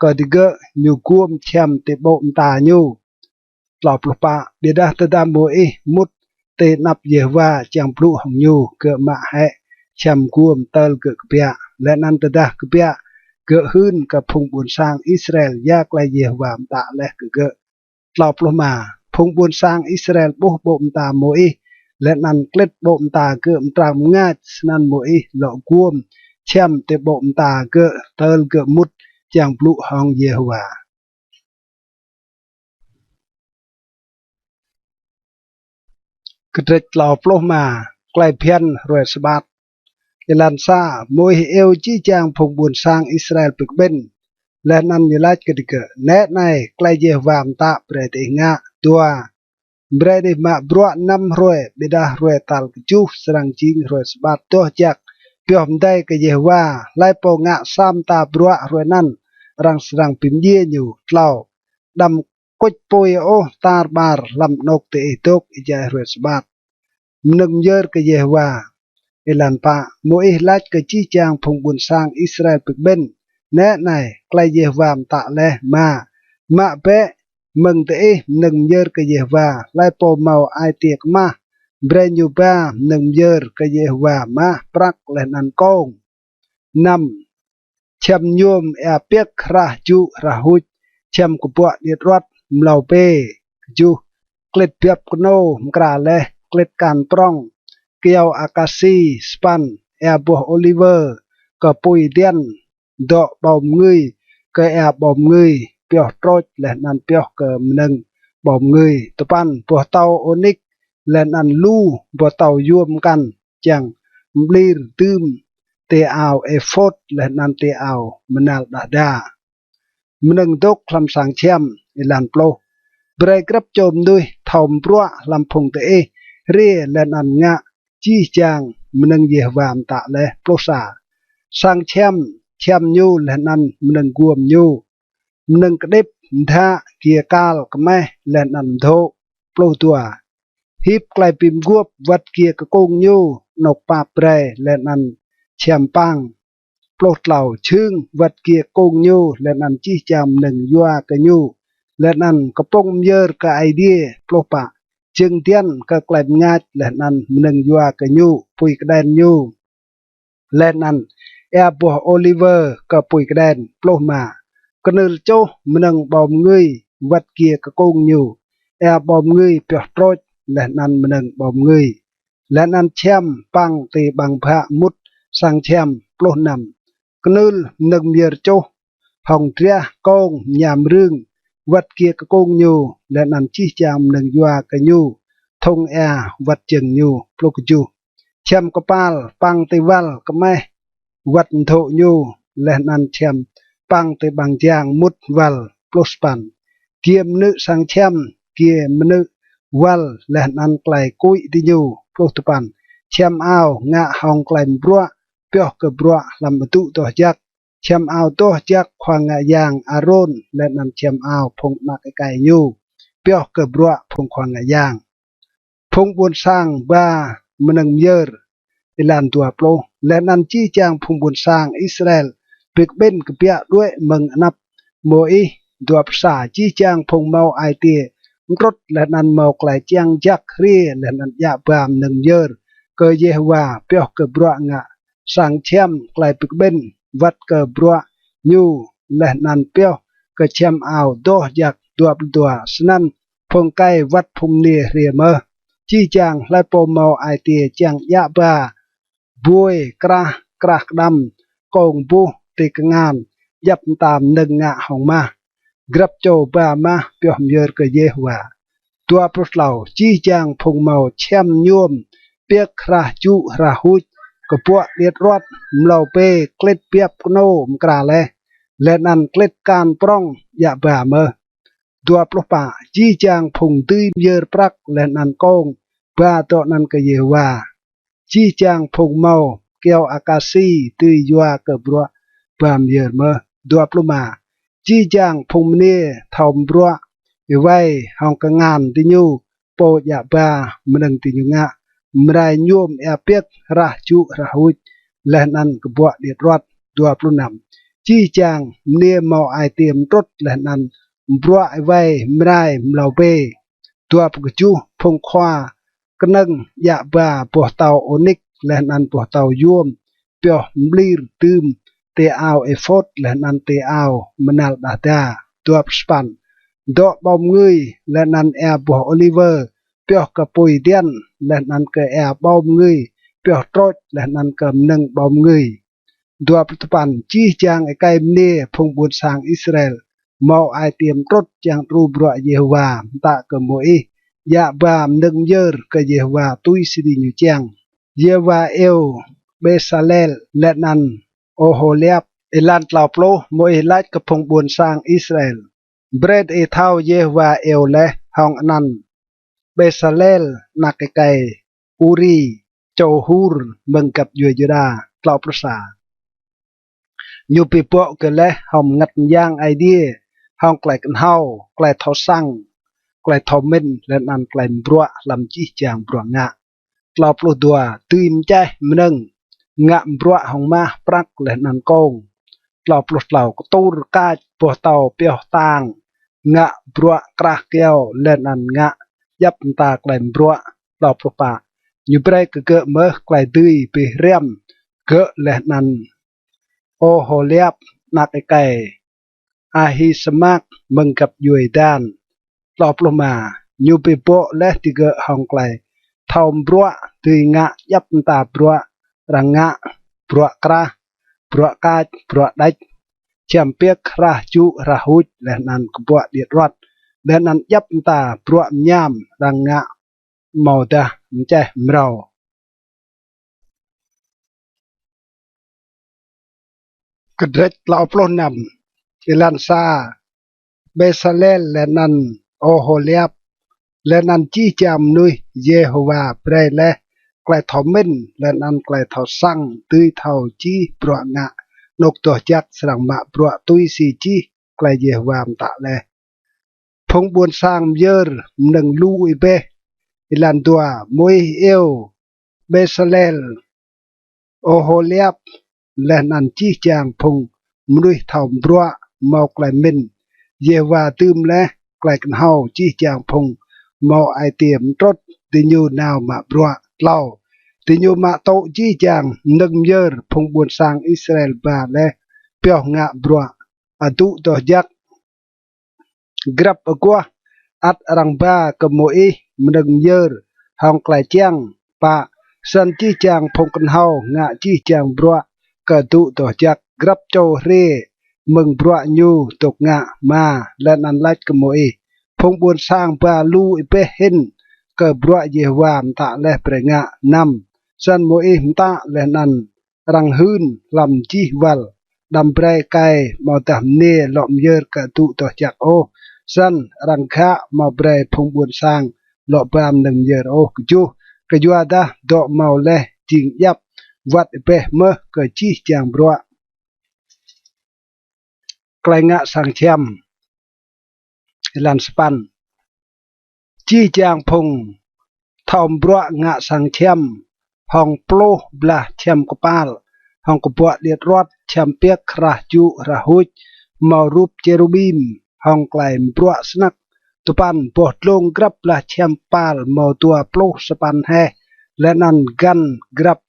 kơ digơ̆, ñu guôm čhiăm ti ƀô̆ mta ñu. Tlâo pluh pă. Ƀiădah tơdah Môis mŭt ti anăp Yêhôwa čiăng blŭ hŏng ñu, gơ̆ mă hĕ čhiăm guôm tơl gơ̆ kbiă. Leh anăn tơdah kbiă, gơ̆ hưn kơ phung ƀuôn sang Israel ya klei Yêhôwa mtă leh kơ gơ̆. Tlâo pluh êma. Phung ƀuôn sang Israel ƀuh ƀô̆ mta Môis, leh anăn klĭt ƀô̆ mta gơ̆ mtrang mngač, snăn Môis lŏ guôm čhiăm ti ƀô̆ mta gơ̆ tơl gơ̆ mŭt čiăng blŭ hŏng Yêhôwa. Kdrêč tlâo pluh êma. Klei bhiăn hruê Sabat. Êlan sa. Môis iêu jih jang phung ƀuôn sang Israel bi kƀĭn, leh anăn ñu lač kơ digơ̆: Nĕ anei klei Yêhôwa mtă brei diih ngă. Dua. Brei diih mă bruă năm hruê, ƀiădah hruê tal kjuh srăng jing hruê Sabat doh jăk, pioh mdei kơ Yêhôwa. Hlei pô ngă sa mta bruă hruê anăn, arăng srăng bi mdjiê ñu. Tlâo. Đăm kuč pui ôh tar ƀar hlăm anôk diih dôk êjai hruê Sabat, mnơ̆ng myơr kơ Yêhôwa. Êlan pă. Môis lač kơ jih jang phung ƀuôn sang Israel bi kƀĭn: Nĕ anei klei Yêhôwa mtă leh: Êma, mă bĕ mơ̆ng diih mnơ̆ng myơr kơ Yêhôwa. Hlei pô mâo ai tiê kmah, brei ñu ba mnơ̆ng myơr kơ Yêhôwa mah, prăk leh anăn kông. Năm. Čhiăm ñuôm êa piơk, hrah jŭ, hrah huč, čhiăm kbuă điêt aruăt, mlâo bê. Kjuh. Klĭt biăp knô mkra leh, klĭt kan prŏng, kyâo akasi. Sa păn. Êa boh ôliwơ kơ pui diăn, dŏ ƀâo mngưi kơ êa ƀâo mngưi, pioh trôč leh anăn pioh kơ mnơ̆ng ƀâo mngưi. Dua păn. Boh tâo ônik leh anăn lu boh tâo yuôm mkăn čiăng mblir dưm ti ao êphôt leh anăn ti ao mnal đah da. Mnơ̆ng dôk hlăm sang čhiăm. Êlan pluh. Brei grăp čô mnuih thâo mbruă hlăm phung diih hriê leh anăn ngă jih jang mnơ̆ng Yêhôwa mtă leh. Pluh sa. Sang čhiăm, čhiăm ñu leh anăn mnơ̆ng guôm ñu, mnơ̆ng kđĭp, mdhă, giê kal, kmeh leh anăn mdhô̆. Pluh dua. Hip klei bi mguôp wăt giê kkung ñu, anôk pap brei leh anăn čhiăm păng. Pluh tlâo. Jhưng wăt giê kkung ñu leh anăn jih jang mnơ̆ng yua kơ ñu, leh anăn kpŭng myơr kơ Aê Diê. Pluh pă. Jơ̆ng diăn kơ klei mngač leh anăn mnơ̆ng yua kơ ñu, pui kđen ñu, leh anăn êa boh ôliwơ kơ pui kđen. Pluh êma. Knưl čuh mnơ̆ng ƀâo mngưi wăt giê kkung ñu, êa ƀâo mngưi pioh trôč leh anăn mnơ̆ng ƀâo mngưi, leh anăn čhiăm păng ti ƀăng bhă mŭt sang čhiăm. Pluh năm. Knưl mnơ̆ng myơr čuh hŏng driah kông mñam rưng wăt giê kkung ñu leh anăn jih jang mnơ̆ng yua kơ ñu, thŭng êa wăt jơ̆ng ñu. Pluh kjuh. Čhiăm kpal păng ti wăl kmeh wăt mdhô̆ ñu, leh anăn čhiăm păng ti ƀăng jang mŭt wăl. Pluh sa păn. Giê mnư̆ sang čhiăm, giê mnư̆ wăl leh anăn klei kuĭ diñu. Pluh dua păn. Čhiăm ao ngă hŏng klei mbruă pioh kơ bruă hlăm adŭ doh jăk, čhiăm ao doh jăk khua ngă yang Arôn leh anăn čhiăm ao phung anak êkei ñu pioh kơ bruă phung khua ngă yang. Phung ƀuôn sang ba mnơ̆ng myơr. Êlan dua pluh. Leh anăn jih jang phung ƀuôn sang Israel bi kƀĭn kbiă đuĕ mơ̆ng anăp Môis. Dua pluh sa. Jih jang phung mâo ai tiê mtrŭt leh anăn mâo klei čiăng jăk hriê leh anăn djă ba mnơ̆ng myơr kơ Yêhôwa pioh kơ bruă ngă sang čhiăm klei bi kƀĭn wăt kơ bruă ñu, leh anăn pioh kơ čhiăm ao doh jăk. Dua pluh dua. Snăn phung êkei wăt phung mniê hriê mơh. Jih jang hlei pô mâo ai tiê čiăng djă ba buê, krah, krah kđăm, kông buh, ti kngan, djăp mta mnơ̆ng ngă hŏng mah, grăp čô ba mah pioh myơr kơ Yêhôwa. Dua pluh tlâo. Jih jang phung mâo čhiăm ñuôm, piơk, hrah jŭ, hrah huč, kbuă điêt aruăt, mlâo bê, klĭt biăp knô mkra leh, leh anăn klĭt kan prŏng djă ba mơh. Dua pluh pă. Jih jang phung dưi myơr prăk leh anăn kông ba dŏ anăn kơ Yêhôwa. Jih jang phung mâo kyâo akasi dưi yua kơ bruă ba myơr mơh. Dua pluh êma. Jih jang phung mniê thâo mbruă êwei hŏng kngan diñu, pô djă ba mnơ̆ng diñu ngă, mrai ñuôm êa piơk, hrah jŭ, hrah huč, leh anăn kbuă điêt aruăt. Dua pluh năm. Jih jang mniê mâo ai tiê mtrŭt leh anăn mbruă êwei, mrai, mlâo bê. Dua pluh kjuh. Phung khua knơ̆ng djă ba boh tâo ônik leh anăn boh tâo yuôm pioh mblir dưm ti ao êphôt leh anăn ti ao mnal đah da. Dua pluh sa păn. dŏ ƀâo mngưi, leh anăn êa boh ôliwơ pioh kơ pui diăn, leh anăn kơ êa ƀâo mngưi pioh trôč, leh anăn kơ mnơ̆ng ƀâo mngưi. Dua pluh dua păn. Jih jang êkei mniê phung ƀuôn sang Israel mâo ai tiê mtrŭt čiăng đru bruă Yêhôwa mtă kơ Môis, djă ba mnơ̆ng myơr kơ Yêhôwa tui si diñu čiăng. Yêhôwa iêu Bêsalel leh anăn Ôhôliap. Êlan tlâo pluh. Môis lač kơ phung ƀuôn sang Israel: Brei diih thâo Yêhôwa iêu leh hŏng anăn Bêsalel anak êkei Uri, čô Hur, mơ̆ng găp djuê Yuđa. Tlâo pluh sa. Ñu bi bŏ gơ̆ leh hŏng Mngăt Myang Aê Diê hŏng klei knhâo, klei thâo săng, klei thâo mĭn, leh anăn klei mbruă hlăm jih jang bruă ngă. Tlâo pluh dua. Dưi mčeh mnơ̆ng, ngă mbruă hŏng mah, prăk, leh anăn kông. Tlâo pluh tlâo. Ktur kač boh tâo pioh ktang, ngă bruă krah kyâo, leh anăn ngă djăp mta klei mbruă. Tlâo pluh pă. Ñu brei kơ gơ̆ mơh klei dưi bi hriăm gơ̆ leh anăn Ôhôliap anak êkei Ahisamak mơ̆ng găp djuê Dan. Tlâo pluh êma. Ñu bi bŏ leh digơ̆ hŏng klei thâo mbruă, dưi ngă djăp mta bruă arăng ngă, bruă krah, bruă kač, bruă đêč, čhiăm piơk, hrah jŭ, hrah huč, leh anăn kbuă điêt aruăt, leh anăn djăp mta bruă mñam arăng ngă amâodah mčeh mrâo. Kdrêč tlâo pluh năm. Êlan sa. Bêsalel leh anăn Ôhôliap, leh anăn jih jang mnuih Yêhôwa brei leh klei thâo mĭn leh anăn klei thâo săng dưi thâo jih bruă ngă anôk doh jăk srăng mă bruă tui si jih klei Yêhôwa mtă leh. Phung ƀuôn sang myơr mnơ̆ng lu êbeh. Êlan dua. Môis iêu Bêsalel, Ôhôliap, leh anăn jih jang phung mnuih thâo mbruă mâo klei mĭn Yêhôwa dưm leh klei knhâo, jih jang phung mâo ai tiê mtrŭt diñu nao mă bruă. Tlâo. Diñu mă tŭ jih jang mnơ̆ng myơr phung ƀuôn sang Israel ba leh pioh ngă bruă adŭ doh jăk. Grăp aguah ăt arăng ba kơ Môis mnơ̆ng myơr hŏng klei čiăng. Pă. Snăn jih jang phung knhâo ngă jih jang bruă kơ adŭ doh jăk, grăp čô hriê mơ̆ng bruă ñu dôk ngă. Êma. Leh anăn lač kơ Môis: Phung ƀuôn sang ba lu êbeh hĭn kơ bruă Yêhôwa mtă leh brei ngă. Năm. Snăn Môis mtă leh anăn arăng hưn hlăm jih wăl: Đăm brei êkei amâodah mniê lŏ myơr kơ adŭ doh jăk ôh. Snăn arăng ghă amâo brei phung ƀuôn sang lŏ ba mnơ̆ng myơr ôh. Kjuh. Kyuadah dŏ mâo leh jing djăp, wăt êbeh mơh kơ jih jang bruă. Klei ngă sang čhiăm. Êlan sa păn. Jih jang phung thâo mbruă ngă sang čhiăm hŏng pluh blah čhiăm kpal, hŏng kbuă điêt aruăt, čhiăm piơk, hrah jŭ, hrah huč, mâo rup čêrubim, hŏng klei mbruă snăk. Dua păn. Boh dlông grăp blah čhiăm kpal mâo dua pluh sa păn heh, leh anăn găn grăp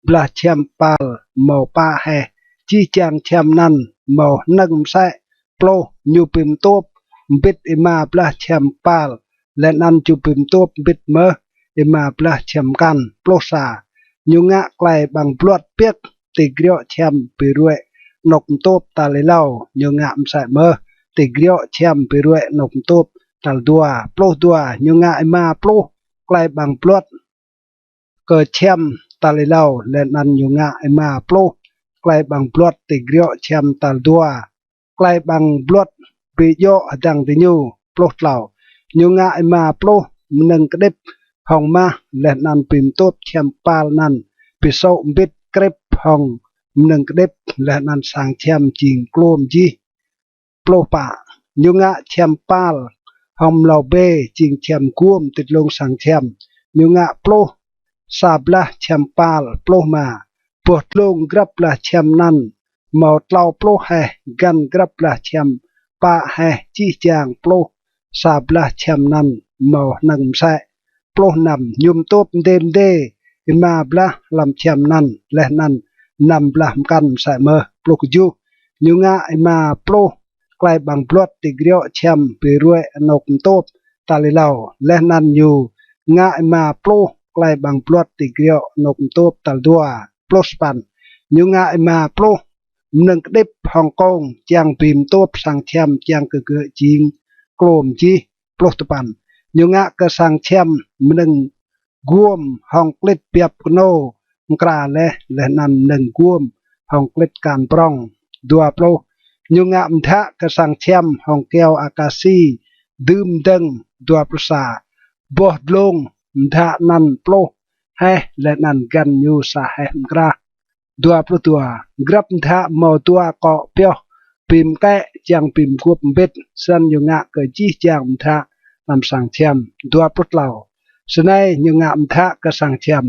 blah čhiăm kpal mâo pă heh. Jih jang čhiăm anăn mâo hnơ̆ng msĕ. Pluh. Ñu bi mtuôp mbĭt êma blah čhiăm kpal, leh anăn ñu bi mtuôp mbĭt mơh êma blah čhiăm mkăn. Pluh sa. Ñu ngă klei ƀăng bluăt piơk ti griŏ čhiăm bi ruĕ anôk mtuôp tal êlâo, ñu ngă msĕ mơh ti griŏ čhiăm bi ruĕ anôk mtuôp tal dua. Pluh dua. Ñu ngă êma pluh klei ƀăng bluăt kơ čhiăm tal êlâo, leh anăn ñu ngă êma pluh klei ƀăng bluăt ti griŏ čhiăm tal dua. Klei ƀăng bluăt bi djŏ hdơ̆ng diñu. Pluh tlâo. Ñu ngă êma pluh mnơ̆ng kđĭp hŏng mah, leh anăn bi mtuôp čhiăm kpal anăn bi sô̆ mbĭt krĭp hŏng mnơ̆ng kđĭp, leh anăn sang čhiăm jing kluôm jih. Pluh pă. Ñu ngă čhiăm kpal hŏng mlâo bê jing čhiăm guôm ti dlông sang čhiăm. Ñu ngă pluh sa blah čhiăm kpal. Pluh êma. Boh dlông grăp blah čhiăm anăn mâo tlâo pluh heh, găn grăp blah čhiăm pă heh. Jih jang pluh sa blah čhiăm anăn mâo hnơ̆ng msĕ. Pluh năm. Ñu mtuôp mdê mdê êma blah hlăm čhiăm anăn, leh anăn năm blah mkăn msĕ mơh. Pluh kjuh. Ñu ngă êma pluh klei ƀăng bluăt ti griŏ čhiăm bi ruĕ anôk mtôp tal êlâo, leh anăn ñu ngă êma pluh klei ƀăng bluăt ti griŏ anôk mtôp tal dua. Pluh sa păn. Ñu ngă êma pluh mnơ̆ng kđĭp hŏng kông čiăng bi mtôp sang čhiăm čiăng kơ gơ̆ jing klôm jih. Pluh dua păn. Ñu ngă kơ sang čhiăm mnơ̆ng guôm hŏng klĭt biăp knô mkra leh, leh anăn mnơ̆ng guôm hŏng klĭt kan prŏng. Dua pluh. Ñu ngă mdhă kơ sang čhiăm hŏng kyâo akasi dưm mdơ̆ng. Dua pluh sa. Boh dlông mdhă anăn pluh heh leh anăn găn ñu sa heh mkra. Dua pluh dua. Grăp mdhă mâo dua kŏ pioh bi mkĕ čiăng bi mguôp mbĭt, snăn ñu ngă kơ jih jang mdhă hlăm sang čhiăm. Dua pluh tlâo. Snei ñu ngă mdhă kơ sang čhiăm: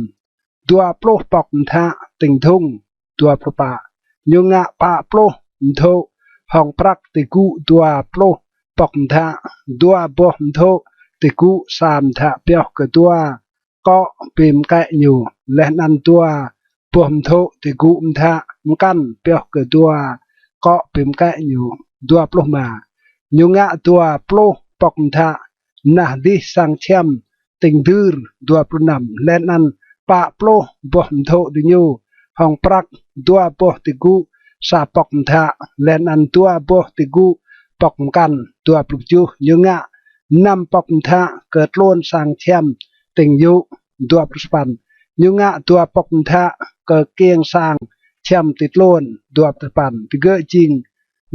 dua pluh pŏk mdhă tĭng dhŭng. Dua pluh pă. Ñu ngă pă pluh mdhô̆ hŏng prăk ti gŭ dua pluh pŏk mdhă, dua boh mdhô̆ ti gŭ sa mdhă pioh kơ dua kŏ bi mkĕ ñu, leh anăn dua boh mdhô̆ ti gŭ mdhă mkăn pioh kơ dua kŏ bi mkĕ ñu. Dua pluh êma. Ñu ngă dua pluh pŏk mdhă nah dih sang čhiăm tĭng dưr. Dua pluh năm. Leh anăn pă pluh boh mdhô̆ diñu hŏng prăk, dua boh ti gŭ sa pŏk mdhă, leh anăn dua boh ti gŭ pŏk mkăn. Dua pluh kjuh. Ñu ngă năm pŏk mdhă kơ tluôn sang čhiăm tĭng yŭ. Dua pluh sa păn. Ñu ngă dua pŏk mdhă kơ kiêng sang čhiăm ti tluôn. Dua pluh sa păn. Digơ̆ jing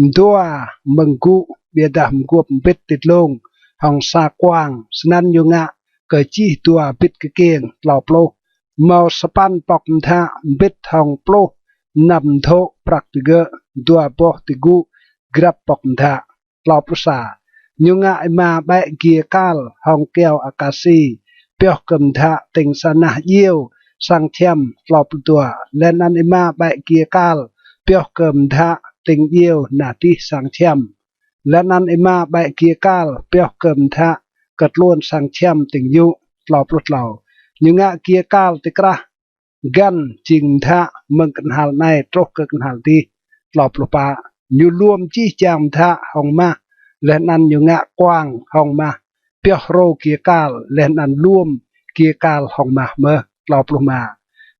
mdua mơ̆ng gŭ, ƀiădah mguôp mbĭt ti dlông hŏng sa kuang, snăn ñu ngă kơ jih dua bĭt kkiêng. Tlâo pluh. Mâo sa păn pŏk mdhă mbĭt hŏng pluh năm mdhô̆ prăk digơ̆, dua boh ti gŭ grăp pŏk mdhă. Tlâo pluh sa. Ñu ngă êma ƀĕ giê kal hŏng kyâo akasi pioh kơ mdhă tĭng sa nah djiêu sang čhiăm. Tlâo pluh dua. Leh anăn êma ƀĕ giê kal pioh kơ mdhă tĭng djiêu nah dih sang čhiăm, leh anăn êma ƀĕ giê kal pioh kơ mdhă kơ tluôn sang čhiăm tĭng yŭ. Tlâo pluh tlâo. Ñu ngă giê kal ti krah găn jing mdhă mơ̆ng knhal anei truh kơ knhal dih. Tlâo pluh pă. Ñu luôm jih jang mdhă hŏng mah, leh anăn ñu ngă kuang hŏng mah pioh hrô giê kal, leh anăn luôm giê kal hŏng mah mơh. Tlâo pluh êma.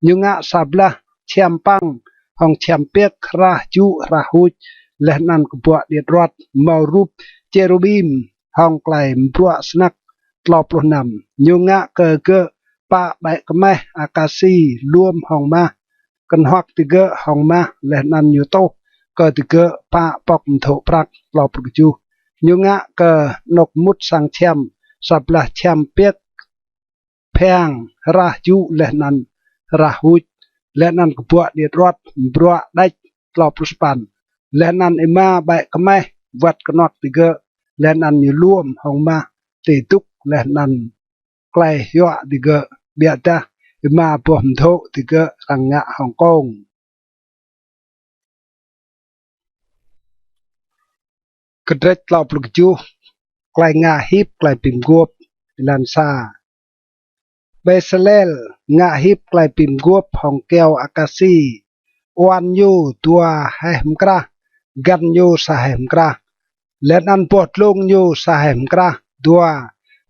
Ñu ngă sa blah čhiăm păng hŏng čhiăm piơk, hrah jŭ hrah huč, leh anăn kbuă điêt ruăt, mâo rup čêrubim hŏng klei mbruă snăk. Tlâo pluh năm. Ñu ngă kơ gơ̆ pă ƀĕ kmeh akasi luôm hŏng mah, knhuăk digơ̆ hŏng mah, leh anăn ñu tuh kơ digơ̆ pă pŏk mdhô̆ prăk. Tlâo pluh kjuh. Ñu ngă kơ anôk mŭt sang čhiăm sa blah čhiăm piơk phiang, hrah jŭ leh anăn hrah huč, leh anăn kbuă điêt ruăt, mbruă đêč. Tlâo pluh sa păn. Leh anăn êma ƀĕ kmeh wăt knhuăk digơ̆, leh anăn ñu luôm hŏng mah ti dŭk leh anăn klei hyuă digơ̆, ƀiădah êma boh mdhô̆ digơ̆ arăng ngă hŏng kông. Kdrêč tlâo pluh kjuh. Klei ngă hip klei bi mguôp. Êlan sa. Bêsalel ngă hip klei bi mguôp hŏng kyâo akasi, uan ñu dua heh mkrah, găn ñu sa heh mkrah, leh anăn boh dlông ñu sa heh mkrah. Dua.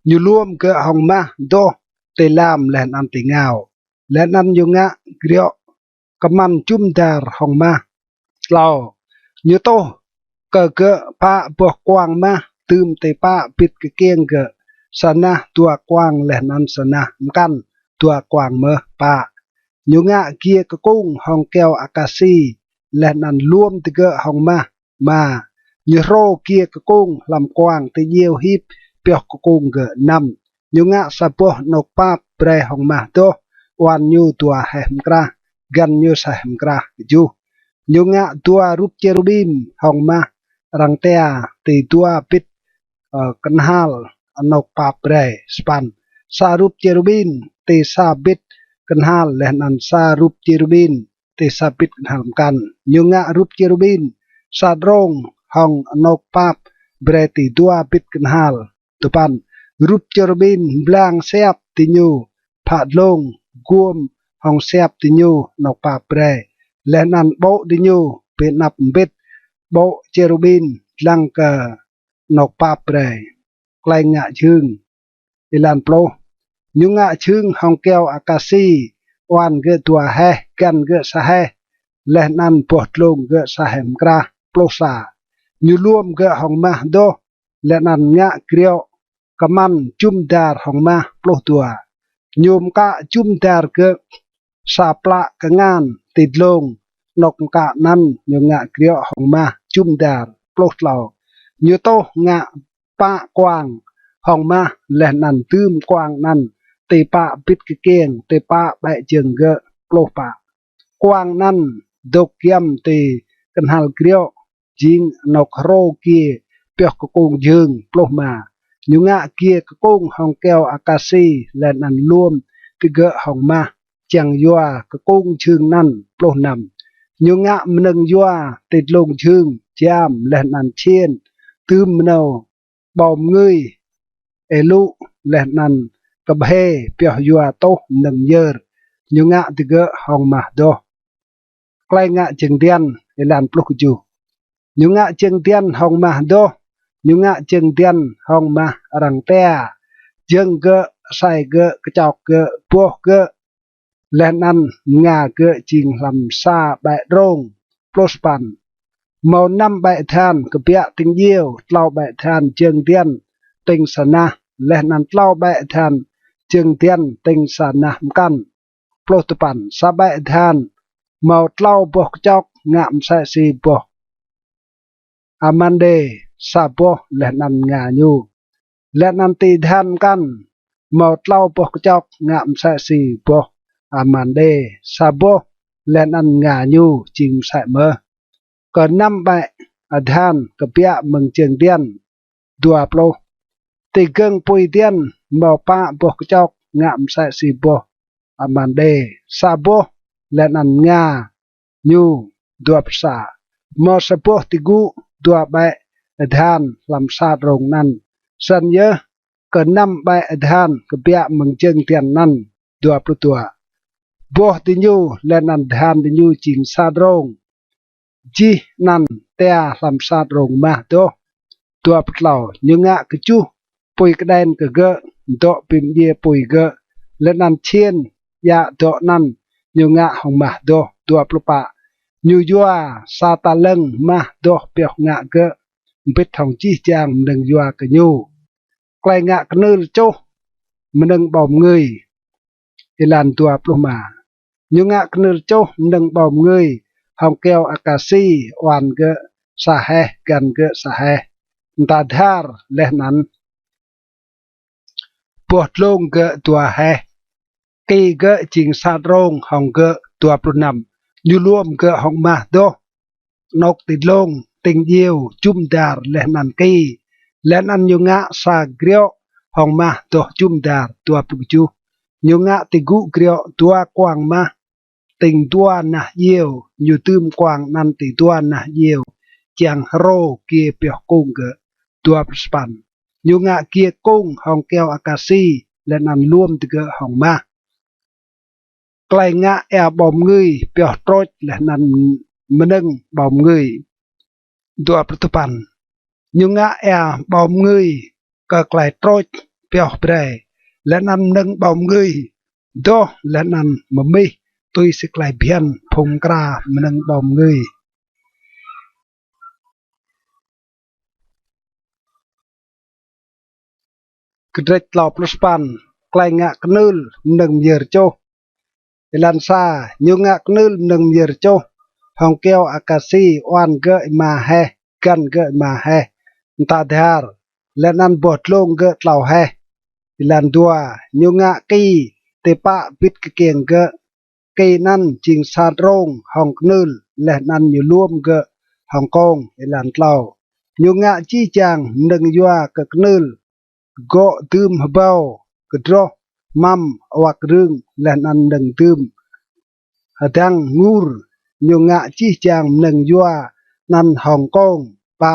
Ñu luôm gơ̆ hŏng mah doh ti lam leh anăn ti êngao, leh anăn ñu ngă griŏ kmăn jŭm dar hŏng mah. Tlâo. Ñu tuh kơ gơ̆ pă boh kuang mah dưm ti pă bĭt kkiêng gơ̆, sa nah dua kuang leh anăn sa nah mkăn dua kuang mơh. Pă. Ñu ngă giê kkung hŏng kyâo akasi, leh anăn luôm digơ̆ hŏng mah. Êma. Ñu hrô giê kkung hlăm kuang ti djiêu hip pioh kkung gơ̆. Năm. Ñu ngă sa boh anôk pap brei hŏng mah doh, uan ñu dua heh mkrah, găn ñu sa heh mkrah. Kjuh. Ñu ngă dua rup čêrubim hŏng mah arăng tia ti dua bĭt, ơ, knhal anôk pap brei. Sa păn. Sa rup čêrubim ti sa bĭt knhal, leh anăn sa rup čêrubim ti sa bĭt knhal mkăn. Ñu ngă rup čêrubim sa drông hŏng anôk pap brei ti dua bĭt knhal. Dua păn. Rup čêrubim mblang siap diñu phă dlông, guôm hŏng siap diñu anôk pap brei, leh anăn ƀô̆ diñu bi anăp mbĭt ƀô̆ čêrubim dlăng kơ anôk pap brei. Klei ngă jhưng. Êlan pluh. Ñu ngă jhưng hŏng kyâo akasi, oan gơ̆ dua heh, găn gơ̆ sa heh, leh anăn boh dlông gơ̆ sa heh mkrah. Pluh sa. Ñu luôm gơ̆ hŏng mah doh, leh anăn ngă griŏ kmăn jŭm dar hŏng mah. Pluh dua. Ñu mkă jŭm dar gơ̆ sa plă kngan ti dlông anôk mkă anăn, ñu ngă griŏ hŏng mah jŭm dar. Pluh tlâo. Ñu tuh ngă pă kuang hŏng mah, leh anăn dưm kuang anăn ti pă bĭt kkiêng, ti pă ƀĕ jơ̆ng gơ̆. Pluh pă. Kuang anăn dôk giăm ti knhal griŏ, jing anôk hrô giê pioh kkung jhưng. Pluh êma. Ñu ngă giê kkung hŏng kyâo akasi, leh anăn luôm digơ̆ hŏng mah, čiăng yua kkung jhưng anăn. Pluh năm. Ñu ngă mnơ̆ng yua ti dlông jhưng, jam, leh anăn čhiên, dưm mnâo ƀâo mngưi, êlŭ, leh anăn kbhê pioh yua tuh mnơ̆ng myơr. Ñu ngă digơ̆ hŏng mah doh. Klei ngă jơ̆ng diăn. Êlan pluh kjuh. Ñu ngă jơ̆ng diăn hŏng mah doh. Ñu ngă jơ̆ng diăn hŏng mah arăng tia. Jơ̆ng gơ̆, asei gơ̆, kčok gơ̆, boh gơ̆, leh anăn mnga gơ̆ jing hlăm sa ƀĕ đrông. Pluh sa păn. Mâo năm ƀĕ adhan kbiă tĭng djiêu, tlâo ƀĕ adhan jơ̆ng diăn tĭng sa nah, leh anăn tlâo ƀĕ adhan jơ̆ng diăn tĭng sa nah mkăn. Pluh dua păn. Sa ƀĕ adhan mâo tlâo boh kčok ngă msĕ si boh amande, sa boh leh anăn mnga ñu. Leh anăn ti adhan mkăn mâo tlâo boh kčok ngă msĕ si boh amande, sa boh leh anăn mnga ñu, jing msĕ mơh. Kơ năm ƀĕ adhan kbiă mơ̆ng jơ̆ng diăn. Dua pluh. Ti gơ̆ng pui diăn mâo pă boh kčok ngă msĕ si boh amande, sa boh leh anăn mnga ñu. Dua pluh sa. Mâo sa boh ti gŭ dua ƀĕ adhan hlăm sa đrông anăn. Snăn yơh kơ năm ƀĕ adhan kbiă mơ̆ng jơ̆ng diăn anăn. Dua pluh dua. Boh diñu leh anăn adhan diñu jing sa đrông. Jih anăn tia hlăm sa đrông mah doh. Dua pluh tlâo. Ñu ngă kjuh pui kđen kơ gơ̆, dŏ bi mdjiê pui gơ̆, leh anăn čhiên djă dŏ anăn ñu ngă hŏng mah doh. Dua pluh pă. Ñu yua sa talăng mah doh pioh ngă gơ̆, mbĭt hŏng jih jang mnơ̆ng yua kơ ñu. Klei ngă knưl čuh mnơ̆ng ƀâo mngưi. Êlan dua pluh êma. Ñu ngă knưl čuh mnơ̆ng ƀâo mngưi hŏng kyâo akasi, oan gơ̆ sa heh, găn gơ̆ sa heh, mta dhar, leh anăn boh dlông gơ̆ dua heh, ki gơ̆ jing sa đrông hŏng gơ̆. Dua pluh năm. Ñu luôm gơ̆ hŏng mah doh anôk ti dlông tĭng djiêu jŭm dar leh anăn ki, leh anăn ñu ngă sa griŏ hŏng mah doh jŭm dar. Dua pluh kjuh. Ñu ngă ti gŭ griŏ dua kuang mah, tĭng dua nah djiêu, ñu dưm kuang anăn ti dua nah djiêu, čiăng hrô giê pioh kung gơ̆. Dua pluh sa păn. Ñu ngă giê kung hŏng kyâo akasi, leh anăn luôm digơ̆ hŏng mah. Klei ngă êa ƀâo mngưi pioh trôč leh anăn mnơ̆ng ƀâo mngưi. Dua pluh dua păn. Ñu ngă êa ƀâo mngưi kơ klei trôč pioh brei, leh anăn mnơ̆ng ƀâo mngưi doh leh anăn mmih tui si klei bhiăn phung mkra mnơ̆ng ƀâo mngưi. Kdrêč tlâo pluh sa păn. Klei ngă knưl mnơ̆ng myơr čuh. Êlan sa. Ñu ngă knưl mnơ̆ng myơr čuh hŏng kyâo akasi, oan gơ̆ êma heh, găn gơ̆ êma heh, mta dhar, leh anăn boh dlông gơ̆ tlâo heh. Êlan dua. Ñu ngă ki ti pă bĭt kkiêng gơ̆, ki anăn jing sa đrông hŏng knưl, leh anăn ñu luôm gơ̆ hŏng kông. Êlan tlâo. Ñu ngă jih jang mnơ̆ng yua kơ knưl, gŏ dưm hbâo, kdroh, măm, awăk rưng, leh anăn mnơ̆ng dưm hdăng ngur. Ñu ngă jih jang mnơ̆ng yua anăn hŏng kông. Pă.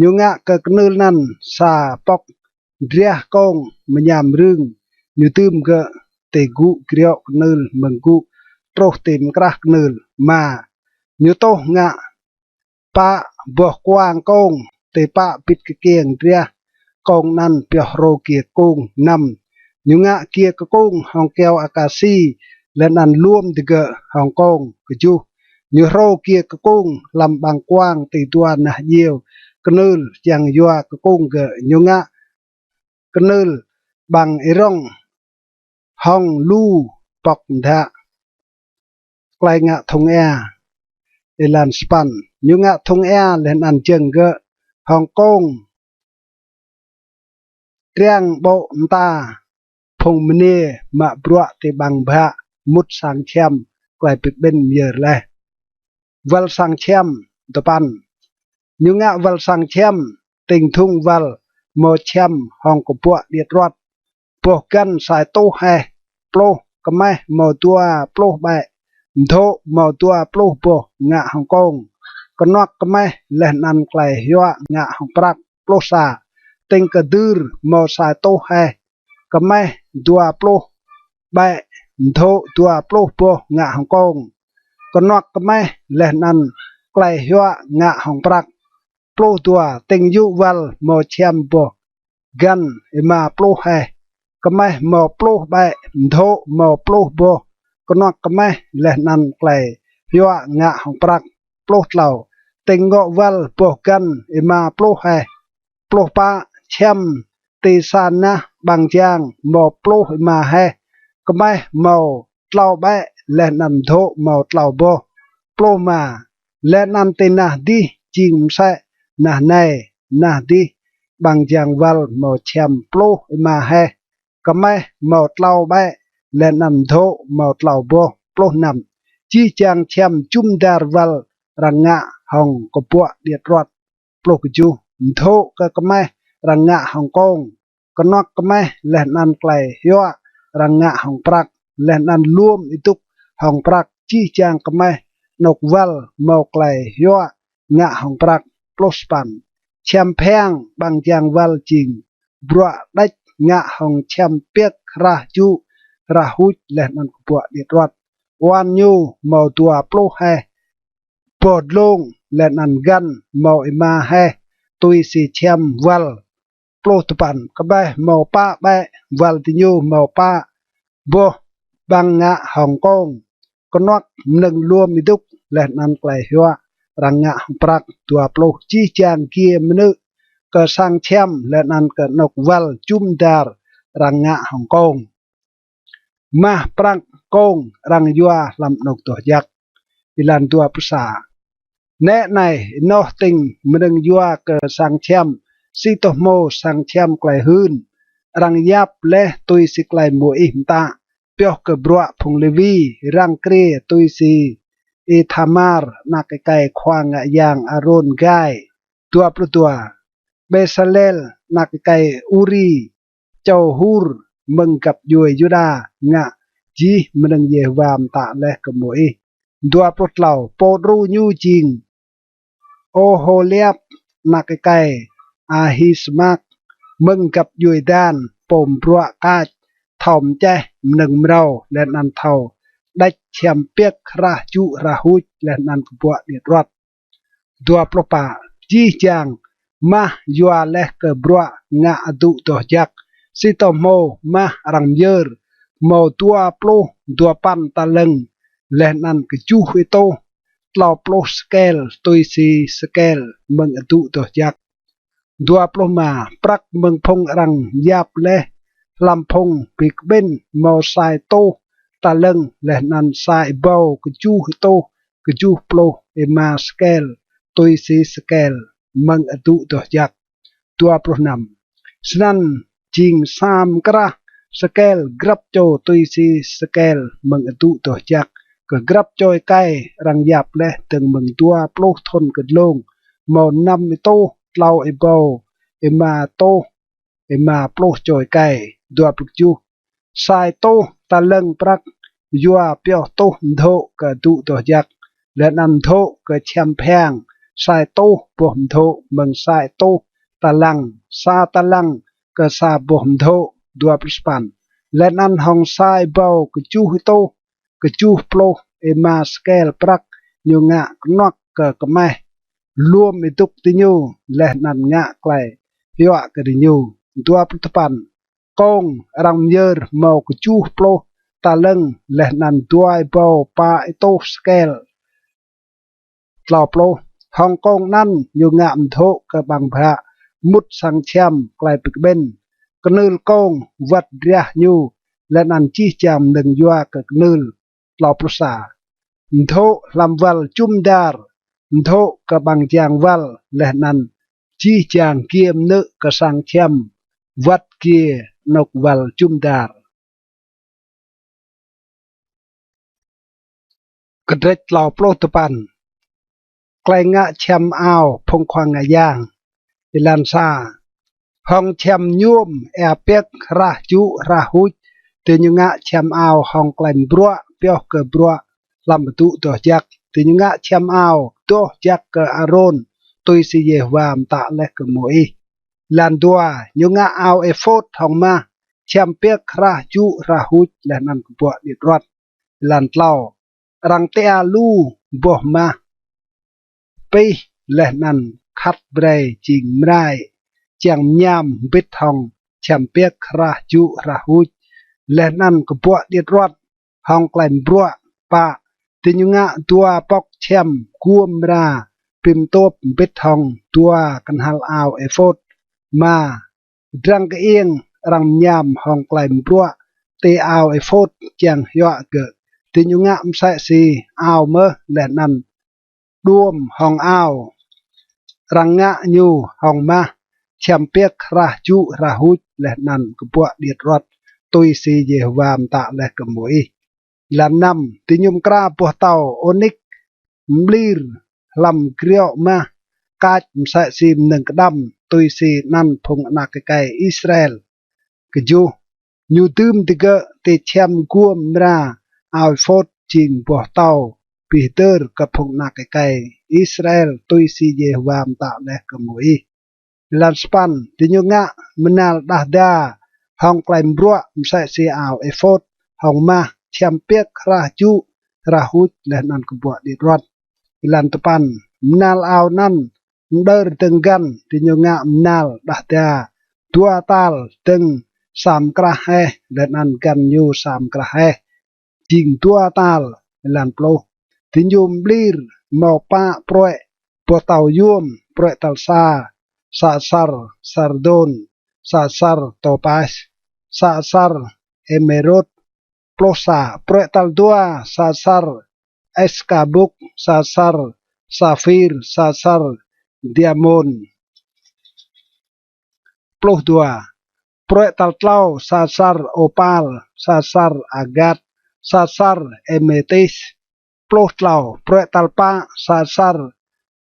Ñu ngă kơ knưl anăn sa pŏk driah kông mñam rưng, ñu dưm gơ̆ ti gŭ griŏ knưl mơ̆ng gŭ truh ti mkrah knưl. Êma. Ñu tuh ngă pă boh kuang kông, ti pă bĭt kkiêng driah kông anăn pioh hrô giê kông. Năm, ñu ngă giê kông hŏng kyâo akasi, leh anăn luôm digơ̆ hŏng kông. Kjuh, ñu hrô giê kông hlăm ƀăng kuang ti dua nah djiêu knưl čiăng yua kông gơ̆. Ñu ngă knưl ƀăng êrŏng hŏng lu pŏk mdhă. Klei ngă thŭng êa. Êlan sa păn, ñu ngă thŭng êa leh anăn jơ̆ng gơ̆ hŏng kông. Triăng ƀô̆ mta phung mniê mă bruă ti ƀăng bhă mŭt sang čhiăm klei bi kƀĭn myơr leh. Wăl sang čhiăm. Dua păn, ñu ngă wăl sang čhiăm, tĭng dhŭng wăl mâo čhiăm hŏng kbuă điêt ruăt. Boh găn sa êtuh heh, pluh kmeh mâo dua pluh ƀĕ, mdhô̆ mâo dua pluh boh ngă hŏng kông. Knuăk kmeh leh anăn klei hyuă ngă hŏng prăk. Pluh sa, tĭng kdưr mâo sa êtuh heh, kmeh dua pluh ƀĕ, mdhô̆ dua pluh boh ngă hŏng kông. Knuăk kmeh leh anăn klei hyuă ngă hŏng prăk. Pluh dua, tĭng yŭ wăl mâo čhiăm boh găn êma pluh heh, kmeh mâo pluh ƀĕ, mdhô̆ mâo pluh boh. Knuăk kmeh leh anăn klei hyuă ngă hŏng prăk. Pluh tlâo, tĭng ngŏ wăl boh găn êma pluh heh. Pluh pă, čhiăm ti sa nah ƀăng jang mâo pluh êma heh, kmeh mâo tlâo ƀĕ, leh anăn mdhô̆ mâo tlâo boh. Pluh êma, leh anăn ti nah dih jing msĕ nah anei, nah dih ƀăng jang wăl mâo čhiăm pluh êma heh, kmeh mâo tlâo ƀĕ, leh anăn mdhô̆ mâo tlâo boh. Pluh năm, jih jang čhiăm jŭm dar wăl arăng ngă hŏng kbuă điêt ruăt. Pluh kjuh, mdhô̆ kơ kmeh arăng ngă hŏng kông, knuăk kmeh leh anăn klei hyuă arăng ngă hŏng prăk, leh anăn luôm êdŭk hŏng prăk. Jih jang kmeh anôk wăl mâo klei hyuă ngă hŏng prăk. Pluh sa păn, čhiăm phiăng ƀăng jang wăl jing bruă đĕč ngă hŏng čhiăm piơk hrah jŭ hrah huč leh anăn kbuă điêt ruăt. Uan ñu mâo dua pluh heh boh dlông leh anăn găn mâo êma heh tui si čhiăm wăl. Pluh dua păn, kmeh mâo pă ƀĕ, wăl diñu mâo pă boh ƀăng ngă hŏng kông, knuăk mnơ̆ng luôm êdŭk leh anăn klei hyuă arăng ngă hŏng prăk. Dua pluh, jih jang giê mnư̆ kơ sang čhiăm leh anăn kơ anôk wăl jŭm dar arăng ngă hŏng kông. Mah, prăk, kông arăng yua hlăm anôk doh jăk. Êlan dua pluh sa, nĕ anei, ênoh tĭng mnơ̆ng yua kơ sang čhiăm, si tô hmô sang čhiăm klei hưn arăng yap leh tui si klei Môis mtă, pioh kơ bruă phung Lêwi răng kriê tui si Ithamar anak êkei khua ngă yang Arôn gai. Dua pluh dua, Bêsalel anak êkei Uri, čô Hur, mơ̆ng găp djuê Yuđa ngă jih mnơ̆ng Yêhôwa mtă leh kơ Môis. Dua pluh tlâo, pô đru ñu jing Ôhôliap anak êkei Ahisamak, mơ̆ng găp djuê Dan, pô mbruă kač, thâo mčeh mnơ̆ng mrâo leh anăn thâo đĕč čhiăm piơk hrah jŭ hrah huč leh anăn kbuă điêt ruăt. Dua pluh pă, jih jang mah yua leh kơ bruă ngă adŭ doh jăk, si tô hmô mah arăng myơr, mâo dua pluh dua păn talăng leh anăn kjuh êtuh tlâo pluh sekel, tui si sekel mơ̆ng adŭ doh jăk. Dua pluh êma, prăk mơ̆ng phung arăng yap leh hlăm phung bi kƀĭn mâo sa êtuh talăng leh anăn sa êbâo kjuh êtuh kjuh pluh êma sekel, tui si sekel mơ̆ng adŭ doh jăk. Dua pluh năm, snăn jing sa mkrah sekel grăp čô tui si sekel mơ̆ng adŭ doh jăk. Kơ grăp čô êkei arăng yap leh dơ̆ng mơ̆ng dua pluh thŭn kơ dlông, mâo năm êtuh tlâo êbâo êma êtuh êma pluh čô êkei. Dua pluh kjuh, sa êtuh talăng prăk yua pioh tuh mdhô̆ kơ adŭ doh jăk, leh anăn mdhô̆ kơ čhiăm phiăng sa êtuh boh mdhô̆ mơ̆ng sa êtuh talăng, sa talăng kơ sa boh mdhô̆. Dua pluh sa păn, leh anăn hŏng sa êbâo kjuh êtuh kjuh pluh êma sekel prăk ñu ngă knuăk kơ kmeh luôm êdŭk diñu, leh anăn ngă klei hiuă kơ diñu. Dua pluh dua păn. Kông arăng myơr mâo kjuh pluh talăng, leh anăn dua êbâo pă êtuh sêkel. Tlâo pluh. Hŏng kông anăn ñu ngă mdhô̆ kơ ƀăng bhă mŭt sang čhiăm klei bi kƀĭn. Knưl kông wăt driah ñu, leh anăn jih jang mnơ̆ng yua kơ knưl. Tlâo pluh sa. Mdhô̆ hlăm wăl jŭm dar, mdhô̆ kơ ƀăng jang wăl, leh anăn jih jang giê mnư̆ kơ sang čhiăm wăt giê anôk wăl jŭm dar. Kdrêč tlâo pluh dua păn. Klei ngă čhiăm ao phung khua ngă yang. Êlan sa. Hŏng čhiăm ñuôm, êa piơk, hrah jŭ, hrah huč, diñu ngă čhiăm ao hŏng klei mbruă pioh kơ bruă hlăm adŭ doh jăk. Diñu ngă čhiăm ao doh jăk kơ Arôn, tui si Yêhôwa mtă leh kơ Môis. Êlan dua. Ñu ngă ao êphôt hŏng mah, čhiăm piơk, hrah jŭ, hrah huč, leh anăn kbuă điêt aruăt. Êlan tlâo. Arăng tia lu boh mah pih, leh anăn khăt brei jing mrai, čiăng mñam mbĭt hŏng čhiăm piơk, hrah jŭ, hrah huč, leh anăn kbuă điêt aruăt hŏng klei mbruă. Pă. Diñu ngă dua pŏk čhiăm guôm mra bi mtôp mbĭt hŏng dua knhal ao êphôt. Êma. Kdrăng kơiêng arăng mñam hŏng klei mbruă ti ao êphôt čiăng hiuă gơ̆. Diñu ngă msĕ si ao mơh, leh anăn đuôm hŏng ao. Arăng ngă ñu hŏng mah, čhiăm piơk, hrah jŭ, hrah huč, leh anăn kbuă điêt aruăt, tui si Yêhôwa mtă leh kơ Môis. Êlan năm. Diñu mkra boh tâo ônik mblir hlăm griŏ mah, kač msĕ si mnơ̆ng kđăm, tui si anăn phung anak êkei Israel. Kjuh. Ñu dưm digơ̆ ti čhiăm guôm mra ao êphôt jing boh tâo bi hdơr kơ phung anak êkei Israel, tui si Yêhôwa mtă leh kơ Môis. Êlan sa păn. Diñu ngă mnal đah da hŏng klei mbruă msĕ si ao êphôt, hŏng mah, čhiăm piơk, hrah jŭ, hrah huč, leh anăn kbuă điêt aruăt. Êlan dua păn. Mnal ao anăn mđơr dơ̆ng găn, diñu ngă mnal đah da dua tal dơ̆ng sa mkrah heh, leh anăn găn ñu sa mkrah heh, jing dua tal. Êlan pluh. Diñu mblir mâo pă pruê̆ boh tâo yuôm, pruê̆ tal sa, sa asăr sardôn, sa asăr tôpas, sa asăr êmêrôt. Pluh sa. Pruê̆ tal dua, sa asăr êskabuk, sa asăr saphir, sa asăr diamôn. Pluh dua. Pruê̆ tal tlâo, sa asăr ôpal, sa asăr agat, sa asăr êmêtis. Pluh tlâo. Pruê̆ tal pă, sa asăr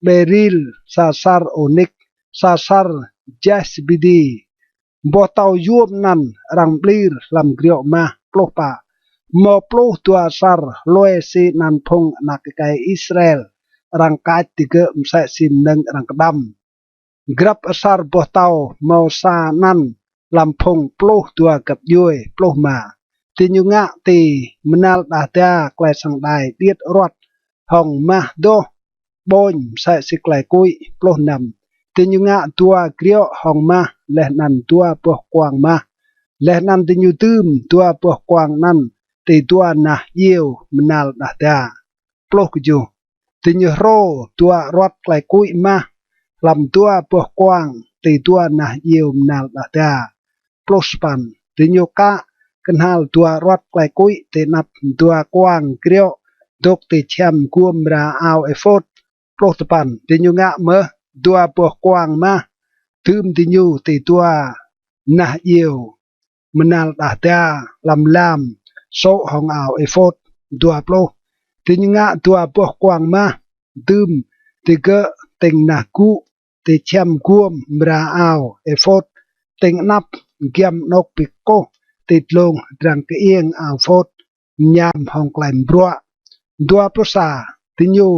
beril, sa asăr ônik, sa asăr jasbidi. Boh tâo yuôm anăn arăng mblir hlăm griŏ mah. Pluh pă. Mâo pluh dua asăr hlue si anăn phung anak êkei Israel, arăng kač digơ̆ msĕ si mnơ̆ng arăng kđăm. Grăp asăr boh tâo mâo sa anăn hlăm phung pluh dua găp djuê. Pluh êma. Diñu ngă ti mnal đah da klei săng đai điêt aruăt hŏng mah doh ƀôñ msĕ si klei kuĭ. Pluh năm. Diñu ngă dua griŏ hŏng mah, leh anăn dua boh kuang mah, leh anăn diñu dưm dua boh kuang anăn ti dua nah djiêu mnal đah da. Pluh kjuh. Diñu hrô dua aruăt klei kuĭ mah hlăm dua boh kuang ti dua nah djiêu mnal đah da. Pluh sa păn. Diñu kă knhal dua aruăt klei kuĭ ti anăp dua kuang griŏ dôk ti čhiăm guôm mra ao êphôt. Pluh dua păn. Diñu ngă mơh dua boh kuang mah, dưm diñu ti dua nah djiêu mnal đah da hlăm lam sô̆ hŏng ao êphôt. Dua pluh. Diñu ngă dua boh kuang mah, dưm digơ̆ tĭng nah gŭ ti čhiăm guôm mra ao êphôt, tĭng anăp giăm anôk bi kkuh ti dlông hdrăng kơiêng ao êphôt, mñam hŏng klei mbruă. Dua pluh sa. Diñu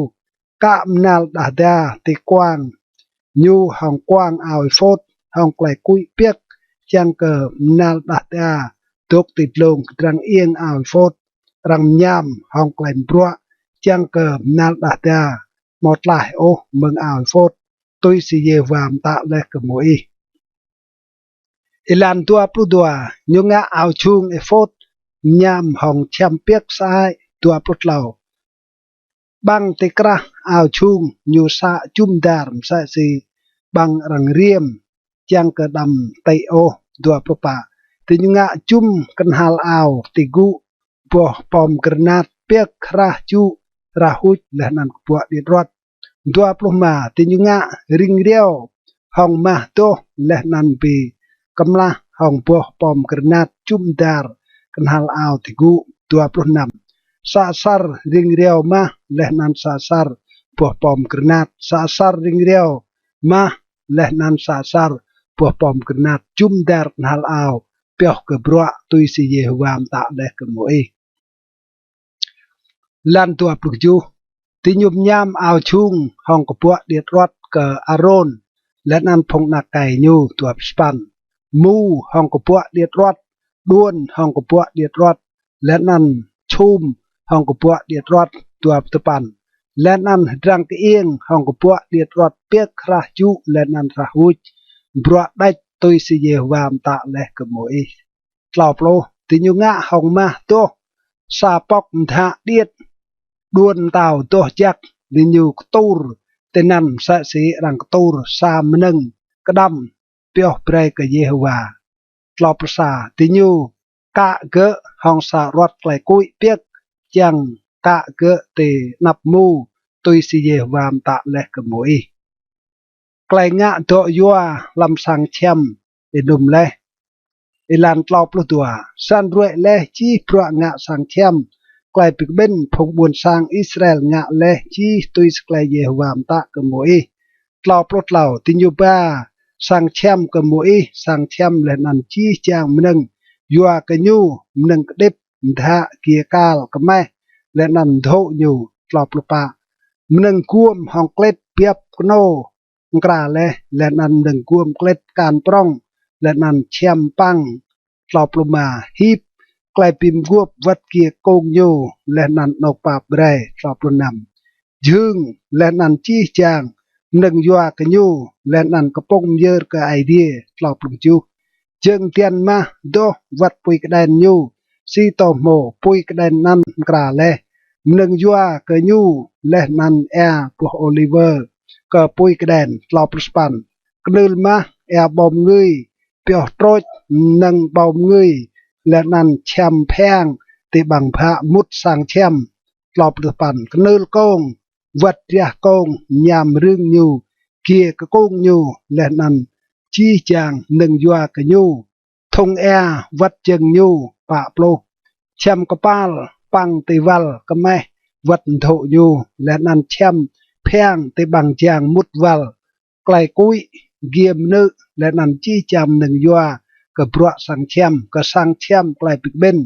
kă mnal đah da ti kuang ñu hŏng kuang ao êphôt, hŏng klei kuĭ piơk, čiăng kơ mnal đah da dôk ti dlông hdrăng iêng ao êphôt, arăng mñam hŏng klei mbruă, čiăng kơ mnal đah da amâo tlaih ôh mơ̆ng ao êphôt, tui si Yêhôwa mtă leh kơ Môis. Êlan dua pluh dua, ñu ngă ao jhung êphôt mñam hŏng čhiăm piơk sơăi. Dua pluh tlâo. Ƀăng ti krah ao jhung ñu să jŭm dar msĕ si ƀăng arăng riêm, čiăng kơ đăm tĭ ôh. Dua pluh pă. Diñu ngă jŭm knhal ao ti gŭ boh pom granat piơk hrah jŭ, hrah huč leh anăn kbuă điêt ruăt. Dua pluh êma. Diñu ngă ring riâo hŏng mah doh leh anăn bi kmlah hŏng boh pom granat jŭm dar knhal ao ti gŭ. Dua pluh năm. Sa asăr ring riâo mah leh anăn sa asăr boh pom granat, sa asăr ring riâo mah leh anăn sa asăr boh pom granat jŭm dar knhal ao, pioh kơ bruă tui si Yêhôwa mtă leh kơ Môis. Êlan dua pluh kjuh. Diñu mñam ao jhung hŏng kbuă điêt ruăt kơ Arôn leh anăn phung anak êkei ñu. Dua pluh sa păn. Mu hŏng kbuă điêt ruăt, đuôn hŏng kbuă điêt ruăt, leh anăn čhum hŏng kbuă điêt ruăt. Dua pluh dua păn. Leh anăn hdrăng kơiêng hŏng kbuă điêt ruăt piơk hrah jŭ leh anăn hrah huč, bruă đêč tui si Yêhôwa mtă leh kơ Môis. Tlâo pluh. Diñu ngă hŏng mah doh sa pŏk mdhă điêt, đuôn mtao doh jăk, diñu ktur tinăn msĕ si arăng ktur sa mnơ̆ng kđăm, pioh brei kơ Yêhôwa. Tlâo pluh sa. Diñu kă gơ̆ hŏng sa aruăt klei kuĭ piơk, čiăng kă gơ̆ ti anăp mu, tui si Yêhôwa mtă leh kơ Môis. Klei ngă dŏ yua hlăm sang čhiăm ênŭm leh. Êlan tlâo pluh dua. Snăn ruê̆ leh jih bruă ngă sang čhiăm klei bi kƀĭn phung ƀuôn sang Israel ngă leh jih tui si klei Yêhôwa mtă kơ Môis. Tlâo pluh tlâo. Diñu ba sang čhiăm kơ Môis, sang čhiăm leh anăn jih jang mnơ̆ng yua kơ ñu, mnơ̆ng kđĭp, mdhă, giê kal, kmeh, leh anăn mdhô̆ ñu. Tlâo pluh pă. Mnơ̆ng guôm hŏng klĭt biăp knô mkra leh, leh anăn mnơ̆ng guôm klĭt kan prŏng, leh anăn čhiăm păng. Tlâo pluh êma. Hip klei bi mguôp wăt giê kông ñu, leh anăn anôk pap brei. Tlâo pluh năm. Jhưng leh anăn jih jang mnơ̆ng yua kơ ñu, leh anăn kpŭng myơr kơ Aê Diê. Tlâo pluh kjuh. Jơ̆ng diăn mah doh wăt pui kđen ñu, si tô hmô pui kđen anăn mkra leh, mnơ̆ng yua kơ ñu, leh anăn êa boh ôliwơ kơ pui kđen. Tlâo pluh sa păn. Knưl mah, êa ƀâo mngưi, pioh trôč mnơ̆ng ƀâo mngưi, leh anăn čhiăm phiang ti ƀăng bhă mŭt sang čhiăm. Tlâo pluh sa păn. Knưl kông, wăt driah kông mñam rưng ñu, giê kông ñu, leh anăn jih jang mnơ̆ng yua kơ ñu, thŭng êa wăt jơ̆ng ñu. Pă pluh. Čhiăm kpal păng ti wăl kmeh wăt mdhô̆ ñu, leh anăn čhiăm phiang ti ƀăng jang mŭt wăl, klei kuĭ, giê mnư̆, leh anăn jih jang mnơ̆ng yua kơ bruă sang čhiăm, kơ sang čhiăm klei bi kƀĭn.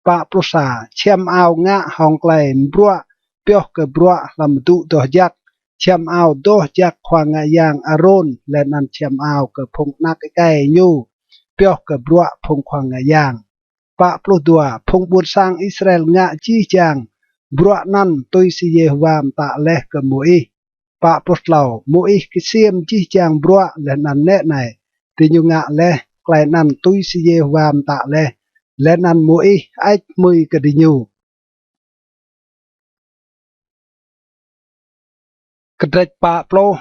Pă pluh sa. Čhiăm ao ngă hŏng klei mbruă pioh kơ bruă hlăm adŭ doh jăk, čhiăm ao doh jăk khua ngă yang Arôn, leh anăn čhiăm ao kơ phung anak êkei ñu pioh kơ bruă phung khua ngă yang. Pă pluh dua. Phung ƀuôn sang Israel ngă jih jang bruă anăn tui si Yêhôwa mtă leh kơ Môis. Pă pluh tlâo. Môis ksiêm jih jang bruă leh anăn nĕ anei, diñu ngă leh klei anăn tui si Yêhôwa mtă leh, leh anăn Môis hơêč hmưi kơ diñu. Kdrêč pă pluh.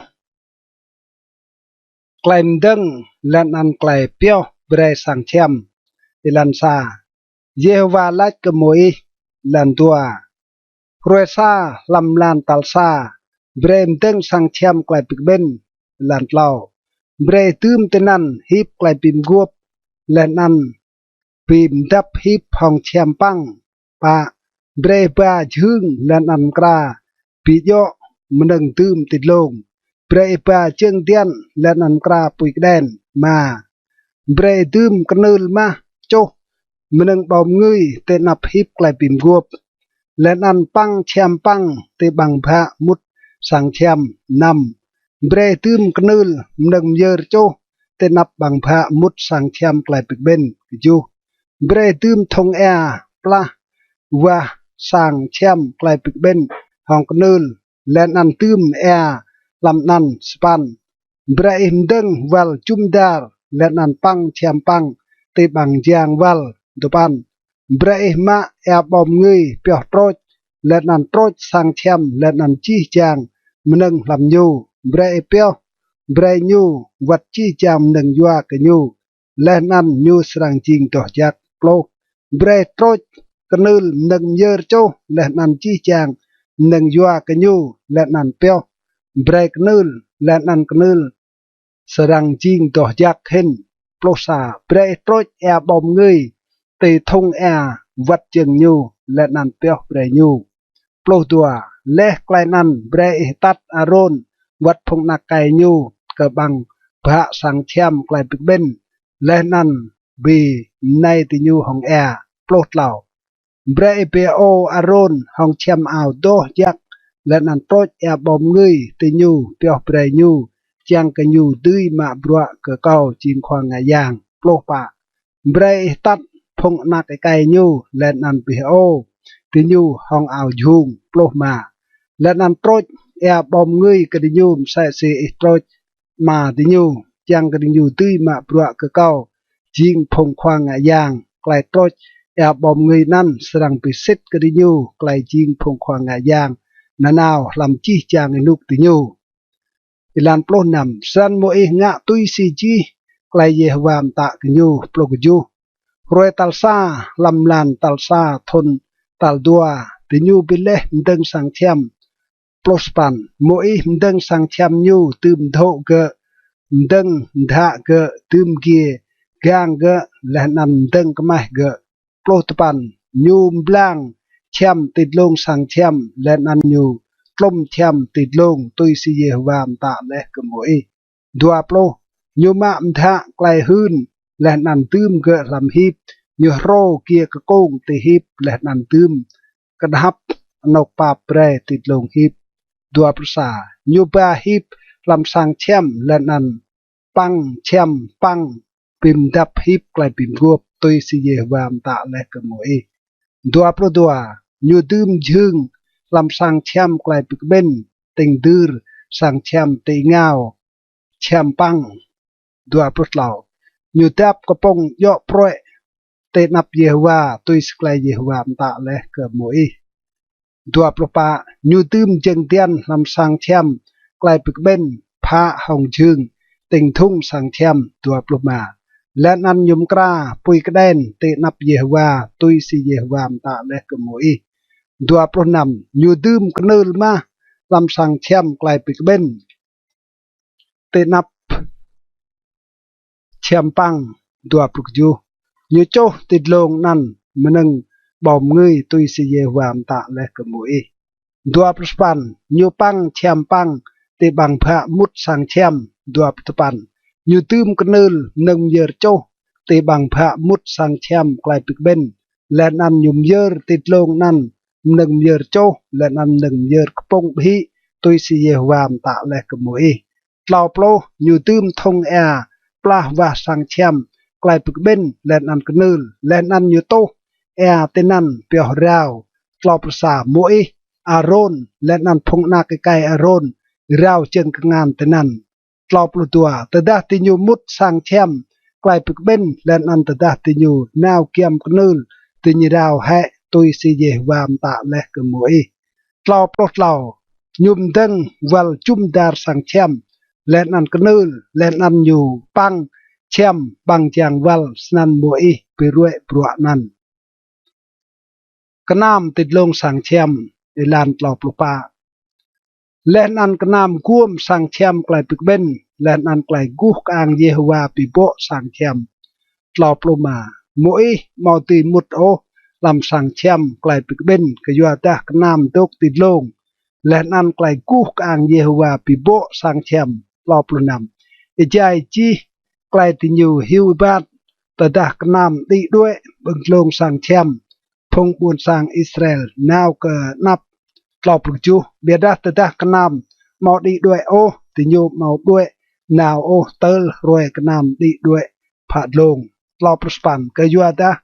Klei mdơ̆ng leh anăn klei pioh brei sang čhiăm. Êlan sa. Yêhôwa lač kơ Môis. Êlan dua. Hruê sa hlăm mlan tal sa, brei mdơ̆ng sang čhiăm klei bi kƀĭn. Êlan tlâo. Brei dưm tinăn hip klei bi mguôp leh anăn bi mdăp hip hŏng čhiăm păng. Pă. Brei ba jhưng leh anăn mkra bi djŏ mnơ̆ng dưm ti dlông. Brei ba jơ̆ng diăn leh anăn mkra pui kđen. Êma. Brei dưm knưl mah čuh mnơ̆ng ƀâo mngưi ti anăp hip klei bi mguôp, leh anăn păng čhiăm păng ti ƀăng bhă mŭt sang čhiăm. Năm. Brei dưm knưl mnơ̆ng myơr čuh ti anăp ƀăng bhă mŭt sang čhiăm klei bi kƀĭn. Kjuh. Brei dưm thŭng êa plah wah sang čhiăm klei bi kƀĭn hŏng knưl leh anăn dưm êa hlăm anăn. Sa păn, brei ih mdơ̆ng wăl jŭm dar, leh anăn păng čhiăm păng ti ƀăng jang wăl. Dua păn, brei ih mă êa ƀâo mngưi pioh trôč, leh anăn trôč sang čhiăm leh anăn jih jang mnơ̆ng hlăm ñu. Brei ih pioh brei ñu wăt jih jang mnơ̆ng yua kơ ñu, leh anăn ñu srăng jing doh jăk. Pluh, brei trôč knưl mnơ̆ng myơr čuh leh anăn jih jang mnơ̆ng yua kơ ñu, leh anăn pioh brei knưl, leh anăn knưl srăng jing doh jăk hĭn. Pluh sa, brei ih trôč êa ƀâo mngưi ti thŭng êa wăt jơ̆ng ñu, leh anăn pioh brei ñu. Pluh dua, leh klei anăn brei ih atăt Arôn wăt phung anak êkei ñu kơ ƀăng bhă sang čhiăm klei bi kƀĭn, leh anăn bi mnei diñu hŏng êa. Pluh tlâo, brei ih bi hơô Arôn hŏng čhiăm ao doh jăk, leh anăn trôč êa ƀâo mngưi ti ñu pioh brei ñu, čiăng kơ ñu dưi mă bruă kơ kâo jing khua ngă yang. Pluh pă, brei ih atăt phung anak êkei ñu, leh anăn bi hơô diñu hŏng ao jhung. Pluh êma, leh anăn trôč êa ƀâo mngưi kơ diñu msĕ si ih trôč ama diñu, čiăng kơ diñu dưi mă bruă kơ kâo jing phung khua ngă yang. Klei trôč êa ƀâo mngưi anăn srăng bi sĭt kơ diñu klei jing phung khua ngă yang nanao hlăm jih jang ênuk diñu. Êlan pluh năm, snăn Môis ngă tui si jih klei Yêhôwa mtă kơ ñu. Pluh kjuh, hruê tal sa hlăm mlan tal sa thŭn tal dua, diñu bi leh mdơ̆ng sang čhiăm. Pluh sa păn, Môis mdơ̆ng sang čhiăm ñu dưm dhô̆ gơ̆, mdơ̆ng mdhă gơ̆, dưm giê gang gơ̆, leh anăn mdơ̆ng kmeh gơ̆. Pluh dua păn, ñu mblang čhiăm ti dlông sang čhiăm, leh anăn ñu tlŭm čhiăm ti dlông, tui si Yêhôwa mtă leh kơ Môis. Dua pluh, ñu mă mdhă klei hưn, leh anăn dưm gơ̆ hlăm hip, ñu hrô giê kkông ti hip, leh anăn dưm kđhăp anôk pap brei ti dlông hip. Dua pluh sa, ñu ba hip hlăm sang čhiăm, leh anăn păng čhiăm păng bi mdăp hip klei bi mguôp, tui si Yêhôwa mtă leh kơ Môis. Dua pluh dua, ñu dưm jhưng hlăm sang čhiăm klei bi kƀĭn, tĭng dưr sang čhiăm ti êngao čhiăm păng. Dua pluh tlâo, ñu dap kpŭng djŏ pruê̆ ti anăp Yêhôwa, tui si klei Yêhôwa mtă leh kơ Môis. Dua pluh pă, ñu dưm jơ̆ng diăn hlăm sang čhiăm klei bi kƀĭn, phă hŏng jhưng tĭng dhŭng sang čhiăm. Dua pluh êma, leh anăn ñu mkra pui kđen ti anăp Yêhôwa, tui si Yêhôwa mtă leh kơ Môis. Dua pluh năm, ñu dưm knưl mah hlăm sang čhiăm klei bi kƀĭn ti anăp čhiăm păng. Dua pluh kjuh, ñu čuh ti dlông anăn mnơ̆ng ƀâo mngưi, tui si Yêhôwa mtă leh kơ Môis. Dua pluh sa păn, ñu păng čhiăm păng ti ƀăng bhă mŭt sang čhiăm. Dua pluh dua păn, ñu dưm knưl mnơ̆ng myơr čuh ti ƀăng bhă mŭt sang čhiăm klei bi kƀĭn, leh anăn ñu myơr ti dlông anăn mnơ̆ng myơr čuh, leh anăn mnơ̆ng myơr kpŭng ƀhĭ, tui si Yêhôwa mtă leh kơ Môis. Tlâo pluh, ñu dưm thŭng êa plah wah sang čhiăm klei bi kƀĭn, leh anăn knưl, leh anăn ñu tuh êa tinăn pioh rao. Tlâo pluh sa, Môis, Arôn, leh anăn phung anak êkei Arôn rao jơ̆ng kngan tinăn. Tlâo pluh dua, tơdah diñu mŭt sang čhiăm klei bi kƀĭn, leh anăn tơdah diñu nao giăm knưl diñu rao hĕ, tui si Yêhôwa mtă leh kơ Môis. Tlâo pluh tlâo, ñu mdơ̆ng wăl jŭm dar sang čhiăm, leh anăn knưl, leh anăn ñu păng čhiăm ƀăng jang wăl. Snăn Môis bi ruê̆ bruă anăn. Knam ti dlông sang čhiăm. Êlan tlâo pluh pă, leh anăn knam guôm sang čhiăm klei bi kƀĭn, leh anăn klei guh kơang Yêhôwa bi bŏ sang čhiăm. Tlâo pluh êma, Môis amâo dưi mŭt ôh hlăm sang čhiăm klei bi kƀĭn, kyuadah knam dôk ti dlông, leh anăn klei guh kơang Yêhôwa bi bŏ sang čhiăm. Tlâo pluh năm, êjai jih klei diñu hiu êbat, tơdah knam đĭ đuĕ ƀơ̆ng dlông sang čhiăm, phung ƀuôn sang Israel nao kơ anăp. Tlâo pluh kjuh, ƀiădah tơdah knam amâo đĭ đuĕ ôh, diñu amâo đuĕ nao ôh tơl hruê knam đĭ đuĕ phă dlông. Tlâo pluh sa păn, kyuadah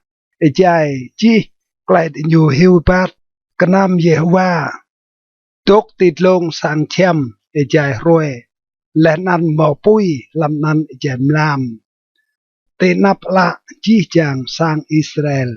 êjai jih klei diñu hiu êbat, knam Yêhôwa Dôk ti dlông sang čhiăm êjai hruê, leh anăn mâo pui hlăm anăn êjai mlam, ti anăp ală jih jang sang Israel.